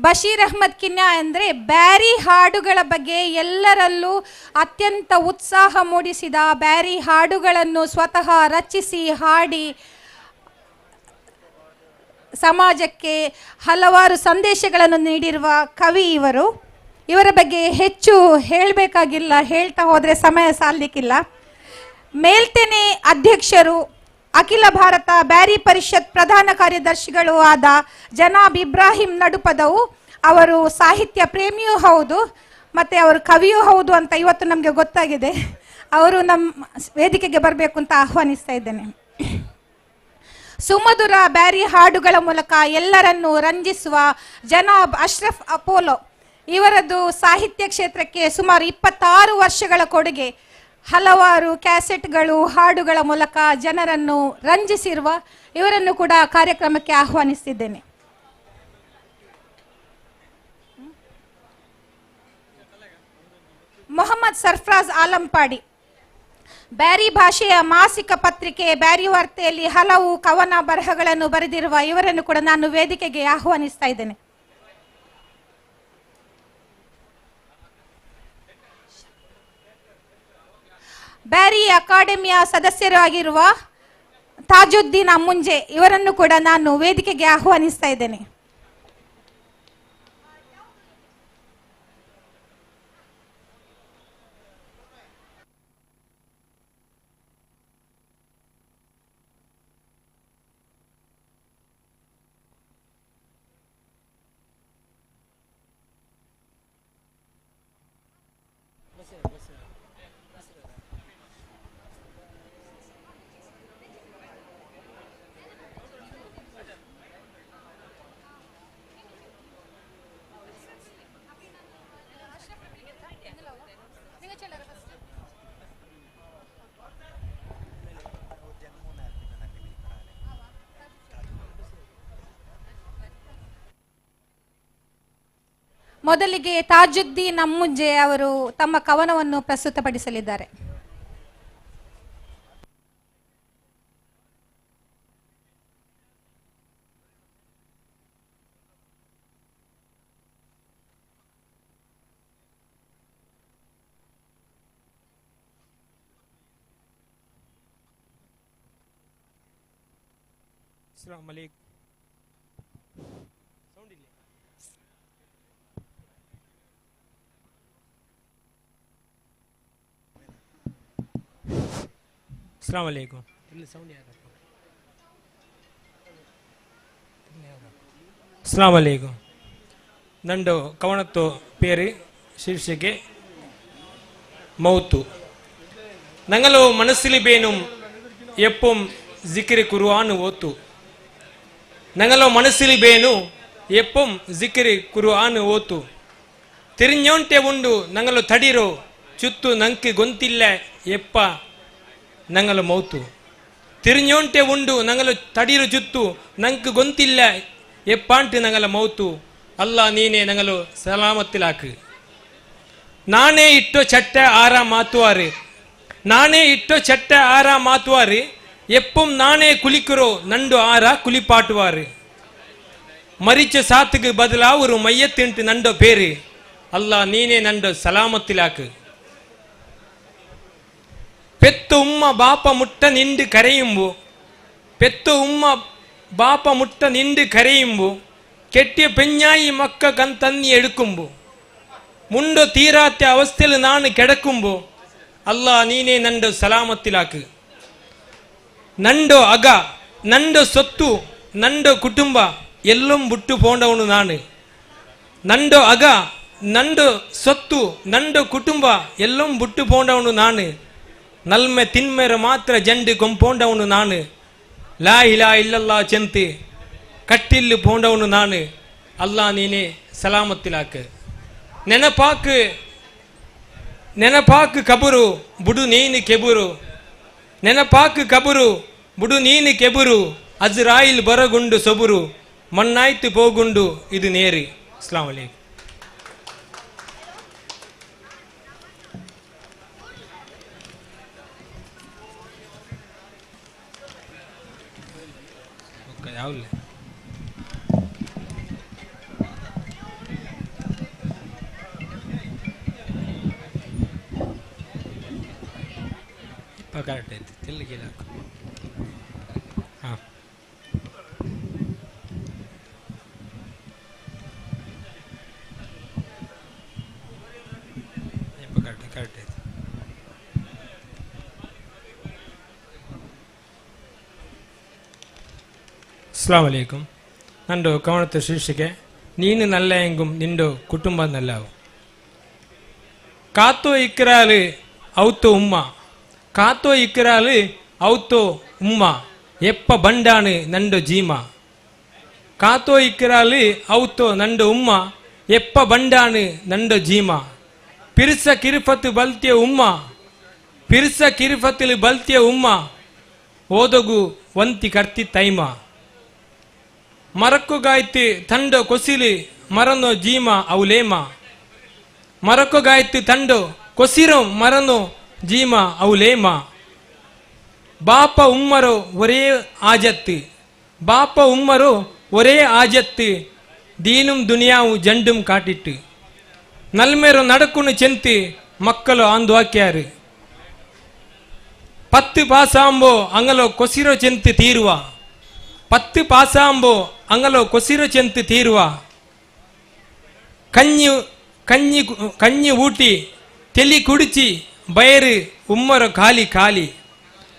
ಬಶೀರ್ ಅಹ್ಮದ್ ಕಿನ್ಯಾ ಅಂದರೆ ಬ್ಯಾರಿ ಹಾಡುಗಳ ಬಗ್ಗೆ ಎಲ್ಲರಲ್ಲೂ ಅತ್ಯಂತ ಉತ್ಸಾಹ ಮೂಡಿಸಿದ, ಬ್ಯಾರಿ ಹಾಡುಗಳನ್ನು ಸ್ವತಃ ರಚಿಸಿ ಹಾಡಿ ಸಮಾಜಕ್ಕೆ ಹಲವಾರು ಸಂದೇಶಗಳನ್ನು ನೀಡಿರುವ ಕವಿ ಇವರು. ಇವರ ಬಗ್ಗೆ ಹೆಚ್ಚು ಹೇಳಬೇಕಾಗಿಲ್ಲ, ಹೇಳ್ತಾ ಹೋದರೆ ಸಮಯ ಸಾಲಲಿಕ್ಕಿಲ್ಲ. ಮೇಲ್ತೆನೆ ಅಧ್ಯಕ್ಷರು, ಅಖಿಲ ಭಾರತ ಬ್ಯಾರಿ ಪರಿಷತ್ ಪ್ರಧಾನ ಕಾರ್ಯದರ್ಶಿಗಳು ಆದ ಜನಾಬ್ ಇಬ್ರಾಹಿಂ ನಡುಪದವು ಅವರು ಸಾಹಿತ್ಯ ಪ್ರೇಮಿಯೂ ಹೌದು ಮತ್ತು ಅವರು ಕವಿಯೂ ಹೌದು ಅಂತ ಇವತ್ತು ನಮಗೆ ಗೊತ್ತಾಗಿದೆ. ಅವರು ನಮ್ಮ ವೇದಿಕೆಗೆ ಬರಬೇಕು ಅಂತ ಆಹ್ವಾನಿಸ್ತಾ ಇದ್ದೇನೆ. ಸುಮಧುರ ಬ್ಯಾರಿ ಹಾಡುಗಳ ಮೂಲಕ ಎಲ್ಲರನ್ನೂ ರಂಜಿಸುವ ಜನಾಬ್ ಅಶ್ರಫ್ ಅಪೋಲೋ ಇವರದ್ದು ಸಾಹಿತ್ಯ ಕ್ಷೇತ್ರಕ್ಕೆ ಸುಮಾರು 26 ವರ್ಷಗಳ ಕೊಡುಗೆ. ಹಲವಾರು ಕ್ಯಾಸೆಟ್ಗಳು, ಹಾಡುಗಳ ಮೂಲಕ ಜನರನ್ನು ರಂಜಿಸಿರುವ ಇವರನ್ನು ಕೂಡ ಕಾರ್ಯಕ್ರಮಕ್ಕೆ ಆಹ್ವಾನಿಸಿದ್ದೇನೆ. ಮೊಹಮ್ಮದ್ ಸರ್ಫರಾಜ್ ಆಲಂಪಾಡಿ ಬ್ಯಾರಿ ಭಾಷೆಯ ಮಾಸಿಕ ಪತ್ರಿಕೆ ಬ್ಯಾರಿ ವಾರ್ತೆಯಲ್ಲಿ ಹಲವು ಕವನ ಬರಹಗಳನ್ನು ಬರೆದಿರುವ ಇವರನ್ನು ಕೂಡ ನಾನು ವೇದಿಕೆಗೆ ಆಹ್ವಾನಿಸ್ತಾ ಇದ್ದೇನೆ. ಬ್ಯಾರಿ ಅಕಾಡೆಮಿಯ ಸದಸ್ಯರಾಗಿರುವ ತಾಜುದ್ದೀನ್ ಅಮ್ಮುಂಜೆ ಇವರನ್ನು ಕೂಡ ನಾನು ವೇದಿಕೆಗೆ ಆಹ್ವಾನಿಸ್ತಾ ಇದ್ದೇನೆ. ಮೊದಲಿಗೆ ತಾಜುದ್ದೀನ್ ಅಮ್ಮುಂಜೆ ಅವರು ತಮ್ಮ ಕವನವನ್ನು ಪ್ರಸ್ತುತಪಡಿಸಲಿದ್ದಾರೆ. ಅಸ್ಸಲಾಮು ಅಲೈಕುಂ. ಅಸ್ಸಲಾಮು ಅಲೈಕುಂ. ಅಸ್ಸಲಾಮು ಅಲೈಕುಂ. ನಂದು ಕವನತ್ತು ಪೇರಿ ಶೀರ್ಷಿಕೆ ಮೌತು. ನಂಗಲು ಮನಸ್ಸಿಲಿ ಬೇನು ಎಪ್ಪುಂ ಜಿಕಿರಿ ಕುರುವಾನು ಓತು. ನಂಗಲು ಮನಸ್ಸಿಲಿ ಬೇನು ಎಪ್ಪಂ ಜಿಕ್ರಿ ಕುರ್ಆನ್ ಓತು ತಿರಿഞ്ഞോಂಟೆ ಉಂಡು ನಂಗಲು ತಡಿರೋ ಚುತ್ತು ನಂಗೆ ಗೊಂತಿಲ್ಲ ಎಪ್ಪ ನಂಗಲು ಮೌತು ತಿರಿഞ്ഞോಂಟೆ ಉಂಡು ನಂಗಲು ತಡಿರು ಚುತ್ತು ನಂಗೆ ಗೊಂತಿಲ್ಲ ಎಪ್ಪಾಂಟು ನಂಗಲ ಮೌತು ಅಲ್ಲ ನೀನೇ ನಂಗಲು ಸಲಾಮತ್ತಿಲಾಕು ನಾನೇ ಇಟ್ಟೋ ಚಟ್ಟ ಆರ ಮಾತುವಾರು ನಾನೇ ಇಟ್ಟೋ ಚಟ್ಟ ಆರ ಮಾತುವಾರು ಎಪ್ಪಂ ನಾನೇ ಕುಲಿಕರೋ ನಂಡು ಆರ ಕುಲಿಪಾಟುವಾರು ಮರಿಚ ಸಾத்துக்கு ಬದಲಾ ஒரு மையத்தின்ட்டு நண்டோ பேரு ಅಲ್ಲ ನೀನೇ ನಂಡು ಸಲಾಮತ್ತಿಲಾಕು ಪೆತ್ತು ಉಮ್ಮ ಬಾಪ ಮುಟ್ಟ ನಿಂಡು ಕರೆಯುಂಬು ಪೆತ್ತು ಉಮ್ಮ ಬಾಪ ಮುಟ್ಟ ನಿಂಡು ಕರೆಯುಂಬು ಕೆಟ್ಟಿಯ ಪೆഞ്ഞായി ಮಕ್ಕ ಕನ್ ಎಡುಕುಂಬು ಮುಂಡು ತೀರಾತ್ಯ ಅವಸ್ಥೆಲು ನಾನು ಕೆಡಕುಂಬು ಅಲ್ಲ ನೀನೇ ನಂಡು ಸಲಾಮತ್ತಿಲಾಕು ನಂಡೋ ಅಗ ನಂಡೋ ಸೊತ್ತು ನಂಡೋ ಕುಟುಂಬ ಎಲ್ಲೂ ಬಿಟ್ಟು ಪೋಂಡವನು ನಾನು ನಂಡೋ ಅಗ ನಂಡು ಸೊತ್ತು ನಂಡು ಕುಟುಂಬ ಎಲ್ಲೂ ಬಿಟ್ಟು ಪೋಂಡವನು ನಾನು ನಲ್ಮೆ ತಿನ್ಮೆರ ಮಾತ್ರ ಜಂಡು ಕೊಂಪೋಂಡವನು ನಾನು ಲಾ ಇಲಾ ಇಲ್ಲಲ್ಲ ಚೆಂತಿ ಕಟ್ಟಿಲ್ಲು ಪೋಂಡವನು ನಾನು ಅಲ್ಲ ನೀನೇ ಸಲಾಮತ್ತಿಲಾಕು ನೆನಪಾಕು ನೆನಪಾಕು ಕಬುರು ಬುಡು ನೀನು ಕೆಬುರು ನೆನಪಾಕು ಕಬುರು ಬುಡು ನೀನು ಕೆಬುರು ಅಜ್ರಾಯಿಲ್ ಬರಗುಂಡು ಸೊಬುರು ಮಣ್ಣಾಯ್ತು ಪೋಗುಂಡು ಇದು ನೇರಿ. ಅಸ್ಸಲಾಮು ಅಲೈಕುಂ. ಯಾವ್ಲೆ ಕರೆಕ್ಟ್ ಐತಿ ತಿಲ್ಲಿಗಿಲ್ಲ. ಹಾಂ ಕರೆಕ್ಟ್ ಕರೆಕ್ಟ್ ಐತಿ. ಅಸ್ಸಲಾಮು ಅಲೈಕುಂ. ನಂದು ಕವನದ ಶೀರ್ಷಿಕೆ ನೀನು ನಲ್ಲ ಎಂಗುಂ ನಿಂಡು ಕುಟುಂಬ ನಲ್ಲವು. ಕಾತೋ ಇಕ್ರಾಲು ಔತು ಉಮ್ಮ ಕಾತೋ ಇಕ್ರಾಲು ಔತೋ ಉಮ್ಮ ಎಪ್ಪ ಬಂಡಾನು ನಂಡು ಜೀಮ ಕಾತೋ ಇಕ್ರಾಲು ಔತೋ ನಂಡು ಉಮ್ಮ ಎಪ್ಪ ಬಂಡಾನು ನಂಡು ಜೀಮ ಪಿರ್ಸ ಕಿರುಫತ್ತು ಬಲ್ತಿಯ ಉಮ್ಮ ಪಿರ್ಸ ಕಿರುಫತ್ತಲು ಬಲ್ತಿಯ ಉಮ್ಮ ಓದಗು ವಂತಿ ಕರ್ತಿ ತೈಮ ಮರಕ್ಕುಗಾಯ್ತು ತಂಡೋ ಕೊಸಿಲಿ ಮರನೋ ಜೀಮ ಅವುಲೇಮ ಮರಕ್ಕುಗಾಯ್ತು ತಂಡೋ ಕೊಸಿರೋ ಮರನೋ ಜೀಮ ಅವುಲೇಮ ಬಾಪ ಉಮ್ಮರೋ ಒರೇ ಆಜತ್ತು ಬಾಪ ಉಮ್ಮರೋ ಒರೇ ಆಜತ್ತು ದೀನುಂ ದುನಿಯಾವು ಜಂಡುಂ ಕಾಟಿಟ್ಟು ನಲ್ಮೇರೋ ನಡಕುನು ಚೆಂತಿ ಮಕ್ಕಳು ಆಂದು ಹಾಕ್ಯಾರು ಪತ್ತು ಪಾಸಾಂಬೋ ಅಂಗಲೋ ಕೊಸಿರೋ ಚೆಂತಿ ತೀರುವ ಪತ್ತು ಪಾಸಾಂಬೋ ಅಂಗಲೋ ಕೊಸಿರೋ ಚೆಂತು ತೀರುವ ಕഞ്ഞಿ ಕഞ്ഞಿ ಕഞ്ഞಿ ಊಟಿ ತೆಲಿ ಕುಡಿಚಿ ಬಯರು ಉಮ್ಮರ ಖಾಲಿ ಖಾಲಿ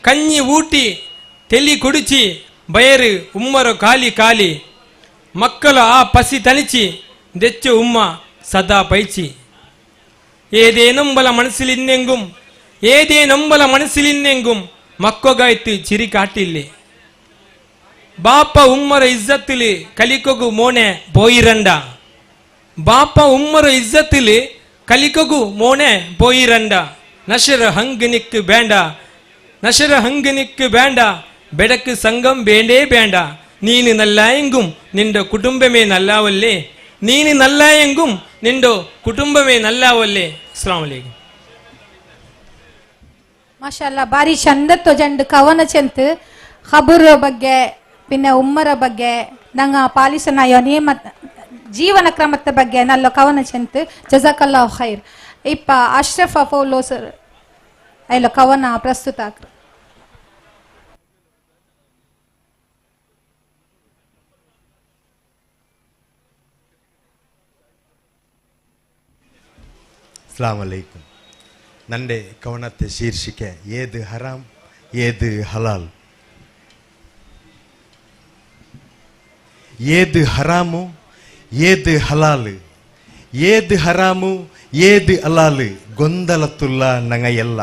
ಕഞ്ഞಿ ಊಟಿ ತೆಲಿ ಕುಡಿಚಿ ಬಯರು ಉಮ್ಮರ ಖಾಲಿ ಖಾಲಿ ಮಕ್ಕಳು ಆ ಪಸಿ ತಣಿಚಿ ದೆಚ್ಚು ಉಮ್ಮ ಸದಾ ಪೈಚಿ ಏದೇನೊಂಬಲ ಮನಸ್ಸಿಲಿನ್ನೆಂಗುಂ ಏದೇನೊಂಬಲ ಮನಸ್ಸಿಲಿನ್ನೆಂಗುಂ ಮಕ್ಕೊಗಾಯ್ತು ಚಿರಿ ಕಾಟಿಲ್ಲಿ ಬಾಪ ಉಮ್ಮರ ಇಜ್ಜತ್ತಿಲಿ ಕಲಿಕೊಗು ಮೋನೆ ಪೋಯಿರಂಡ ಬಾಪ ಉಮ್ಮರ ಇಜ್ಜತ್ತಿಲಿ ಕಲಿಕೊಗು ಮೋನೆ ಪೋಯಿರಂಡ ನಶರ ಹಂಗನಿಕ್ಕು ಬೇಂಡ ನಶರ ಹಂಗನಿಕ್ಕು ಬೇಂಡ ಬೆಡಕು ಸಂಗಂ ಬೇಂಡೇ ಬೇಂಡ ನೀನು ನಲ್ಲಾಯಂಗುಂ ನಿಂಡ ಕುಟುಂಬಮೇ ನಲ್ಲಾವಲ್ಲೇ ನೀನು ನಲ್ಲಾಯಂಗುಂ ನಿಂಡ ಕುಟುಂಬಮೇ ನಲ್ಲಾವಲ್ಲೇ. ಅಸ್ಸಲಾಮು ಅಲೈಕುಂ. ಮಾಷಾಅಲ್ಲಾ ಬಾರಿ ಚಂದ ತೊಜಂಡು ಕವನ ಚೆಂತು ಖಬರ್ ಬಗ್ಗೆ ಪಿನ್ನ ಉಮ್ಮರ ಬಗ್ಗೆ ನಂಗ ಪಾಲಿಸನಾಯೋ ನಿಯಮ ಜೀವನ ಕ್ರಮದ ಬಗ್ಗೆ ನಲ್ಲ ಕವನ ಚೆಂತು ಜಜಾಕಲ್ಲಾಹು ಖೈರ್. ಇಪ್ಪ ಅಶ್ರಫ್ ಅಫೌಲೋ ಸರ್ ಐಲ ಕವನ ಪ್ರಸ್ತುತ ಆಕ್ರ. ಅಸ್ಸಲಾಮು ಅಲೈಕುಂ. ನಂಡೆ ಕವನത്തെ ಶೀರ್ಷಿಕೆ ಏದು ಹರಾಮ್ ಏದು ಹಲಾಲ್. ഏത് ഹറാമു ഏത് ഹലാല് ഏത് ഹറാമു ഏത് ഹലാല് ಗೊಂದಲತ್ತುಲ್ಲ ನಂಗಯಲ್ಲ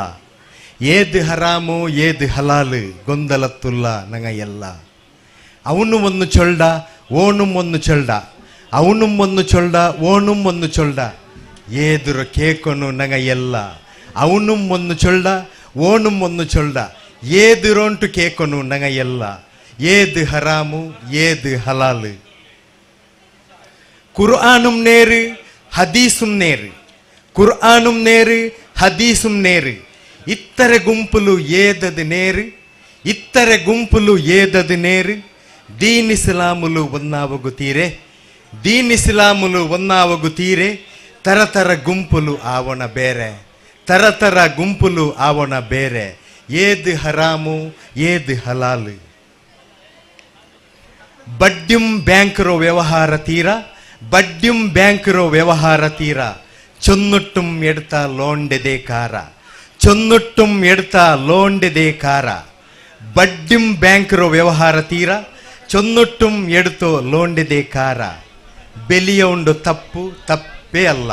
ഏത് ഹറാമു ഏത് ഹലാല് ಗೊಂದಲತ್ತುಲ್ಲ ನಂಗಯಲ್ಲ. ಅವನು ಒಂದು ಚೊಲ್ಡ ಓಣುಂ ಒಂದು ಚೊಲ್ಡ ಅವನು ಒಂದು ಚೊಲ್ಡ ಓಣುಂ ಒಂದು ಚೊಲ್ಡ ಏದುರ ಕೇಕೊನು ನಂಗ ಎಲ್ಲ ಅವನು ಒಂದು ಚೊಲ್ಡ ಓಣುಂ ಒಂದು ಚೊಲ್ಡ ಏದುರೋಂಟು ಕೇಕೊನು ನಂಗ ಎಲ್ಲ ಏದು ಹರಾಮು ಏದು ಹಲಾಲು ಕುರ್ಆನುಂ ನೇರು ಹದೀಸುಂ ನೇರು ಕುರ್ಆನುಂ ನೇರು ಹದೀಸುಂ ನೇರು ಇತ್ತರೆ ಗುಂಪುಲು ಏದದು ನೇರು ಇತ್ತರೆ ಗುಂಪುಲು ಏದದು ನೇರು ದೀನ್ ಇಸ್ಲಾಮುಲು ಒನ್ನಾವಗು ತೀರೆ ದೀನ್ ಇಸ್ಲಾಮುಲು ಒನ್ನಾವಗು ತೀರೆ ತರತರ ಗುಂಪುಲು ಆವಣ ಬೇರೆ ತರತರ ಗುಂಪುಲು ಆವಣ ಬೇರೆ ಏದು ಹರಾಮು ಏದು ಹಲಾಲು ಬಡ್ಡಿಂ ಬ್ಯಾಂಕರೋ ವ್ಯವಹಾರ ತೀರ ಬಡ್ಡಿಂ ಬ್ಯಾಂಕರೋ ವ್ಯವಹಾರ ತೀರ ಚೊನ್ನುಟ್ಟುಂ ಎಡ್ತ ಲೋಂಡೆದೆ ಕಾರ ಚೊನ್ನುಟ್ಟುಂ ಎಡ್ತ ಲೋಂಡೆದೆ ಕಾರ ಬಡ್ಡಿಂ ಬ್ಯಾಂಕರೋ ವ್ಯವಹಾರ ತೀರ ಚೊನ್ನುಟ್ಟುಂ ಎಡ್ತೋ ಲೋಂಡೆದೆ ಕಾರ ಬೆಲಿಯ ಉಂಡು ತಪ್ಪು ತಪ್ಪೇ ಅಲ್ಲ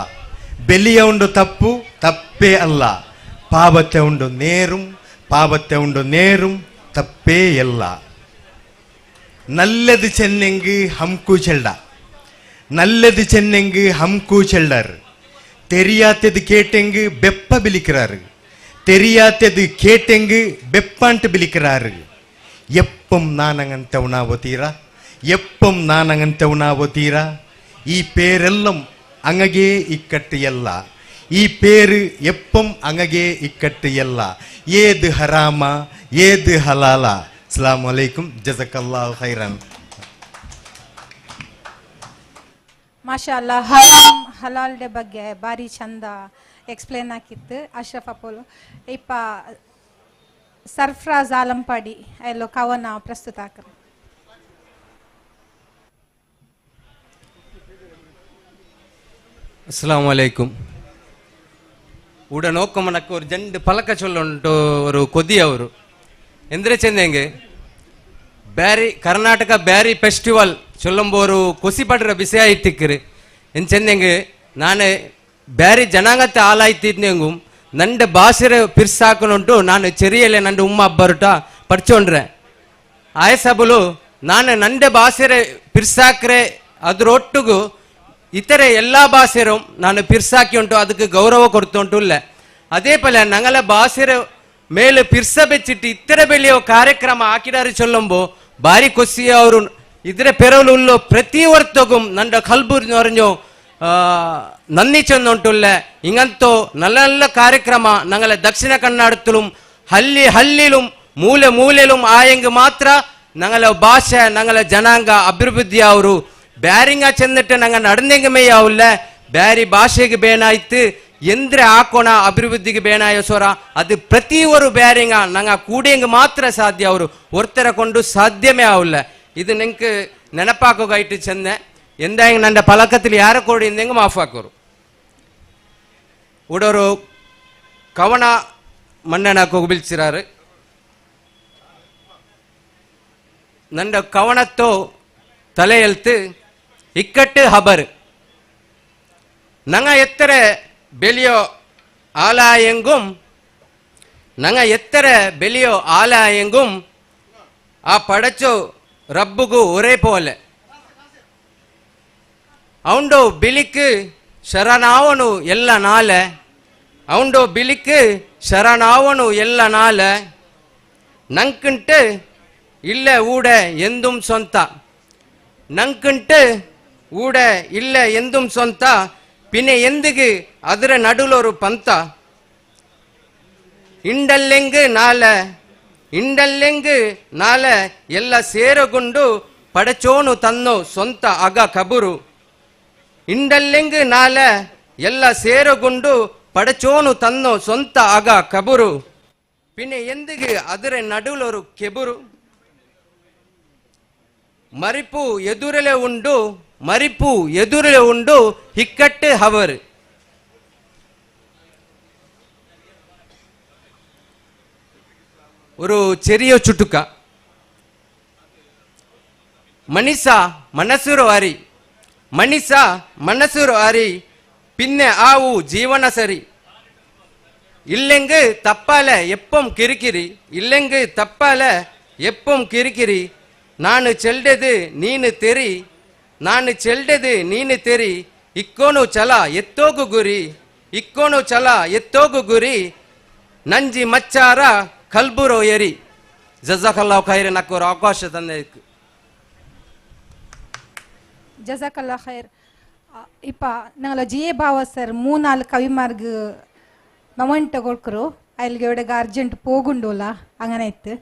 ಬೆಲಿಯ ಉಂಡು ತಪ್ಪು ತಪ್ಪೇ ಅಲ್ಲ ಪಾವತೆ ಉಂಡು ನೇರುಂ ಪಾವತೆ ಉಂಡು ನೇರುಂ ತಪ್ಪೇ ಎಲ್ಲ நல்லது சென்னெங்கு ஹம்கு செல்டா நல்லது சென்னெங்கு ஹம்கு செல்டார் தெரியாதது கேட்டெங்கு பெப்ப பிலிக்கிறாரு தெரியாதது கேட்டெங்கு பெப்பான்ட்டு பிலிக்கிறாரு எப்பம் நானங்கಂತ ಉಣಾವತೀರಾ எப்பம் நானங்கಂತ ಉಣಾವತೀರಾ ಈ பேரெல்லாம் அங்ககே இக்கட்டு ಎಲ್ಲ ಈ பேரு எப்பம் அங்ககே இக்கட்டு ಎಲ್ಲ ஏது ஹராமா ஏது ஹலாலா அஸ்ஸலாமு அலைக்கும் ஜஸக்கல்லாஹு ಖೈರನ್. ಮಾಶಾ ಅಲ್ಲಾ, ಹರಾಮ್ ಹಲಾಲ್ ಡೆ ಬಗ್ಗೆ ಭಾರಿ ಚಂದ ಎಕ್ಸ್ಪ್ಲೇನ್ ಹಾಕಿತ್ತು ಅಶ್ರಫ್ ಅಪೋಲು. ಇಪ್ಪ ಸರ್ಫ್ರಾಜ್ ಆಲಂಪಾಡಿ ಎಲ್ಲೋ ಕವನ ಪ್ರಸ್ತುತ ಹಾಕರು. ಅಸ್ಸಲಾಮು ಅಲೈಕುಂ. ಉಡ ನೋಕ್ಕಮನಕ್ಕೆ ஒரு ಜಂಡು ಪಲಕ ಚೊಲ್ಲುಂಟು ஒரு ಕೊದಿ ಅವರು ಎಂದ್ರೆ ಚೆಂದಂಗೆ ಬ್ಯಾರಿ ಕರ್ನಾಟಕ ಬ್ಯಾರಿ ಫೆಸ್ಟಿವಲ್ ಚೊಲ್ಲಂಬೋರು ಕೊಸಿ ಪಡ್ರ ಬಿಸಿ ಆಯ್ತಿಕ್ಕಿರಿ ಎನ್ ಚೆಂದಂಗೆ ನಾನು ಬ್ಯಾರಿ ಜನಾಂಗത്തെ ಆಲಾಯ್ತಿದ್ನೆಂಗು ನಂಡ ಭಾಷೆ ಪಿರ್ಸಾಕನುಂಟು ನಾನು ಚೆರಿಯಲ್ಲೇ ನಂಡ ಉಮ್ಮ ಅಬ್ಬರುಟ ಪಡ್ಚೊಂಡ್ರೆ ಆಯಸಬಲು ನಾನು ನಂಡ ಭಾಷೆ ಪಿರ್ಸಾಕ್ರೆ ಅದರೊಟ್ಟಿಗೂ ಇತರೆ ಎಲ್ಲ ಭಾಷೆರು ನಾನು ಪಿರ್ಸಾಕಿ ಉಂಟು ಅದಕ್ಕೆ ಗೌರವ ಕೊಡ್ತುಂಟು ಇಲ್ಲ. ಅದೇ ಪಲೆ ನಂಗಲ ಭಾಷೆರ ಮೇಲೆ ಪಿರ್ಸ ಬೆಚ್ಚಿಟ್ಟು ಇತರ ಬೆಳೆಯೋ ಕಾರ್ಯಕ್ರಮ ಹಾಕಿದಾರೆ ಚೊಲ್ಲಂಬು ಭಾರಿ ಕೊಸಿ ಅವರು ಇದ್ರೆ ಪೆರಲು ಉಳ್ಳೋ ಪ್ರತಿ ವರ್ತಗೂ ನಂಡ ಕಲ್ಬುರ್ ನೊರഞ്ഞു നന്ദി ചെന്നുണ്ടുള്ള ഇങ്ങനത്തെ നല്ല നല്ല ಕಾರ್ಯಕ್ರಮ ഞങ്ങളെ ദക്ഷിണ കന്നഡത്തിലും ഹല്ലി ഹല്ലിലും മൂല മൂലയിലും ആയെങ്കിൽ മാത്ര ഞങ്ങളെ ഭാഷ ഞങ്ങളെ ജനാംഗ അഭിവൃദ്ധി ആവരു. ಬ್ಯಾರಿಂಗ ಚೆಂದಿಟ್ಟು ನಂಗೆ ನಡೆದಂಗೆ ಮೇಯಾವಿಲ್ಲ ಬ್ಯಾರಿ ಭಾಷೆಗೆ ಬೇನಾಯ್ತು ಎಂದ್ರೆ ಹಾಕೋಣ ಅಭಿವೃದ್ಧಿಗೆ ಬೇನಾಯ ಸೊರ ಅದು ಪ್ರತಿಯೊರು ಬ್ಯಾರಿಂಗ ನಂಗೆ ಕೂಡಿಯಂಗೆ ಮಾತ್ರ ಸಾಧ್ಯ ಅವರು ಒರ್ತರ ಕೊಂಡು ಸಾಧ್യമೇ ಆವಿಲ್ಲ. ಇದು ನಿಂಗೆ ನೆನಪಾಕೋಗಾಯ್ತು ಚೆಂದ ಎಂದಾಂಗ ನನ್ನ ಪಲಕത്തിൽ ಯಾರ ಕೊಡಿ ಎಂದಂಗೆ ಮಾಫ್ ಹಾಕೋರು. ಉಡೋರು ಕವನ ಮಣ್ಣನ ಬಿಲ್ಸಿರಾರು ನನ್ನ ಕವನತ್ತೋ ತಲೆ ಎಲ್ತು ಇಕ್ಕಟ್ಟು ಹಬರ್ ನಂಗ ಎತ್ತರ ಬೆಳೆಯೋ ಆಲಾಯಂಗುಂ ನಂಗ ಎತ್ತರ ಬೆಳೆಯೋ ಆಲಾಯಂಗುಂ ಆ ಪಡಚೋ ರಬ್ಬುಗೂ ಒರೇ ಪೋಲೆ ಅವಂಡೋ ಬಿಳಿக்கு ಶರಣಾವನು ಎಲ್ಲ ನಾಳೆ ಅವಂಡೋ ಬಿಳಿக்கு ಶರಣಾವನು ಎಲ್ಲ ನಾಳೆ ನಂಕಂಟು ಇಲ್ಲ ಊಡ ಎಂದುಂ ಸ್ವಂತ ನಂಕಂಟು ಊಡ ಇಲ್ಲ ಎಂದುಂ ಸ್ವಂತ ಪಿನ್ನೆ ಎಂದಿಗೆ ಅದರ ನಡುಲೊರು ಪಂತ ಇಂಡಲ್ಲೆಂಗು ನಾಳೆ ಇಂಡಲ್ಲೆಂಗು ನಾಳೆ ಎಲ್ಲ ಸೇರಗೊಂಡು ಪಡಚೋನು ತನ್ನೋ ಸ್ವಂತ ಅಗ ಕಬುರು ಇಂಡಲ್ಲೆಂಗು ನಾಳೆ ಎಲ್ಲ ಸೇರಗೊಂಡು ಪಡಚೋನು ತನ್ನೋ ಸ್ವಂತ ಅಗ ಕಬುರು ಪಿನ್ನೆ ಎಂದಿಗೆ ಅದರ ನಡುಲೊರು ಕೆಬುರು ಮರಿಪು ಎದುರಲೆ ಉಂಡು ಮರಿಪು ಎದುರಲೆ ಉಂಡು ಹಿಕ್ಕಟ್ಟು ಹವರು. ஒரு ചെറിയ ചുട്ടുക്ക ಮನಿಸ ಮನಸ್ಸುರು ಅರಿ ಮನಿಸ ಮನಸ್ಸುರು ಅರಿ பின்ன ஆவு ஜீவன சரி இல்லெங்கு தப்பால எப்பம் கிறுக்கிரி இல்லெங்கு தப்பால எப்பம் கிறுக்கிரி நான் செல்டது நீனு தெரி ನಾನು ಚೆಲ್ಡೆದು ನೀನು ತೆರಿ ಇಕ್ಕೋನು ಛಲ ಎತ್ತೋಗು ಗುರಿ ಇಕ್ಕೋನು ಛಲ ಎತ್ತೋಗು ಗುರಿ ನಂಜಿ ಮಚ್ಚಾರ ಕಲ್ಬುರೋ ಎರಿ. ಜಜಾಕಲ್ಲಾಹ್ ಖೈರ್. ನಕ್ಕೋರು ಅವಕಾಶ ತಂದೆ. ಜಜಾಕಲ್ಲಾ ಖೈರ್. ಇಪ್ಪ ನಂಗಲ ಜಿ ಎ ಬಾವ ಸರ್ ಮೂನಾಲ್ ಕವಿಮಾರ್ಗ್ ಮೊಮೆಂಟ್ ಕೊಡ್ಕರು ಅಲ್ಲಿಗೆ ಎವಡೆಗ ಅರ್ಜೆಂಟ್ ಪೋಗುಂಡೋಲ ಅಂಗನೆ ಇತ್ತು.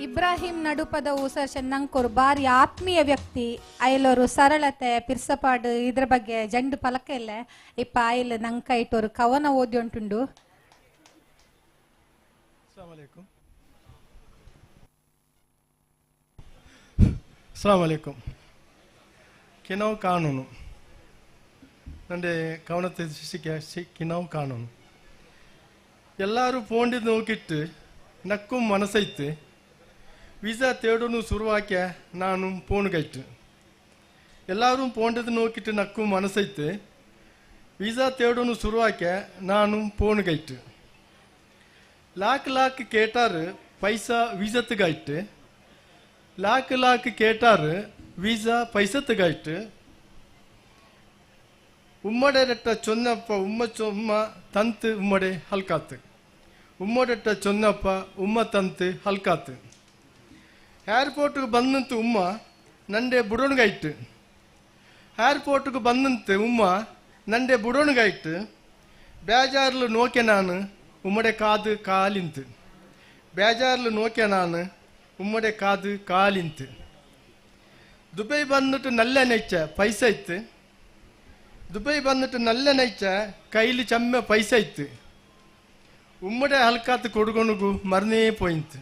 ಇಬ್ರಾಹಿಂ ನಡುಪದವು ಸರ್ ಚೆನ್ನಂಕೋರು ಬಾರಿ ಆತ್ಮೀಯ ವ್ಯಕ್ತಿ. ಅಯಲೋರು ಸರಳತೆ ಪಿರ್ಸಪಾಡು ಇದ್ರ ಬಗ್ಗೆ ಜಂಡು ಪಲಕ ಇಲ್ಲ. ಇಪ್ಪ ಅಯಲ್ ನಂಕ ಇಟ್ಟೋರು ಕವನ ಓದಿ ಉಂಟುಂಡು. ಅಸ್ಸಲಾಮು ಅಲೈಕುಂ. ಕಿನವ್ ಕಾನೂನು ನಂಡೆ ಕವನത്തെ ಶಿಕ್ಷಿಕೆ ಕಿನವ್ ಕಾನೂನು ಎಲ್ಲರೂ ಪೋಂಡಿದ್ದು ನೋಕಿಟ್ಟು ನಕ್ಕೂ ಮನಸ್ಸೈತು ವಿಸಾ ತೇಡೋನು ಶುರುವಾಕ್ಯ ನಾನು ಪೋಣ್ಗೈಟು ಎಲ್ಲರೂ ಪೋಂಡದು ನೋಕಿಟ್ಟು ನಕ್ಕೂ ಮನಸ್ಸೈತು ವಿಸಾ ತೇಡೋನು ಶುರುವಾಕ್ಯ ನಾನು ಪೋಣ್ಗೈಟು ಲಾಕ್ ಲಾಕ್ ಕೇಟಾರು ಪೈಸಾ ವೀಸತ್ಗಾಯ್ತು ಲಾಕ್ ಲಾಕ್ ಕೇಟಾರು ವೀಸಾ ಪೈಸತ್ಗಾಯ್ತು ಉಮ್ಮಡೆ రెట్ట ಚೊನ್ನಪ್ಪ ಉಮ್ಮ ಉಮ್ಮ ತಂತು ಉಮ್ಮಡೆ ಹಲ್ಕಾತು ಉಮ್ಮಡೆಟ್ಟ ಚೊನ್ನಪ್ಪ ಉಮ್ಮ ತಂತು ಹಲ್ಕಾತು ಏರ್ಪೋರ್ಟ್ಗೆ ಬಂದಂತು ಉಮ್ಮ ನಂಡೆ ಬುಡೋಣ್ಗಾಯ್ತು ಏರ್ಪೋರ್ಟ್ಗೆ ಬಂದಂತೆ ಉಮ್ಮ ನಂಡೆ ಬುಡೋಣ್ಗಾಯ್ತು ಬೇಜಾರ್ಲು ನೋಕೆ ನಾನು ಉಮ್ಮಡೆ ಕಾದು ಕಾಲಿಂತು ಬೇಜಾರ್ಲು ನೋಕೆ ನಾನು ಉಮ್ಮಡೆ ಕಾದು ಕಾಲಿಂತು ದುಬೈ ಬಂದ್ಬಿಟ್ಟು ನಲ್ಲ ನೆಚ್ಚ ಪೈಸೆ ಇತ್ತು ದುಬೈ ಬಂದ್ಬಿಟ್ಟು ನಲ್ಲ ನೆಚ್ಚ ಕೈಲಿ ಚಮ್ಮೆ ಪೈಸೆ ಇತ್ತು ಉಮ್ಮಡೆ ಹಲ್ಕಾತು ಕೊಡ್ಕೊಣಗು ಮರನೇ ಪೋಯಿಂತು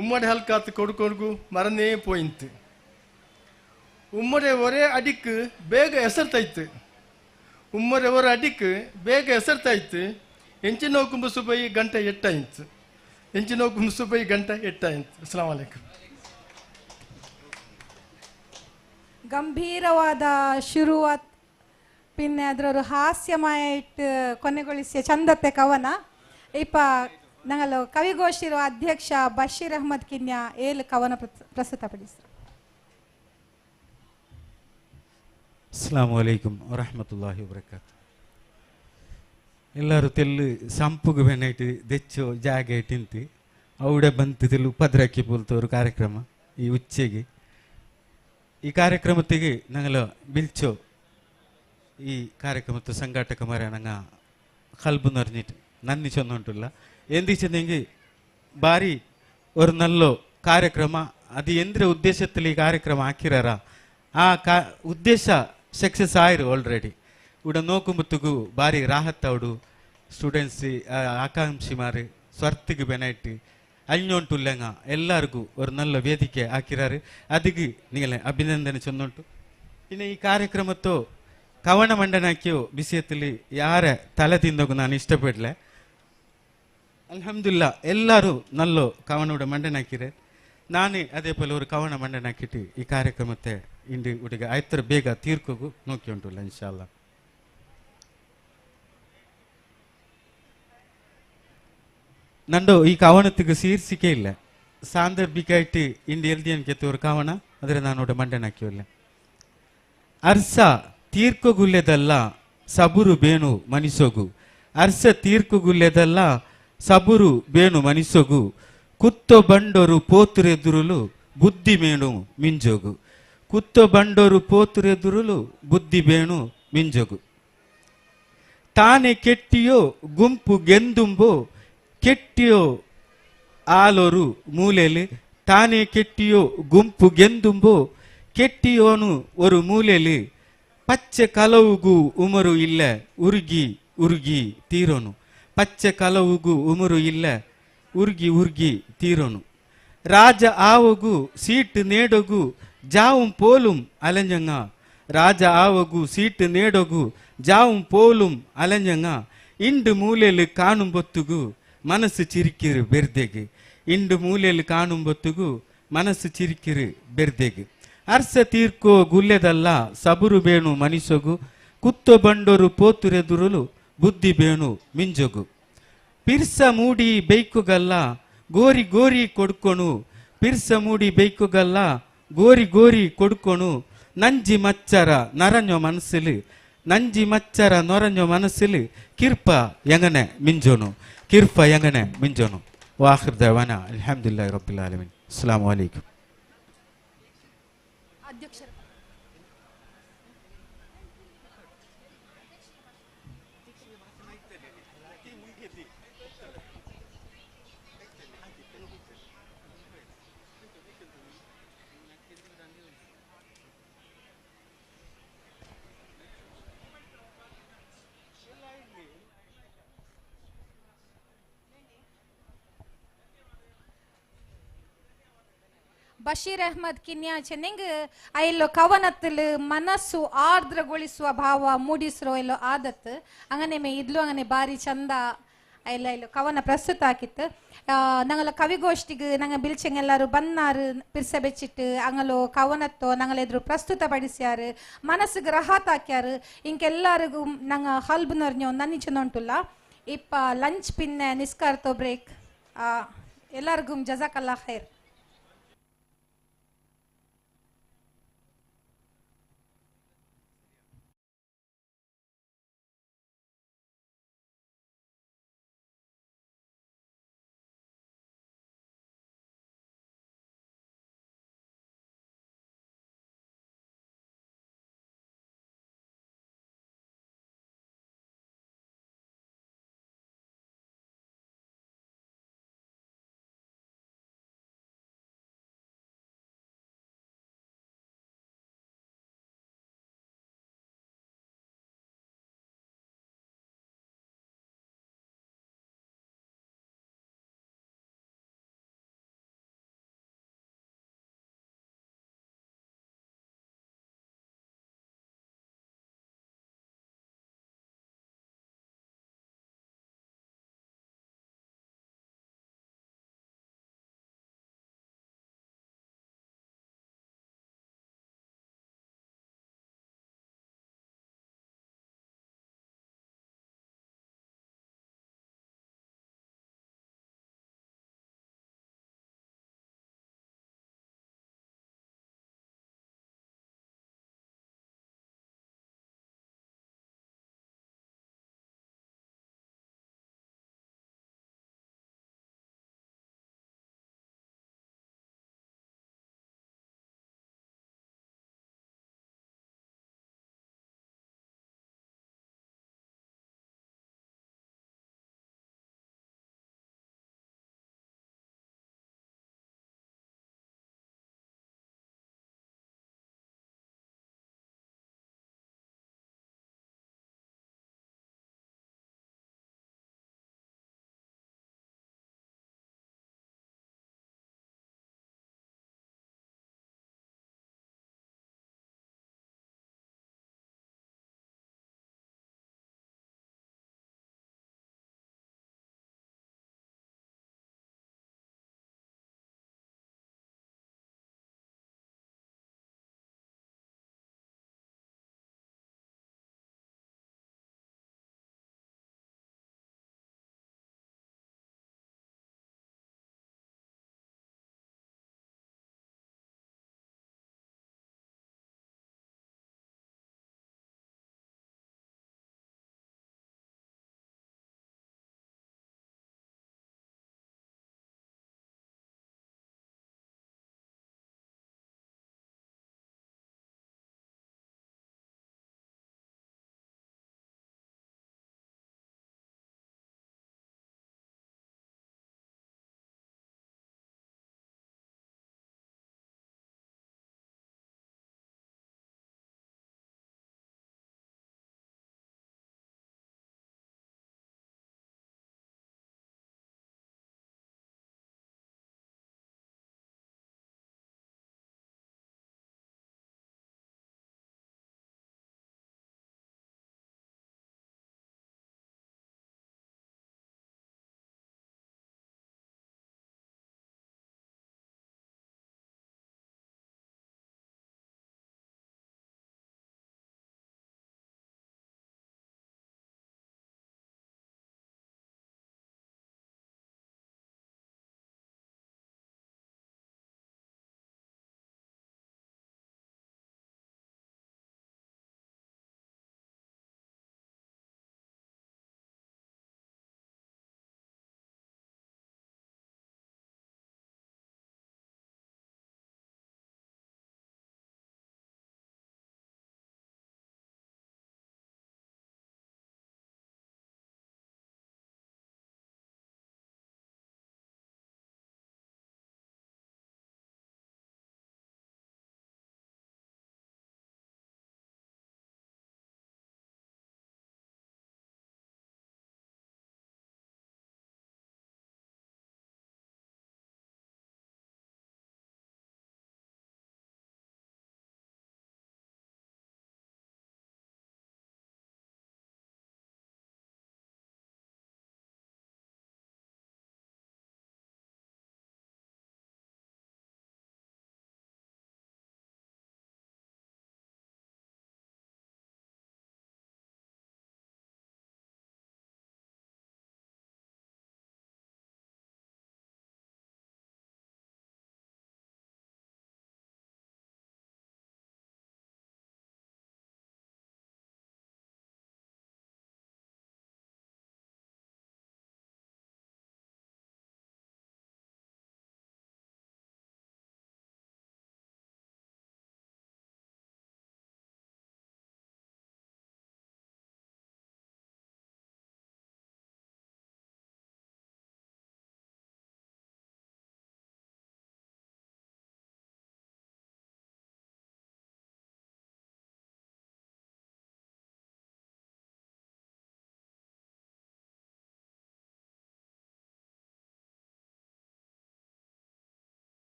ಉಮ್ಮಡೆ ಹಲ್ಕಾತು ಕೊಡ್ಕೊಣಗು ಮರನೇ ಪೋಯಿಂತು ಉಮ್ಮಡೆ ಒರೇ ಅಡಿಕ್ ಬೇಗ ಹೆಸರ್ತಾಯ್ತು ಉಮ್ಮಡೆ ಒರೆ ಅಡಿಕ್ ಬೇಗ ಹೆಸರ್ತಾಯ್ತು ಎಂಚಿನೋ ಕುಂಬಸುಬೈ ಗಂಟೆ ಎಟ್ಟಾಯಿತು ಎಂಚಿನೋ ಕುಂಬಸುಬೈ ಗಂಟೆ ಎಟ್ಟಾಯಿತು. ಅಸ್ಸಲಾಮು ಅಲೈಕುಂ. ಗಂಭೀರವಾದ ಶುರುವಾತ್ ಪಿನ್ನೆ ಅದರವರು ಹಾಸ್ಯಮಯ ಇಟ್ಟು ಕೊನೆಗೊಳಿಸಿಯ ಚಂದತ್ತೆ ಕವನ. ಇಪ್ಪ ನಂಗಲ್ಲ ಕವಿಗೋಷ್ಠಿರುವ ಅಧ್ಯಕ್ಷ ಬಶೀರ್ ಅಹ್ಮದ್ ಕಿನ್ಯಾ ಏಳು ಕವನ ಪ್ರಸ್ತುತಪಡಿಸಿದರು. ಅಸ್ಸಲಾಮು ಅಲೈಕುಂ ವರಹಮತುಲ್ಲಾಹಿ ವಬರಕಾತು. ಎಲ್ಲರೂ ತೆಲ್ಲು ಸಂಪುಗು ಬೆನೈಟ್ ದೆಚ್ಚೋ ಜಾಗೆ ತಿಂತಿ ಅವಡೆ ಬಂತು ತೆಲ್ಲು ಉಪದ್ರಕ್ಕಿ ಪೋಲ್ತವರು ಕಾರ್ಯಕ್ರಮ ಈ ಉಚ್ಚೆಗೆ ಈ ಕಾರ್ಯಕ್ರಮತ್ತಿಗೆ ನಂಗಲ ಬಿಲ್ಚೋ ಈ ಕಾರ್ಯಕ್ರಮದ ಸಂಘಟಕ ಮರ ನಂಗೆ ಕಲ್ಬು ನರ್ನಿಟ್ಟು ನನ್ನಿ ಚಂದ ಎಂದಿಚಂದಂಗೆ ಭಾರಿ ஒரு நல்ல ಕಾರ್ಯಕ್ರಮ. ಅದು ಎಂದ್ರೆ ಉದ್ದೇಶದಲ್ಲಿ ಈ ಕಾರ್ಯಕ್ರಮ ಹಾಕಿರಾರ ಆ ಉದ್ದೇಶ ಸಕ್ಸಸ್ ಆಯಿರು ಆಲ್ರೆಡಿ. ಇಡ ನೋಕುಂಬತ್ತುಗು ಭಾರಿ ರಾಹತ್ ಅವಡು ಸ್ಟೂಡೆಂಟ್ಸ್ ಆಕಾಂಕ್ಷಿ ಮಾರಿ ಸ್ವರ್ತಿಗೆ ಬೆನೈಟ್ ಅഞ്ഞോಂಟುಲ್ಲಂಗ ಎಲ್ಲರಿಗೂ ஒரு நல்ல ವೇದಿಕೆ ಹಾಕಿರಾರು. ಅದಕ್ಕೆ ನೀங்களே ಅಭಿನಂದನೆ ಚಂದುಂಟು. ಇನ್ನು ಈ ಕಾರ್ಯಕ್ರಮತ್ತು ಕವನ ಮಂಡನಾಕಿಯೋ ವಿಷಯದಲ್ಲಿ ಯಾರ ತಲೆ ತಿಂದೋಗು ನಾನು ಇಷ್ಟಪಡಲೆ. ಅಲ್ಹಮ್ದುಲಿಲ್ಲಾ ಎಲ್ಲರೂ ನಲ್ಲೋ ಕವನೋಡ ಮಂಡನೆ ಹಾಕಿರೆ. ನಾನೇ ಅದೇ ಪೋಲೆ ஒரு ಕವನ ಮಂಡನೆ ಹಾಕಿಟ್ಟು ಈ ಕಾರ್ಯಕ್ರಮಕ್ಕೆ ಇಂದು ಹುಡುಗ ಆಯ್ತರ ಬೇಗ ತೀರ್ಕೋಗು ನೋಕಿ ಉಂಟುಲ್ಲ ಇನ್ಶಾಲ್ಲ. ನಂದು ಈ ಕವನತ್ತಿಗೆ ಶೀರ್ಷಿಕೆ ಇಲ್ಲ, ಸಾಂದರ್ಭಿಕ ಇಟ್ಟು ಇಂದು ಎಲ್ದಿ ಅನ್ಕೆತ್ತು ஒரு ಕವನ ಆದರೆ ನಾನೋಡ ಮಂಡನೆ ಹಾಕಿಲ್ಲ. ಅರ್ಸ ತೀರ್ಕೊಗುಲ್ಲೆದಲ್ಲ ಸಬುರು ಬೇಣು ಮನಿಸೋಗು, ಅರ್ಸ ತೀರ್ಕೊಗುಲ್ಲೆದಲ್ಲ ಸಬುರು ಬೇಣು ಮನಿಸೋಗು, ಕುತ್ತೊ ಬಂಡೋರು ಪೋತುರೆದುರುಲು ಬುದ್ಧಿ ಮೇಣು ಮಿಂಜೋಗು. ಕುತ್ತೊ ಬಂಡೋರು ಪೋತುರೆದುರುಲು ಬುದ್ಧಿ ಬೇಣು ಮಿಂಜೋಗು. ತಾನೆ ಕೆಟ್ಟಿಯೋ ಗುಂಪು ಗೆಂದುಂಬೋ ಕೆಟ್ಟಿಯೋ ಆಲೋರು ಮೂಲೆಲಿ. ತಾನೇ ಕೆಟ್ಟಿಯೋ ಗುಂಪು ಗೆಂದುಂಬೋ ಕೆಟ್ಟಿಯೋನು ஒரு ಮೂಲೆಲಿ. ಪಚ್ಚೆ ಕಲವುಗು ಉಮರು ಇಲ್ಲ ಉರುಗಿ ಉರುಗಿ ತೀರೋನು. ಪಚ್ಚೆ ಕಲವುಗು ಉಮರು ಇಲ್ಲ ಉರುಗಿ ಉರುಗಿ ತೀರೋನು. ರಾಜ ಆವಗು ಸೀಟ್ ನೇಡೊಗು ಜಾവും ಪೋಲುಂ ಅಲೆಂಜಂಗ. ರಾಜ ಆವಗು ಸೀಟ್ ನೇಡೊಗು ಜಾവും ಪೋಲುಂ ಅಲೆಂಜಂಗ. ಇಂಡು ಮೂಲೆಲು ಕಾಣುಂಬೊತ್ತುಗು ಮನಸ್ಸು ಚಿರಿಕಿರು ಬೆರ್ದೆಗೆ. ಇಂಡು ಮೂಲೆಲು ಕಾಣುಂಬೊತ್ತುಗು ಮನಸ್ಸು ಚಿರಿಕಿರು ಬೆರ್ದೆಗೆ. ಅರ್ಸ ತೀರ್ಕೋ ಗುಲ್ಲೆದಲ್ಲ ಸಬುರು ಬೇಣು ಮನಿಸೊಗು. ಕುತ್ತೊ ಬಂಡೋರು ಪೋತುರೆದುರುಲು ಬುದ್ಧಿ ಬೇಣು ಮಿಂಜೊಗು. ಪಿರ್ಸ ಮೂಡಿ ಬೈಕುಗಲ್ಲ ಗೋರಿ ಗೋರಿ ಕೊಡ್ಕೊಣು. ಪಿರ್ಸ ಮೂಡಿ ಬೈಕುಗಲ್ಲ ಗೋರಿ ಗೋರಿ ಕೊಡ್ಕೊಣು. ನಂಜಿ ಮಚ್ಚರ ನರഞ്ഞೋ ಮನಸ್ಸಿಲು. ನಂಜಿ ಮಚ್ಚರ ನೊರഞ്ഞೋ ಮನಸ್ಸಿಲು ಕಿರ್ಪ ಎಂಗನೆ ಮಿಂಜೋನು. ಕಿರ್ಪ ಎಂಗನೆ ಮಿಂಜೋನು. ವಾಖಿರ್ ದವಾನ ಅಲ್ಹಮ್ದುಲಿಲ್ಲಾಹಿ ರಬ್ಬಿಲ್ ಆಲಮೀನ್. ಅಸ್ಸಲಾಮು ಅಲೈಕುಂ. ಬಶೀರ್ ಅಹ್ಮದ್ ಕಿನ್ಯಾ ಚೆನ್ನಿಂಗ್ ಐಲೋ ಕವನತ್ತಲು ಮನಸ್ಸು ಆರ್ದ್ರಗೊಳಿಸುವ ಭಾವ ಮೂಡಿಸಿರೋ ಎಲ್ಲೋ ಆದತ್ತು ಅಂಗನೆ ಮೇ ಇದ್ಲು ಅಂಗನೆ ಬಾರಿ ಚಂದ ಐಲ ಐಲೋ ಕವನ ಪ್ರಸ್ತುತ ಆಕಿತ್ತು. ನಂಗಲ ಕವಿಗೋಷ್ಠಿಗೆ ನಂಗ ಬಿಲ್ಚಂಗ್ ಎಲ್ಲರೂ ಬನ್ನಾರು ಪಿರ್ಸೆ ಬೆಚ್ಚಿಟ್ಟು ಅಂಗಲೋ ಕವನತ್ತೋ ನಂಗಲ ಎದುರು ಪ್ರಸ್ತುತ ಪಡಿಸ್ಯಾರು ಮನಸ್ಸಿಗೆ ರಹಾತ್ ಹಾಕ್ಯಾರು ಇಂಕೆಲ್ಲರಿಗೂ ನಂಗ ಹಲ್ಬ್ ನರ್ഞ്ഞೋ ನನ್ನಿ ಚೆಂದ ಉಂಟುಲ್ಲ. ಇಪ್ಪ ಲಂಚ್ ಪಿನ್ನೆ ನಿಸ್ಕಾರ್ತೋ ಬ್ರೇಕ್. ಎಲ್ಲರಿಗೂ ಜಜಾಕಲ್ಲಾ ಖೈರ್.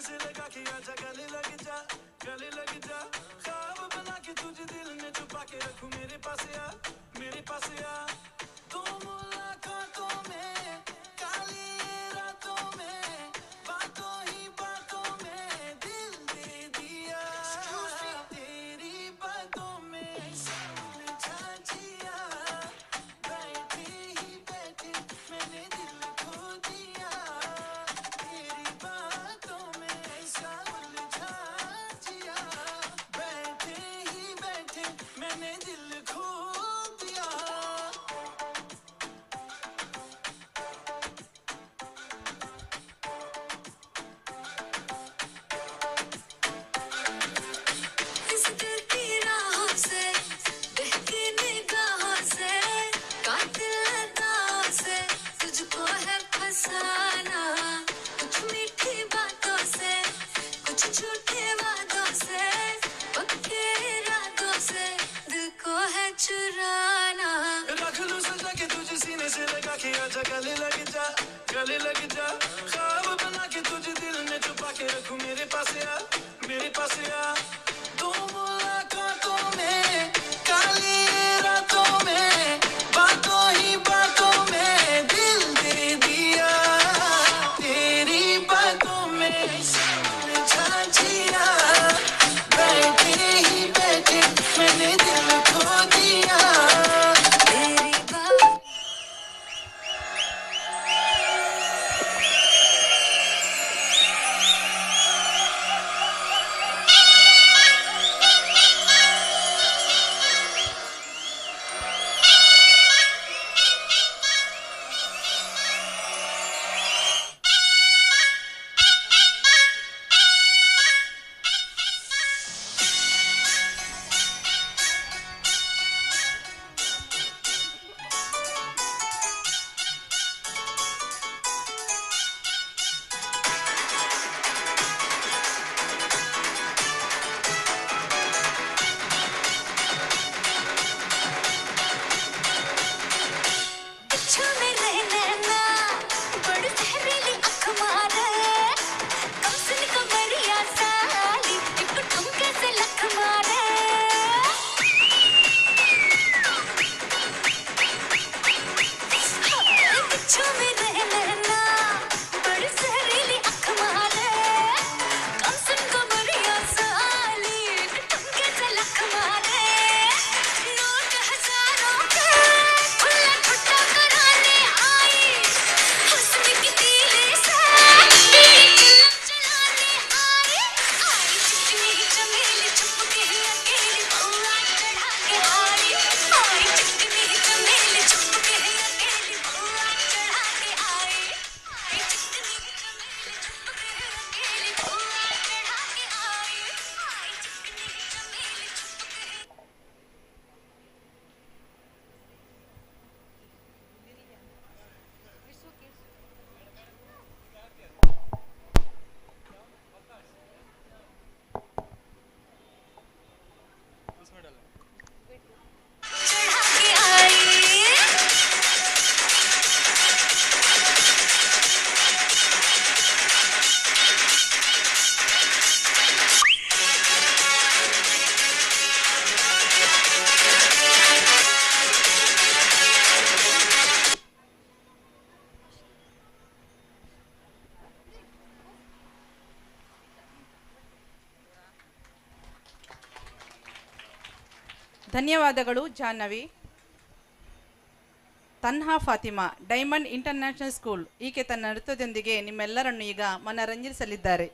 से लगा के आजा गले लग जा, गले लग जा। ख्वाब बना के तुझे दिल में छुपा के रखूं, मेरे पास आ, मेरे पास आ। दो मुलाकातों में, काली रातों में, बातों ही बातों में दिल दे दिया। तेरी बातों में उलझा जिया, बैठे ही बैठे मैंने दिल खो दिया। तेरी बातों में ऐसा उलझा जिया, बैठे ही बैठे मैंने दिल खो दिया। इस दिल की राहों से, बहकी निगाहों से, कातिल अदाओं से तुझको है फसाना। कुछ मीठी बातों से, कुछ झूठे वादों से, पक्के इरादों से दिल को है चुराना। रख लूं सजा के तुझे सीने से लगा के आजा गले लग जा, गले लग जा। ख्वाब बना के तुझे दिल में छुपा के रखूं, मेरे पास आ, मेरे पास आ। दो मुलाकातों में, काली रातों में, बातों ही बातों में दिल दे दिया। तेरी बातों में उलझा जिया, बैठे ही बैठे मैंने दिल खो दिया। तेरी बात पिछा में रहना, बड़ी जहरीली अख मारे, कमसिन कमरिया साली, एक ठुमके से लख मारे। पिछा में रहना, बड़ी जहरीली अख मारे, कमसिन कमरिया साली, एक ठुमके से लख मारे। नोट हजारों के खुला छुट्टा कराने आई, हुस्न की तीले से तेरी चिल्लम चलाने आई। आई चिकनी चमेली छुप के अकेली पौआ चढ़ा के आई। आई चिकनी चमेली छुप के अकेली पौआ चढ़ा के आई। आई चिकनी चमेली छुप के अकेली पौआ चढ़ा के आई। आई चिकनी चमेली छुप के। चढ़ा के आई। ಧನ್ಯವಾದಗಳು Jahnavi. Tanha Fatima, diamond international school, ಈಕೆ ತನ್ನ ನೃತ್ಯದೊಂದಿಗೆ ನಿಮ್ಮೆಲ್ಲರನ್ನು ಈಗ ಮನರಂಜಿಸಲಿದ್ದಾರೆ.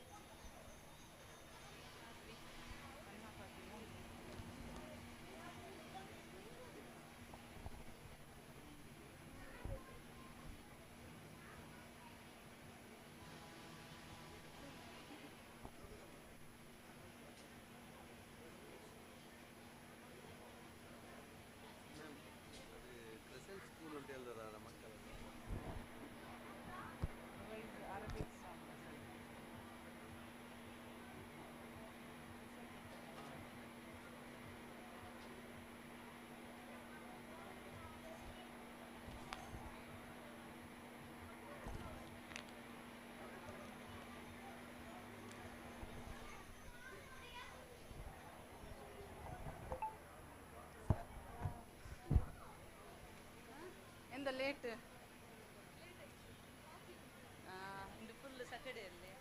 ಲೇಟ್ ಇಂದು ಫುಲ್ ಸ್ಯಾಟರ್ಡೇ ಅಲ್ಲಿ.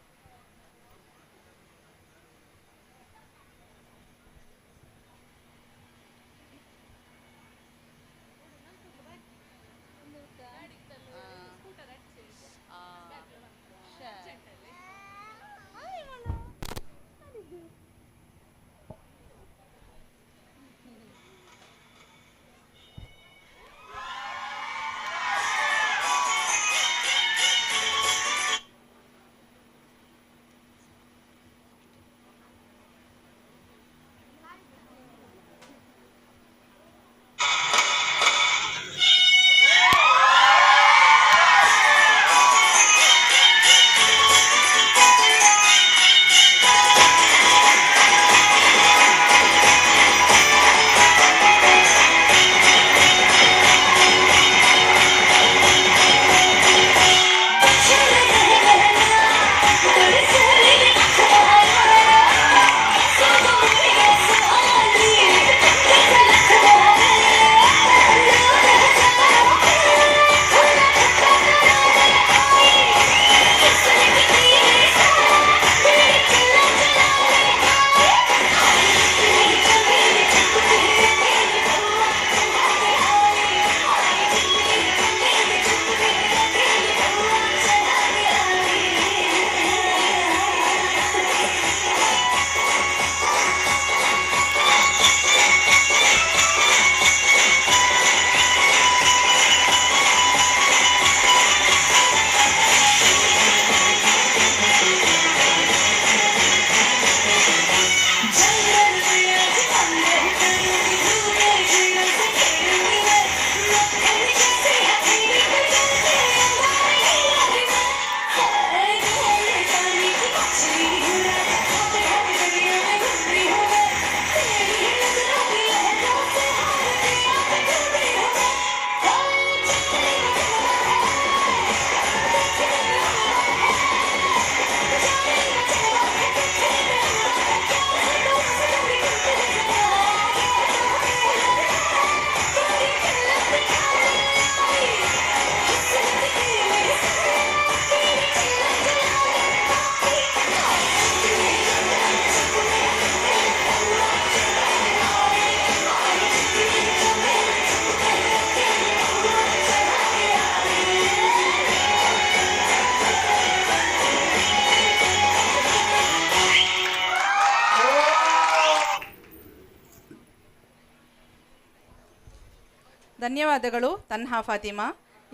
ಧನ್ಯವಾದಗಳು ತನ್ಹಾ ಫಾತಿಮಾ.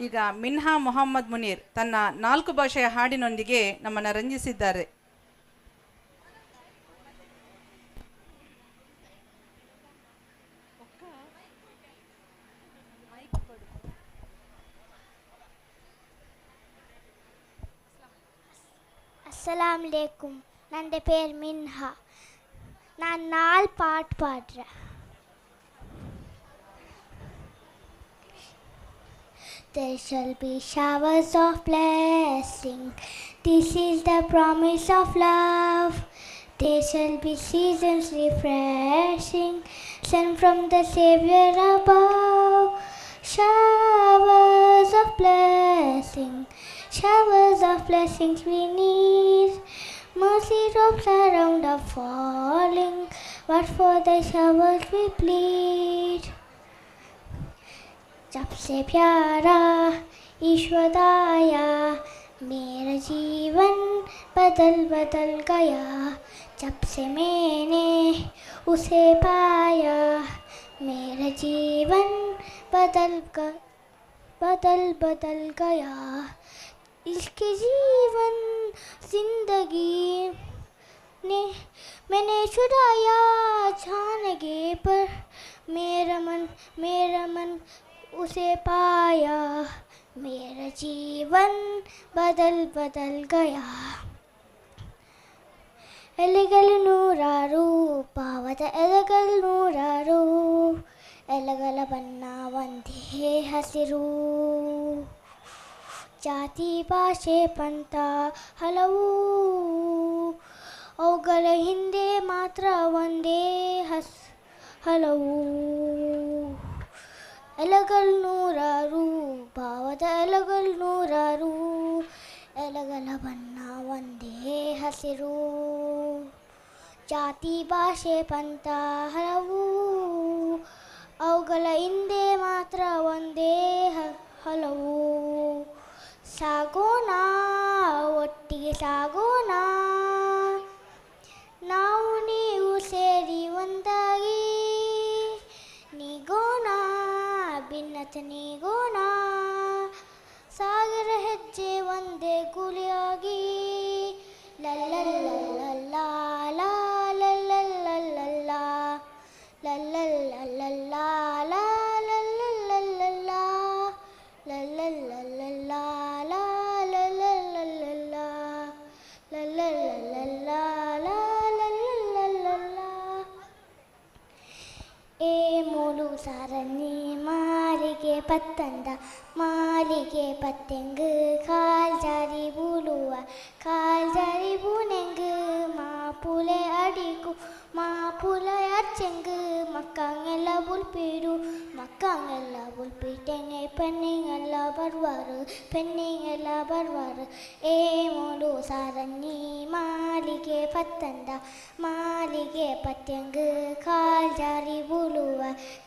ಈಗ ಮಿನ್ಹಾ ಮೊಹಮ್ಮದ್ ಮುನೀರ್ ತನ್ನ 4 ಭಾಷೆಯ ಹಾಡಿನೊಂದಿಗೆ ನಮ್ಮನ್ನು ರಂಜಿಸಿದ್ದಾರೆ. அஸ்ஸலாமு அலைக்கும். ನನ್ನ பேர் மின்ஹா. நான் 4 பாட்டு பாடுறேன். There shall be showers of blessing. This is the promise of love. There shall be seasons refreshing, sent from the Savior above. Showers of blessing, showers of blessings we need. Mercy drops around are falling, but for the showers we plead. जब से प्यारा ईश्वर आया, मेरा जीवन बदल बदल गया। जब से मैंने उसे पाया, मेरा जीवन बदल बदल बदल गया। इसके जीवन जिंदगी ने मैंने छुड़ाया जानगे पर, मेरा मन उसे पाया, मेरा जीवन बदल बदल गया। ಎಲೆಗಳು ನೂರಾರು, ಪಾವದ ಎಲೆಗಳು ನೂರಾರು, ಎಲೆಗಳ ಬಣ್ಣ ಒಂದೇ ಹಸಿರು. ಜಾತಿ ಭಾಷೆ ಪಂಥ ಹಲವು, ಅವುಗಳ ಹಿಂದೆ ಮಾತ್ರ ಒಂದೇ ಹಲವು. ಎಲೆಗಳು ನೂರಾರು, ಭಾವದ ಎಲೆಗಳು ನೂರಾರು, ಎಲೆಗಳ ಬಣ್ಣ ಒಂದೇ ಹಸಿರು. ಜಾತಿ ಭಾಷೆ ಪಂಥ ಹಲವು, ಅವುಗಳ ಹಿಂದೆ ಮಾತ್ರ ಒಂದೇ ಹಲವು. ಸಾಗೋಣ ಒಟ್ಟಿಗೆ ಸಾಗೋಣ, ನಾವು ನೀವು ಸೇರಿ ಒಂದಾಗಿ ನೀಗೋಣ, ಭಿನ್ನತೆ ನೀಗೋಣ, ಸಾಗರ ಹೆಜ್ಜೆ ಒಂದೇ ಗುಳಿಯಾಗಿ. ಲಲ್ಲಲ್ಲಲ್ಲ ಲಲ್ಲಲ್ಲಲ್ಲ ಲಲ್ಲಲ್ಲಲ್ಲ ಲಲ್ಲಲ್ಲಲ್ಲ ಲಲ್ಲಲ್ಲಲ್ಲ ಲಲ್ಲಲ್ಲಲ್ಲ ಲಲ್ಲಲ್ಲಲ್ಲ ಲಲ್ಲಲ್ಲಲ್ಲ. ಏ ಮೂಲು ಸಾರನ್ನಿ ಮಾಲಿಗೆ ಪತ್ತಂದ, ಮಾಲಿಗೆ ಪತ್ತೆಂಗು ಕಾಲ್ ಜಾರಿ ಬೂಲುವ, ಕಾಲ್ ಜಾರಿ ಬೂನೆಂಗು ಮಾಪುಲೆ ಅಡಿಕು, ಮಾಪುಲೆ ಅರ್ಚೆಂಗು ಮಕ್ಕಂಗೆಲ್ಲ ಬುಲ್ಪೀಡು, ಮಕ್ಕಂಗೆಲ್ಲ ಬುಲ್ಪೀಟೆಂಗೆ ಪೆನ್ನಿಂಗೆಲ್ಲ ಬರ್ವಾರು, ಪೆನ್ನಿಂಗೆಲ್ಲ ಬರ್ವಾರು. ಏ ಮೂಲು ಸಾರನ್ನಿ ಮಾಲಿಗೆ ಪತ್ತಂದ, ಮಾಲಿಗೆ ಪತ್ತೆಂಗು ಕಾಲ್ ಜಾರಿ ಬೂಲುವ,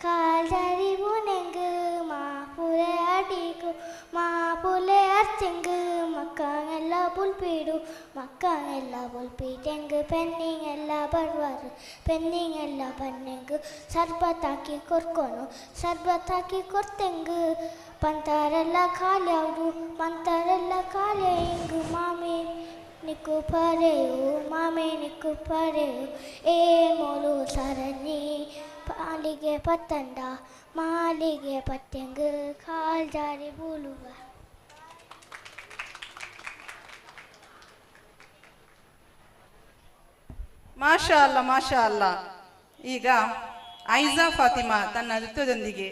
ಕಾಲ್ ಜಾರಿ ಬೂನೆಂಗು ಮಾಪುಲೆ ಅಡಿಕು, ಮಾಪುಲೆ ಅರ್ಚೆಂಗು ಮಕ್ಕಂಗೆಲ್ಲ ಬುಲ್ಪೀಡು, ಮಕ್ಕಂಗೆಲ್ಲ ಬುಲ್ಪೀಟೆಂಗು ಪೆನ್ನಿಂಗೆಲ್ಲ ಬರ್ವಾರು, ಪೆನ್ನಿಂಗೆಲ್ಲ ಬನ್ನೆಂಗು ಸರ್ಬತ್ತಾಕಿ ಕೊರ್ಕೊನು, ಸರ್ಬತ್ತಾಕಿ ಕೊರ್ತೆಂಗು ಪಂತಾರೆಲ್ಲ ಖಾಲಿ ಅವರು, ಪಂತಾರೆಲ್ಲ ಖಾಲಿ ಹಿಂಗು ಮಾಮಿ ನಿಕ್ಕು ಪರೆಯು, ಮಾಮಿ ನಿಕ್ಕು ಪರೆಯು. ಏ ಮೋಲು ಸರಣಿ ಮಾಲಿಗೆ ಪತ್ತಂದ, ಮಾಲಿಗೆ ಪತ್ತೆಂಗು ಕಾಲ್ ಜಾರಿ ಬೂಲುವ. ಮಾಷಾ ಅಲ್ಲ, ಮಾಷಾ ಅಲ್ಲ. ಈಗ ಐಜಾ ಫಾತಿಮಾ ತನ್ನ ನೃತ್ಯದೊಂದಿಗೆ.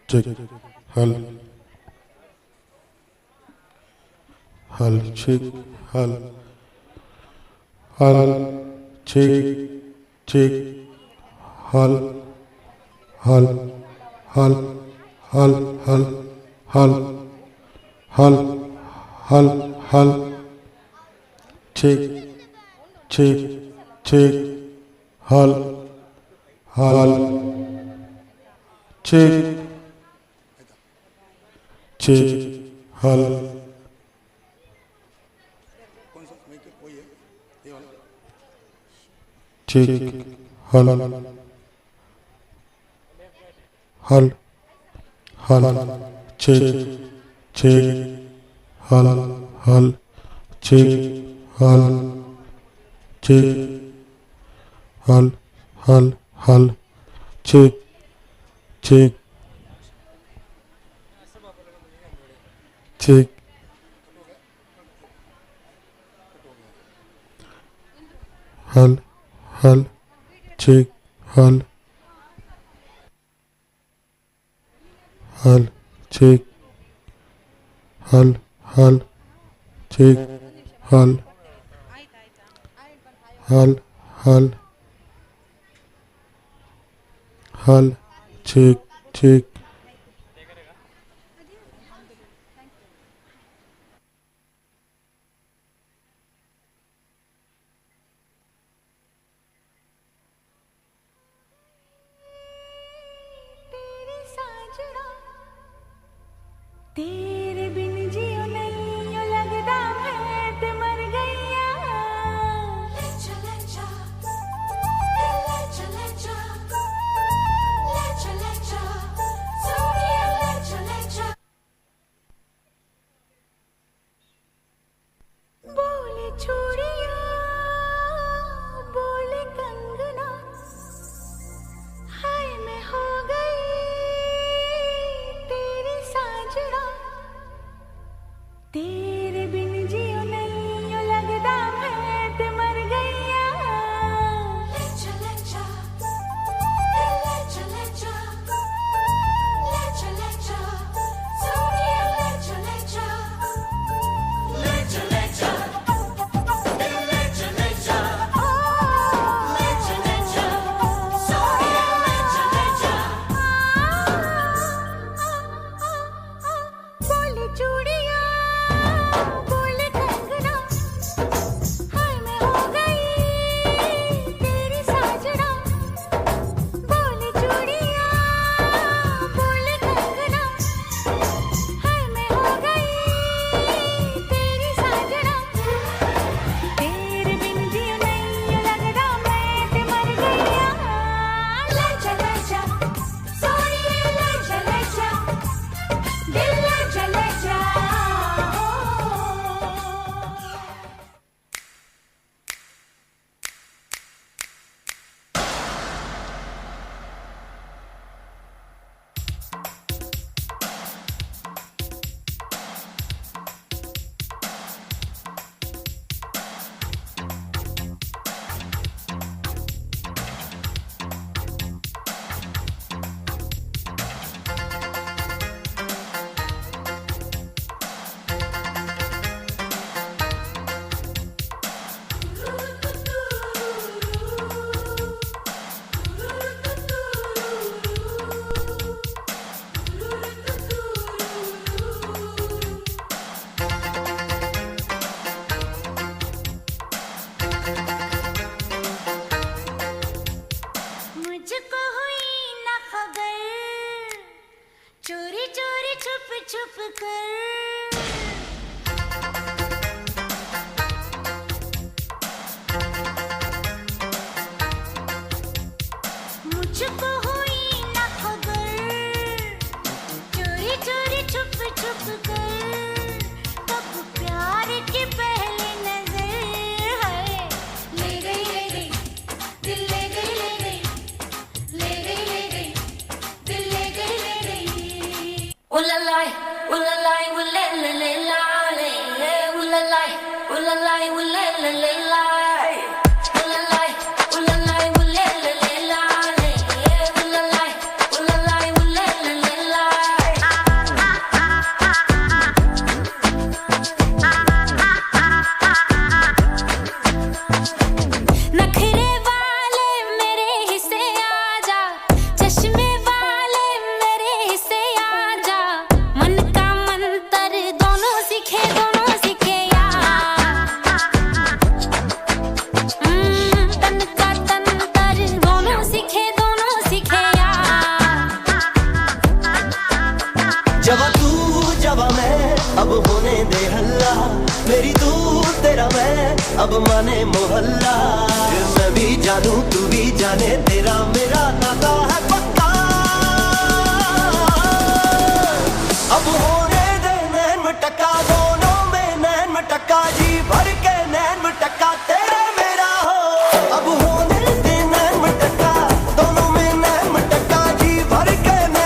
Check. Hal. Hal. Check. Hal. Hal. Check. Check. Hal. Hal. Hal. Hal. Hal. Hal. Hal. Hal. Hal. Check. Check. Check. Hal. Hal. Check. Check. Hal. Check. Hal. Hal. Hal. Check. Check. Hal. Hal. Check. Hal. Check. Hal. Hal. Hal. Check. Check check हल हल check हल हल check हल हल check हल हल हल हल चेक चेक। तेरे बिन जियो नहीं लगदा मैं ते मर गईया। ले चले जा, ले चले जा, ले चले जा, सोनिया ले चले जा। बोले चूड़िया बोले कंगना, हाय मैं हो गई तेरी साजना। तेरे बिन जियो नहीं लगदा मैं ते मर गईया। ले चले जा, ले चले जा, ले चले जा, सोनिया ले चले जा, ले चले जा, ले चले जा, ले चले जा, सोनिया ले चले जा। बोले चूड़िया बोले कंगना, हाय मैं हो गई तेरी साजना। बोले चूड़िया बोले कंगना, हाय मैं हो गई तेरी साजना। तेरे बिन जियो नहीं लगदा मैं ते मर गईया। ले चले जा सोनिया ले चले जा, दिल ले चले जा। मुझको हुई न खबर, चोरी चोरी छुप छुप कर। मुझको हुई न खबर, चोरी चोरी छुप छुप कर। कब प्यार की पहली नजर है ले गई, ले गई दिल, ले गई, ले गई, ले गई, ले गई दिल, ले गई, ले गई। Ulalai, ulalai, ulalai, ulalai, ulalai, ulalai, ulalai, ulalai, ulalai, ulalai, ulalai, ulalai. नखरे वाले मेरे हिस्से आजा, चश्मे वाले मेरे हिस्से आजा। मन का मंतर दोनों सीखे, दोनों सीखे यार। तन का तंतर दोनों सीखे, दोनों सीखे यार। जवा तू जवा मैं अब होने दे हल्ला, मेरी तू तेरा मैं अब माने मोहल्ला। मैं भी जानू तू भी जाने, तेरा मेरा नाता है पक्का। अब होने दे नैन मटका, दोनों में नैन मटका, जी भर के नैन मटका तेरा मेरा हो। अब होने दे नैन मटका, दोनों में नैन मटका, जी भर के नैन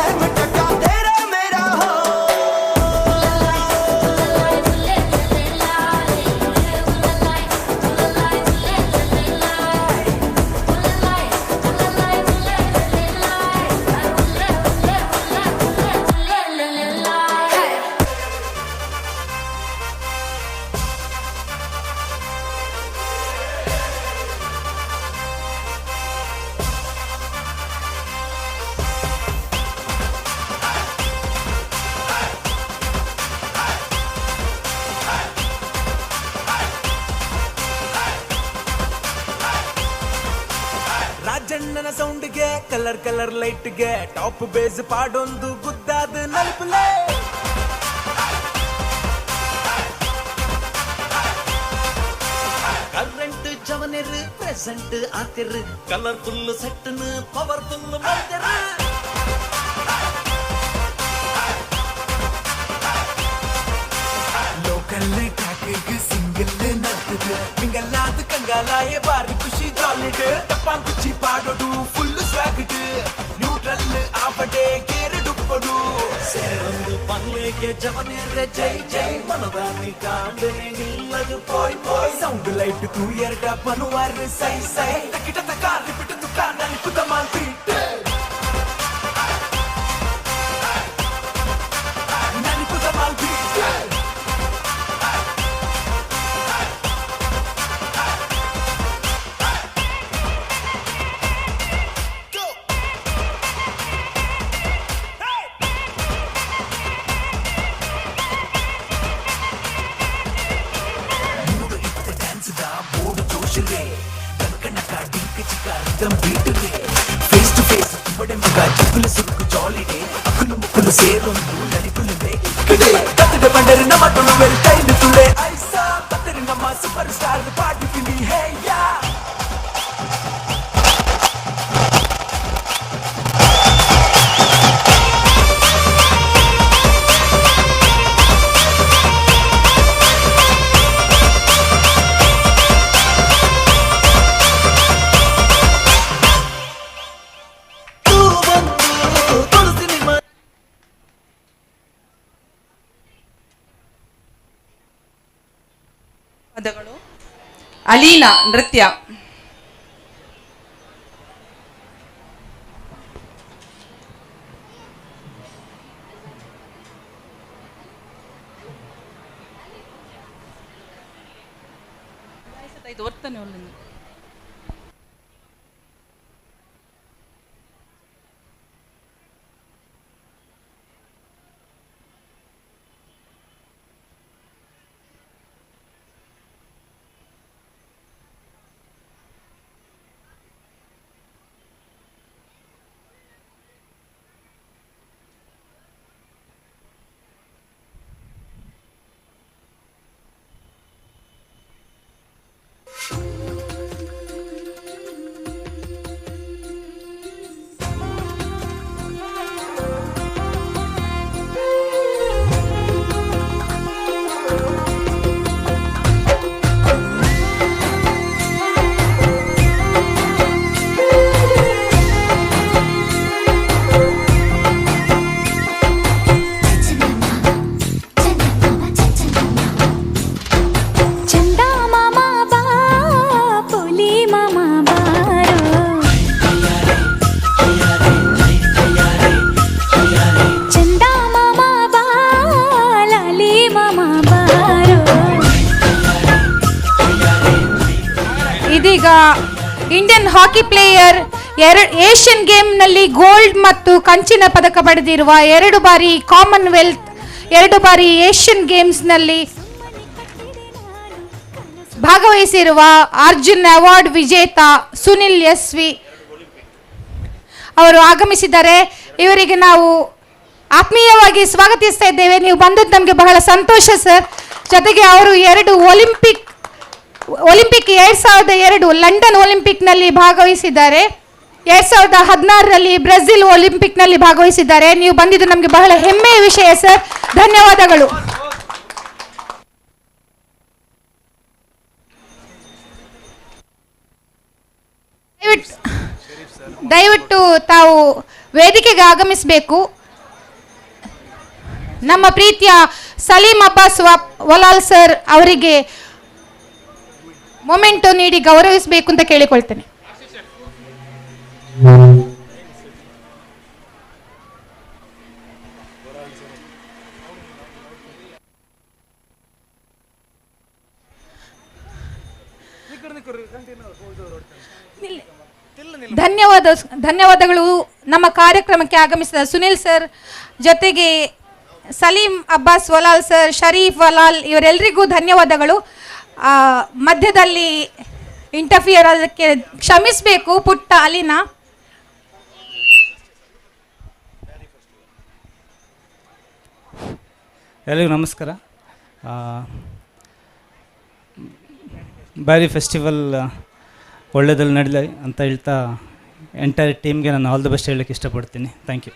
ಸೌಂಡ್ಗೆ ಕಲರ್ ಕಲರ್ ಲೈಟ್ಗೆ ಟಾಪ್ ಬೇಸ್ ಪಾಡೊಂದು ಗುದ್ದಾದ ನಲ್ಪುಲೆ ಕರೆಂಟ್ ಜವನೆರು ಪ್ರೆಸೆಂಟ್ ಆತಿರು ಕಲರ್ಫುಲ್ ಸೆಟ್ನು ಪವರ್ಫುಲ್ ಮಲ್ತೆರು ಲೋಕಲ್ ಟ್ರ್ಯಾಕ್ಗೆ ಸಿಂಗಲ್ ನಡ್ತದೆ ಮಿಂಗಲ್ಲಾದ ಕಂಗಾಲಾಯ ಬಾರಿ ಖುಷಿ ಜಾಲಿಡ್ ಟಪ್ಪಾಂಕುಚಿ ಪಾಡೋಡು ಫುಲ್ ಸ್ವಾಗಡ್ ನ್ಯೂಟ್ರಲ್ ಆಪಡೆ ಕೇರಡುಪ್ಪಡು ಸೇರೊಂದು ಪನ್ಲೇಗೆ ಜವನೇರೆ ಜೈ ಜೈ ಮನದಾನಿ ಕಾಂಡನೆ ನಿಲ್ಲದು ಪೋಯ್ ಪೋಯ್ ಸೌಂಡ್ ಲೈಟ್ ತೂಯರ್ಡ ಪನುವಾರ್ ಸೈ ಸೈ ತಕಿಟ ತಕಾರಿ ಬಿಟ್ಟು ತುಕಾನ ನಿಪುತ ಮಾಲ್ಪೀಟ್ ನನಿಪುತ ಮಾಲ್ಪೀಟ್. Face to face ಮಗ ಜಿಪ್ಪುಲು ಸುರುಕು ಜಾಲಿಡೆ ಅಕ್ಕುಲು ಮುಕ್ಕುಲು ಸೇರೊಂದು ನಡಿಪುಲುವೆ ಇಕ್ಕಡೆ ಕತ್ತಡ ಬಂಡರು ನಮ್ಮ ತುಳುವೆಲ್ ಕೈಲು ತುಳೆ ಐಸಾ ಪತ್ತರು ನಮ್ಮ ಸೂಪರ್ ಸ್ಟಾರ್ ಪಾಟಿ ಪಿಲಿ ಹೇ ಯಾ. ಪದಗಳು. ಅಲೀನಾ ನೃತ್ಯ. ಚಂದಾ ಮಾಮ ಬಾ, ಪೊಲಿ ಮಾಮ ಬಾರೋ. ಚಂದಾ ಮಾಮ ಬಾ, ಲಾಲಿ ಮಾಮ ಬಾರೋ. ಇದೀಗ ಇಂಡಿಯನ್ ಹಾಕಿ ಪ್ಲೇಯರ್, ಏಷ್ಯನ್ ಗೇಮ್ನಲ್ಲಿ ಗೋಲ್ಡ್ ಮತ್ತು ಕಂಚಿನ ಪದಕ ಪಡೆದಿರುವ, 2 ಬಾರಿ ಕಾಮನ್ವೆಲ್ತ್, 2 ಬಾರಿ ಏಷ್ಯನ್ ಗೇಮ್ಸ್ನಲ್ಲಿ ಭಾಗವಹಿಸಿರುವ ಅರ್ಜುನ್ ಅವಾರ್ಡ್ ವಿಜೇತ ಸುನಿಲ್ ಎಸ್ವಿ ಅವರು ಆಗಮಿಸಿದ್ದಾರೆ. ಇವರಿಗೆ ನಾವು ಆತ್ಮೀಯವಾಗಿ ಸ್ವಾಗತಿಸ್ತಾ ಇದ್ದೇವೆ. ನೀವು ಬಂದದ್ದು ನಮಗೆ ಬಹಳ ಸಂತೋಷ ಸರ್. ಜೊತೆಗೆ ಅವರು 2 ಒಲಿಂಪಿಕ್ 2002 ಲಂಡನ್ ಒಲಿಂಪಿಕ್ನಲ್ಲಿ ಭಾಗವಹಿಸಿದ್ದಾರೆ, 2016ರಲ್ಲಿ ಬ್ರೆಜಿಲ್ ಒಲಿಂಪಿಕ್ನಲ್ಲಿ ಭಾಗವಹಿಸಿದ್ದಾರೆ. ನೀವು ಬಂದಿದ್ದು ನಮಗೆ ಬಹಳ ಹೆಮ್ಮೆಯ ವಿಷಯ ಸರ್, ಧನ್ಯವಾದಗಳು. ದಯವಿಟ್ಟು ತಾವು ವೇದಿಕೆಗೆ ಆಗಮಿಸಬೇಕು. ನಮ್ಮ ಪ್ರೀತಿಯ ಸಲೀಂ ಅಬ್ಬಾಸ್ ವಲಾಲ್ ಸರ್ ಅವರಿಗೆ ಮೊಮೆಂಟೋ ನೀಡಿ ಗೌರವಿಸಬೇಕು ಅಂತ ಕೇಳಿಕೊಳ್ತೇನೆ. ಧನ್ಯವಾದಗಳು ನಮ್ಮ ಕಾರ್ಯಕ್ರಮಕ್ಕೆ ಆಗಮಿಸಿದ ಸುನಿಲ್ ಸರ್, ಜೊತೆಗೆ ಸಲೀಂ ಅಬ್ಬಾಸ್ ವಲಾಲ್ ಸರ್, ಶರೀಫ್ ವಲಾಲ್ ಇವರೆಲ್ಲರಿಗೂ ಧನ್ಯವಾದಗಳು. ಮಧ್ಯದಲ್ಲಿ ಇಂಟರ್ಫಿಯರ್ ಅದಕ್ಕೆ ಕ್ಷಮಿಸಬೇಕು ಪುಟ್ಟ ಅಲಿನಾ. ಎಲ್ಲರಿಗೂ ನಮಸ್ಕಾರ. ಬ್ಯಾರಿ ಫೆಸ್ಟಿವಲ್ ಒಳ್ಳೆಯದಲ್ಲಿ ನಡೀಲಿ ಅಂತ ಹೇಳ್ತಾ ಎಂಟೈರ್ ಟೀಮ್ಗೆ ನಾನು ಆಲ್ the best ಹೇಳೋಕ್ಕೆ ಇಷ್ಟಪಡ್ತೀನಿ. Thank you.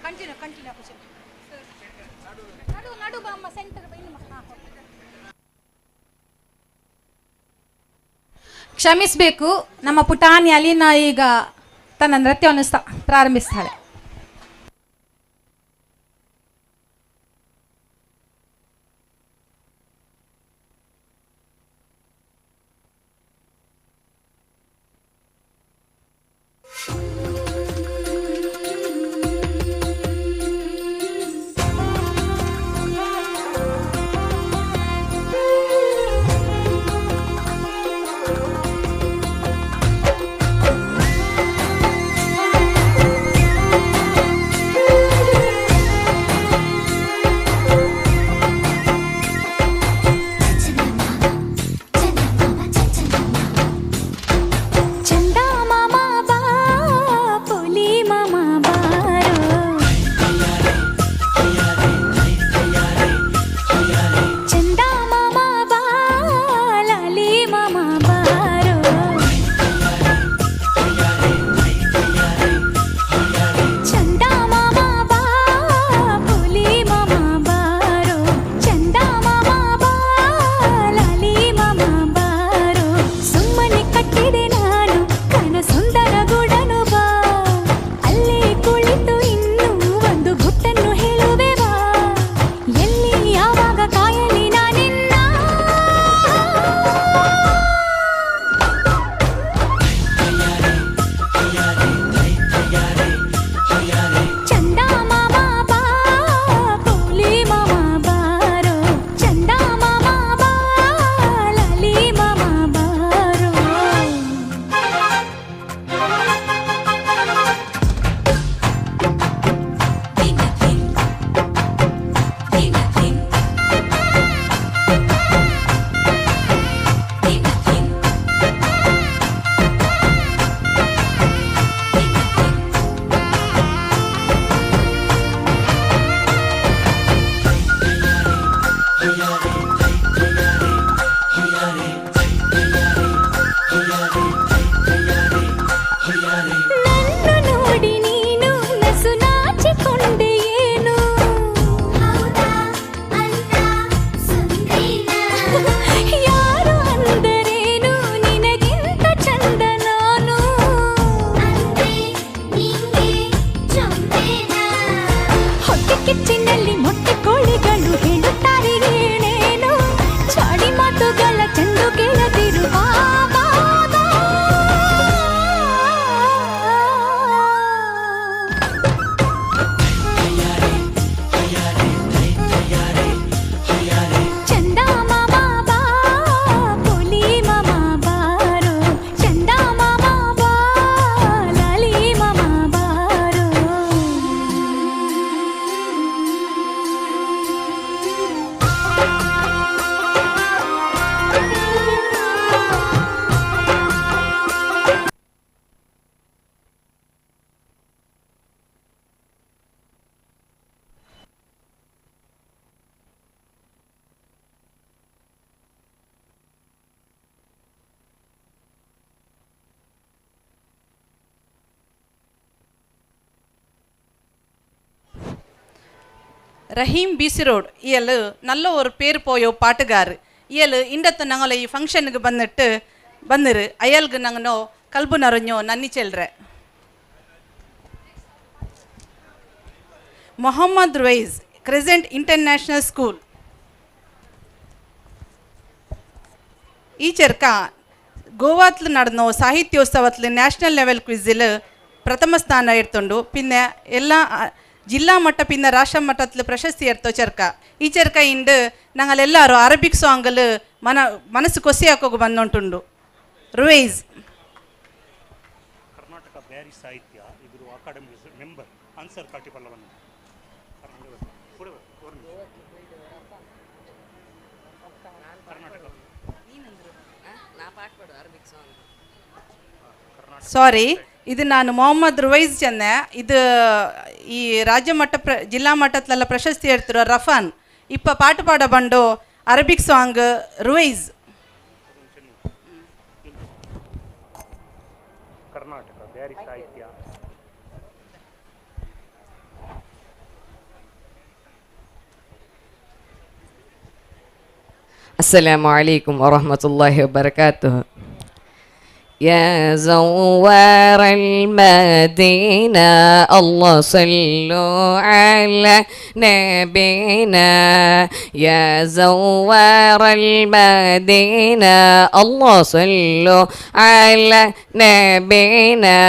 Continue continue ನಡು ನಡು ಬಾ ಅಮ್ಮ, ಸೆಂಟರ್ ಇನ್ನು. ಕ್ಷಮಿಸಬೇಕು, ನಮ್ಮ ಪುಟಾಣಿ ಅಲೀನಾ ಈಗ ತನ್ನ ನೃತ್ಯವನ್ನು ಪ್ರಾರಂಭಿಸ್ತಾಳೆ. Thank you. Rahim B C road ಇಯಲ್ ನಲ್ಲ ஒரு பேர் போயோ ಪಾಟುಗಾರ್ ಇಯಲ್ ಇಂಡತ್ತ ನಂಗಲ ಈ ಫಂಕ್ಷನ್ಗೆ ಬಂದಿಟ್ಟು ಬಂದಿರು ಅಯಲ್ಗೆ ನಂಗನೋ ಕಲ್ಬು ನರഞ്ഞೋ ನನ್ನಿ ಚೆಲ್ರೆ. Mohammed Ruwais, Crescent International School. ಈ ಚೆರ್ಕ ಗೋವಾತ್ಲು നടന്നോ ಸಾಹಿತ್ಯೋತ್ಸವತ್ಲು ನ್ಯಾಷನಲ್ ಲೆವೆಲ್ ಕ್ವಿಝಿಲ್ ಪ್ರಥಮ ಸ್ಥಾನ ಎಡ್ತುಂಡು. ಪಿನ್ನೆ ಎಲ್ಲ ಜಿಲ್ಲಾ ಮಟ್ಟ ಪಿನ್ನ ರಾಷ್ಟ್ರ ಮಟ್ಟತ್ಲು ಪ್ರಶಸ್ತಿ ಎಡ್ತೋ ಚೆರ್ಕ. ಈ ಚೆರ್ಕ ಇಂಡು ನಂಗಲೆಲ್ಲಾರು ಅರಬಿಕ್ ಸಾಂಗಲ್ ಮನಸ್ಸು ಕೊಸಿ ಹಾಕೋಗು ಬಂದುಂಟುಂಡು. ರುವೈಸ್. ಕರ್ನಾಟಕ ಬ್ಯಾರಿ ಸಾಹಿತ್ಯ ಇದ್ರು ಅಕಾಡೆಮಿ ಮೆಂಬರ್ ಅನ್ಸರ್ ಕಾಟಿಪಲ್ಲವನ್. ಸಾರಿ, ಇದು ನಾನು ಮೊಹಮ್ಮದ್ ರುವೈಸ್ ಚೆನ್ನೆ. ಇದು ಈ ರಾಜ್ಯ ಮಟ್ಟ ಜಿಲ್ಲಾ ಮಟ್ಟದಲ್ಲೆಲ್ಲ ಪ್ರಶಸ್ತಿ ಹೇಳ್ತಿರೋ ರಫಾನ್ ಇಪ್ಪ ಪಾಟು ಪಾಡ ಬಂಡು ಅರಬಿಕ್ ಸಾಂಗ್ ರುವೈಸ್. ಕರ್ನಾಟಕ ಬ್ಯಾರಿ ಸಾಹಿತ್ಯ. السلام عليكم ورحمة الله وبركاته. يا زوار المدينة الله صلوا على نبينا. يا زوار المدينة الله صلوا على نبينا.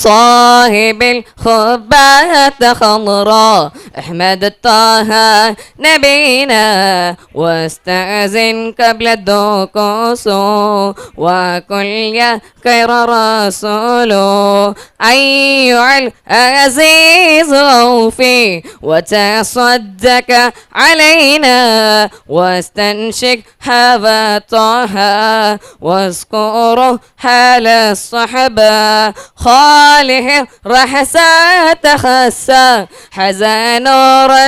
صاحب الخبات خضراء أحمد الطه نبينا. واستأذن قبل الدقوس وكل يا خير رسول. أيها العزيز أوفي وتصدق علينا. واستنشق هذا طه واذكره حال الصحبة. خاله رحسا تخسى حزا نورا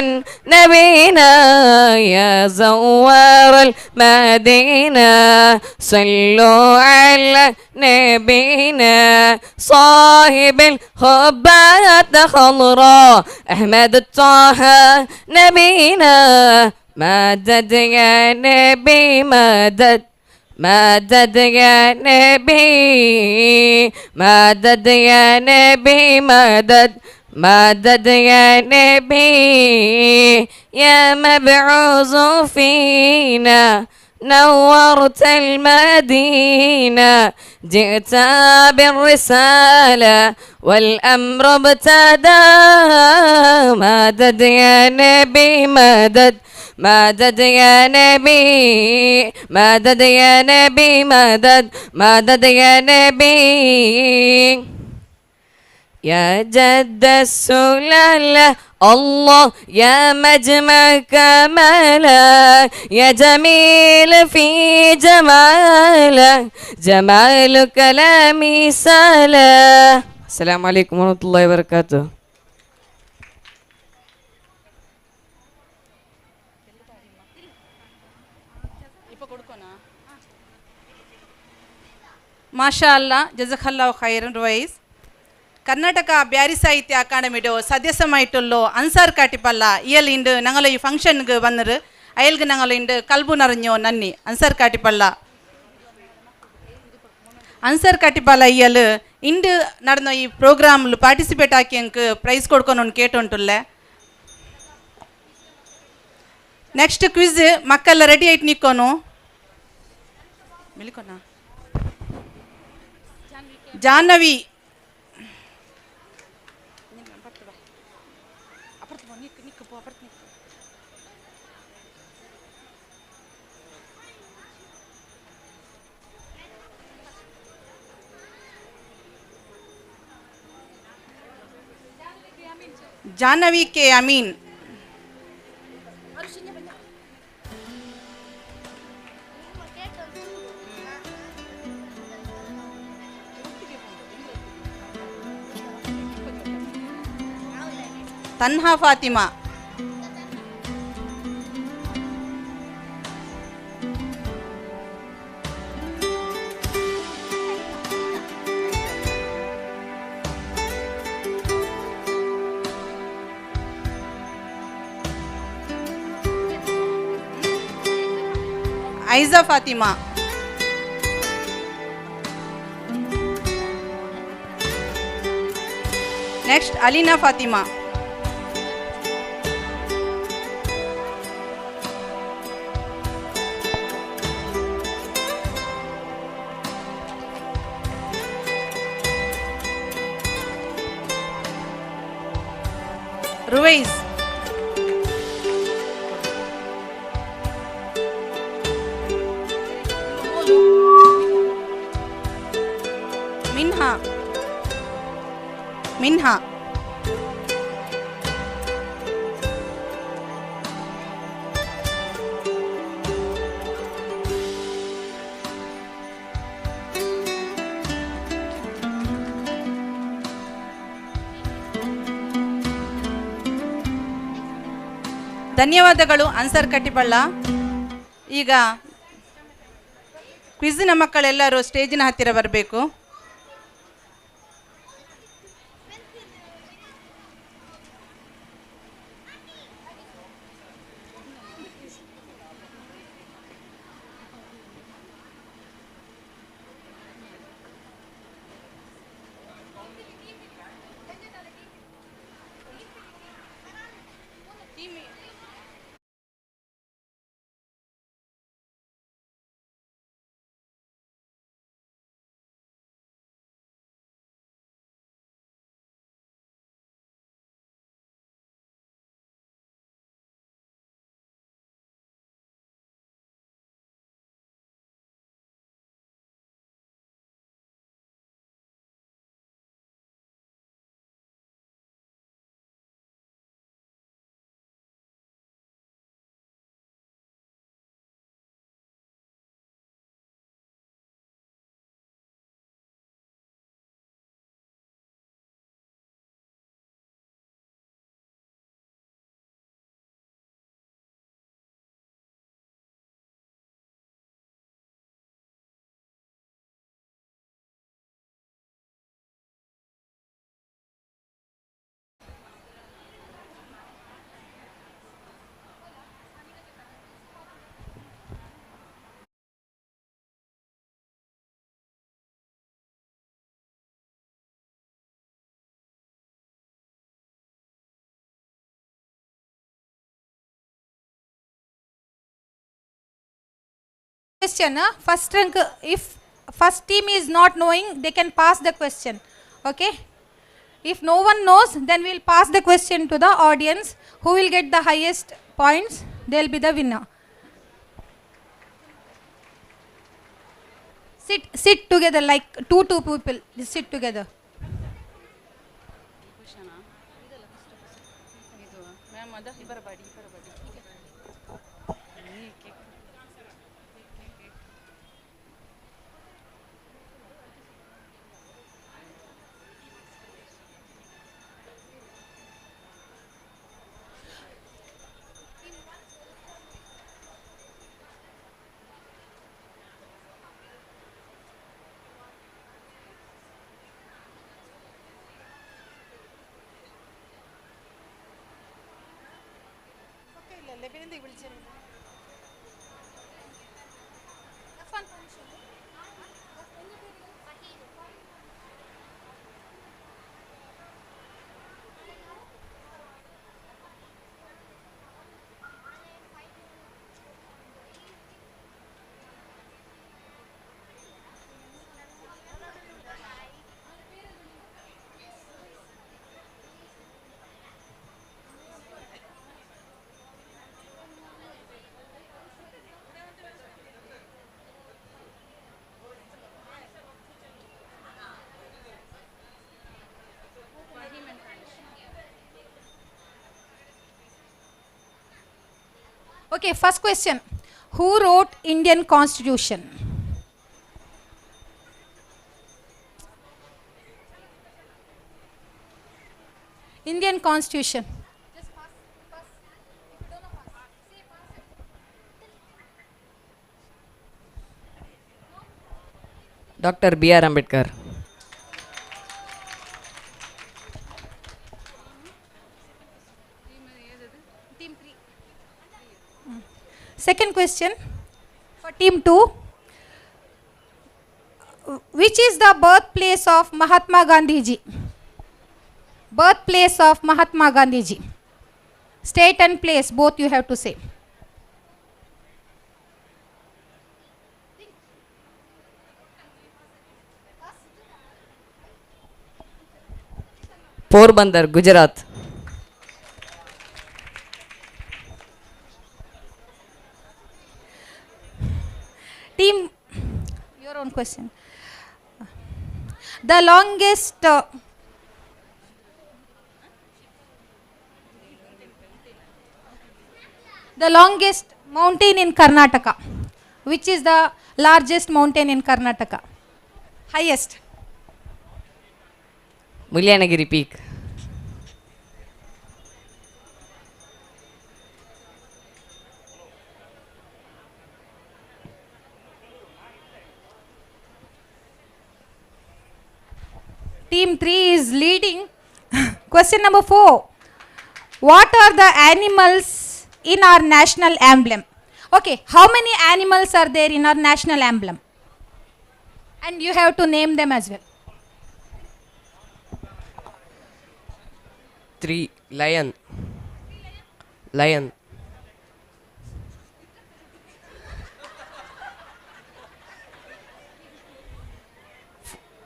نبينا. يا زوار المدينة صلوا على نبينا. صاحب الخبات خضراء أحمد الطه نبينا. مدد يا نبي مدد، مدد يا نبي، مدد يا نبي مدد، مدد يا نبي. يا مبعوث فينا نورت المدينة. جئت بالرسالة والأمر ابتدى. مدد يا نبي مدد، مدد يا نبي، مدد يا نبي مدد، مدد يا نبي. يا جد السلالة الله يا مجمع كماله. يا جميل في جماله جمال كلامي ساله. السلام عليكم ورحمة الله وبركاته. ಮಾಷಾ ಅಲ್ಲಾ, ಜಜಖಲ್ಲಾಹು ಖೈರನ್ ರುವೈಸ್. ಕರ್ನಾಟಕ ಬ್ಯಾರಿ ಸಾಹಿತ್ಯ ಅಕಾಡೆಮಿಡು ಸದಸ್ಯಮಾಯಿಟ್ಟುಲ್ಲೋ ಅನ್ಸಾರ್ ಕಾಟಿಪಲ್ಲ ಇಯಲ್ ಇಂಡು ನಂಗಲ ಈ ಫಂಕ್ಷನ್ಗೆ ಬಂದರು. ಅಯಲ್ಗೆ ನಂಗಲ ಇಂಡು ಕಲ್ಬು ನರഞ്ഞೋ ನನ್ನಿ ಅನ್ಸಾರ್ ಕಾಟಿಪಲ್ಲ. ಅನ್ಸಾರ್ ಕಾಟಿಪಲ್ಲ ಇಯಲ್ ಇಂಡು നടന്ന ಈ ಪ್ರೋಗ್ರಾಮ್ಲು ಪಾರ್ಟಿಸಿಪೇಟ್ ಆಕಿ ಅಂಕ್ ಪ್ರೈಸ್ ಕೊಡ್ಕೊಂಡು ಕೇಟುಂಟುಲ್ಲೆ. ನೆಕ್ಸ್ಟ್ ಕ್ವಿಜ್ ಮಕ್ಕಳ ರೆಡಿ ಆಯ್ತು ನಿಕ್ಕೋನು ಮಿಲಿಕೋನಾ. Jahnavi Jahnavi K Amin. Tanha Fatima. Aiza Fatima. Next Alina Fatima. Ruwais. Minha. Minha. ಧನ್ಯವಾದಗಳು ಅನ್ಸರ್ ಕಟ್ಟಿಪಳ್ಳ. ಈಗ ಕ್ವಿಜ್ನ ಮಕ್ಕಳೆಲ್ಲರೂ ಸ್ಟೇಜಿನ ಹತ್ತಿರ ಬರಬೇಕು. Question, first rank, if first team is not knowing, they can pass the question. Okay, if no one knows, then we will pass the question to the audience. Who will get the highest points, they will be the winner. Sit together, like two people, just sit together. Okay, first question. Who wrote Indian Constitution? Indian Constitution. Just pass, pass. If you don't know, pass. Say pass. Dr. B.R. Ambedkar. Team 3. Second question. For For team 2, which is the birthplace of Mahatma Gandhi ji? Birthplace of Mahatma Gandhi ji. State and place, both you have to say. Porbandar, Gujarat. Team, your own question. The longest mountain in Karnataka. Which is the largest mountain in Karnataka? Highest. Mullayanagiri Peak. Team 3 is leading. Question number 4. What are the animals in our national emblem? Okay, how many animals are there in our national emblem? And you have to name them as well. 3 lion. Lion.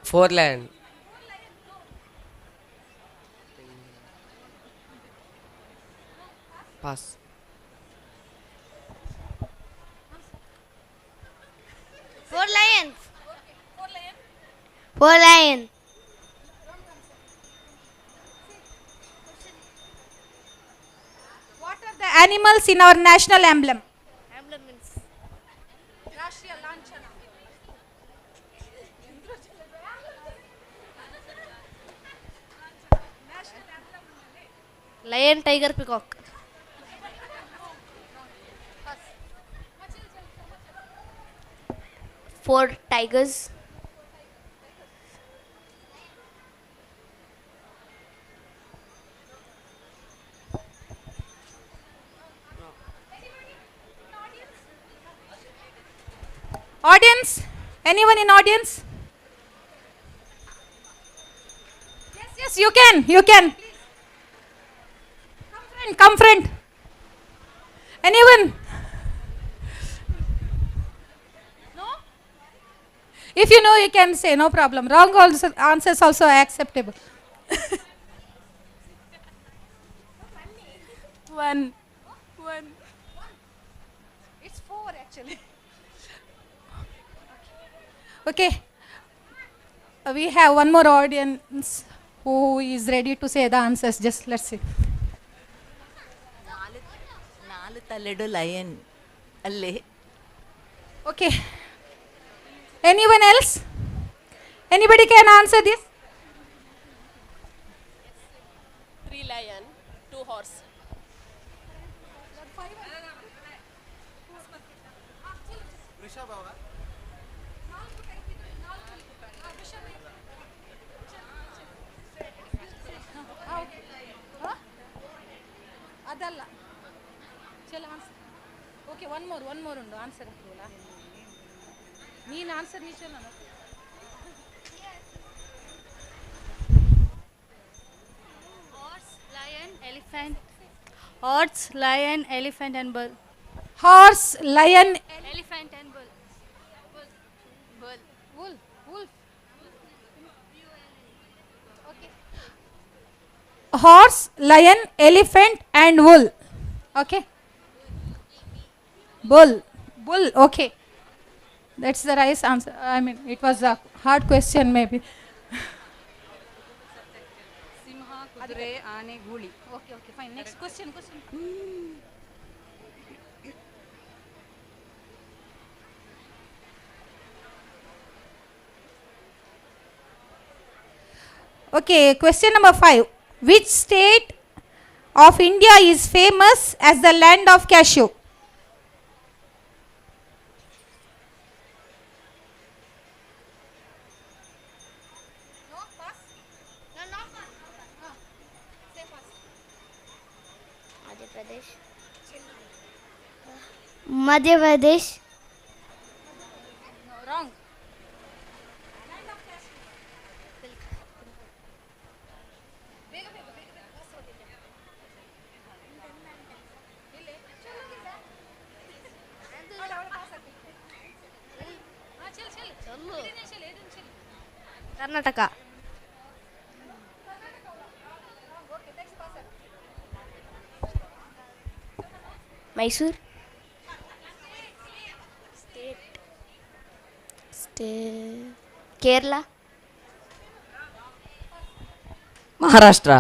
4 lion. Pass. 4 lions. 4 lion. What are the animals in our national emblem? Emblem means Rashtriya Lanchana. Lion, tiger, peacock. 4 tigers. Audience? Anyone in audience? Yes, yes, you can, you can. Please. Come friend, come friend. Anyone? No? If you know, you can say, no problem. Wrong also, answers also are acceptable. 1. 1. It's 4 actually. Okay, we have one more audience who is ready to say the answers. Just let's see. ನಾಲು ತಲೆಡು lion ಅಲ್ಲೇ. Okay. Anyone else? Anybody can answer this? 3 lion, 2 horse. ಅದಲ್ಲ, ಚಲೋ answer. Okay, one more ಉಂಡು answer ಹಾಕುವಲ್ಲ ನೀನು answer ನೀಚಲ್ಲ. Horse, lion, elephant. Horse, lion, elephant and bull. Horse, lion, elephant and bull. Bull. Bull. Bull. Wolf. Okay. Horse, lion, elephant and wool. Okay. Bull. Bull. Okay. That's the right answer. I mean, it was a hard question maybe. ಸಿಂಹ, ಕುದುರೆ, ಆನೆ, ಗೂಳಿ. Okay, okay, fine. Next question, question. Okay, question number 5. Which state of India is famous as the land of cashew? No, pass. No, not pass. Say pass. Madhya Pradesh. Madhya Pradesh. Karnataka. Mysore. State. Kerala. Maharashtra.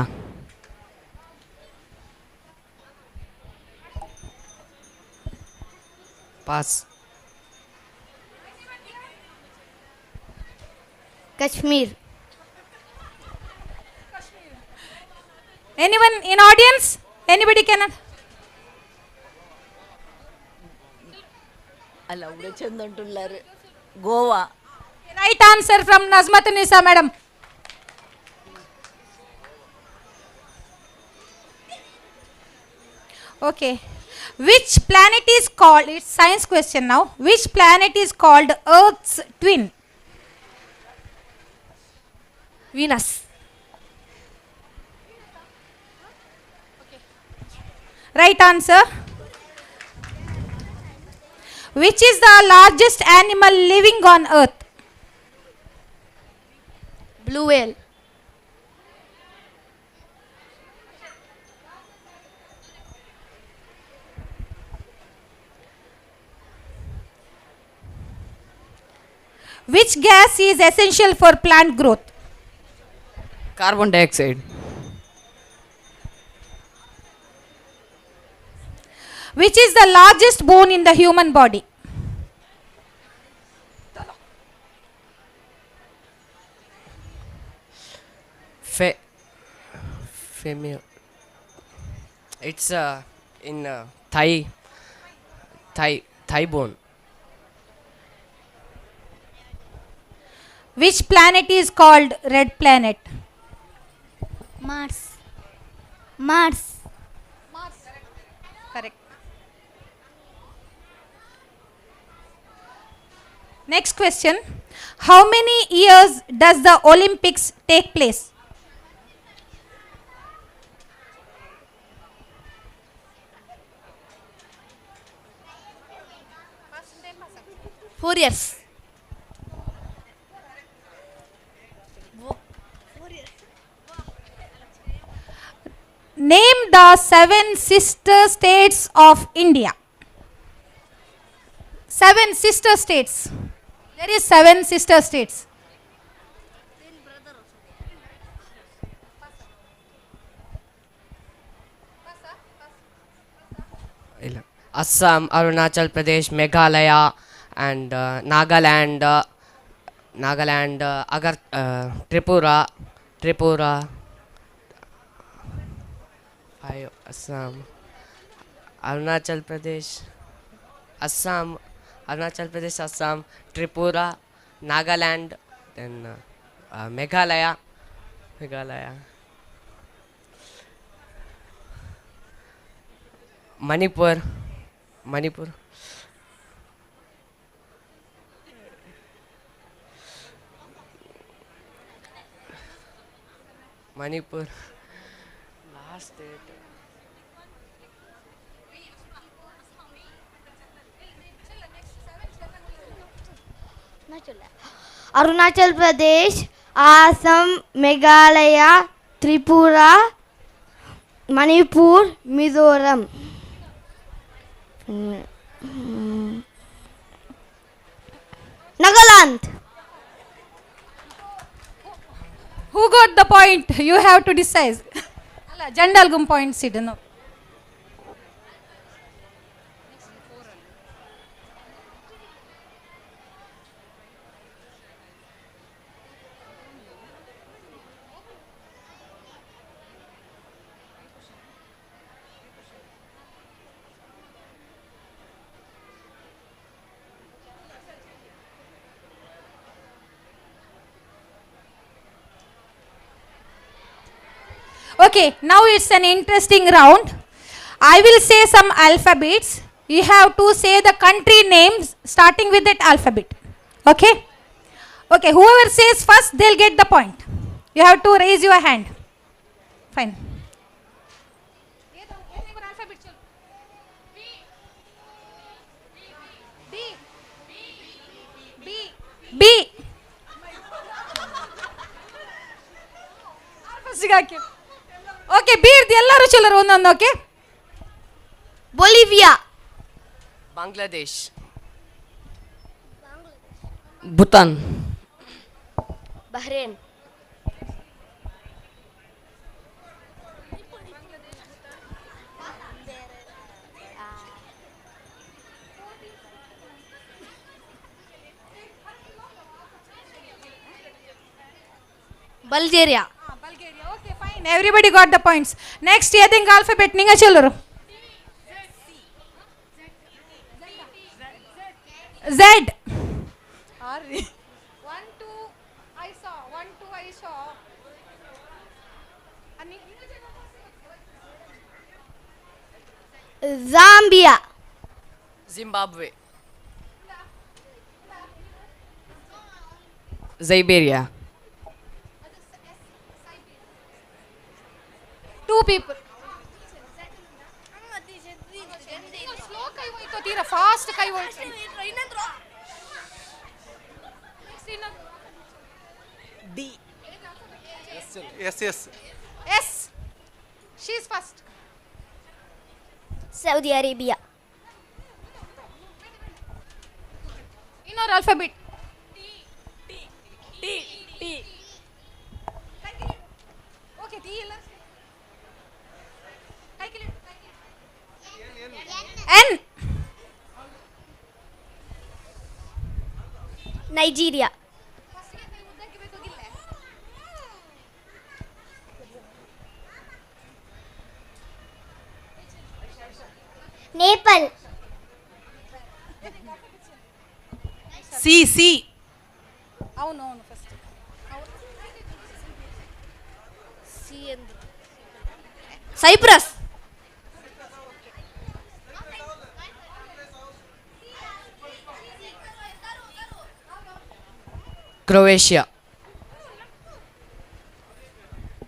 Pass. Kashmir. Anyone in audience? Anybody can? ಅಲ್ಲ ಉಡ ಚಂದ ಉಂಟುಲ್ಲಾರು. Goa. Right answer from Nazmat Nisa madam. Okay. Which planet is called, it's science question now, which planet is called Earth's twin? Venus. Right answer. Which is the largest animal living on Earth? Blue whale. Which gas is essential for plant growth? Carbon dioxide. Which is the largest bone in the human body? Female. It's in thigh bone. Which planet is called red planet? Mars. Mars. Mars. Correct. Next question. How many years does the Olympics take place? 4 years. Name the 7 sister states of India. 7 sister states. There is 7 sister states. Assam, Arunachal Pradesh, Meghalaya, and Nagaland, Tripura, 5, Assam, Arunachal Pradesh, Assam, Tripura, Nagaland, then Meghalaya, Manipur, Manipur, last date. Arunachal Pradesh, Assam, Meghalaya, Tripura, Manipur, Mizoram. Nagaland. Who got the point? You have to decide. Alla, Jandalgum points idanu. Okay, now it's an interesting round. I will say some alphabets. You have to say the country names starting with that alphabet. Okay? Okay, whoever says first, they'll get the point. You have to raise your hand. Fine. B. B. ಫ್ರಿಡ್ಜ್ಗೆ ಹಾಕಿ. Okay, ಬೀರ್ದು ಎಲ್ಲರೂ ಚಲರು ಒಂದೊಂದು. Okay, Bolivia, Bangladesh, Bhutan, Bahrain, Bulgaria. Bulgaria. Okay, fine. Everybody got the points. Next, ಏದಿಂಗ್ alphabet ನಿಂಗ ಚಲರು. Z. 1 2 I saw. 1 2 I saw. Zambia, Zimbabwe, Siberia. 2 people. Slow ಕೈ ಹೋಯ್ತು, ತೀರಾ ಫಾಸ್ಟ್ ಕೈ ಹೋಯ್ತು. D. S S. S. She is first. Saudi Arabia. ಇನ್ನೊಂದು alphabet. T T. Okay, T ಇಲ್ಲ. N. Nigeria, Nepal, C C. ಅವನು ಅವನು ಫಸ್ಟ್. ಸಿ ಎಂದು Cyprus, Croatia,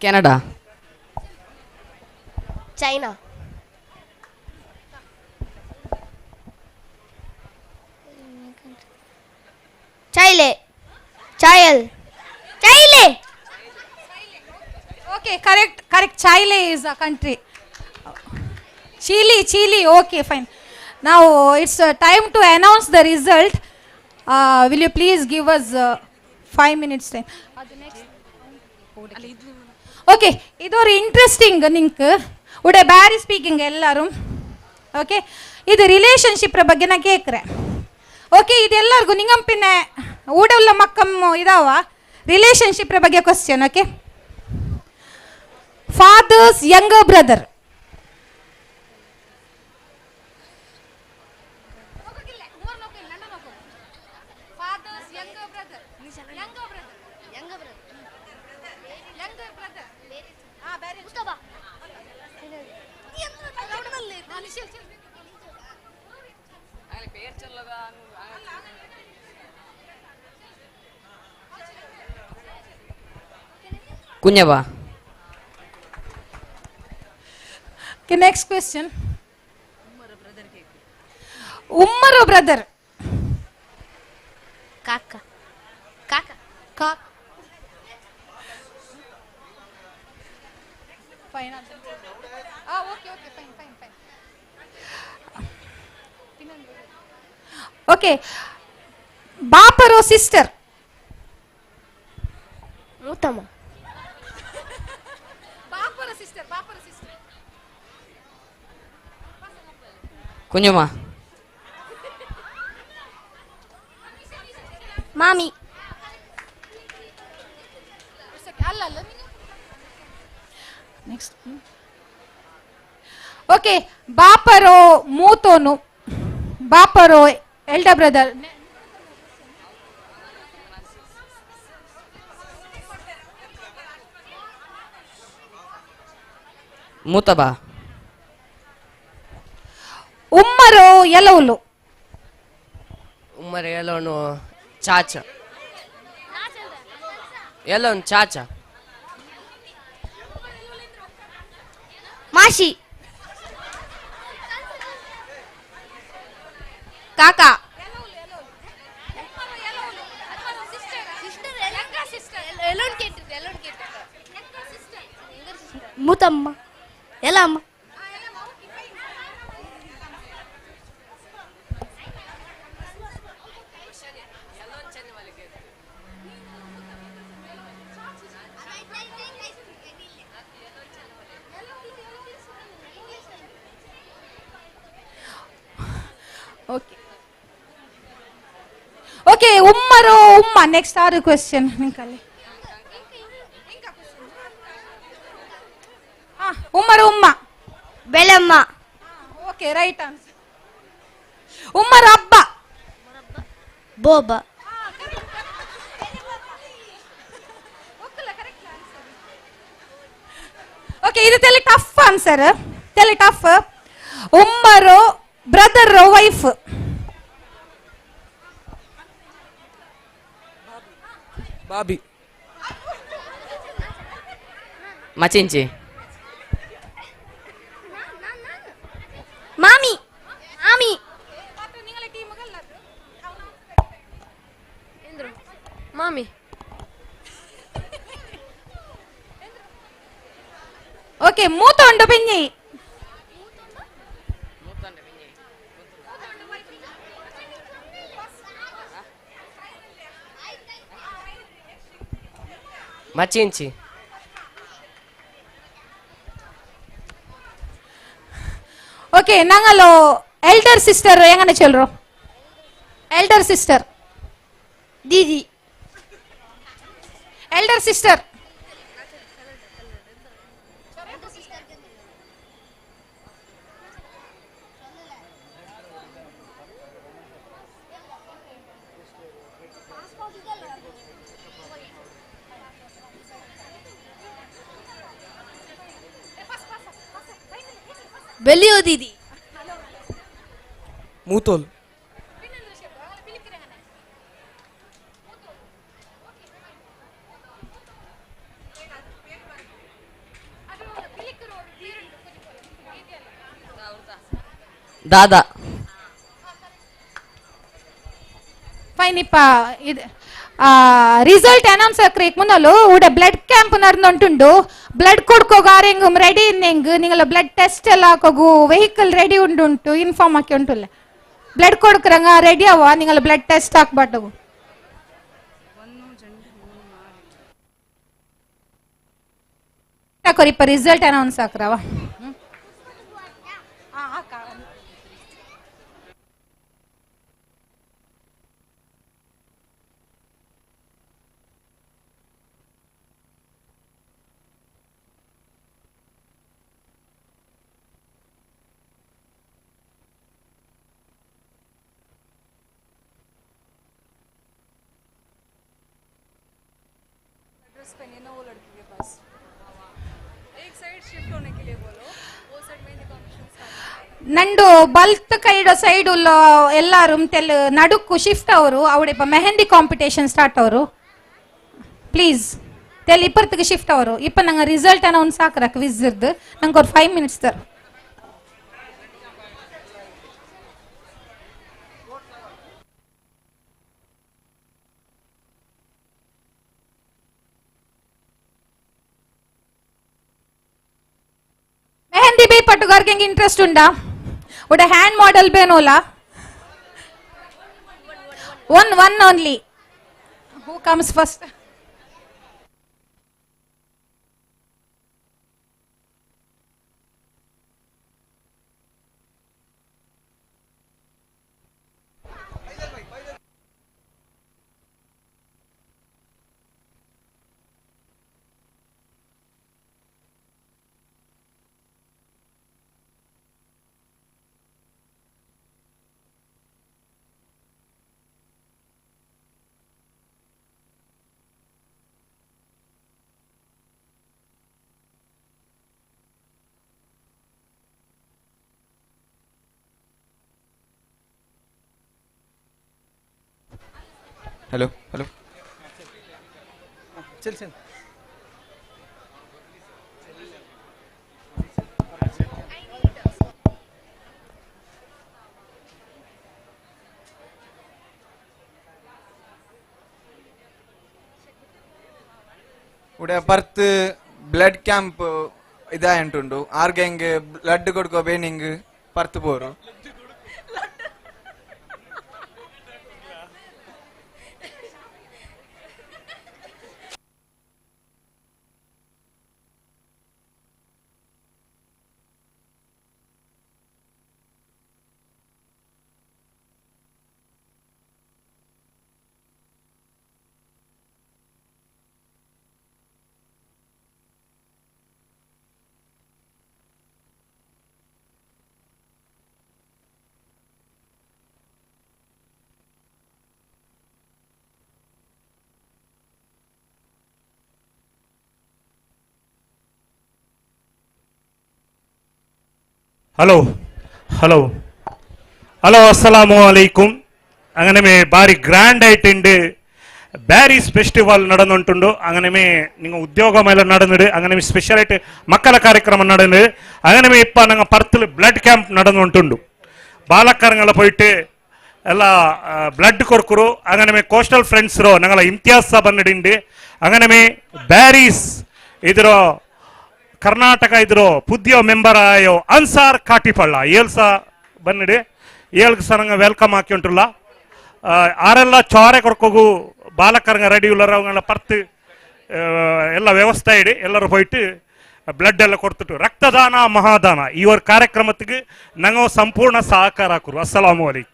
Canada, China, Chile, Chile, Chile. Okay, correct, correct. Chile is a country. Chile, Chile. Okay, fine. Now it's time to announce the result. Will you please give us 5 minutes time? Okay, ಇದು ஒரு interesting ನಿಂಕ್ ಉಡೆ Beary speaking ಎಲ್ಲರೂ. Okay, ಇದು ರಿಲೇಶನ್ಶಿಪ್ರ ಬಗ್ಗೆ ನಾ ಕೇಕ್ರೆ. Okay, ಇದೆಲ್ಲರಿಗೂ ನಿಂಗಂಪಿನ ಊಡಲ್ಲ ಮಕ್ಕಮ್ಮ ಇದಾವ ರಿಲೇಶನ್ಶಿಪ್ರ ಬಗ್ಗೆ question. Okay, father's younger brother. Kunjaba. Okay, next question. ಉಮ್ಮರು brother. ಕಾಕ, ಕಾಕ, ಕಾಕ. Fine. Okay, okay, fine, fine, fine. Okay, ಬಾಪರೋ sister. ಉತ್ತಮ. ಬಾಪರ ಸಿಸ್ಟರ್, ಬಾಪರ ಸಿಸ್ಟರ್. ಕುಂಜಮ್ಮ. ಮಾಮಿ. ಅಲ್ಲ ಅಲ್ಲ. ನೆಕ್ಸ್ಟ್. ಓಕೆ, ಬಾಪರೋ ಮೂತೋನು, ಬಾಪರೋ ಎಲ್ಡರ್ ಬ್ರದರ್. ಮೂತಬಾ. ಉಮ್ಮರೋ ಎಲೌಲು. ಉಮ್ಮರ ಎಲೋನು ಚಾಚ, ಎಲೋನ್ ಚಾಚ. ಮಾಶಿ, ಕಾಕಾ, Muthamma Elamma. Okay okay ಉಮ್ಮರು ಉಮ್ಮ next ಆರು ಕ್ವೆಶ್ಚನ್ ನಿಂಕಲ್ಲಿ. ಉಮ್ಮರು ಉಮ್ಮ. ಬೆಲಮ್ಮ. Okay right answer. ಉಮ್ಮರ ಅಬ್ಬ. ಬೋಬ. ಓಕೆ ಇದು ತೆಲಿ ಟಫ್ ಆನ್ಸರ್, ತೆಲಿ ಟಫ್. ಉಮ್ಮರು ಬ್ರದರ್ ವೈಫ್. ಬಾಬಿ. ಮಚಿಂಚಿ. ಮಾಮಿ ಮಾಮಿ. ಮಾಮಿ. ಓಕೆ ಮೂತೊಂಡು ಬೆನ್ನಿ. ಮಚಿಂಚಿ. ಓಕೆ ನಂಗಲ್ಲೋ ಎಲ್ಡರ್ ಸಿಸ್ಟರ್ ಹೆಂಗನೆ ಚೆಲ್ರು? ಎಲ್ಡರ್ ಸಿಸ್ಟರ್ ದೀದಿ. Elder sister. ಬೆಲಿಯೋ ದೀದಿ. ಮೂತೋಲ್. ದಾದಾ. ಫೈನ್ ಇಪ್ಪ ಇದು ರಿಸಲ್ಟ್ ಅನೌನ್ಸ್ ಆಕ್ರೇಕ್ ಮುನ್ನಲು ಉಡ ಬ್ಲಡ್ ಕ್ಯಾಂಪ್ ನಡೆದುಂಟುಂಡು. ಬ್ಲಡ್ ಕೊಡ್ಕೋಗ ಆರೆಂಗ್ ರೆಡಿ ಇನ್ನೆಂಗ್ ನಿಂಗಲ ಬ್ಲಡ್ ಟೆಸ್ಟ್ ಎಲ್ಲ ಹಾಕೋಗು ವೆಹಿಕಲ್ ರೆಡಿ ಉಂಡುಂಟು ಇನ್ಫಾರ್ಮ್ ಹಾಕಿ ಉಂಟುಲ್ಲ. ಬ್ಲಡ್ ಕೊಡ್ಕರಂಗ ರೆಡಿ ಅವ ನಿಂಗಲ ಬ್ಲಡ್ ಟೆಸ್ಟ್ ಹಾಕ್ಬಾಟಗು. ಹಾಕೋರಿಪ್ಪ ರಿಸಲ್ಟ್ ಅನೌನ್ಸ್ ಹಾಕ್ರವ. ನಂಡು ಬಲ್ತ್ ಕೈಡೋ ಸೈಡ್ ಉಲ್ಲ ಎಲ್ಲಾರು ತೆಲ್ ನಡುಕ್ಕು ಶಿಫ್ಟ್ ಅವರು ಅವಡಿಪ್ಪ ಮೆಹಂದಿ ಕಾಂಪಿಟೇಷನ್ ಸ್ಟಾರ್ಟ್ ಅವರು. ಪ್ಲೀಸ್ ತೆಲ್ ಇಪ್ಪತ್ತಿಗೆ ಶಿಫ್ಟ್ ಅವರು. ಇಪ್ಪ ನಂಗೆ ರಿಸಲ್ಟ್ ಅನೌನ್ಸ್ ಹಾಕ್ರ ಕ್ವಿಜ್ ಇರ್ದು ನಂಗೆ ಒಂದು 5 ಮಿನಿಟ್ಸ್ ತರ್. ಮೆಹಂದಿ ಬೇ ಪಟ್ಟುಗಾರ್ಗೆ ಹೆಂಗೆ ಇಂಟ್ರೆಸ್ಟ್ ಉಂಡಾ? ಉಡ ಹ್ಯಾಂಡ್ ಮಾಡೆಲ್ ಬೇನೋಲ? One one only. Who comes first? Hello hello चल चल. ಉಡೆ ಪರ್ತ್ ಬ್ಲಡ್ ಕ್ಯಾಂಪ್ ಇದಾಯಂಟುಂಡು ಆರ್ಗೆಂಗ್ ಲಡ್ಡು ಕೊಡ್ಕೋ ಬೇನಿಂಗ್ ಪರ್ತು ಬೋರು. ಹಲೋ ಹಲೋ ಹಲೋ, ಅಸ್ಸಲಾಮು ಅಲೈಕುಂ. അങ്ങനെ ಬಾರಿ ಗ್ರ್ಯಾಂಡ್ ಆಯ್ತುಂಡು ಬ್ಯಾರೀಸ್ ಫೆಸ್ಟಿವಲ್ നടന്നുണ്ടുണ്ട്. അങ്ങനെ നിങ്ങൾ ഉദ്യോഗ മേള നടന്നിട്ട്, അങ്ങനെ സ്പെഷ്യൽ ആയിട്ട് മക്കള ಕಾರ್ಯಕ್ರಮ നടന്നിട്ട്, അങ്ങനെ ഇപ്പം ഞങ്ങൾ പർത്തിൽ ബ്ലഡ് ക്ಯಾಂಪ್ നടന്നുണ്ടുണ്ട്. ಬಾಲಕರಂಗಳ പോയിട്ട് ಎಲ್ಲ ಬ್ಲಡ್ ಕೊರ್ಕರು. അങ്ങനെ ಕೋಸ್ಟಲ್ ಫ್ರೆಂಡ್ಸ್ರು ഞങ്ങളെ ಇಮ್ತಿಯಾಸ್ ಸಾಬ್ ಬಂದಿಡಿಂಡು. അങ്ങനെ ಬ್ಯಾರೀಸ್ ಇದ್ರ ಕರ್ನಾಟಕ ಇದ್ರು ಪುದ್ಯ ಮೆಂಬರ್ ಆಯೋ ಅನ್ಸಾರ್ ಕಾಟಿಪಳ್ಳ ಏಳ್ಸ ಬಂದಿಡಿ. ಏಳ್ಗೆ ಸಹ ನಂಗೆ welcome ಹಾಕಿ ಉಂಟುಲ್ಲ. ಆರೆಲ್ಲ ಚಾರೆ ಕೊರ್ಕೋಗು ಬಾಲಕರಂಗ ರೆಡಿ ಉಳ್ಳಾರ ಅವಂಗೆಲ್ಲ ಪರ್ತು ಎಲ್ಲ ವ್ಯವಸ್ಥೆ ಇಡಿ ಎಲ್ಲರೂ ಹೋಯ್ತು ಬ್ಲಡ್ ಎಲ್ಲ ಕೊಡ್ತಿಟ್ಟು ರಕ್ತದಾನ ಮಹಾದಾನ ಈ ಒಂದು ಕಾರ್ಯಕ್ರಮಕ್ಕೆ ನಂಗೆ ಸಂಪೂರ್ಣ ಸಹಕಾರ ಹಾಕರು. ಅಸ್ಸಲಾಮು ಅಲೈಕುಂ.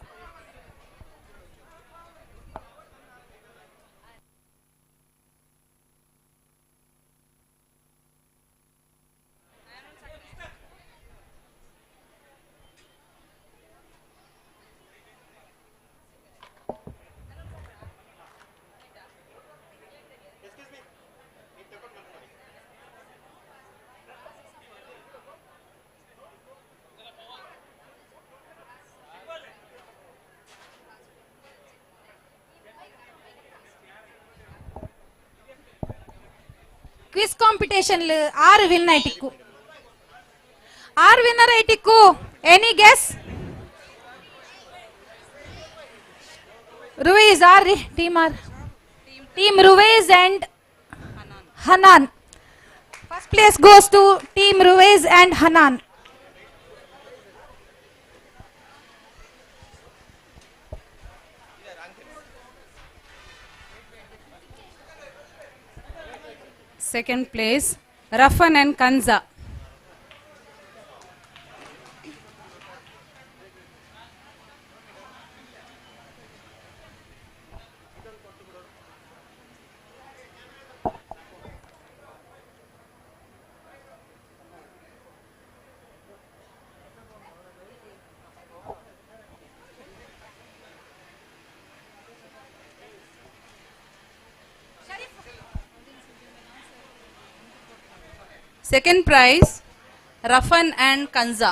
ಕ್ವಿಜ್ ಕಾಂಪಿಟೇಷನ್ 6 ವಿನ್ ಐಟಿಕ್ಕು, 6 ವಿನ್ನರ್ ಐಟಿಕ್ಕು. Any guess? Ruvez are ರೀ team are team Ruvez and Hanan. First place goes to team Ruvez and Hanan. Second place, Rafan and Kanza. Second prize, Rafan and Kanza.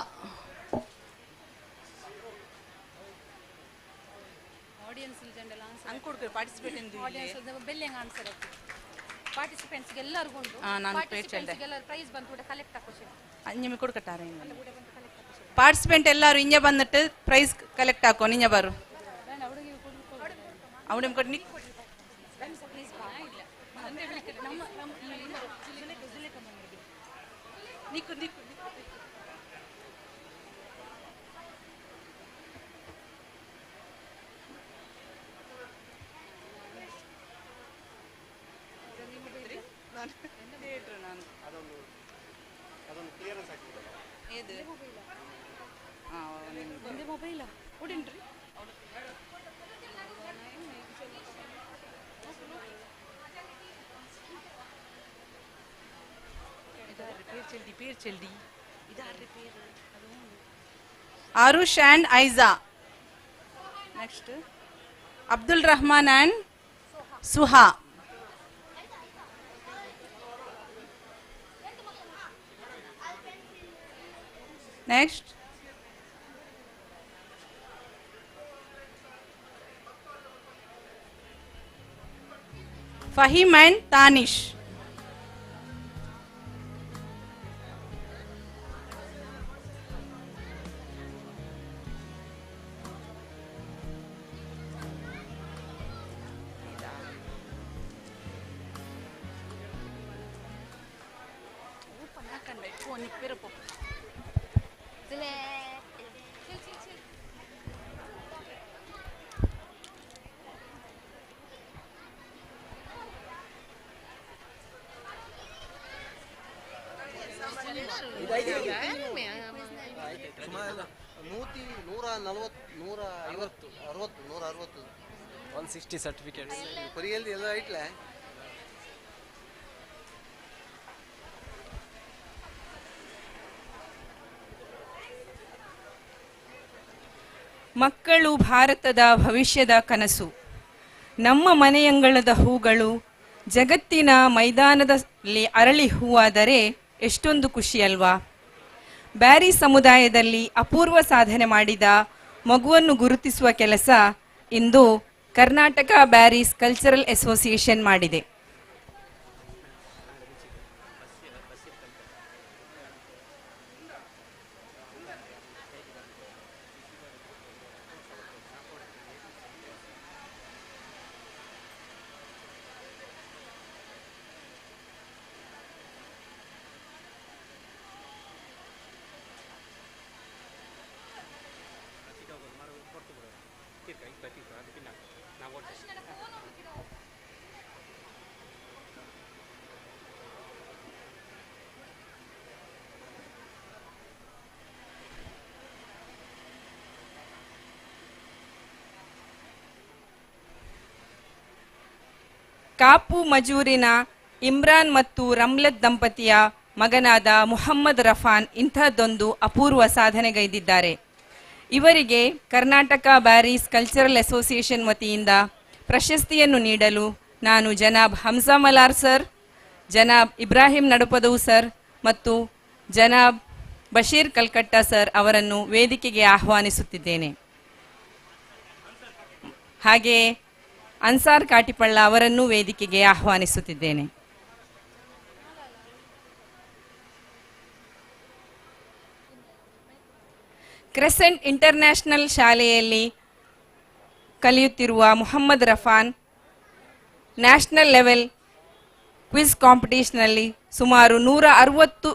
Audience participate participants ಎಲ್ಲರಿಗೂ ಉಂಟು. ನಾನು participants price ಬಂದು ಕೂಡ collect ಹಾಕೋಸಿ. ನಿಮಗೆ ಕೊಡ್ಕಟ್ಟಾರೆ participant ಎಲ್ಲರೂ ಇಂಜ ಬಂದಿಟ್ಟು price collect ಹಾಕೋ Ninja ಬಾರು ಅವನಿಗೆ ಕೊಟ್ಟು. ನಿಕ್ಕು ನಿಕ್ಕು mobile ಉಡಿನ್ರಿ. Arush and Aiza. Next, Abdul Rahman and Suha. Next, Fahim and Tanish. Certificates. ಮಕ್ಕಳು ಭಾರತದ ಭವಿಷ್ಯದ ಕನಸು. ನಮ್ಮ ಮನೆಯಂಗಳದ ಹೂಗಳು ಜಗತ್ತಿನ ಮೈದಾನದಲ್ಲಿ ಅರಳಿ ಹೂವಾದರೆ ಎಷ್ಟೊಂದು ಖುಷಿಯಲ್ವಾ? ಬ್ಯಾರಿ ಸಮುದಾಯದಲ್ಲಿ ಅಪೂರ್ವ ಸಾಧನೆ ಮಾಡಿದ ಮಗುವನ್ನು ಗುರುತಿಸುವ ಕೆಲಸ ಇಂದು ಕರ್ನಾಟಕ ಬ್ಯಾರೀಸ್ ಕಲ್ಚರಲ್ ಅಸೋಸಿಯೇಷನ್ ಮಾಡಿದೆ. ಕಾಪು ಮಜೂರಿನ ಇಮ್ರಾನ್ ಮತ್ತು ರಮ್ಲತ್ ದಂಪತಿಯ ಮಗನಾದ ಮುಹಮ್ಮದ್ ರಫಾನ್ ಇಂಥದ್ದೊಂದು ಅಪೂರ್ವ ಸಾಧನೆಗೈದಿದ್ದಾರೆ. ಇವರಿಗೆ ಕರ್ನಾಟಕ ಬ್ಯಾರೀಸ್ ಕಲ್ಚರಲ್ ಅಸೋಸಿಯೇಷನ್ ವತಿಯಿಂದ ಪ್ರಶಸ್ತಿಯನ್ನು ನೀಡಲು ನಾನು ಜನಾಬ್ ಹಮ್ಜಾ ಮಲಾರ್ ಸರ್, ಜನಾಬ್ ಇಬ್ರಾಹಿಂ ನಡುಪದವು ಸರ್ ಮತ್ತು ಜನಾಬ್ ಬಶೀರ್ ಕಲ್ಕಟ್ಟ ಸರ್ ಅವರನ್ನು ವೇದಿಕೆಗೆ ಆಹ್ವಾನಿಸುತ್ತಿದ್ದೇನೆ. ಹಾಗೆಯೇ ಅನ್ಸಾರ್ ಕಾಟಿಪಳ್ಳ ಅವರನ್ನು ವೇದಿಕೆಗೆ ಆಹ್ವಾನಿಸುತ್ತಿದ್ದೇನೆ. ಕ್ರೆಸೆಂಟ್ ಇಂಟರ್ನ್ಯಾಷನಲ್ ಶಾಲೆಯಲ್ಲಿ ಕಲಿಯುತ್ತಿರುವ Muhammad Rafan national level quiz ಕಾಂಪಿಟೇಷನ್ನಲ್ಲಿ ಸುಮಾರು 160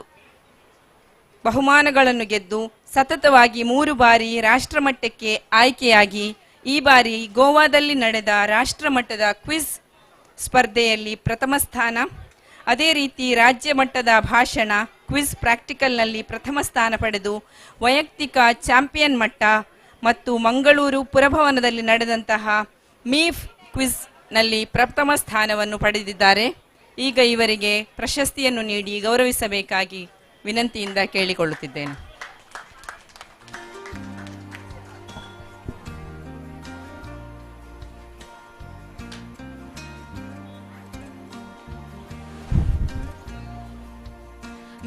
ಬಹುಮಾನಗಳನ್ನು ಗೆದ್ದು ಸತತವಾಗಿ 3 ಬಾರಿ ರಾಷ್ಟ್ರಮಟ್ಟಕ್ಕೆ ಆಯ್ಕೆಯಾಗಿ ಈ ಬಾರಿ ಗೋವಾದಲ್ಲಿ ನಡೆದ ರಾಷ್ಟ್ರಮಟ್ಟದ ಕ್ವಿಜ್ ಸ್ಪರ್ಧೆಯಲ್ಲಿ ಪ್ರಥಮ ಸ್ಥಾನ, ಅದೇ ರೀತಿ ರಾಜ್ಯ ಮಟ್ಟದ ಭಾಷಣ ಕ್ವಿಜ್ ಪ್ರಾಕ್ಟಿಕಲ್ನಲ್ಲಿ ಪ್ರಥಮ ಸ್ಥಾನ ಪಡೆದು ವೈಯಕ್ತಿಕ ಚಾಂಪಿಯನ್ ಮಟ್ಟ ಮತ್ತು ಮಂಗಳೂರು ಪುರಭವನದಲ್ಲಿ ನಡೆದಂತಹ ಮೀಫ್ ಕ್ವಿಜ್ನಲ್ಲಿ ಪ್ರಥಮ ಸ್ಥಾನವನ್ನು ಪಡೆದಿದ್ದಾರೆ. ಈಗ ಇವರಿಗೆ ಪ್ರಶಸ್ತಿಯನ್ನು ನೀಡಿ ಗೌರವಿಸಬೇಕಾಗಿ ವಿನಂತಿಯಿಂದ ಕೇಳಿಕೊಳ್ಳುತ್ತಿದ್ದೇನೆ.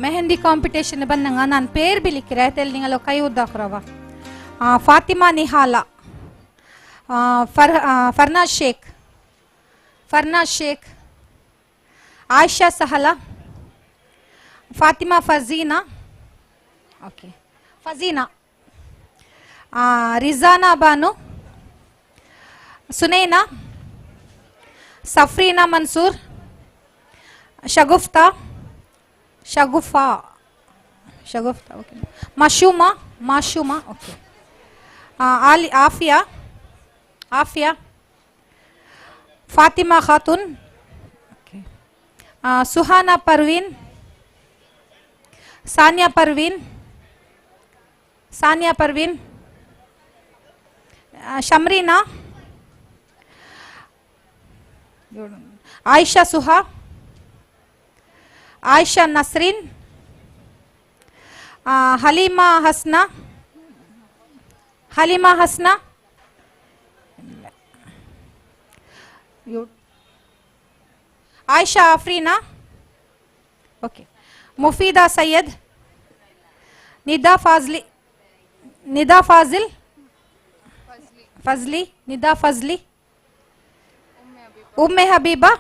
ಮೆಹಂದಿ ಕಾಂಪಿಟೇಷನ್ ಬಂದಂಗ ನಾನು ಪೇರ್ ಬಿಲಿಕ್ಕಿರ ಆಯ್ತು ನಿಂಗಲ್ಲ ಕೈ ಉದ್ದಾಕ್ರವ. Fatima Nihala, Farnaz Sheikh, Farnaz Sheikh, Ayesha Sahala, Fatima Fazeena, okay Fazeena, Rizana Banu, Sunaina, Safreena Mansoor, Shagufta, Shagufa, Shagufta okay, Mashooma, Mashooma okay, Ali, Afiya, Afiya, Fatima Khatoon okay, Suhana Parveen, Saniya Parveen, Saniya Parveen, Shamreena, Ayesha Suha, Ayesha Nasreen, Haleema Hasna, Haleema Hasna, Ayesha Afreena okay, Mufeeda Syed, Nida Fazli, Nida Fazil, Fazli, Nida Fazli, Umme Habiba,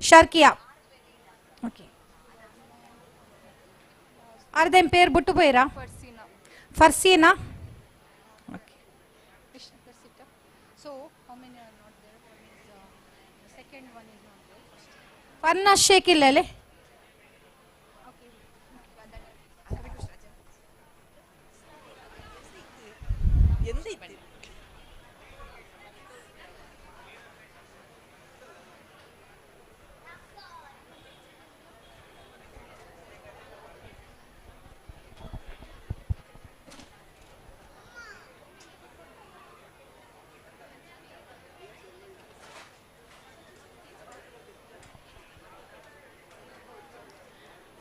Sharkiya okay. ಅರ್ಧೇಂ ಪೇರ್ ಬುಟ್ಟು ಪೋಯಿರಾ? ಫರ್ಸೀನಾ ಓಕೆ. ಫರ್ನಾ ಶೇಖ್ ಇಲ್ಲಲೆ?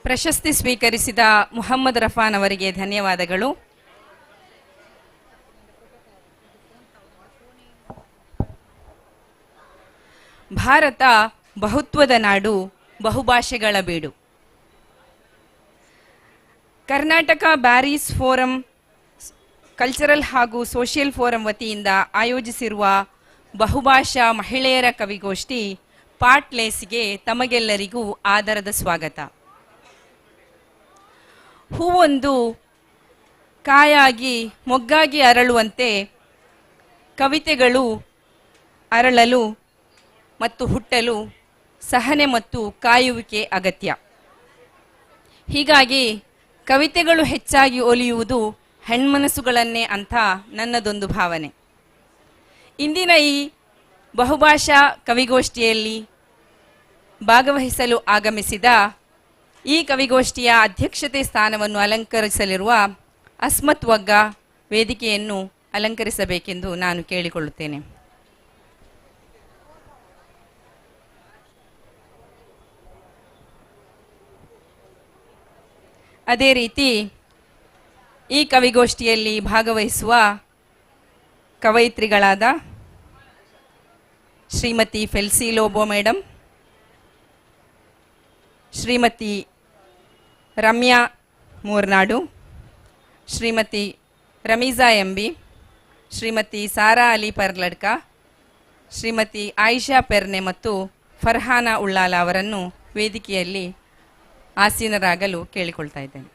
ಪ್ರಶಸ್ತಿ ಸ್ವೀಕರಿಸಿದ ಮುಹಮ್ಮದ್ ರಫಾನ್ ಅವರಿಗೆ ಧನ್ಯವಾದಗಳು. ಭಾರತ ಬಹುತ್ವದ ನಾಡು, ಬಹುಭಾಷೆಗಳ ಬೀಡು. ಕರ್ನಾಟಕ ಬ್ಯಾರೀಸ್ ಫೋರಂ ಕಲ್ಚರಲ್ ಹಾಗೂ ಸೋಷಿಯಲ್ ಫೋರಂ ವತಿಯಿಂದ ಆಯೋಜಿಸಿರುವ ಬಹುಭಾಷಾ ಮಹಿಳೆಯರ ಕವಿಗೋಷ್ಠಿ ಪಾಟ್ಲೇಸ್ಗೆ ತಮಗೆಲ್ಲರಿಗೂ ಆದರದ ಸ್ವಾಗತ. ಹೂವೊಂದು ಕಾಯಾಗಿ ಮೊಗ್ಗಾಗಿ ಅರಳುವಂತೆ ಕವಿತೆಗಳು ಅರಳಲು ಮತ್ತು ಹುಟ್ಟಲು ಸಹನೆ ಮತ್ತು ಕಾಯುವಿಕೆ ಅಗತ್ಯ. ಹೀಗಾಗಿ ಕವಿತೆಗಳು ಹೆಚ್ಚಾಗಿ ಒಲಿಯುವುದು ಹೆಣ್ಮನಸ್ಸುಗಳನ್ನೇ ಅಂತ ನನ್ನದೊಂದು ಭಾವನೆ. ಇಂದಿನ ಈ ಬಹುಭಾಷಾ ಕವಿಗೋಷ್ಠಿಯಲ್ಲಿ ಭಾಗವಹಿಸಲು ಆಗಮಿಸಿದ ಈ ಕವಿಗೋಷ್ಠಿಯ ಅಧ್ಯಕ್ಷತೆ ಸ್ಥಾನವನ್ನು ಅಲಂಕರಿಸಲಿರುವ ಅಸ್ಮತ್ ವಗ್ಗ ವೇದಿಕೆಯನ್ನು ಅಲಂಕರಿಸಬೇಕೆಂದು ನಾನು ಕೇಳಿಕೊಳ್ಳುತ್ತೇನೆ. ಅದೇ ರೀತಿ ಈ ಕವಿಗೋಷ್ಠಿಯಲ್ಲಿ ಭಾಗವಹಿಸುವ ಕವಯಿತ್ರಿಗಳಾದ ಶ್ರೀಮತಿ ಫೆಲ್ಸಿ ಲೋಬೋ ಮೇಡಮ್, ಶ್ರೀಮತಿ ರಮ್ಯಾ ಮೂರ್ನಾಡು, ಶ್ರೀಮತಿ ರಮೀಜಾ ಎಂಬಿ, ಶ್ರೀಮತಿ ಸಾರಾ ಅಲಿ ಪರ್ಲಡ್ಕ, ಶ್ರೀಮತಿ ಆಯಿಷಾ ಪೆರ್ನೆ ಮತ್ತು ಫರ್ಹಾನಾ ಉಳ್ಳಾಲ ಅವರನ್ನು ವೇದಿಕೆಯಲ್ಲಿ ಆಸೀನರಾಗಲು ಕೇಳಿಕೊಳ್ತಾ ಇದ್ದೇನೆ.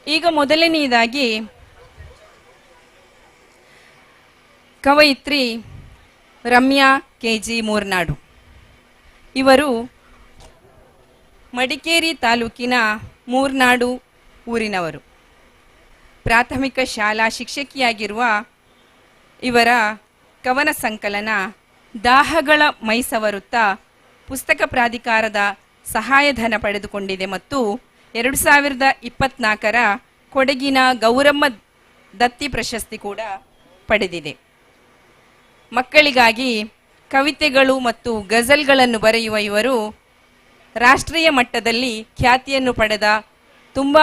ಈಗ ಮೊದಲನೆಯದಾಗಿ ಕವಯಿತ್ರಿ ರಮ್ಯಾ ಕೆ ಜಿ ಮೂರ್ನಾಡು. ಇವರು ಮಡಿಕೇರಿ ತಾಲೂಕಿನ ಮೂರ್ನಾಡು ಊರಿನವರು. ಪ್ರಾಥಮಿಕ ಶಾಲಾ ಶಿಕ್ಷಕಿಯಾಗಿರುವ ಇವರ ಕವನ ಸಂಕಲನ ದಾಹಗಳ ಮೈಸವರುತ್ತಾ ಪುಸ್ತಕ ಪ್ರಾಧಿಕಾರದ ಸಹಾಯಧನ ಪಡೆದುಕೊಂಡಿದೆ ಮತ್ತು 2024ರ ಕೊಡಗಿನ ಗೌರಮ್ಮ ದತ್ತಿ ಪ್ರಶಸ್ತಿ ಕೂಡ ಪಡೆದಿದೆ. ಮಕ್ಕಳಿಗಾಗಿ ಕವಿತೆಗಳು ಮತ್ತು ಗಜಲ್ಗಳನ್ನು ಬರೆಯುವ ಇವರು ರಾಷ್ಟ್ರೀಯ ಮಟ್ಟದಲ್ಲಿ ಖ್ಯಾತಿಯನ್ನು ಪಡೆದ ತುಂಬ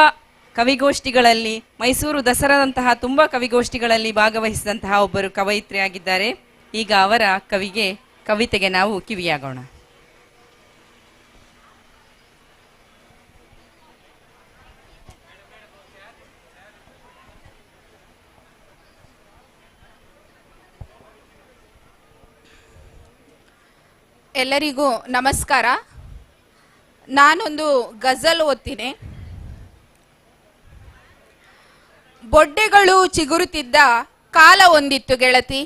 ಕವಿಗೋಷ್ಠಿಗಳಲ್ಲಿ, ಮೈಸೂರು ದಸರಾದಂತಹ ತುಂಬ ಕವಿಗೋಷ್ಠಿಗಳಲ್ಲಿ ಭಾಗವಹಿಸಿದಂತಹ ಒಬ್ಬರು ಕವಯಿತ್ರಿಯಾಗಿದ್ದಾರೆ. ಈಗ ಅವರ ಕವಿತೆಗೆ ನಾವು ಕಿವಿಯಾಗೋಣ. ಎಲ್ಲರಿಗೂ ನಮಸ್ಕಾರ. ನಾನೊಂದು ಗಜಲ್ ಓದ್ತೀನಿ. ಬೊಡ್ಡೆಗಳು ಚಿಗುರುತ್ತಿದ್ದ ಕಾಲ ಒಂದಿತ್ತು ಗೆಳತಿ,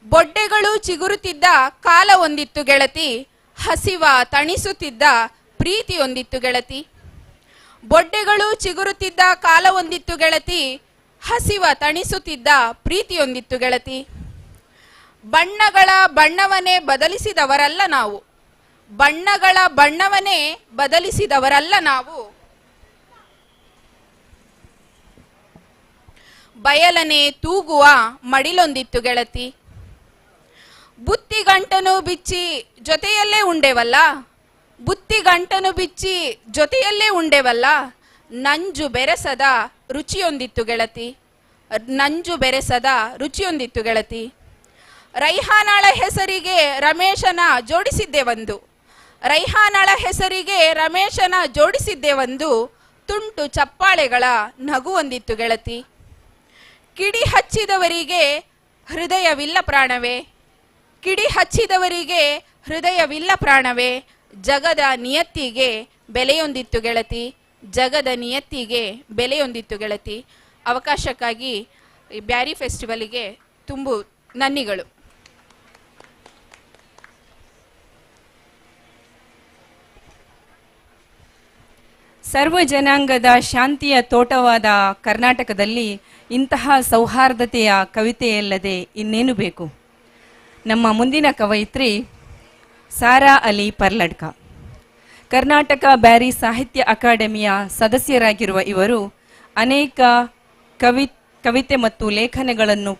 ಬೊಡ್ಡೆಗಳು ಚಿಗುರುತ್ತಿದ್ದ ಕಾಲ ಒಂದಿತ್ತು ಗೆಳತಿ, ಹಸಿವ ತಣಿಸುತ್ತಿದ್ದ ಪ್ರೀತಿಯೊಂದಿತ್ತು ಗೆಳತಿ. ಬೊಡ್ಡೆಗಳು ಚಿಗುರುತ್ತಿದ್ದ ಕಾಲ ಒಂದಿತ್ತು ಗೆಳತಿ, ಹಸಿವ ತಣಿಸುತ್ತಿದ್ದ ಪ್ರೀತಿಯೊಂದಿತ್ತು ಗೆಳತಿ. ಬಣ್ಣಗಳ ಬಣ್ಣವನ್ನೇ ಬದಲಿಸಿದವರಲ್ಲ ನಾವು, ಬಣ್ಣಗಳ ಬಣ್ಣವನ್ನೇ ಬದಲಿಸಿದವರಲ್ಲ ನಾವು, ಬಯಲನೆ ತೂಗುವ ಮಡಿಲೊಂದಿತ್ತು ಗೆಳತಿ. ಬುತ್ತಿಗಂಟನು ಬಿಚ್ಚಿ ಜೊತೆಯಲ್ಲೇ ಉಂಡೆವಲ್ಲ, ಬುತ್ತಿಗಂಟನು ಬಿಚ್ಚಿ ಜೊತೆಯಲ್ಲೇ ಉಂಡೆವಲ್ಲ, ನಂಜು ಬೆರೆಸದ ರುಚಿಯೊಂದಿತ್ತು ಗೆಳತಿ, ನಂಜು ಬೆರೆಸದ ರುಚಿಯೊಂದಿತ್ತು ಗೆಳತಿ. ರೈಹಾನಾಳ ಹೆಸರಿಗೆ ರಮೇಶನ ಜೋಡಿಸಿದ್ದೆ ಒಂದು, ರೈಹಾನಾಳ ಹೆಸರಿಗೆ ರಮೇಶನ ಜೋಡಿಸಿದ್ದೆ ಒಂದು, ತುಂಟು ಚಪ್ಪಾಳೆಗಳ ನಗು ಒಂದಿತ್ತು ಗೆಳತಿ. ಕಿಡಿ ಹಚ್ಚಿದವರಿಗೆ ಹೃದಯವಿಲ್ಲ ಪ್ರಾಣವೇ, ಕಿಡಿ ಹಚ್ಚಿದವರಿಗೆ ಹೃದಯವಿಲ್ಲ ಪ್ರಾಣವೇ, ಜಗದ ನಿಯತ್ತಿಗೆ ಬೆಲೆಯೊಂದಿತ್ತು ಗೆಳತಿ, ಜಗದ ನಿಯತ್ತಿಗೆ ಬೆಲೆಯೊಂದಿತ್ತು ಗೆಳತಿ. ಅವಕಾಶಕ್ಕಾಗಿ ಈ ಬ್ಯಾರಿ ಫೆಸ್ಟಿವಲಿಗೆ ತುಂಬು ನನ್ನಿಗಳು. ಸರ್ವ ಜನಾಂಗದ ಶಾಂತಿಯ ತೋಟವಾದ ಕರ್ನಾಟಕದಲ್ಲಿ ಇಂತಹ ಸೌಹಾರ್ದತೆಯ ಕವಿತೆಯಲ್ಲದೆ ಇನ್ನೇನು ಬೇಕು? ನಮ್ಮ ಮುಂದಿನ ಕವಯಿತ್ರಿ ಸಾರಾ ಅಲಿ ಪರ್ಲಡ್ಕ. ಕರ್ನಾಟಕ ಬ್ಯಾರಿ ಸಾಹಿತ್ಯ ಅಕಾಡೆಮಿಯ ಸದಸ್ಯರಾಗಿರುವ ಇವರು ಅನೇಕ ಕವಿತೆ ಮತ್ತು ಲೇಖನಗಳನ್ನು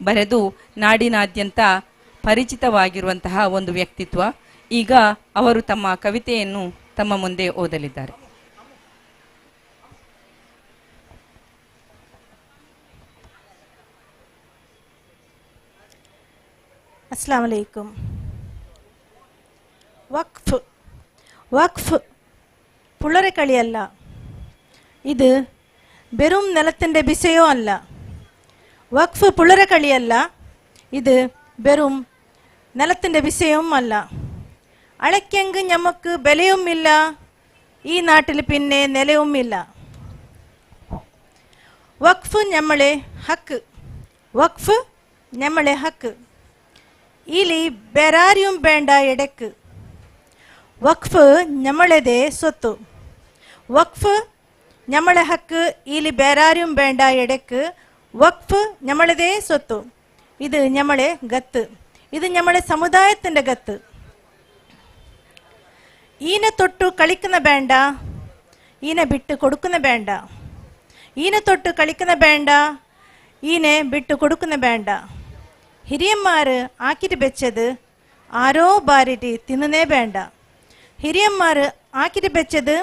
ಬರೆದು ನಾಡಿನಾದ್ಯಂತ ಪರಿಚಿತವಾಗಿರುವಂತಹ ಒಂದು ವ್ಯಕ್ತಿತ್ವ. ಈಗ ಅವರು ತಮ್ಮ ಕವಿತೆಯನ್ನು ತಮ್ಮ ಮುಂದೆ ಓದಲಿದ್ದಾರೆ. അസ്സലാമു അലൈക്കും. വഖഫ് വഖഫ് പുള്ളരെ കളിയല്ല, ഇത് വെറും നിലത്തിൻ്റെ വിഷയോ അല്ല. വഖഫ് പുള്ളരെ കളിയല്ല, ഇത് വെറും നിലത്തിൻ്റെ വിഷയവും അല്ല. അളയ്ക്കെങ്ക് ഞമ്മക്ക് ബലയുമില്ല, ഈ നാട്ടിൽ പിന്നെ നിലയുമില്ല. വഖഫ് ഞമ്മളെ ഹക്ക്, വഖഫ് ഞമ്മളെ ഹക്ക്, ಇಲ್ಲಿ ಬೇರಾರಿಯೂ ಬೇಡ ಎಡಕ್ಕೆ. ವഖഫ് ഞമ്മളതേ സ്വത്ത്, വഖഫ് ഞമ്മളെ ഹക്ക്, ಇಲ್ಲಿ ಬೇರಾರಿಯೂ ಬೇಡ ಎಡಕ್ಕೆ. വഖഫ് ഞമ്മളതേ സ്വത്ത്, ഇത് ഞമ്മളെ ഗത്ത്, ഇത് ഞമ്മളെ സമുദായത്തിൻ്റെ ഗത്ത്. ഈനെ തൊട്ടു കളിക്കുന്ന വേണ്ട, ഈനെ വിട്ട് കൊടുക്കുന്ന വേണ്ട. ഈനെ തൊട്ട് കളിക്കുന്ന വേണ്ട, ഈനെ വിട്ട് കൊടുക്കുന്ന വേണ്ട. ഹിരിയന്മാർ ആക്കിയിട്ട് വെച്ചത് ആരോ ബാരിറ്റി തിന്നുന്നേ വേണ്ട. ഹിരിയന്മാർ ആക്കിയിട്ട് വെച്ചത്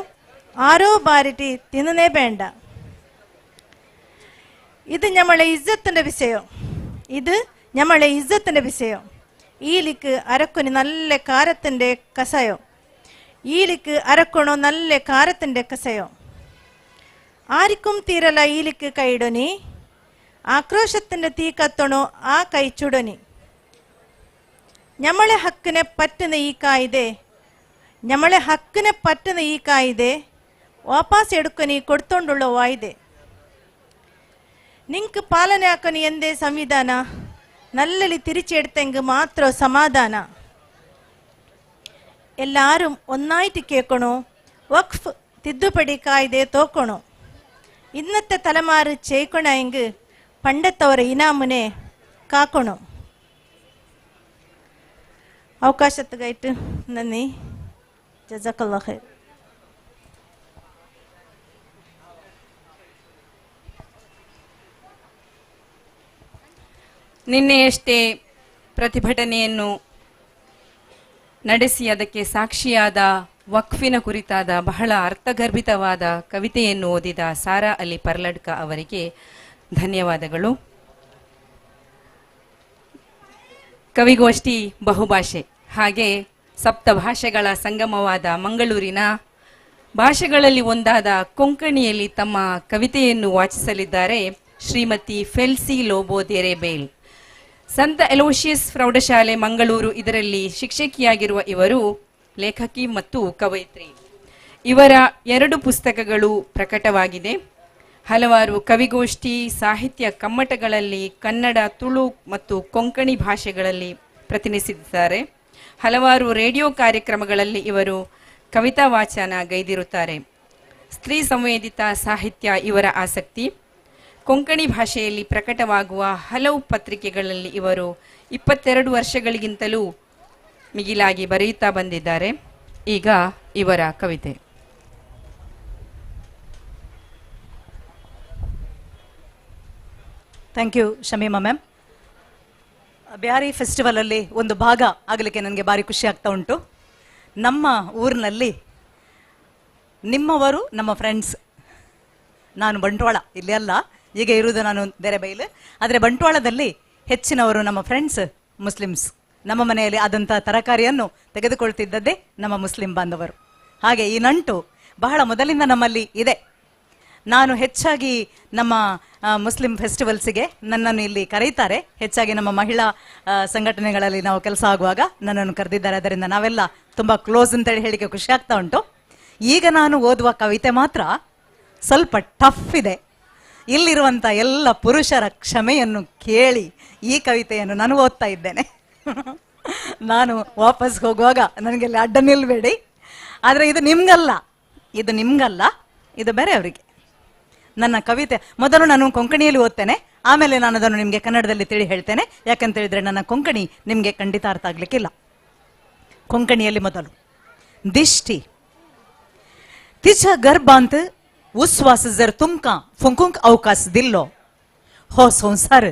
ആരോ ബാരിറ്റി തിന്നുന്നേ വേണ്ട. ഇത് ഞമ്മളെ ഇസ്സത്തിൻ്റെ വിഷയം, ഇത് ഞമ്മളെ ഇസ്സത്തിൻ്റെ വിഷയം. ഈലിക്ക് അരക്കുനി നല്ല കാരത്തിൻ്റെ കഷായം, ഈലിക്ക് അരക്കണോ നല്ല കാരത്തിൻ്റെ കഷായം. ആർക്കും തീരല ഈലിക്ക് കൈയിടനി, ആക്രോശത്തിൻ്റെ തീ കത്തണോ ആ കൈ ചുടനി. ഞമ്മളെ ഹക്കിനെ പറ്റുന്ന ഈ കായിതെ, ഞമ്മളെ ഹക്കിനെ പറ്റുന്ന ഈ കായിതെ വാപ്പാസ് എടുക്കനി കൊടുത്തോണ്ടുള്ള വായിದೆ. നിങ്ങക്ക് പാലനാക്കനി എന്തേ സംവിധാന, നല്ലലി തിരിച്ചെടുത്തെങ്കിൽ മാത്രം സമാധാന. എല്ലാവരും ഒന്നായിട്ട് കേൾക്കണോ, വഖഫ് തിദ്ദുപടി കായിതെ തോക്കണോ. ഇന്നത്തെ തലമാറ് ചെയ്യണമെങ്കിൽ പണ്ടത്തവರ ഇനാമുനെ കാക്കണോ. അവകാശത്തുകായിട്ട് നന്ദി. ജസാക്കല്ലാഹ് ഖൈർ. ನಿನ್ನೆಯಷ್ಟೇ ಪ್ರತಿಭಟನೆಯನ್ನು ನಡೆಸಿ ಅದಕ್ಕೆ ಸಾಕ್ಷಿಯಾದ ವಕ್ಫಿನ ಕುರಿತಾದ ಬಹಳ ಅರ್ಥಗರ್ಭಿತವಾದ ಕವಿತೆಯನ್ನು ಓದಿದ ಸಾರಾ ಅಲಿ ಪರ್ಲಡ್ಕ ಅವರಿಗೆ ಧನ್ಯವಾದಗಳು. ಕವಿಗೋಷ್ಠಿ ಬಹುಭಾಷೆ ಹಾಗೆ ಸಪ್ತ ಭಾಷೆಗಳ ಸಂಗಮವಾದ ಮಂಗಳೂರಿನ ಭಾಷೆಗಳಲ್ಲಿ ಒಂದಾದ ಕೊಂಕಣಿಯಲ್ಲಿ ತಮ್ಮ ಕವಿತೆಯನ್ನು ವಾಚಿಸಲಿದ್ದಾರೆ ಶ್ರೀಮತಿ ಫೆಲ್ಸಿ ಲೋಬೋ ದೇರೆಬೇಲ್. ಸಂತ ಎಲೋಷಿಯಸ್ ಪ್ರೌಢಶಾಲೆ ಮಂಗಳೂರು ಇದರಲ್ಲಿ ಶಿಕ್ಷಕಿಯಾಗಿರುವ ಇವರು ಲೇಖಕಿ ಮತ್ತು ಕವಯಿತ್ರಿ. ಇವರ 2 ಪುಸ್ತಕಗಳು ಪ್ರಕಟವಾಗಿದೆ. ಹಲವಾರು ಕವಿಗೋಷ್ಠಿ, ಸಾಹಿತ್ಯ ಕಮ್ಮಟಗಳಲ್ಲಿ ಕನ್ನಡ, ತುಳು ಮತ್ತು ಕೊಂಕಣಿ ಭಾಷೆಗಳಲ್ಲಿ ಪ್ರತಿನಿಧಿಸಿದ್ದಾರೆ. ಹಲವಾರು ರೇಡಿಯೋ ಕಾರ್ಯಕ್ರಮಗಳಲ್ಲಿ ಇವರು ಕವಿತಾ ವಾಚನ ಗೈದಿರುತ್ತಾರೆ. ಸ್ತ್ರೀ ಸಂವೇದಿತ ಸಾಹಿತ್ಯ ಇವರ ಆಸಕ್ತಿ. ಕೊಂಕಣಿ ಭಾಷೆಯಲ್ಲಿ ಪ್ರಕಟವಾಗುವ ಹಲವು ಪತ್ರಿಕೆಗಳಲ್ಲಿ ಇವರು 22 ವರ್ಷಗಳಿಗಿಂತಲೂ ಮಿಗಿಲಾಗಿ ಬರೆಯುತ್ತಾ ಬಂದಿದ್ದಾರೆ. ಈಗ ಇವರ ಕವಿತೆ. Thank you Shameema ma'am. Beary ಫೆಸ್ಟಿವಲಲ್ಲಿ ಒಂದು ಭಾಗ ಆಗಲಿಕ್ಕೆ ನನಗೆ ಭಾರಿ ಖುಷಿ ಆಗ್ತಾ ಉಂಟು. ನಮ್ಮ ಊರಿನಲ್ಲಿ ನಿಮ್ಮವರು ನಮ್ಮ ಫ್ರೆಂಡ್ಸ್. ನಾನು ಬಂಟ್ವಾಳ, ಇಲ್ಲಿ ಅಲ್ಲ, ಈಗ ಇರುವುದು ನಾನು ದೇರೆಬೈಲು. ಆದರೆ ಬಂಟ್ವಾಳದಲ್ಲಿ ಹೆಚ್ಚಿನವರು ನಮ್ಮ ಫ್ರೆಂಡ್ಸ್ ಮುಸ್ಲಿಮ್ಸ್. ನಮ್ಮ ಮನೆಯಲ್ಲಿ ಆದಂಥ ತರಕಾರಿಯನ್ನು ತೆಗೆದುಕೊಳ್ತಿದ್ದದ್ದೇ ನಮ್ಮ ಮುಸ್ಲಿಂ ಬಾಂಧವರು. ಹಾಗೆ ಈ ನಂಟು ಬಹಳ ಮೊದಲಿಂದ ನಮ್ಮಲ್ಲಿ ಇದೆ. ನಾನು ಹೆಚ್ಚಾಗಿ ನಮ್ಮ ಮುಸ್ಲಿಂ ಫೆಸ್ಟಿವಲ್ಸಿಗೆ ನನ್ನನ್ನು ಇಲ್ಲಿ ಕರೀತಾರೆ. ಹೆಚ್ಚಾಗಿ ನಮ್ಮ ಮಹಿಳಾ ಸಂಘಟನೆಗಳಲ್ಲಿ ನಾವು ಕೆಲಸ ಆಗುವಾಗ ನನ್ನನ್ನು ಕರೆದಿದ್ದಾರೆ. ಅದರಿಂದ ನಾವೆಲ್ಲ ತುಂಬ ಕ್ಲೋಸ್ ಅಂತೇಳಿ ಹೇಳಿಕೆ ಖುಷಿ ಆಗ್ತಾ ಉಂಟು. ಈಗ ನಾನು ಓದುವ ಕವಿತೆ ಮಾತ್ರ ಸ್ವಲ್ಪ ಟಫ್ ಇದೆ. ಇಲ್ಲಿರುವಂಥ ಎಲ್ಲ ಪುರುಷರ ಕ್ಷಮೆಯನ್ನು ಕೇಳಿ ಈ ಕವಿತೆಯನ್ನು ನಾನು ಓದ್ತಾ ಇದ್ದೇನೆ. ನಾನು ವಾಪಸ್ ಹೋಗುವಾಗ ನನಗೆ ಅಡ್ಡ ನಿಲ್ಲಬೇಡಿ. ಆದರೆ ಇದು ನಿಮಗಲ್ಲ, ಇದು ನಿಮಗಲ್ಲ, ಇದು ಬೇರೆಯವರಿಗೆ. ನನ್ನ ಕವಿತೆ ಮೊದಲು ನಾನು ಕೊಂಕಣಿಯಲ್ಲಿ ಓದ್ತೇನೆ, ಆಮೇಲೆ ನಾನು ಅದನ್ನು ನಿಮಗೆ ಕನ್ನಡದಲ್ಲಿ ತಿಳಿ ಹೇಳ್ತೇನೆ. ಯಾಕಂತೇಳಿದರೆ ನನ್ನ ಕೊಂಕಣಿ ನಿಮಗೆ ಖಂಡಿತ ಅರ್ಥ ಆಗಲಿಕ್ಕಿಲ್ಲ. ಕೊಂಕಣಿಯಲ್ಲಿ ಮೊದಲು. ದಿಷ್ಟಿ तिच्या गर्भांत उस्वास जर तुमकां फुंकूंक अवकाश दिल्लो हो संवसार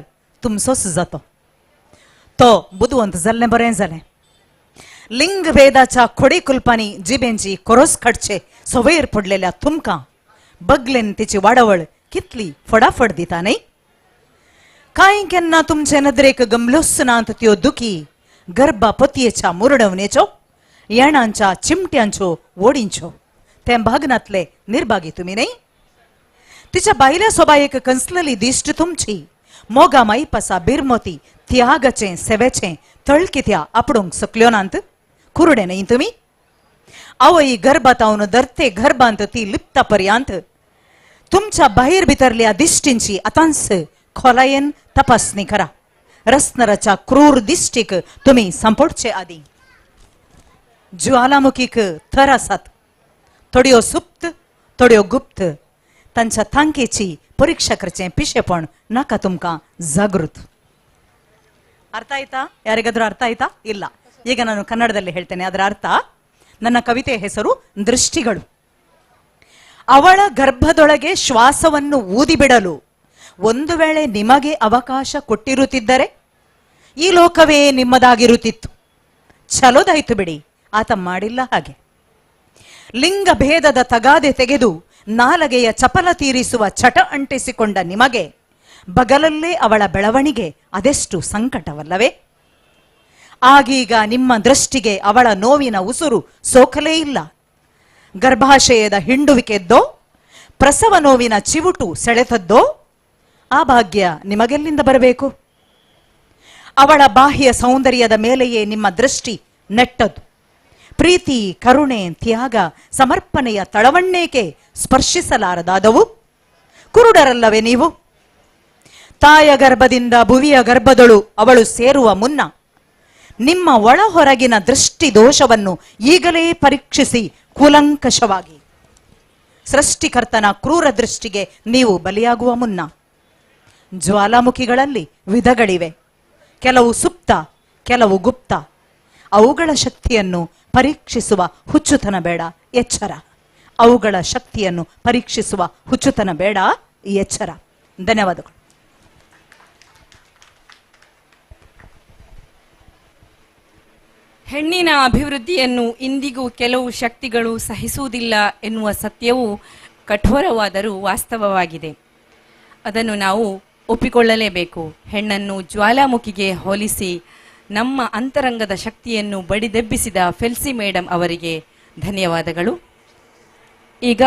तुमचोच जातो. तो बुदवंत जाल्लें बरें जालें. लिंगभेदाच्या खोडी कुलपांनी जिबेंची खोरोस काडचे सवयेर पडलेल्या तुमकां बगलेन तिची वाडावळ कितली फटाफट दिता न्हय. कांय केन्ना तुमचे नदरेक गमल्योच नात त्यो दुखी गर्भा पोतयेच्या मुरडवणेच्यो, येणांच्या चिमट्यांच्यो ओडींच्यो. तें भागनातले निर्भागी तुमी न्हय. तिच्या बायल्या सोबायेक कंसलेली दिश्ट तुमची मोगा माईपासा बिरमोती त्यागाचें सेवेचें तळकित्या आपडूंक सकल्यो नात. कुरडे न्हय तुमी. आवय गर्भातावन धरते गर्भांत ती लिपता पर्यांत तुमच्या बाहेर भितरल्या दिश्टींची आतांच खोलायेन तपासणी करा. रसनराच्या क्रूर दिश्टीक तुमी सांपडचे आदी. ज्वालामुखीक थर आसात, थोड्यो सुप्त थोड्यो गुप्त. तांच्या तांकेची परीक्षा करचें पिशेपण नाका तुमकां जागृत. ಅರ್ಥ ಆಯ್ತಾ? ಯಾರಿಗಾದ್ರೂ ಅರ್ಥ ಆಯ್ತಾ? ಇಲ್ಲ. ಈಗ ನಾನು ಕನ್ನಡದಲ್ಲಿ ಹೇಳ್ತೇನೆ ಅದರ ಅರ್ಥ. ನನ್ನ ಕವಿತೆಯ ಹೆಸರು ದೃಷ್ಟಿಗಳು. ಅವಳ ಗರ್ಭದೊಳಗೆ ಶ್ವಾಸವನ್ನು ಊದಿಬಿಡಲು ಒಂದು ವೇಳೆ ನಿಮಗೆ ಅವಕಾಶ ಕೊಟ್ಟಿರುತ್ತಿದ್ದರೆ ಈ ಲೋಕವೇ ನಿಮ್ಮದಾಗಿರುತ್ತಿತ್ತು. ಚಲೋದಾಯ್ತು ಬಿಡಿ, ಆತ ಮಾಡಿಲ್ಲ ಹಾಗೆ. ಲಿಂಗಭೇದದ ತಗಾದೆ ತೆಗೆದು ನಾಲಗೆಯ ಚಪಲ ತೀರಿಸುವ ಚಟ ಅಂಟಿಸಿಕೊಂಡ ನಿಮಗೆ ಬಗಲಲ್ಲೇ ಅವಳ ಬೆಳವಣಿಗೆ ಅದೆಷ್ಟು ಸಂಕಟವಲ್ಲವೇ? ಆಗೀಗ ನಿಮ್ಮ ದೃಷ್ಟಿಗೆ ಅವಳ ನೋವಿನ ಉಸುರು ಸೋಕಲೇ ಇಲ್ಲ. ಗರ್ಭಾಶಯದ ಹಿಂಡುವಿಕೆದ್ದೋ, ಪ್ರಸವ ನೋವಿನ ಚಿವುಟು ಸೆಳೆತದ್ದೋ, ಆ ಭಾಗ್ಯ ನಿಮಗೆಲ್ಲಿಂದ ಬರಬೇಕು? ಅವಳ ಬಾಹ್ಯ ಸೌಂದರ್ಯದ ಮೇಲೆಯೇ ನಿಮ್ಮ ದೃಷ್ಟಿ ನೆಟ್ಟದ್ದು. ಪ್ರೀತಿ, ಕರುಣೆ, ತ್ಯಾಗ, ಸಮರ್ಪಣೆಯ ತಳವಣ್ಣೇಕೆ ಸ್ಪರ್ಶಿಸಲಾರದಾದವು? ಕುರುಡರಲ್ಲವೇ ನೀವು? ತಾಯ ಗರ್ಭದಿಂದ ಭುವಿಯ ಗರ್ಭದೊಳು ಅವಳು ಸೇರುವ ಮುನ್ನ ನಿಮ್ಮ ಒಳ ಹೊರಗಿನ ದೃಷ್ಟಿ ದೋಷವನ್ನು ಈಗಲೇ ಪರೀಕ್ಷಿಸಿ ಕೂಲಂಕಷವಾಗಿ. ಸೃಷ್ಟಿಕರ್ತನ ಕ್ರೂರ ದೃಷ್ಟಿಗೆ ನೀವು ಬಲಿಯಾಗುವ ಮುನ್ನ. ಜ್ವಾಲಾಮುಖಿಗಳಲ್ಲಿ ವಿಧಗಳಿವೆ, ಕೆಲವು ಸುಪ್ತ, ಕೆಲವು ಗುಪ್ತ. ಅವುಗಳ ಶಕ್ತಿಯನ್ನು ಪರೀಕ್ಷಿಸುವ ಹುಚ್ಚುತನ ಬೇಡ, ಎಚ್ಚರ. ಅವುಗಳ ಶಕ್ತಿಯನ್ನು ಪರೀಕ್ಷಿಸುವ ಹುಚ್ಚುತನ ಬೇಡ, ಎಚ್ಚರ. ಧನ್ಯವಾದಗಳು. ಹೆಣ್ಣಿನ ಅಭಿವೃದ್ಧಿಯನ್ನು ಇಂದಿಗೂ ಕೆಲವು ಶಕ್ತಿಗಳು ಸಹಿಸುವುದಿಲ್ಲ ಎನ್ನುವ ಸತ್ಯವು ಕಠೋರವಾದರೂ ವಾಸ್ತವವಾಗಿದೆ. ಅದನ್ನು ನಾವು ಒಪ್ಪಿಕೊಳ್ಳಲೇಬೇಕು. ಹೆಣ್ಣನ್ನು ಜ್ವಾಲಾಮುಖಿಗೆ ಹೋಲಿಸಿ ನಮ್ಮ ಅಂತರಂಗದ ಶಕ್ತಿಯನ್ನು ಬಡಿದೆಬ್ಬಿಸಿದ ಫೆಲ್ಸಿ ಮೇಡಮ್ ಅವರಿಗೆ ಧನ್ಯವಾದಗಳು. ಈಗ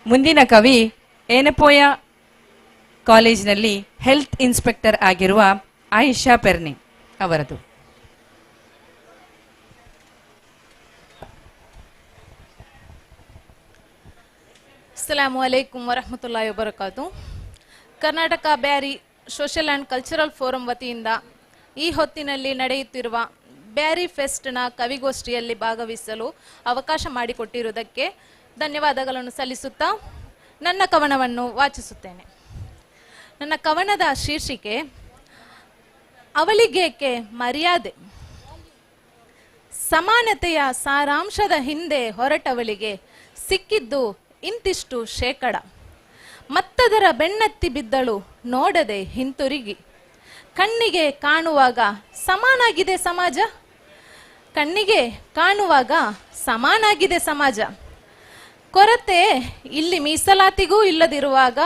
ಮುಂದಿನ ಕವಿ ಏನಪೋಯ ಕಾಲೇಜಿನಲ್ಲಿ ಹೆಲ್ತ್ ಇನ್ಸ್ಪೆಕ್ಟರ್ ಆಗಿರುವ ಆಯಿಷಾ ಪೆರ್ನೆ ಅವರದು. ಅಸ್ಸಲಾಮು ಅಲೈಕುಂ ವರಹಮತುಲ್ಲಾಹಿ ವಬರಕಾತು. Karnataka Beary social and cultural forum ವತಿಯಿಂದ ಈ ಹೊತ್ತಿನಲ್ಲಿ ನಡೆಯುತ್ತಿರುವ ಬ್ಯಾರಿ ಫೆಸ್ಟ್ನ ಕವಿಗೋಷ್ಠಿಯಲ್ಲಿ ಭಾಗವಹಿಸಲು ಅವಕಾಶ ಮಾಡಿಕೊಟ್ಟಿರುವುದಕ್ಕೆ ಧನ್ಯವಾದಗಳನ್ನು ಸಲ್ಲಿಸುತ್ತಾ ನನ್ನ ಕವನವನ್ನು ವಾಚಿಸುತ್ತೇನೆ. ನನ್ನ ಕವನದ ಶೀರ್ಷಿಕೆ ಅವಳಿಗೇಕೆ ಮರ್ಯಾದೆ. ಸಮಾನತೆಯ ಸಾರಾಂಶದ ಹಿಂದೆ ಹೊರಟವಳಿಗೆ ಸಿಕ್ಕಿದ್ದು ಇಂತಿಷ್ಟು ಶೇಕಡ. ಮತ್ತದರ ಬೆನ್ನತ್ತಿ ಬಿದ್ದಳು ನೋಡದೆ ಹಿಂತಿರುಗಿ. ಕಣ್ಣಿಗೆ ಕಾಣುವಾಗ ಸಮಾನಾಗಿದೆ ಸಮಾಜ, ಕಣ್ಣಿಗೆ ಕಾಣುವಾಗ ಸಮಾನಾಗಿದೆ ಸಮಾಜ. ಕೊರತೆ ಇಲ್ಲಿ ಮೀಸಲಾತಿಗೂ ಇಲ್ಲದಿರುವಾಗ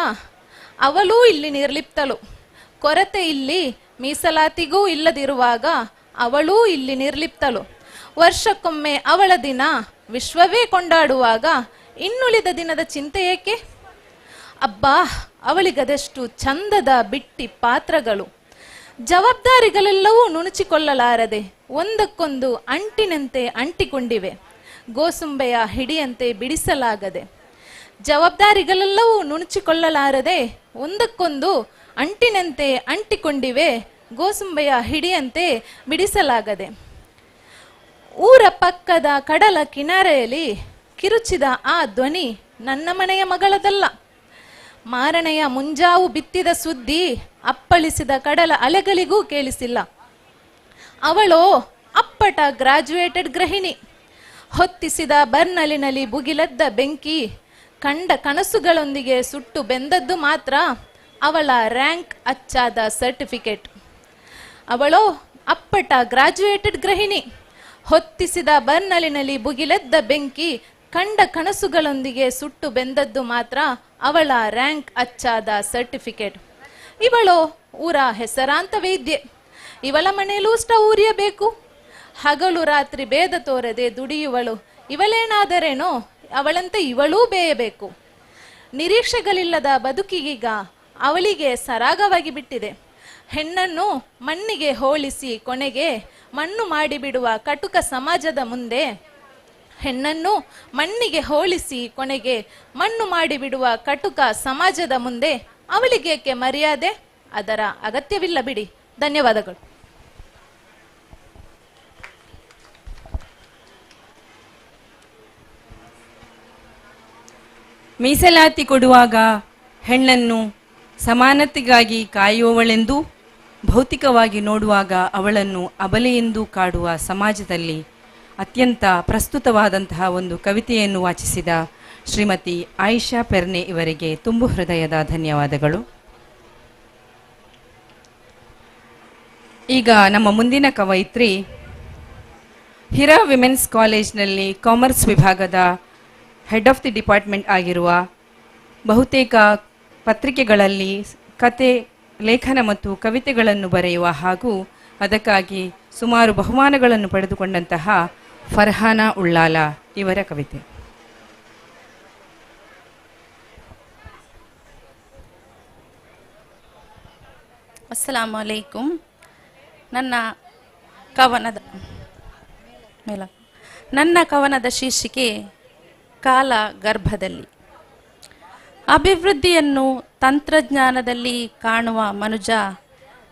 ಅವಳೂ ಇಲ್ಲಿ ನಿರ್ಲಿಪ್ತಳು. ಕೊರತೆ ಇಲ್ಲಿ ಮೀಸಲಾತಿಗೂ ಇಲ್ಲದಿರುವಾಗ ಅವಳೂ ಇಲ್ಲಿ ನಿರ್ಲಿಪ್ತಳು. ವರ್ಷಕ್ಕೊಮ್ಮೆ ಅವಳ ದಿನ ವಿಶ್ವವೇ ಕೊಂಡಾಡುವಾಗ ಇನ್ನುಳಿದ ದಿನದ ಚಿಂತೆ ಏಕೆ? ಅಬ್ಬಾ, ಅವಳಿಗದೆಷ್ಟು ಚಂದದ ಬಿಟ್ಟಿ ಪಾತ್ರಗಳು. ಜವಾಬ್ದಾರಿಗಳೆಲ್ಲವೂ ನುಣುಚಿಕೊಳ್ಳಲಾರದೆ ಒಂದಕ್ಕೊಂದು ಅಂಟಿನಂತೆ ಅಂಟಿಕೊಂಡಿವೆ, ಗೋಸುಂಬೆಯ ಹಿಡಿಯಂತೆ ಬಿಡಿಸಲಾಗದೆ. ಜವಾಬ್ದಾರಿಗಳೆಲ್ಲವೂ ನುಣುಚಿಕೊಳ್ಳಲಾರದೆ ಒಂದಕ್ಕೊಂದು ಅಂಟಿನಂತೆ ಅಂಟಿಕೊಂಡಿವೆ, ಗೋಸುಂಬೆಯ ಹಿಡಿಯಂತೆ ಬಿಡಿಸಲಾಗದೆ. ಊರ ಪಕ್ಕದ ಕಡಲ ಕಿನಾರೆಯಲ್ಲಿ ಕಿರುಚಿದ ಆ ಧ್ವನಿ ನನ್ನ ಮನೆಯ ಮಗಳದಲ್ಲ. ಮಾರನೆಯ ಮುಂಜಾವು ಬಿತ್ತಿದ ಸುದ್ದಿ ಅಪ್ಪಳಿಸಿದ ಕಡಲ ಅಲೆಗಳಿಗೂ ಕೇಳಿಸಿಲ್ಲ. ಅವಳೋ ಅಪ್ಪಟ ಗ್ರಾಜುಯೇಟೆಡ್ ಗೃಹಿಣಿ. ಹೊತ್ತಿಸಿದ ಬರ್ನಲಿನಲ್ಲಿ ಭುಗಿಲೆದ್ದ ಬೆಂಕಿ ಕಂಡ ಕನಸುಗಳೊಂದಿಗೆ ಸುಟ್ಟು ಬೆಂದದ್ದು ಮಾತ್ರ ಅವಳ ರ್ಯಾಂಕ್ ಅಚ್ಚಾದ ಸರ್ಟಿಫಿಕೇಟ್. ಅವಳೋ ಅಪ್ಪಟ ಗ್ರಾಜುಯೇಟೆಡ್ ಗೃಹಿಣಿ. ಹೊತ್ತಿಸಿದ ಬರ್ನಲಿನಲ್ಲಿ ಭುಗಿಲೆದ್ದ ಬೆಂಕಿ ಕಂಡ ಕನಸುಗಳೊಂದಿಗೆ ಸುಟ್ಟು ಬೆಂದದ್ದು ಮಾತ್ರ ಅವಳ ರ್ಯಾಂಕ್ ಅಚ್ಚಾದ ಸರ್ಟಿಫಿಕೇಟ್. ಇವಳೋ ಊರ ಹೆಸರಾಂತ ವೈದ್ಯೆ. ಇವಳ ಮನೆಯಲ್ಲೂ ಸ್ಟವ್ ಉರಿಯಬೇಕು. ಹಗಲು ರಾತ್ರಿ ಭೇದ ತೋರದೆ ದುಡಿಯುವಳು. ಇವಳೇನಾದರೇನೋ, ಅವಳಂತೆ ಇವಳೂ ಬೇಯಬೇಕು. ನಿರೀಕ್ಷೆಗಳಿಲ್ಲದ ಬದುಕಿಗೀಗ ಅವಳಿಗೆ ಸರಾಗವಾಗಿ ಬಿಟ್ಟಿದೆ. ಹೆಣ್ಣನ್ನು ಮಣ್ಣಿಗೆ ಹೋಲಿಸಿ ಕೊನೆಗೆ ಮಣ್ಣು ಮಾಡಿಬಿಡುವ ಕಟುಕ ಸಮಾಜದ ಮುಂದೆ, ಹೆಣ್ಣನ್ನು ಮಣ್ಣಿಗೆ ಹೋಲಿಸಿ ಕೊನೆಗೆ ಮಣ್ಣು ಮಾಡಿಬಿಡುವ ಕಟುಕ ಸಮಾಜದ ಮುಂದೆ ಅವಳಿಗೇಕೆ ಮರ್ಯಾದೆ? ಅದರ ಅಗತ್ಯವಿಲ್ಲ ಬಿಡಿ. ಧನ್ಯವಾದಗಳು. ಮೀಸಲಾತಿ ಕೊಡುವಾಗ ಹೆಣ್ಣನ್ನು ಸಮಾನತೆಗಾಗಿ ಕಾಯುವವಳೆಂದೂ, ಭೌತಿಕವಾಗಿ ನೋಡುವಾಗ ಅವಳನ್ನು ಅಬಲೆಯೆಂದೂ ಕಾಡುವ ಸಮಾಜದಲ್ಲಿ ಅತ್ಯಂತ ಪ್ರಸ್ತುತವಾದಂತಹ ಒಂದು ಕವಿತೆಯನ್ನು ವಾಚಿಸಿದ ಶ್ರೀಮತಿ ಆಯಿಷಾ ಪೆರ್ನೆ ಇವರಿಗೆ ತುಂಬು ಹೃದಯದ ಧನ್ಯವಾದಗಳು. ಈಗ ನಮ್ಮ ಮುಂದಿನ ಕವಯಿತ್ರಿ ಹಿರಾ ವಿಮೆನ್ಸ್ ಕಾಲೇಜ್ನಲ್ಲಿ ಕಾಮರ್ಸ್ ವಿಭಾಗದ head of the department ಆಗಿರುವ, ಬಹುತೇಕ ಪತ್ರಿಕೆಗಳಲ್ಲಿ ಕತೆ, ಲೇಖನ ಮತ್ತು ಕವಿತೆಗಳನ್ನು ಬರೆಯುವ ಹಾಗೂ ಅದಕ್ಕಾಗಿ ಸುಮಾರು ಬಹುಮಾನಗಳನ್ನು ಪಡೆದುಕೊಂಡಂತಹ ಫರ್ಹಾನಾ ಉಳ್ಳಾಲ ಇವರ ಕವಿತೆ. ಅಸ್ಸಲಾಮು ಅಲೈಕುಂ. ನನ್ನ ಕವನದ ಶೀರ್ಷಿಕೆ ಕಾಲ ಗರ್ಭದಲ್ಲಿ. ಅಭಿವೃದ್ಧಿಯನ್ನು ತಂತ್ರಜ್ಞಾನದಲ್ಲಿ ಕಾಣುವ ಮನುಜ,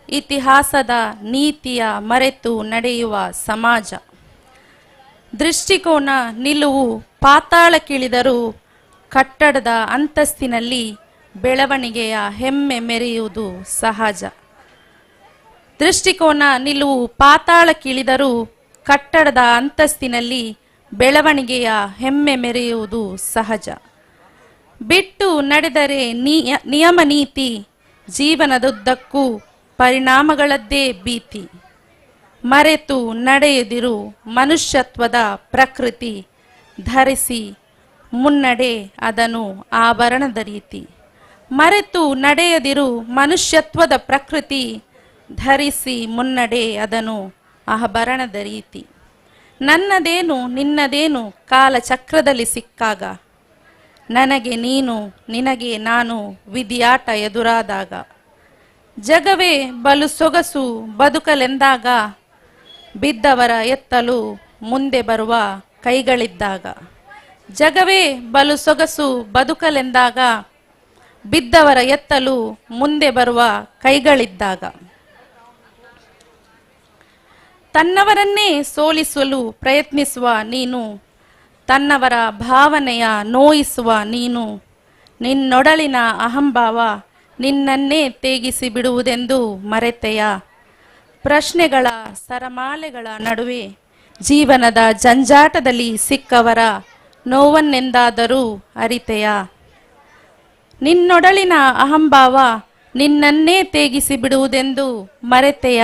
ಇತಿಹಾಸದ ನೀತಿಯ ಮರೆತು ನಡೆಯುವ ಸಮಾಜ. ದೃಷ್ಟಿಕೋನ ನಿಲುವು ಪಾತಾಳಕ್ಕಿಳಿದರೂ ಕಟ್ಟಡದ ಅಂತಸ್ತಿನಲ್ಲಿ ಬೆಳವಣಿಗೆಯ ಹೆಮ್ಮೆ ಮೆರೆಯುವುದು ಸಹಜ. ದೃಷ್ಟಿಕೋನ ನಿಲುವು ಪಾತಾಳಕ್ಕಿಳಿದರೂ ಕಟ್ಟಡದ ಅಂತಸ್ತಿನಲ್ಲಿ ಬೆಳವಣಿಗೆಯ ಹೆಮ್ಮೆ ಮೆರೆಯುವುದು ಸಹಜ. ಬಿಟ್ಟು ನಡೆದರೆ ನಿಯಮ ನೀತಿ, ಜೀವನದುದ್ದಕ್ಕೂ ಪರಿಣಾಮಗಳದ್ದೇ ಭೀತಿ. ಮರೆತು ನಡೆಯದಿರು ಮನುಷ್ಯತ್ವದ ಪ್ರಕೃತಿ, ಧರಿಸಿ ಮುನ್ನಡೆ ಅದನ್ನು ಆಭರಣದ ರೀತಿ. ಮರೆತು ನಡೆಯದಿರು ಮನುಷ್ಯತ್ವದ ಪ್ರಕೃತಿ, ಧರಿಸಿ ಮುನ್ನಡೆ ಅದನ್ನು ಆಭರಣದ ರೀತಿ. ನನ್ನದೇನು ನಿನ್ನದೇನು ಕಾಲಚಕ್ರದಲ್ಲಿ ಸಿಕ್ಕಾಗ, ನನಗೆ ನೀನು ನಿನಗೆ ನಾನು ವಿಧಿಯಾಟ ಎದುರಾದಾಗ, ಜಗವೇ ಬಲು ಸೊಗಸು ಬದುಕಲೆಂದಾಗ, ಬಿದ್ದವರ ಎತ್ತಲು ಮುಂದೆ ಬರುವ ಕೈಗಳಿದ್ದಾಗ, ಜಗವೇ ಬಲು ಸೊಗಸು ಬದುಕಲೆಂದಾಗ, ಬಿದ್ದವರ ಎತ್ತಲು ಮುಂದೆ ಬರುವ ಕೈಗಳಿದ್ದಾಗ, ತನ್ನವರನ್ನೇ ಸೋಲಿಸಲು ಪ್ರಯತ್ನಿಸುವ ನೀನು, ತನ್ನವರ ಭಾವನೆಯ ನೋಯಿಸುವ ನೀನು, ನಿನ್ನೊಡಲಿನ ಅಹಂಭಾವ ನಿನ್ನನ್ನೇ ತೇಗಿಸಿ ಬಿಡುವುದೆಂದು ಮರೆತೆಯ. ಪ್ರಶ್ನೆಗಳ ಸರಮಾಲೆಗಳ ನಡುವೆ ಜೀವನದ ಜಂಜಾಟದಲ್ಲಿ ಸಿಕ್ಕವರ ನೋವನ್ನೆಂದಾದರೂ ಅರಿತೆಯ. ನಿನ್ನೊಡಲಿನ ಅಹಂಭಾವ ನಿನ್ನನ್ನೇ ತೇಗಿಸಿ ಬಿಡುವುದೆಂದು ಮರೆತೆಯ.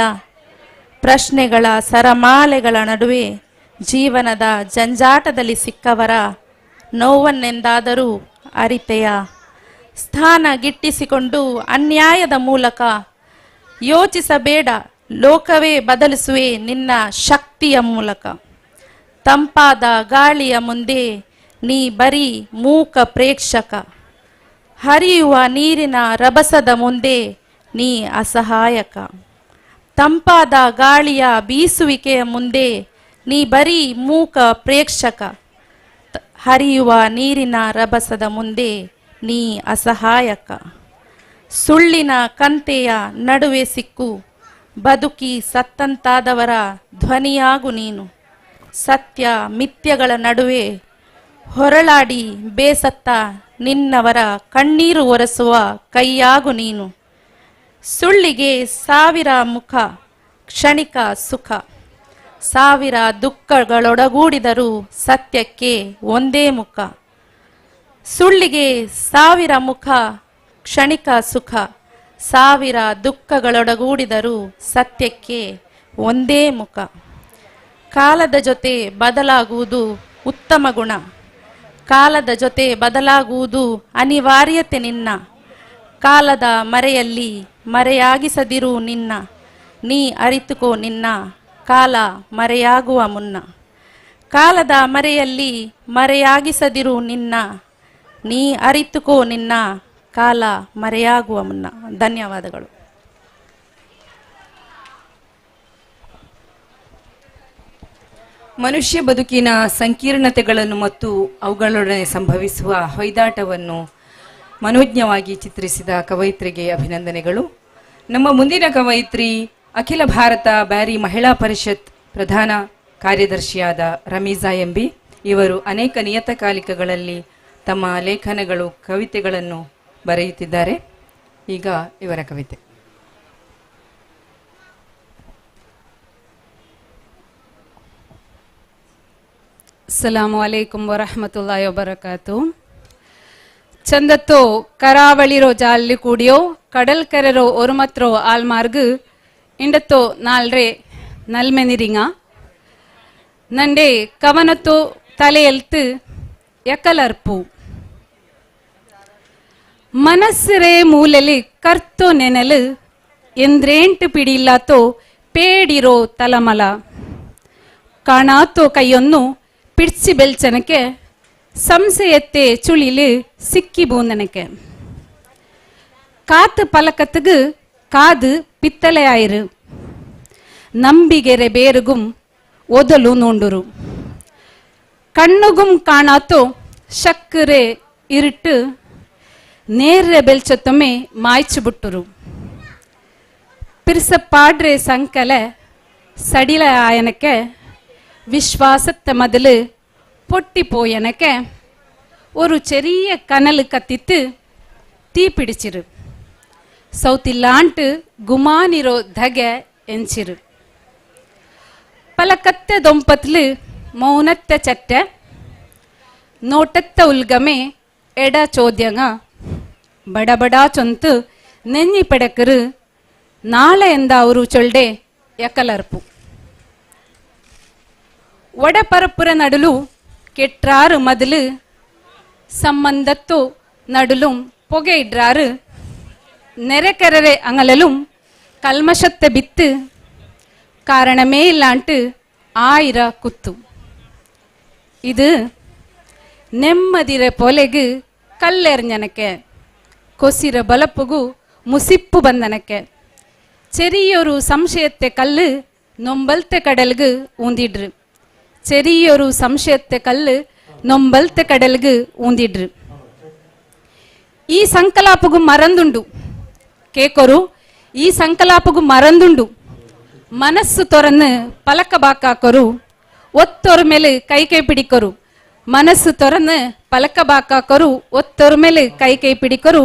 ಪ್ರಶ್ನೆಗಳ ಸರಮಾಲೆಗಳ ನಡುವೆ ಜೀವನದ ಜಂಜಾಟದಲ್ಲಿ ಸಿಕ್ಕವರ ನೋವನ್ನೆಂದಾದರೂ ಅರಿತೆಯ. ಸ್ಥಾನ ಗಿಟ್ಟಿಸಿಕೊಂಡು ಅನ್ಯಾಯದ ಮೂಲಕ ಯೋಚಿಸಬೇಡ, ಲೋಕವೇ ಬದಲಿಸುವೆ ನಿನ್ನ ಶಕ್ತಿಯ ಮೂಲಕ. ತಂಪಾದ ಗಾಳಿಯ ಮುಂದೆ ನೀ ಬರೀ ಮೂಕ ಪ್ರೇಕ್ಷಕ. ಹರಿಯುವ ನೀರಿನ ರಭಸದ ಮುಂದೆ ನೀ ಅಸಹಾಯಕ. ತಂಪಾದ ಗಾಳಿಯ ಬೀಸುವಿಕೆಯ ಮುಂದೆ ನೀ ಬರೀ ಮೂಕ ಪ್ರೇಕ್ಷಕ. ಹರಿಯುವ ನೀರಿನ ರಭಸದ ಮುಂದೆ ನೀ ಅಸಹಾಯಕ. ಸುಳ್ಳಿನ ಕಂತೆಯ ನಡುವೆ ಸಿಕ್ಕು ಬದುಕಿ ಸತ್ತಂತಾದವರ ಧ್ವನಿಯಾಗು ನೀನು. ಸತ್ಯ ಮಿಥ್ಯಗಳ ನಡುವೆ ಹೊರಳಾಡಿ ಬೇಸತ್ತ ನಿನ್ನವರ ಕಣ್ಣೀರು ಒರೆಸುವ ಕೈಯಾಗು ನೀನು. ಸುಳ್ಳಿಗೆ ಸಾವಿರ ಮುಖ, ಕ್ಷಣಿಕ ಸುಖ. ಸಾವಿರ ದುಃಖಗಳೊಡಗೂಡಿದರೂ ಸತ್ಯಕ್ಕೆ ಒಂದೇ ಮುಖ. ಸುಳ್ಳಿಗೆ ಸಾವಿರ ಮುಖ, ಕ್ಷಣಿಕ ಸುಖ. ಸಾವಿರ ದುಃಖಗಳೊಡಗೂಡಿದರೂ ಸತ್ಯಕ್ಕೆ ಒಂದೇ ಮುಖ. ಕಾಲದ ಜೊತೆ ಬದಲಾಗುವುದು ಉತ್ತಮ ಗುಣ. ಕಾಲದ ಜೊತೆ ಬದಲಾಗುವುದು ಅನಿವಾರ್ಯತೆ ನಿನ್ನ. ಕಾಲದ ಮರೆಯಲ್ಲಿ ಮರೆಯಾಗಿಸದಿರು ನಿನ್ನ. ನೀ ಅರಿತುಕೋ ನಿನ್ನ ಕಾಲ ಮರೆಯಾಗುವ ಮುನ್ನ. ಕಾಲದ ಮರೆಯಲ್ಲಿ ಮರೆಯಾಗಿಸದಿರು ನಿನ್ನ. ನೀ ಅರಿತುಕೋ ನಿನ್ನ ಕಾಲ ಮರೆಯಾಗುವ ಮುನ್ನ. ಧನ್ಯವಾದಗಳು. ಮನುಷ್ಯ ಬದುಕಿನ ಸಂಕೀರ್ಣತೆಗಳನ್ನು ಮತ್ತು ಅವುಗಳೊಡನೆ ಸಂಭವಿಸುವ ಹೊಯ್ದಾಟವನ್ನು ಮನೋಜ್ಞವಾಗಿ ಚಿತ್ರಿಸಿದ ಕವಯಿತ್ರಿಗೆ ಅಭಿನಂದನೆಗಳು. ನಮ್ಮ ಮುಂದಿನ ಕವಯಿತ್ರಿ ಅಖಿಲ ಭಾರತ ಬ್ಯಾರಿ ಮಹಿಳಾ ಪರಿಷತ್ ಪ್ರಧಾನ ಕಾರ್ಯದರ್ಶಿಯಾದ ರಮೀಜಾ ಎಂಬಿ. ಇವರು ಅನೇಕ ನಿಯತಕಾಲಿಕಗಳಲ್ಲಿ ತಮ್ಮ ಲೇಖನಗಳು, ಕವಿತೆಗಳನ್ನು ಬರೆಯುತ್ತಿದ್ದಾರೆ. ಈಗ ಇವರ ಕವಿತೆ. ಅಸ್ಸಲಾಮು ಅಲೈಕುಂ ವರಹಮತುಲ್ಲಾಹಿ ವಬರಕಾತು. ಚಂದತ್ತೋ ಕರಾವಳಿರೋ ಜಾಲಿ ಕೂಡಿಯೋ ಕಡಲ್ ಕರೆರೋ ಒರುಮತ್ರೋ ಆಲ್ಮಾರ್ಗ್ ಇಂಡತ್ತೋ ನಾಲ್ರೆ ನಲ್ಮೆನಿರಿಂಗ ನಂಡೆ ಕವನತ್ತೋ ತಲೆಯಲ್ತು ಯಕಲರ್ಪು ಮನಸ್ಸರೇ ಮೂಲೆಲಿ ಕರ್ತೋ ನೆನಲು ಎಂದ್ರೇಂಟು ಪಿಡಿಯಿಲ್ಲಾತೋ ಪೇಡಿರೋ ತಲಮಲ ಕಾಣಾತೋ ಕೈಯನ್ನು ಪಿಡ್ಸಿ ಬೆಲ್ಚನಕ್ಕೆ ಸಂಶಯತ್ತೆ ಚುಳಿಲು ಸಿಕ್ಕಿ ಬೂಂದನಕ್ಕೆ ಕಾತು ಪಲಕத்துக்கு ಕಾದು பித்தளையாயிரு ನಂಬಿಗೆರೆ ಬೇರುಗುಂ ಒದಲು ನೋಂಡುರು ಕಣ್ಣುಗುಂ ಕಾಣಾತೋ ಶಕ್ಕರೆ ಇರುಟ್ಟು ನೇರ್ರೆ ಬೆಲ್ಚತ್ತೊಮ್ಮೆ ಮಾಯ್ಚು ಬಿಟ್ಟರು ಪಿರ್ಸಪಾಡ್ರೆ ಸಂಕಲೆ ಸಡಿಲ ಆಯನಕ್ಕೆ ವಿಶ್ವಾಸತ್ತ ಮೊದಲು பொட்டி போயனக்க ஒரு செரிய கனலு கத்தித்து தீ பிடிச்சிரு ಸೌತಿಲ್ಲಾಂಟು ಗುಮಾನಿರೋ ಧಗೆ ಎಂಚಿರು ಪಲಕತ್ತೆ ದೊಂಪತ್ಲು ಮೌನತ್ತೆ ಚಟ್ಟೆ ನೋಟತ್ತ ಉಲ್ಗಮೆ ಎಡ ಚೋದ್ಯಂಗ ಬಡಬಡಾ ಚೊಂತು ನೆಂಜಿ ಪೆಡಕರು ನಾಳೆ ಎಂದ ಅವರು ಚೊಲ್ಡೆ ಯಕಲರ್ಪು ಒಡಪರಪುರ ನಡುಲು ಕೆಟ್ರಾರು ಮೊದಲು ಸಂಬಂಧತ್ತು ನಡುಲು ಪೊಗೆ ಇಡ್ರಾರು ನೆರೆಕೆರೆರೆ ಅಂಗಲಲು ಕಲ್ಮಶತ್ತೆ ಬಿತ್ತು ಕಾರಣಮೇ ಇಲ್ಲಾಂಟು ಆಯಿರ ಕುತ್ತು ಇದು ನೆಮ್ಮದಿರ ಪೊಲೆಗು ಕಲ್ಲೆರ್ഞ്ഞನಕ್ಕೆ ಕೊಸಿರ ಬಲಪುಗು ಮುಸಿಪ್ಪು ಬಂದನಕ್ಕೆ ചെറിയൊരു സംശയത്തെ കല്ല് നൊമ്പലത്തെ കടൽക്ക് ഊന്തിಡ್ರು ചെറിയൊരു സംശയത്തെ കല്ല് നൊമ്പലത്തെ കടൽക്ക് ഊന്തിಡ್ರು ഈ ಸಂಕಲಾಪಗೂ ಮರಂದುಂಡು കേക്കൊരു ഈ ಸಂಕಲಾಪಗೂ ಮರಂದುಂಡು ಮನಸ್ಸು ತೊರನ್ನು ಪಲಕ ಬಾಕಾಕೊರು ಒತ್ತೊರು ಮೇಲೆ ಕೈ ಕೈ ಪಿಡಿಕೊರು ಮನಸ್ಸು ತೊರನ್ನು ಪಲಕ ಬಾಕಾಕೊರು ಒತ್ತೊರು ಮೇಲೆ ಕೈ ಕೈ ಪಿಡಿಕೊರು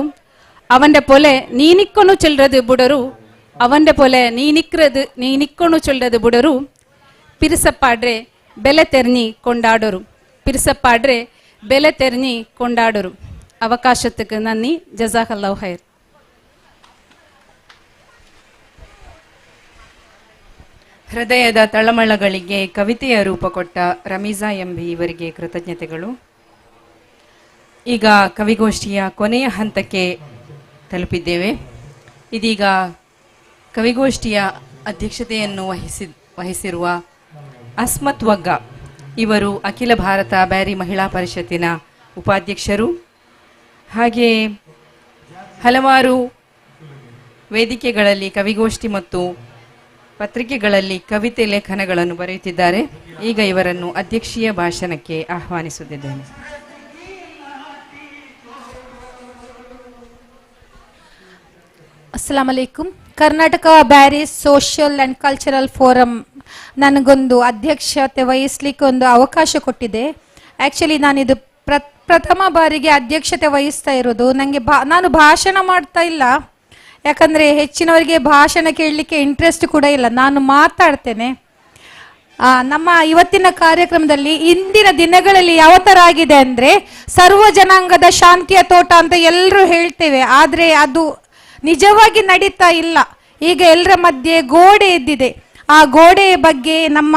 ಅವന്റെ പോലെ നീനിക്കൊണു ചൊല്ലത് ബുടരു അവന്റെ പോലെ നീനിക്രത് നീനിക്കൊണു ചൊല്ലത് ബുടരു പിരിസപ്പാಡ್ರೆ ಬೆಲೆ ತೆರ್ഞ്ഞി കൊണ്ടാಡರು പിരിസപ്പാಡ್ರೆ ಬೆಲೆ ತೆರ್ഞ്ഞി കൊണ്ടാಡರು. ಅವಕಾಶಕ್ಕೆ നന്ദി. ജസാഖല്ലാഹു ഖൈർ. ಹೃದಯದ ತಳಮಳಗಳಿಗೆ ಕವಿತೆಯ ರೂಪ ಕೊಟ್ಟ ರಮೀಜಾ ಎಂಬಿ ಇವರಿಗೆ ಕೃತಜ್ಞತೆಗಳು. ಈಗ ಕವಿಗೋಷ್ಠಿಯ ಕೊನೆಯ ಹಂತಕ್ಕೆ ತಲುಪಿದ್ದೇವೆ. ಇದೀಗ ಕವಿಗೋಷ್ಠಿಯ ಅಧ್ಯಕ್ಷತೆಯನ್ನು ವಹಿಸಿರುವ ಅಸ್ಮತ್ ವಗ್ಗ ಇವರು ಅಖಿಲ ಭಾರತ ಬ್ಯಾರಿ ಮಹಿಳಾ ಪರಿಷತ್ತಿನ ಉಪಾಧ್ಯಕ್ಷರು. ಹಾಗೆಯೇ ಹಲವಾರು ವೇದಿಕೆಗಳಲ್ಲಿ ಕವಿಗೋಷ್ಠಿ ಮತ್ತು ಪತ್ರಿಕೆಗಳಲ್ಲಿ ಕವಿತೆ ಲೇಖನಗಳನ್ನು ಬರೆಯುತ್ತಿದ್ದಾರೆ. ಈಗ ಇವರನ್ನು ಅಧ್ಯಕ್ಷೀಯ ಭಾಷಣಕ್ಕೆ ಆಹ್ವಾನಿಸುತ್ತಿದ್ದೇನೆ. ಅಸ್ಸಲಾಂ ಅಲೈಕುಂ. Karnataka Beary social and cultural forum ನನಗೊಂದು ಅಧ್ಯಕ್ಷತೆ ವಹಿಸಲಿಕ್ಕೆ ಒಂದು ಅವಕಾಶ ಕೊಟ್ಟಿದೆ. ಆ್ಯಕ್ಚುಲಿ ನಾನಿದು ಪ್ರಥಮ ಬಾರಿಗೆ ಅಧ್ಯಕ್ಷತೆ ವಹಿಸ್ತಾ ಇರೋದು. ನನಗೆ ನಾನು ಭಾಷಣ ಮಾಡ್ತಾ ಇಲ್ಲ, ಯಾಕಂದರೆ ಹೆಚ್ಚಿನವರಿಗೆ ಭಾಷಣ ಕೇಳಲಿಕ್ಕೆ ಇಂಟ್ರೆಸ್ಟ್ ಕೂಡ ಇಲ್ಲ. ನಾನು ಮಾತಾಡ್ತೇನೆ. ನಮ್ಮ ಇವತ್ತಿನ ಕಾರ್ಯಕ್ರಮದಲ್ಲಿ ಇಂದಿನ ದಿನಗಳಲ್ಲಿ ಯಾವ ಥರ ಆಗಿದೆ ಅಂದರೆ, ಸರ್ವ ಜನಾಂಗದ ಶಾಂತಿಯ ತೋಟ ಅಂತ ಎಲ್ಲರೂ ಹೇಳ್ತೇವೆ, ಆದರೆ ಅದು ನಿಜವಾಗಿ ನಡೀತಾ ಇಲ್ಲ. ಈಗ ಎಲ್ಲರ ಮಧ್ಯೆ ಗೋಡೆ ಎದ್ದಿದೆ. ಆ ಗೋಡೆಯ ಬಗ್ಗೆ ನಮ್ಮ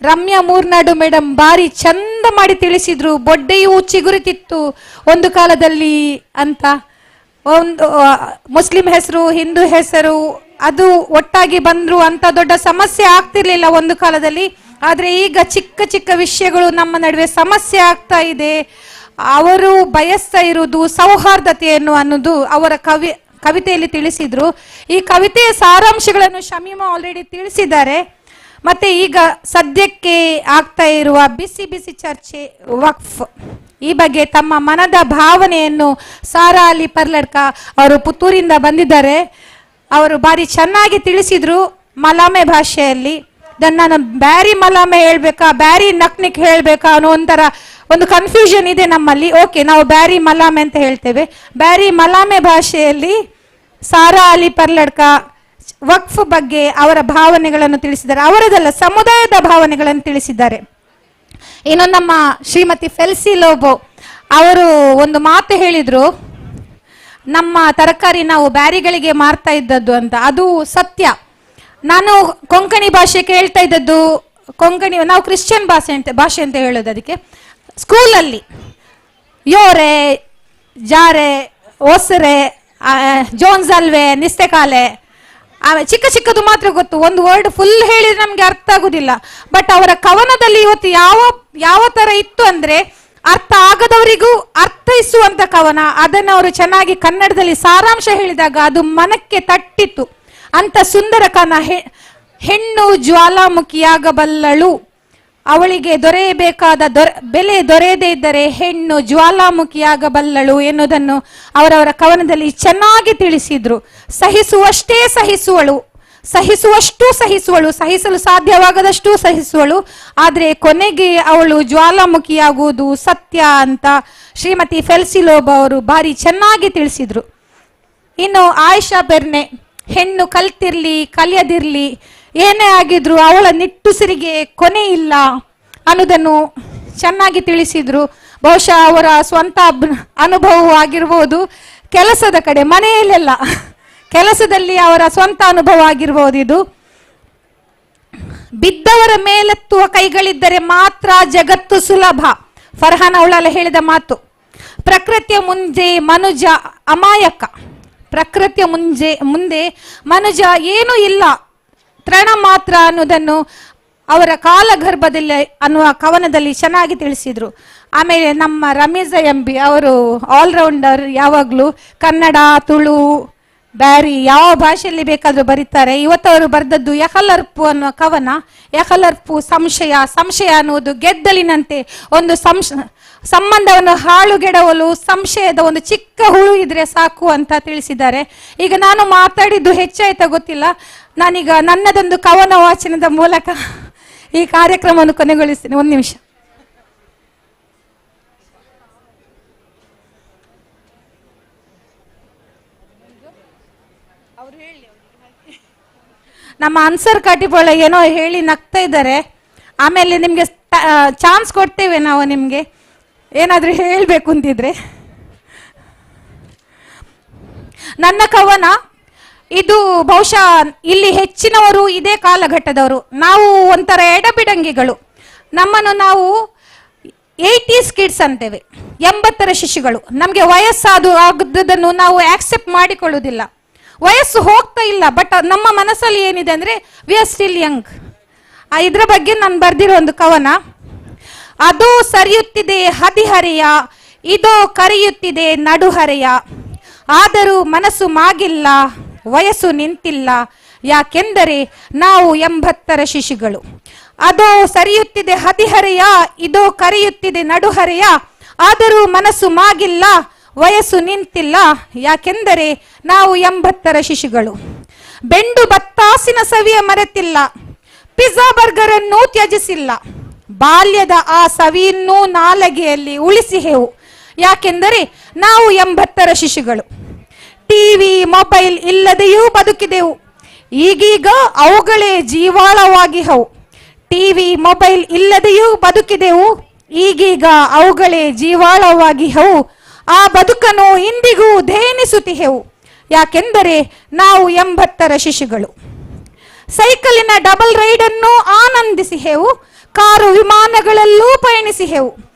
ರಮ್ಯಾ ಮೂರ್ನಾಡು ಮೇಡಮ್ ಭಾರಿ ಚಂದ ಮಾಡಿ ತಿಳಿಸಿದ್ರು. ಬೊಡ್ಡೆಯು ಚಿಗುರುತ್ತಿತ್ತು ಒಂದು ಕಾಲದಲ್ಲಿ ಅಂತ. ಒಂದು ಮುಸ್ಲಿಂ ಹೆಸರು, ಹಿಂದೂ ಹೆಸರು ಅದು ಒಟ್ಟಾಗಿ ಬಂದರು ಅಂತ ದೊಡ್ಡ ಸಮಸ್ಯೆ ಆಗ್ತಿರ್ಲಿಲ್ಲ ಒಂದು ಕಾಲದಲ್ಲಿ. ಆದರೆ ಈಗ ಚಿಕ್ಕ ಚಿಕ್ಕ ವಿಷಯಗಳು ನಮ್ಮ ನಡುವೆ ಸಮಸ್ಯೆ ಆಗ್ತಾ ಇದೆ. ಅವರು ಬಯಸ್ತಾ ಇರುವುದು ಸೌಹಾರ್ದತೆಯನ್ನು ಅನ್ನೋದು ಅವರ ಕವಿತೆಯಲ್ಲಿ ತಿಳಿಸಿದ್ರು. ಈ ಕವಿತೆಯ ಸಾರಾಂಶಗಳನ್ನು ಶಮೀಮಾ ಆಲ್ರೆಡಿ ತಿಳಿಸಿದ್ದಾರೆ. ಮತ್ತೆ ಈಗ ಸದ್ಯಕ್ಕೆ ಆಗ್ತಾ ಇರುವ ಬಿಸಿ ಬಿಸಿ ಚರ್ಚೆ ವಕ್ಫ್ ಈ ಬಗ್ಗೆ ತಮ್ಮ ಮನದ ಭಾವನೆಯನ್ನು ಸಾರಾ ಅಲಿ ಪರ್ಲಡ್ಕ ಅವರು ಪುತ್ತೂರಿಂದ ಬಂದಿದ್ದಾರೆ. ಅವರು ಭಾರಿ ಚೆನ್ನಾಗಿ ತಿಳಿಸಿದ್ರು ಮಲಾಮೆ ಭಾಷೆಯಲ್ಲಿ. ನಾನು ಬ್ಯಾರಿ ಮಲಾಮೆ ಹೇಳ್ಬೇಕಾ, ಬ್ಯಾರಿ ನಕ್ನಿಕ್ ಹೇಳ್ಬೇಕಾ ಅನ್ನೋ ಒಂಥರ ಒಂದು ಕನ್ಫ್ಯೂಷನ್ ಇದೆ ನಮ್ಮಲ್ಲಿ. ಓಕೆ, ನಾವು ಬ್ಯಾರಿ ಮಲಾಮೆ ಅಂತ ಹೇಳ್ತೇವೆ. ಬ್ಯಾರಿ ಮಲಾಮೆ ಭಾಷೆಯಲ್ಲಿ ಸಾರಾ ಅಲಿ ಪರ್ಲಡ್ಕ ವಕ್ಫ್ ಬಗ್ಗೆ ಅವರ ಭಾವನೆಗಳನ್ನು ತಿಳಿಸಿದ್ದಾರೆ. ಅವರದಲ್ಲ, ಸಮುದಾಯದ ಭಾವನೆಗಳನ್ನು ತಿಳಿಸಿದ್ದಾರೆ. ಇನ್ನು ನಮ್ಮ ಶ್ರೀಮತಿ ಫೆಲ್ಸಿ ಲೋಬೋ ಅವರು ಒಂದು ಮಾತು ಹೇಳಿದರು, ನಮ್ಮ ತರಕಾರಿ ನಾವು ಬ್ಯಾರಿಗಳಿಗೆ ಮಾರ್ತಾ ಇದ್ದದ್ದು ಅಂತ. ಅದು ಸತ್ಯ. ನಾನು ಕೊಂಕಣಿ ಭಾಷೆ ಕೇಳ್ತಾ ಇದ್ದದ್ದು, ಕೊಂಕಣಿ ನಾವು ಕ್ರಿಶ್ಚಿಯನ್ ಭಾಷೆ ಅಂತ ಹೇಳೋದು ಅದಕ್ಕೆ. ಸ್ಕೂಲಲ್ಲಿ ಯೋರೆ, ಜಾರೆ, ಒಸರೆ, ಜೋನ್ಸಲ್ವೆ, ನಿಸ್ತೆಕಾಲೆ, ಆಮೇಲೆ ಚಿಕ್ಕ ಚಿಕ್ಕದು ಮಾತ್ರ ಗೊತ್ತು. ಒಂದು ವರ್ಡ್ ಫುಲ್ ಹೇಳಿದ್ರೆ ನಮಗೆ ಅರ್ಥ ಆಗುದಿಲ್ಲ. ಬಟ್ ಅವರ ಕವನದಲ್ಲಿ ಇವತ್ತು ಯಾವ ಯಾವ ಥರ ಇತ್ತು ಅಂದರೆ, ಅರ್ಥ ಆಗದವರಿಗೂ ಅರ್ಥೈಸುವಂಥ ಕವನ. ಅದನ್ನು ಅವರು ಚೆನ್ನಾಗಿ ಕನ್ನಡದಲ್ಲಿ ಸಾರಾಂಶ ಹೇಳಿದಾಗ ಅದು ಮನಕ್ಕೆ ತಟ್ಟಿತ್ತು. ಅಂತ ಸುಂದರ ಕವನ. ಹೆಣ್ಣು ಜ್ವಾಲಾಮುಖಿಯಾಗಬಲ್ಲಳು, ಅವಳಿಗೆ ದೊರೆಯಬೇಕಾದ ಬೆಲೆ ದೊರೆಯದೇ ಇದ್ದರೆ ಹೆಣ್ಣು ಜ್ವಾಲಾಮುಖಿಯಾಗಬಲ್ಲಳು ಎನ್ನುವುದನ್ನು ಅವರವರ ಕವನದಲ್ಲಿ ಚೆನ್ನಾಗಿ ತಿಳಿಸಿದ್ರು. ಸಹಿಸುವಷ್ಟೇ ಸಹಿಸುವಳು, ಸಹಿಸುವಷ್ಟು ಸಹಿಸುವಳು, ಸಹಿಸಲು ಸಾಧ್ಯವಾಗದಷ್ಟು ಸಹಿಸುವಳು, ಆದರೆ ಕೊನೆಗೆ ಅವಳು ಜ್ವಾಲಾಮುಖಿಯಾಗುವುದು ಸತ್ಯ ಅಂತ ಶ್ರೀಮತಿ ಫೆಲ್ಸಿ ಲೋಬೋ ಅವರು ಭಾರಿ ಚೆನ್ನಾಗಿ ತಿಳಿಸಿದ್ರು. ಇನ್ನು ಆಯಿಷಾ ಬೆರ್ನೆ, ಹೆಣ್ಣು ಕಲ್ತಿರ್ಲಿ ಕಲಿಯದಿರ್ಲಿ ಏನೇ ಆಗಿದ್ರು ಅವಳ ನಿಟ್ಟುಸಿರಿಗೆ ಕೊನೆ ಇಲ್ಲ ಅನ್ನೋದನ್ನು ಚೆನ್ನಾಗಿ ತಿಳಿಸಿದ್ರು. ಬಹುಶಃ ಅವರ ಸ್ವಂತ ಅನುಭವವೂ ಆಗಿರ್ಬೋದು, ಕೆಲಸದ ಕಡೆ, ಮನೆಯಲ್ಲೆಲ್ಲ ಕೆಲಸದಲ್ಲಿ ಅವರ ಸ್ವಂತ ಅನುಭವ ಆಗಿರ್ಬೋದು ಇದು. ಬಿದ್ದವರ ಮೇಲೆತ್ತುವ ಕೈಗಳಿದ್ದರೆ ಮಾತ್ರ ಜಗತ್ತು ಸುಲಭ, ಫರ್ಹಾನ್ ಅವಳಲ್ಲ ಹೇಳಿದ ಮಾತು. ಪ್ರಕೃತಿಯ ಮುಂದೆ ಮನುಜ ಅಮಾಯಕ, ಪ್ರಕೃತಿಯ ಮುಂದೆ ಮನುಜ ಏನೂ ಇಲ್ಲ, ತೃಣ ಮಾತ್ರ ಅನ್ನೋದನ್ನು ಅವರ ಕಾಲಗರ್ಭದಲ್ಲಿ ಅನ್ನುವ ಕವನದಲ್ಲಿ ಚೆನ್ನಾಗಿ ತಿಳಿಸಿದರು. ಆಮೇಲೆ ನಮ್ಮ ರಮೇಶ ಎಂ ಬಿ ಅವರು ಆಲ್ರೌಂಡರ್, ಯಾವಾಗಲೂ ಕನ್ನಡ, ತುಳು, ಬ್ಯಾರಿ ಯಾವ ಭಾಷೆಯಲ್ಲಿ ಬೇಕಾದರೂ ಬರೀತಾರೆ. ಇವತ್ತವರು ಬರೆದದ್ದು ಯಹಲರ್ಪು ಅನ್ನುವ ಕವನ. ಯಹಲರ್ಪು ಸಂಶಯ, ಸಂಶಯ ಅನ್ನುವುದು ಗೆದ್ದಲಿನಂತೆ ಒಂದು ಸಂಬಂಧವನ್ನು ಹಾಳುಗೆಡವಲು ಸಂಶಯದ ಒಂದು ಚಿಕ್ಕ ಹುಳು ಇದ್ರೆ ಸಾಕು ಅಂತ ತಿಳಿಸಿದ್ದಾರೆ. ಈಗ ನಾನು ಮಾತಾಡಿದ್ದು ಹೆಚ್ಚಾಯ್ತಾ ಗೊತ್ತಿಲ್ಲ. ನಾನೀಗ ನನ್ನದೊಂದು ಕವನ ವಾಚನದ ಮೂಲಕ ಈ ಕಾರ್ಯಕ್ರಮವನ್ನು ಕೊನೆಗೊಳಿಸ್ತೀನಿ. ಒಂದು ನಿಮಿಷ. ನಮ್ಮ ಅನ್ಸರ್ ಕಾಟಿಪೊಳ ಏನೋ ಹೇಳಿ ನಗ್ತಾ ಇದ್ದಾರೆ. ಆಮೇಲೆ ನಿಮಗೆ ಚಾನ್ಸ್ ಕೊಡ್ತೇವೆ ನಾವು, ನಿಮಗೆ ಏನಾದರೂ ಹೇಳಬೇಕು ಅಂತಿದ್ರೆ. ನನ್ನ ಕವನ ಇದು. ಬಹುಶಃ ಇಲ್ಲಿ ಹೆಚ್ಚಿನವರು ಇದೇ ಕಾಲಘಟ್ಟದವರು. ನಾವು ಒಂಥರ ಎಡಬಿಡಂಗಿಗಳು. ನಮ್ಮನ್ನು ನಾವು 80s kids ಅಂತೇವೆ, 80ರ ಶಿಶುಗಳು. ನಮಗೆ ವಯಸ್ಸಾದ ಆಗದನ್ನು ನಾವು ಆಕ್ಸೆಪ್ಟ್ ಮಾಡಿಕೊಳ್ಳುವುದಿಲ್ಲ. ವಯಸ್ಸು ಹೋಗ್ತಾ ಇಲ್ಲ, ಬಟ್ ನಮ್ಮ ಮನಸ್ಸಲ್ಲಿ ಏನಿದೆ ಅಂದರೆ we are still Young. ಇದರ ಬಗ್ಗೆ ನಾನು ಬರೆದಿರೋ ಒಂದು ಕವನ. ಅದೋ ಸರಿಯುತ್ತಿದೆ ಹದಿಹರೆಯ, ಇದೋ ಕರೆಯುತ್ತಿದೆ ನಡುಹರೆಯ. ಆದರೂ ಮನಸ್ಸು ಮಾಗಿಲ್ಲ, ವಯಸ್ಸು ನಿಂತಿಲ್ಲ, ಯಾಕೆಂದರೆ ನಾವು 80ರ ಶಿಶುಗಳು. ಅದೋ ಸರಿಯುತ್ತಿದೆ ಹದಿಹರೆಯ, ಇದೋ ಕರೆಯುತ್ತಿದೆ ನಡುಹರೆಯ. ಆದರೂ ಮನಸ್ಸು ಮಾಗಿಲ್ಲ, ವಯಸ್ಸು ನಿಂತಿಲ್ಲ, ಯಾಕೆಂದರೆ ನಾವು 80ರ ಶಿಶುಗಳು. ಬೆಂಡು ಬತ್ತಾಸಿನ ಸವಿಯ ಮರೆತಿಲ್ಲ, ಪಿಜ್ಜಾ ಬರ್ಗರ್ ಅನ್ನು ತ್ಯಜಿಸಿಲ್ಲ. ಬಾಲ್ಯದ ಆ ಸವಿಯನ್ನೂ ನಾಲಗೆಯಲ್ಲಿ ಉಳಿಸಿಹೆವು, ಯಾಕೆಂದರೆ ನಾವು 80ರ ಶಿಶುಗಳು. ಟಿವಿ ಮೊಬೈಲ್ ಇಲ್ಲದೆಯೂ ಬದುಕಿದೆವು, ಈಗೀಗ ಅವುಗಳೇ ಜೀವಾಳವಾಗಿಹವು. ಟಿವಿ ಮೊಬೈಲ್ ಇಲ್ಲದೆಯೂ ಬದುಕಿದೆವು, ಈಗೀಗ ಅವುಗಳೇ ಜೀವಾಳವಾಗಿಹವು. ಆ ಬದುಕನ್ನು ಇಂದಿಗೂ ಧೇನಿಸುತ್ತಿಹೆವು, ಯಾಕೆಂದರೆ ನಾವು 80ರ ಶಿಶುಗಳು. ಸೈಕಲಿನ ಡಬಲ್ ರೈಡನ್ನು ಆನಂದಿಸಿಹೆವು, ಕಾರು ವಿಮಾನಗಳಲ್ಲೂ ಪಯಣಿಸಿಹೆವು.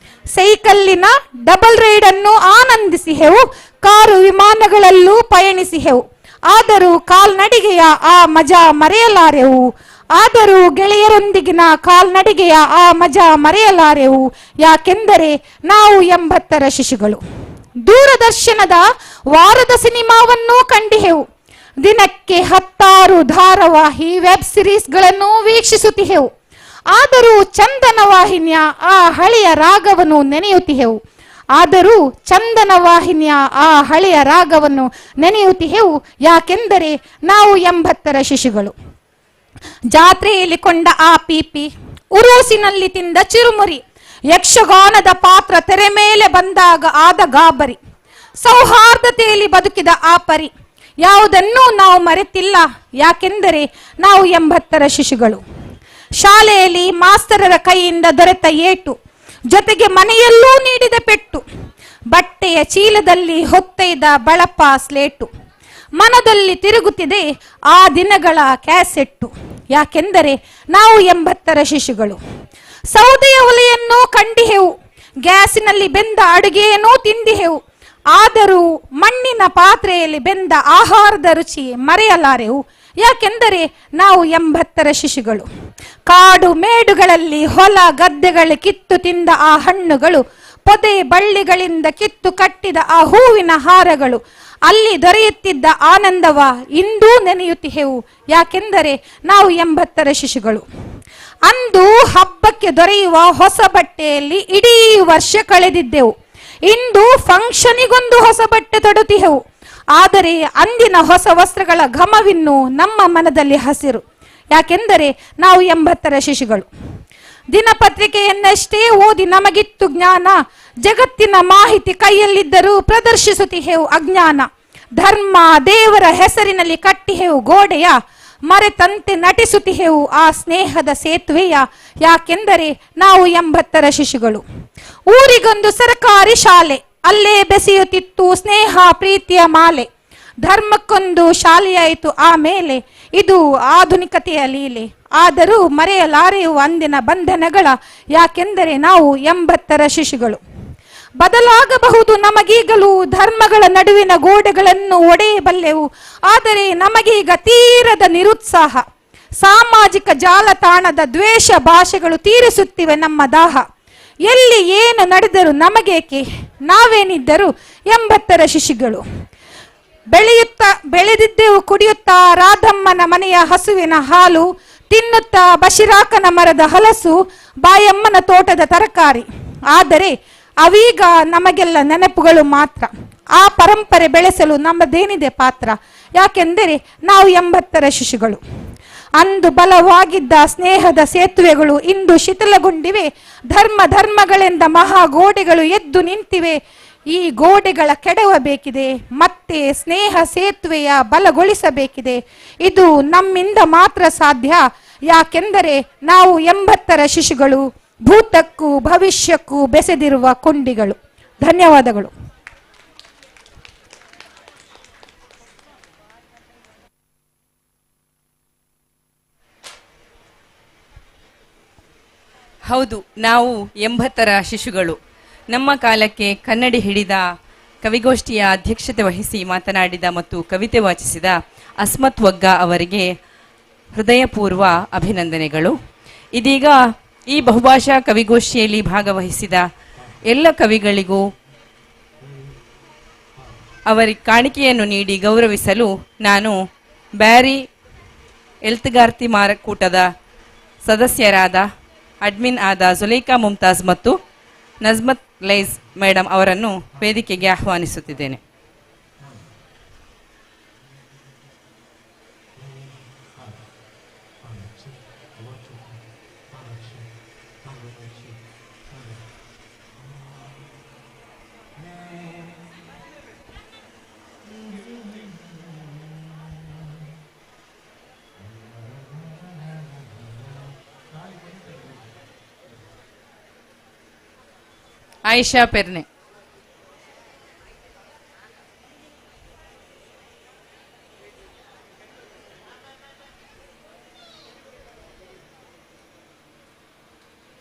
ಸೈಕಲ್ಲಿನ ಡಬಲ್ ರೈಡನ್ನು ಆನಂದಿಸಿಹೆವು, ಕಾರು ವಿಮಾನಗಳಲ್ಲೂ ಪಯಣಿಸಿಹೆವು. ಆದರೂ ಕಾಲ್ನಡಿಗೆಯ ಆ ಮಜಾ ಮರೆಯಲಾರೆವು, ಆದರೂ ಗೆಳೆಯರೊಂದಿಗಿನ ಕಾಲ್ನಡಿಗೆಯ ಆ ಮಜಾ ಮರೆಯಲಾರೆವು, ಯಾಕೆಂದರೆ ನಾವು 80ರ ಶಿಶುಗಳು. ದೂರದರ್ಶನದ ವಾರದ ಸಿನಿಮಾವನ್ನೂ ಕಂಡಿಹೆವು, ದಿನಕ್ಕೆ 10 ಧಾರಾವಾಹಿ ವೆಬ್ ಸಿರೀಸ್ಗಳನ್ನು ವೀಕ್ಷಿಸುತ್ತಿಹೆವು. ಆದರೂ ಚಂದನ ವಾಹಿನಿಯ ಆ ಹಳೆಯ ರಾಗವನ್ನು ನೆನೆಯುತ್ತಿಹೆವು, ಆದರೂ ಚಂದನ ವಾಹಿನಿಯ ಆ ಹಳೆಯ ರಾಗವನ್ನು ನೆನೆಯುತ್ತಿಹೆವು, ಯಾಕೆಂದರೆ ನಾವು 80ರ ಶಿಶುಗಳು. ಜಾತ್ರೆಯಲ್ಲಿ ಕೊಂಡ ಆ ಪೀಪಿ, ಉರೂಸಿನಲ್ಲಿ ತಿಂದ ಚಿರುಮುರಿ, ಯಕ್ಷಗಾನದ ಪಾತ್ರ ತೆರೆ ಮೇಲೆ ಬಂದಾಗ ಆದ ಗಾಬರಿ, ಸೌಹಾರ್ದತೆಯಲ್ಲಿ ಬದುಕಿದ ಆ ಪರಿ, ಯಾವುದನ್ನೂ ನಾವು ಮರೆತಿಲ್ಲ, ಯಾಕೆಂದರೆ ನಾವು 80ರ ಶಿಶುಗಳು. ಶಾಲೆಯಲ್ಲಿ ಮಾಸ್ತರರ ಕೈಯಿಂದ ದೊರೆತ ಏಟು, ಜೊತೆಗೆ ಮನೆಯಲ್ಲೂ ನೀಡಿದ ಪೆಟ್ಟು, ಬಟ್ಟೆಯ ಚೀಲದಲ್ಲಿ ಹೊತ್ತೊಯ್ದ ಬಳಪ ಸ್ಲೇಟು, ಮನದಲ್ಲಿ ತಿರುಗುತ್ತಿದೆ ಆ ದಿನಗಳ ಕ್ಯಾಸೆಟ್ಟು, ಯಾಕೆಂದರೆ ನಾವು 80ರ ಶಿಶುಗಳು. ಸೌದೆಯ ಒಲೆಯನ್ನು ಕಂಡಿಹೆವು, ಗ್ಯಾಸಿನಲ್ಲಿ ಬೆಂದ ಅಡುಗೆಯನ್ನೂ ತಿಂದಿಹೆವು. ಆದರೂ ಮಣ್ಣಿನ ಪಾತ್ರೆಯಲ್ಲಿ ಬೆಂದ ಆಹಾರದ ರುಚಿ ಮರೆಯಲಾರೆವು, ಯಾಕೆಂದರೆ ನಾವು 80ರ ಶಿಶುಗಳು. ಕಾಡು ಮೇಡುಗಳಲ್ಲಿ ಹೊಲ ಗದ್ದೆಗಳು ಕಿತ್ತು ತಿಂದ ಆ ಹಣ್ಣುಗಳು, ಪೊದೆ ಬಳ್ಳಿಗಳಿಂದ ಕಿತ್ತು ಕಟ್ಟಿದ ಆ ಹೂವಿನ ಹಾರಗಳು, ಅಲ್ಲಿ ದೊರೆಯುತ್ತಿದ್ದ ಆನಂದವ ಇಂದೂ ನೆನೆಯುತ್ತಿಹೆವು, ಯಾಕೆಂದರೆ ನಾವು 80ರ ಶಿಶುಗಳು. ಅಂದು ಹಬ್ಬಕ್ಕೆ ದೊರೆಯುವ ಹೊಸ ಬಟ್ಟೆಯಲ್ಲಿ ಇಡೀ ವರ್ಷ ಕಳೆದಿದ್ದೆವು, ಇಂದು ಫಂಕ್ಷನಿಗೊಂದು ಹೊಸ ಬಟ್ಟೆ ತೊಡುತ್ತಿಹೆವು. ಆದರೆ ಅಂದಿನ ಹೊಸ ವಸ್ತ್ರಗಳ ಘಮವಿನ್ನು ನಮ್ಮ ಮನದಲ್ಲಿ ಹಸಿರು, ಯಾಕೆಂದರೆ ನಾವು 80ರ ಶಿಶುಗಳು. ದಿನಪತ್ರಿಕೆಯನ್ನಷ್ಟೇ ಓದಿ ನಮಗಿತ್ತು ಜ್ಞಾನ, ಜಗತ್ತಿನ ಮಾಹಿತಿ ಕೈಯಲ್ಲಿದ್ದರೂ ಪ್ರದರ್ಶಿಸುತ್ತಿಹೆವು ಅಜ್ಞಾನ. ಧರ್ಮ ದೇವರ ಹೆಸರಿನಲ್ಲಿ ಕಟ್ಟಿಹೆವು ಗೋಡೆಯ, ಮರೆತಂತೆ ನಟಿಸುತ್ತಿಹೆವು ಆ ಸ್ನೇಹದ ಸೇತುವೆಯ, ಯಾಕೆಂದರೆ ನಾವು 80ರ ಶಿಶುಗಳು. ಊರಿಗೊಂದು ಸರ್ಕಾರಿ ಶಾಲೆ, ಅಲ್ಲೇ ಬೆಸೆಯುತ್ತಿತ್ತು ಸ್ನೇಹ ಪ್ರೀತಿಯ ಮಾಲೆ. ಧರ್ಮಕ್ಕೊಂದು ಶಾಲೆಯಾಯಿತು ಆಮೇಲೆ, ಇದು ಆಧುನಿಕತೆಯ ಲೀಲೆ. ಆದರೂ ಮರೆಯಲಾರೆವು ಅಂದಿನ ಬಂಧನಗಳ, ಯಾಕೆಂದರೆ ನಾವು 80ರ ಶಿಶುಗಳು. ಬದಲಾಗಬಹುದು ನಮಗೀಗಲೂ ಧರ್ಮಗಳ ನಡುವಿನ ಗೋಡೆಗಳನ್ನು ಒಡೆಯಬಲ್ಲೆವು, ಆದರೆ ನಮಗೀಗ ತೀರದ ನಿರುತ್ಸಾಹ. ಸಾಮಾಜಿಕ ಜಾಲತಾಣದ ದ್ವೇಷ ಭಾಷೆಗಳು ತೀರಿಸುತ್ತಿವೆ ನಮ್ಮ ದಾಹ. ಎಲ್ಲಿ ಏನು ನಡೆದರೂ ನಮಗೇಕೆ, ನಾವೇನಿದ್ದರೂ 80ರ ಶಿಶುಗಳು. ಬೆಳೆದಿದ್ದೆವು ಕುಡಿಯುತ್ತಾ ರಾಧಮ್ಮನ ಮನೆಯ ಹಸುವಿನ ಹಾಲು, ತಿನ್ನುತ್ತಾ ಬಶಿರಾಕನ ಮರದ ಹಲಸು, ಬಾಯಮ್ಮನ ತೋಟದ ತರಕಾರಿ. ಆದರೆ ಅವೀಗ ನಮಗೆಲ್ಲ ನೆನಪುಗಳು ಮಾತ್ರ. ಆ ಪರಂಪರೆ ಬೆಳೆಸಲು ನಮ್ಮದೇನಿದೆ ಪಾತ್ರ, ಯಾಕೆಂದರೆ ನಾವು 80ರ ಶಿಶುಗಳು. ಅಂದು ಬಲವಾಗಿದ್ದ ಸ್ನೇಹದ ಸೇತುವೆಗಳು ಇಂದು ಶಿಥಿಲಗೊಂಡಿವೆ. ಧರ್ಮ ಧರ್ಮಗಳೆಂದ ಮಹಾಗೋಡೆಗಳು ಎದ್ದು ನಿಂತಿವೆ. ಈ ಗೋಡೆಗಳ ಕೆಡವಬೇಕಿದೆ, ಮತ್ತೆ ಸ್ನೇಹ ಸೇತುವೆಯ ಬಲಗೊಳಿಸಬೇಕಿದೆ. ಇದು ನಮ್ಮಿಂದ ಮಾತ್ರ ಸಾಧ್ಯ, ಯಾಕೆಂದರೆ ನಾವು 80ರ ಶಿಶುಗಳು, ಭೂತಕ್ಕೂ ಭವಿಷ್ಯಕ್ಕೂ ಬೆಸೆದಿರುವ ಕೊಂಡಿಗಳು. ಧನ್ಯವಾದಗಳು. ಹೌದು, ನಾವು 80ರ ಶಿಶುಗಳು. ನಮ್ಮ ಕಾಲಕ್ಕೆ ಕನ್ನಡಿ ಹಿಡಿದ ಕವಿಗೋಷ್ಠಿಯ ಅಧ್ಯಕ್ಷತೆ ವಹಿಸಿ ಮಾತನಾಡಿದ ಮತ್ತು ಕವಿತೆ ವಾಚಿಸಿದ ಅಸ್ಮತ್ ವಗ್ಗಾ ಅವರಿಗೆ ಹೃದಯಪೂರ್ವ ಅಭಿನಂದನೆಗಳು. ಇದೀಗ ಈ ಬಹುಭಾಷಾ ಕವಿಗೋಷ್ಠಿಯಲ್ಲಿ ಭಾಗವಹಿಸಿದ ಎಲ್ಲ ಕವಿಗಳಿಗೂ ಅವರಿಗೆ ಕಾಣಿಕೆಯನ್ನು ನೀಡಿ ಗೌರವಿಸಲು ನಾನು ಬ್ಯಾರಿ ಎಲ್ತ್ಗಾರ್ತಿ ಮಾರಕೂಟದ ಸದಸ್ಯರಾದ ಅಡ್ಮಿನ್ ಆದ ಜುಲೇಖಾ ಮುಮ್ತಾಜ್ ಮತ್ತು ನಜ್ಮತ್ ಲೈಸ್ ಮೇಡಮ್ ಅವರನ್ನು ವೇದಿಕೆಗೆ ಆಹ್ವಾನಿಸುತ್ತಿದ್ದೇನೆ. Ayesha Perne.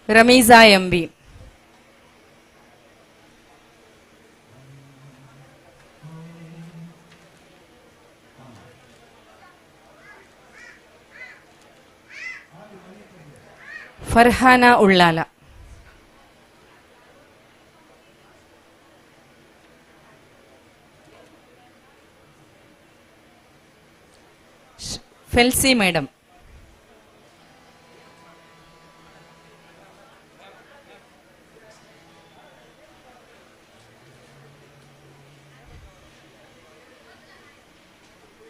Rameeza M B. Farhana Ullala. Felsi madam.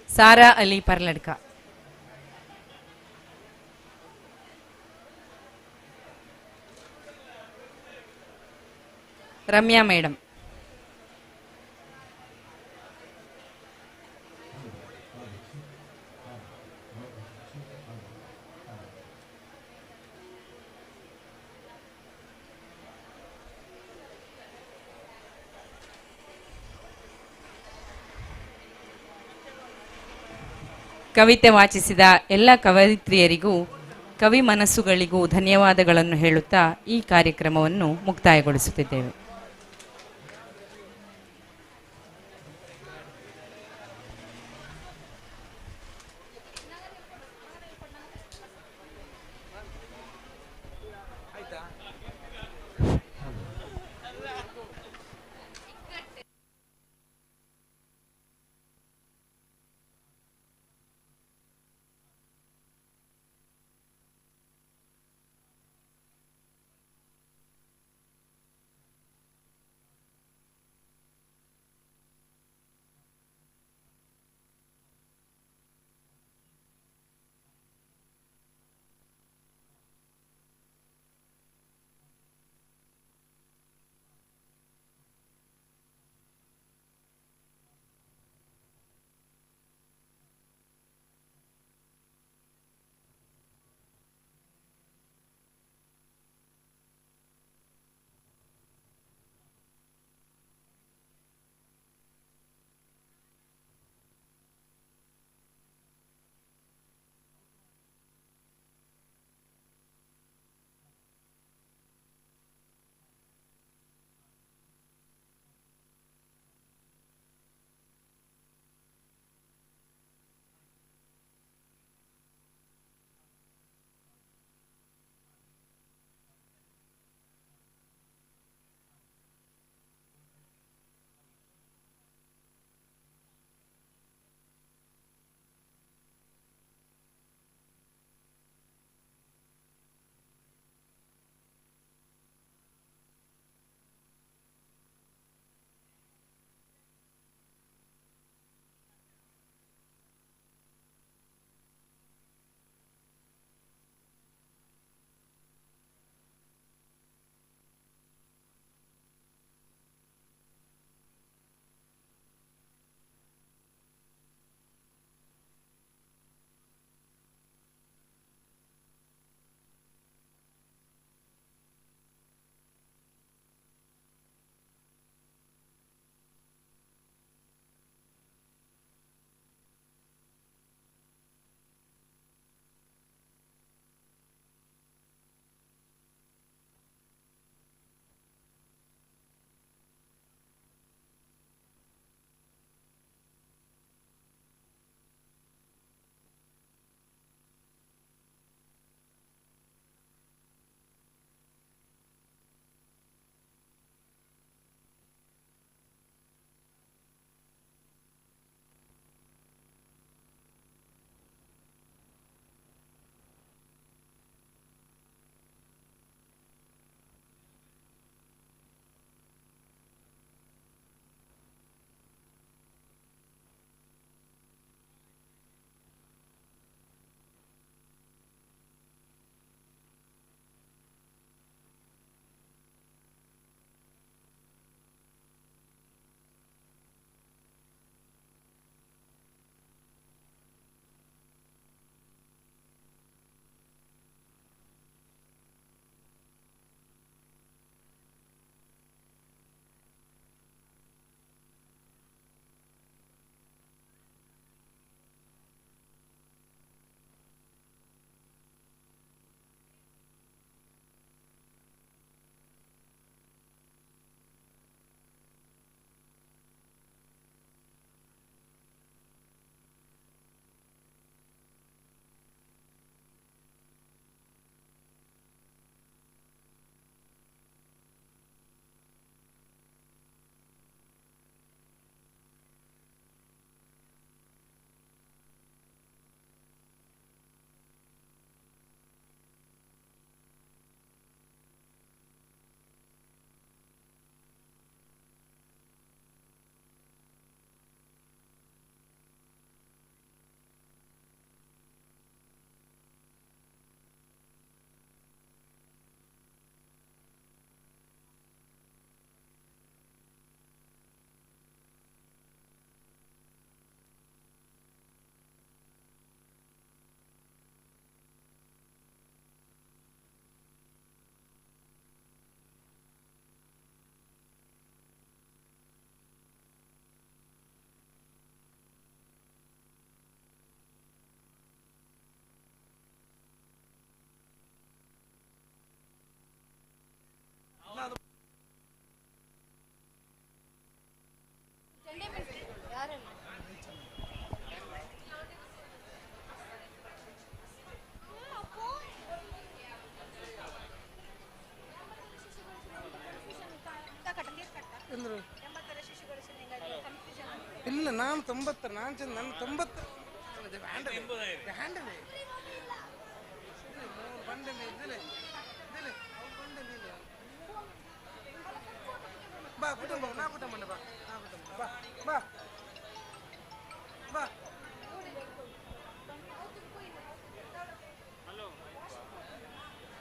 Sara Ali Parladka. Ramya madam. ಕವಿತೆ ವಾಚಿಸಿದ ಎಲ್ಲ ಕವಯಿತ್ರಿಯರಿಗೂ ಕವಿ ಮನಸ್ಸುಗಳಿಗೂ ಧನ್ಯವಾದಗಳನ್ನು ಹೇಳುತ್ತಾ ಈ ಕಾರ್ಯಕ್ರಮವನ್ನು ಮುಕ್ತಾಯಗೊಳಿಸುತ್ತಿದ್ದೇವೆ. ಇಲ್ಲ, ನಾನು 90, ನಾನು ಚಂದ, ನಾನು 90. ಬಾ ಕುಟುಂಬ, ನಾ ಕುಟುಂಬ, ಬಾ ನಾ ಕುಟುಂಬ, ಬಾ ಬಾ ಬಾ.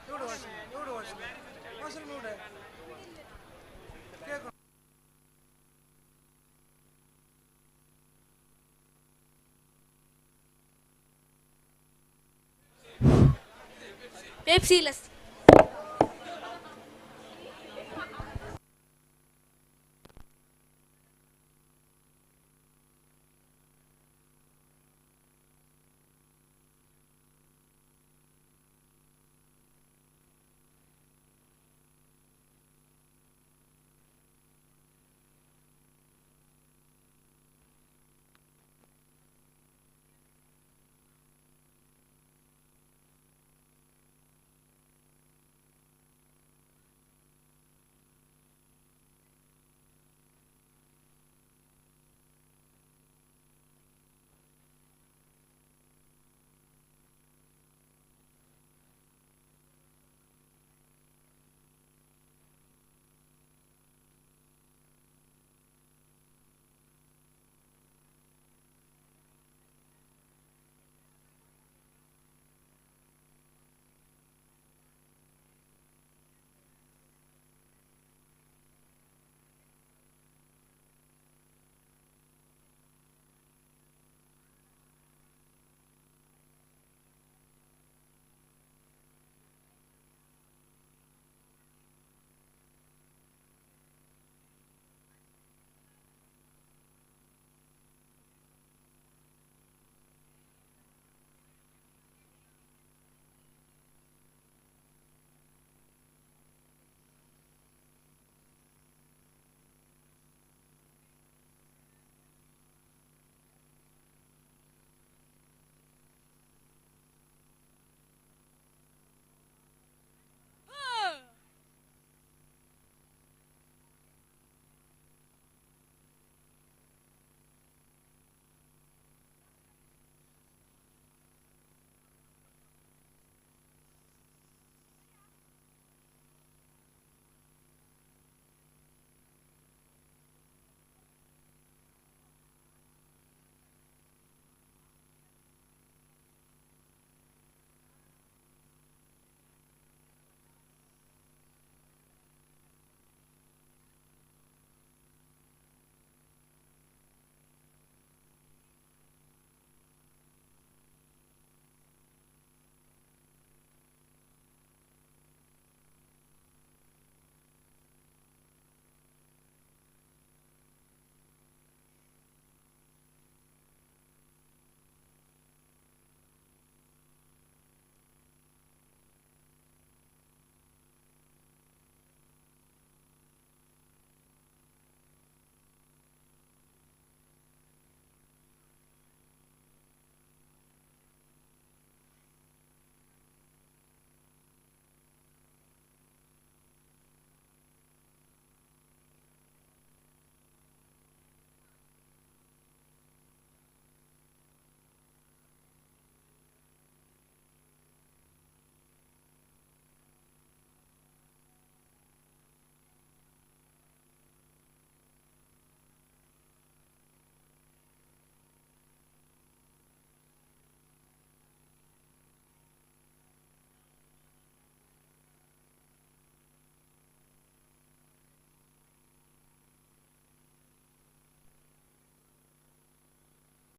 ಎವಡು ವಾಷಿಂಗ್, ಎವಡು ವಾಷಿಂಗ್, ವಾಷಿಂಗ್ ನೋಡೆ ಕೇಕು. Pepsi lassi.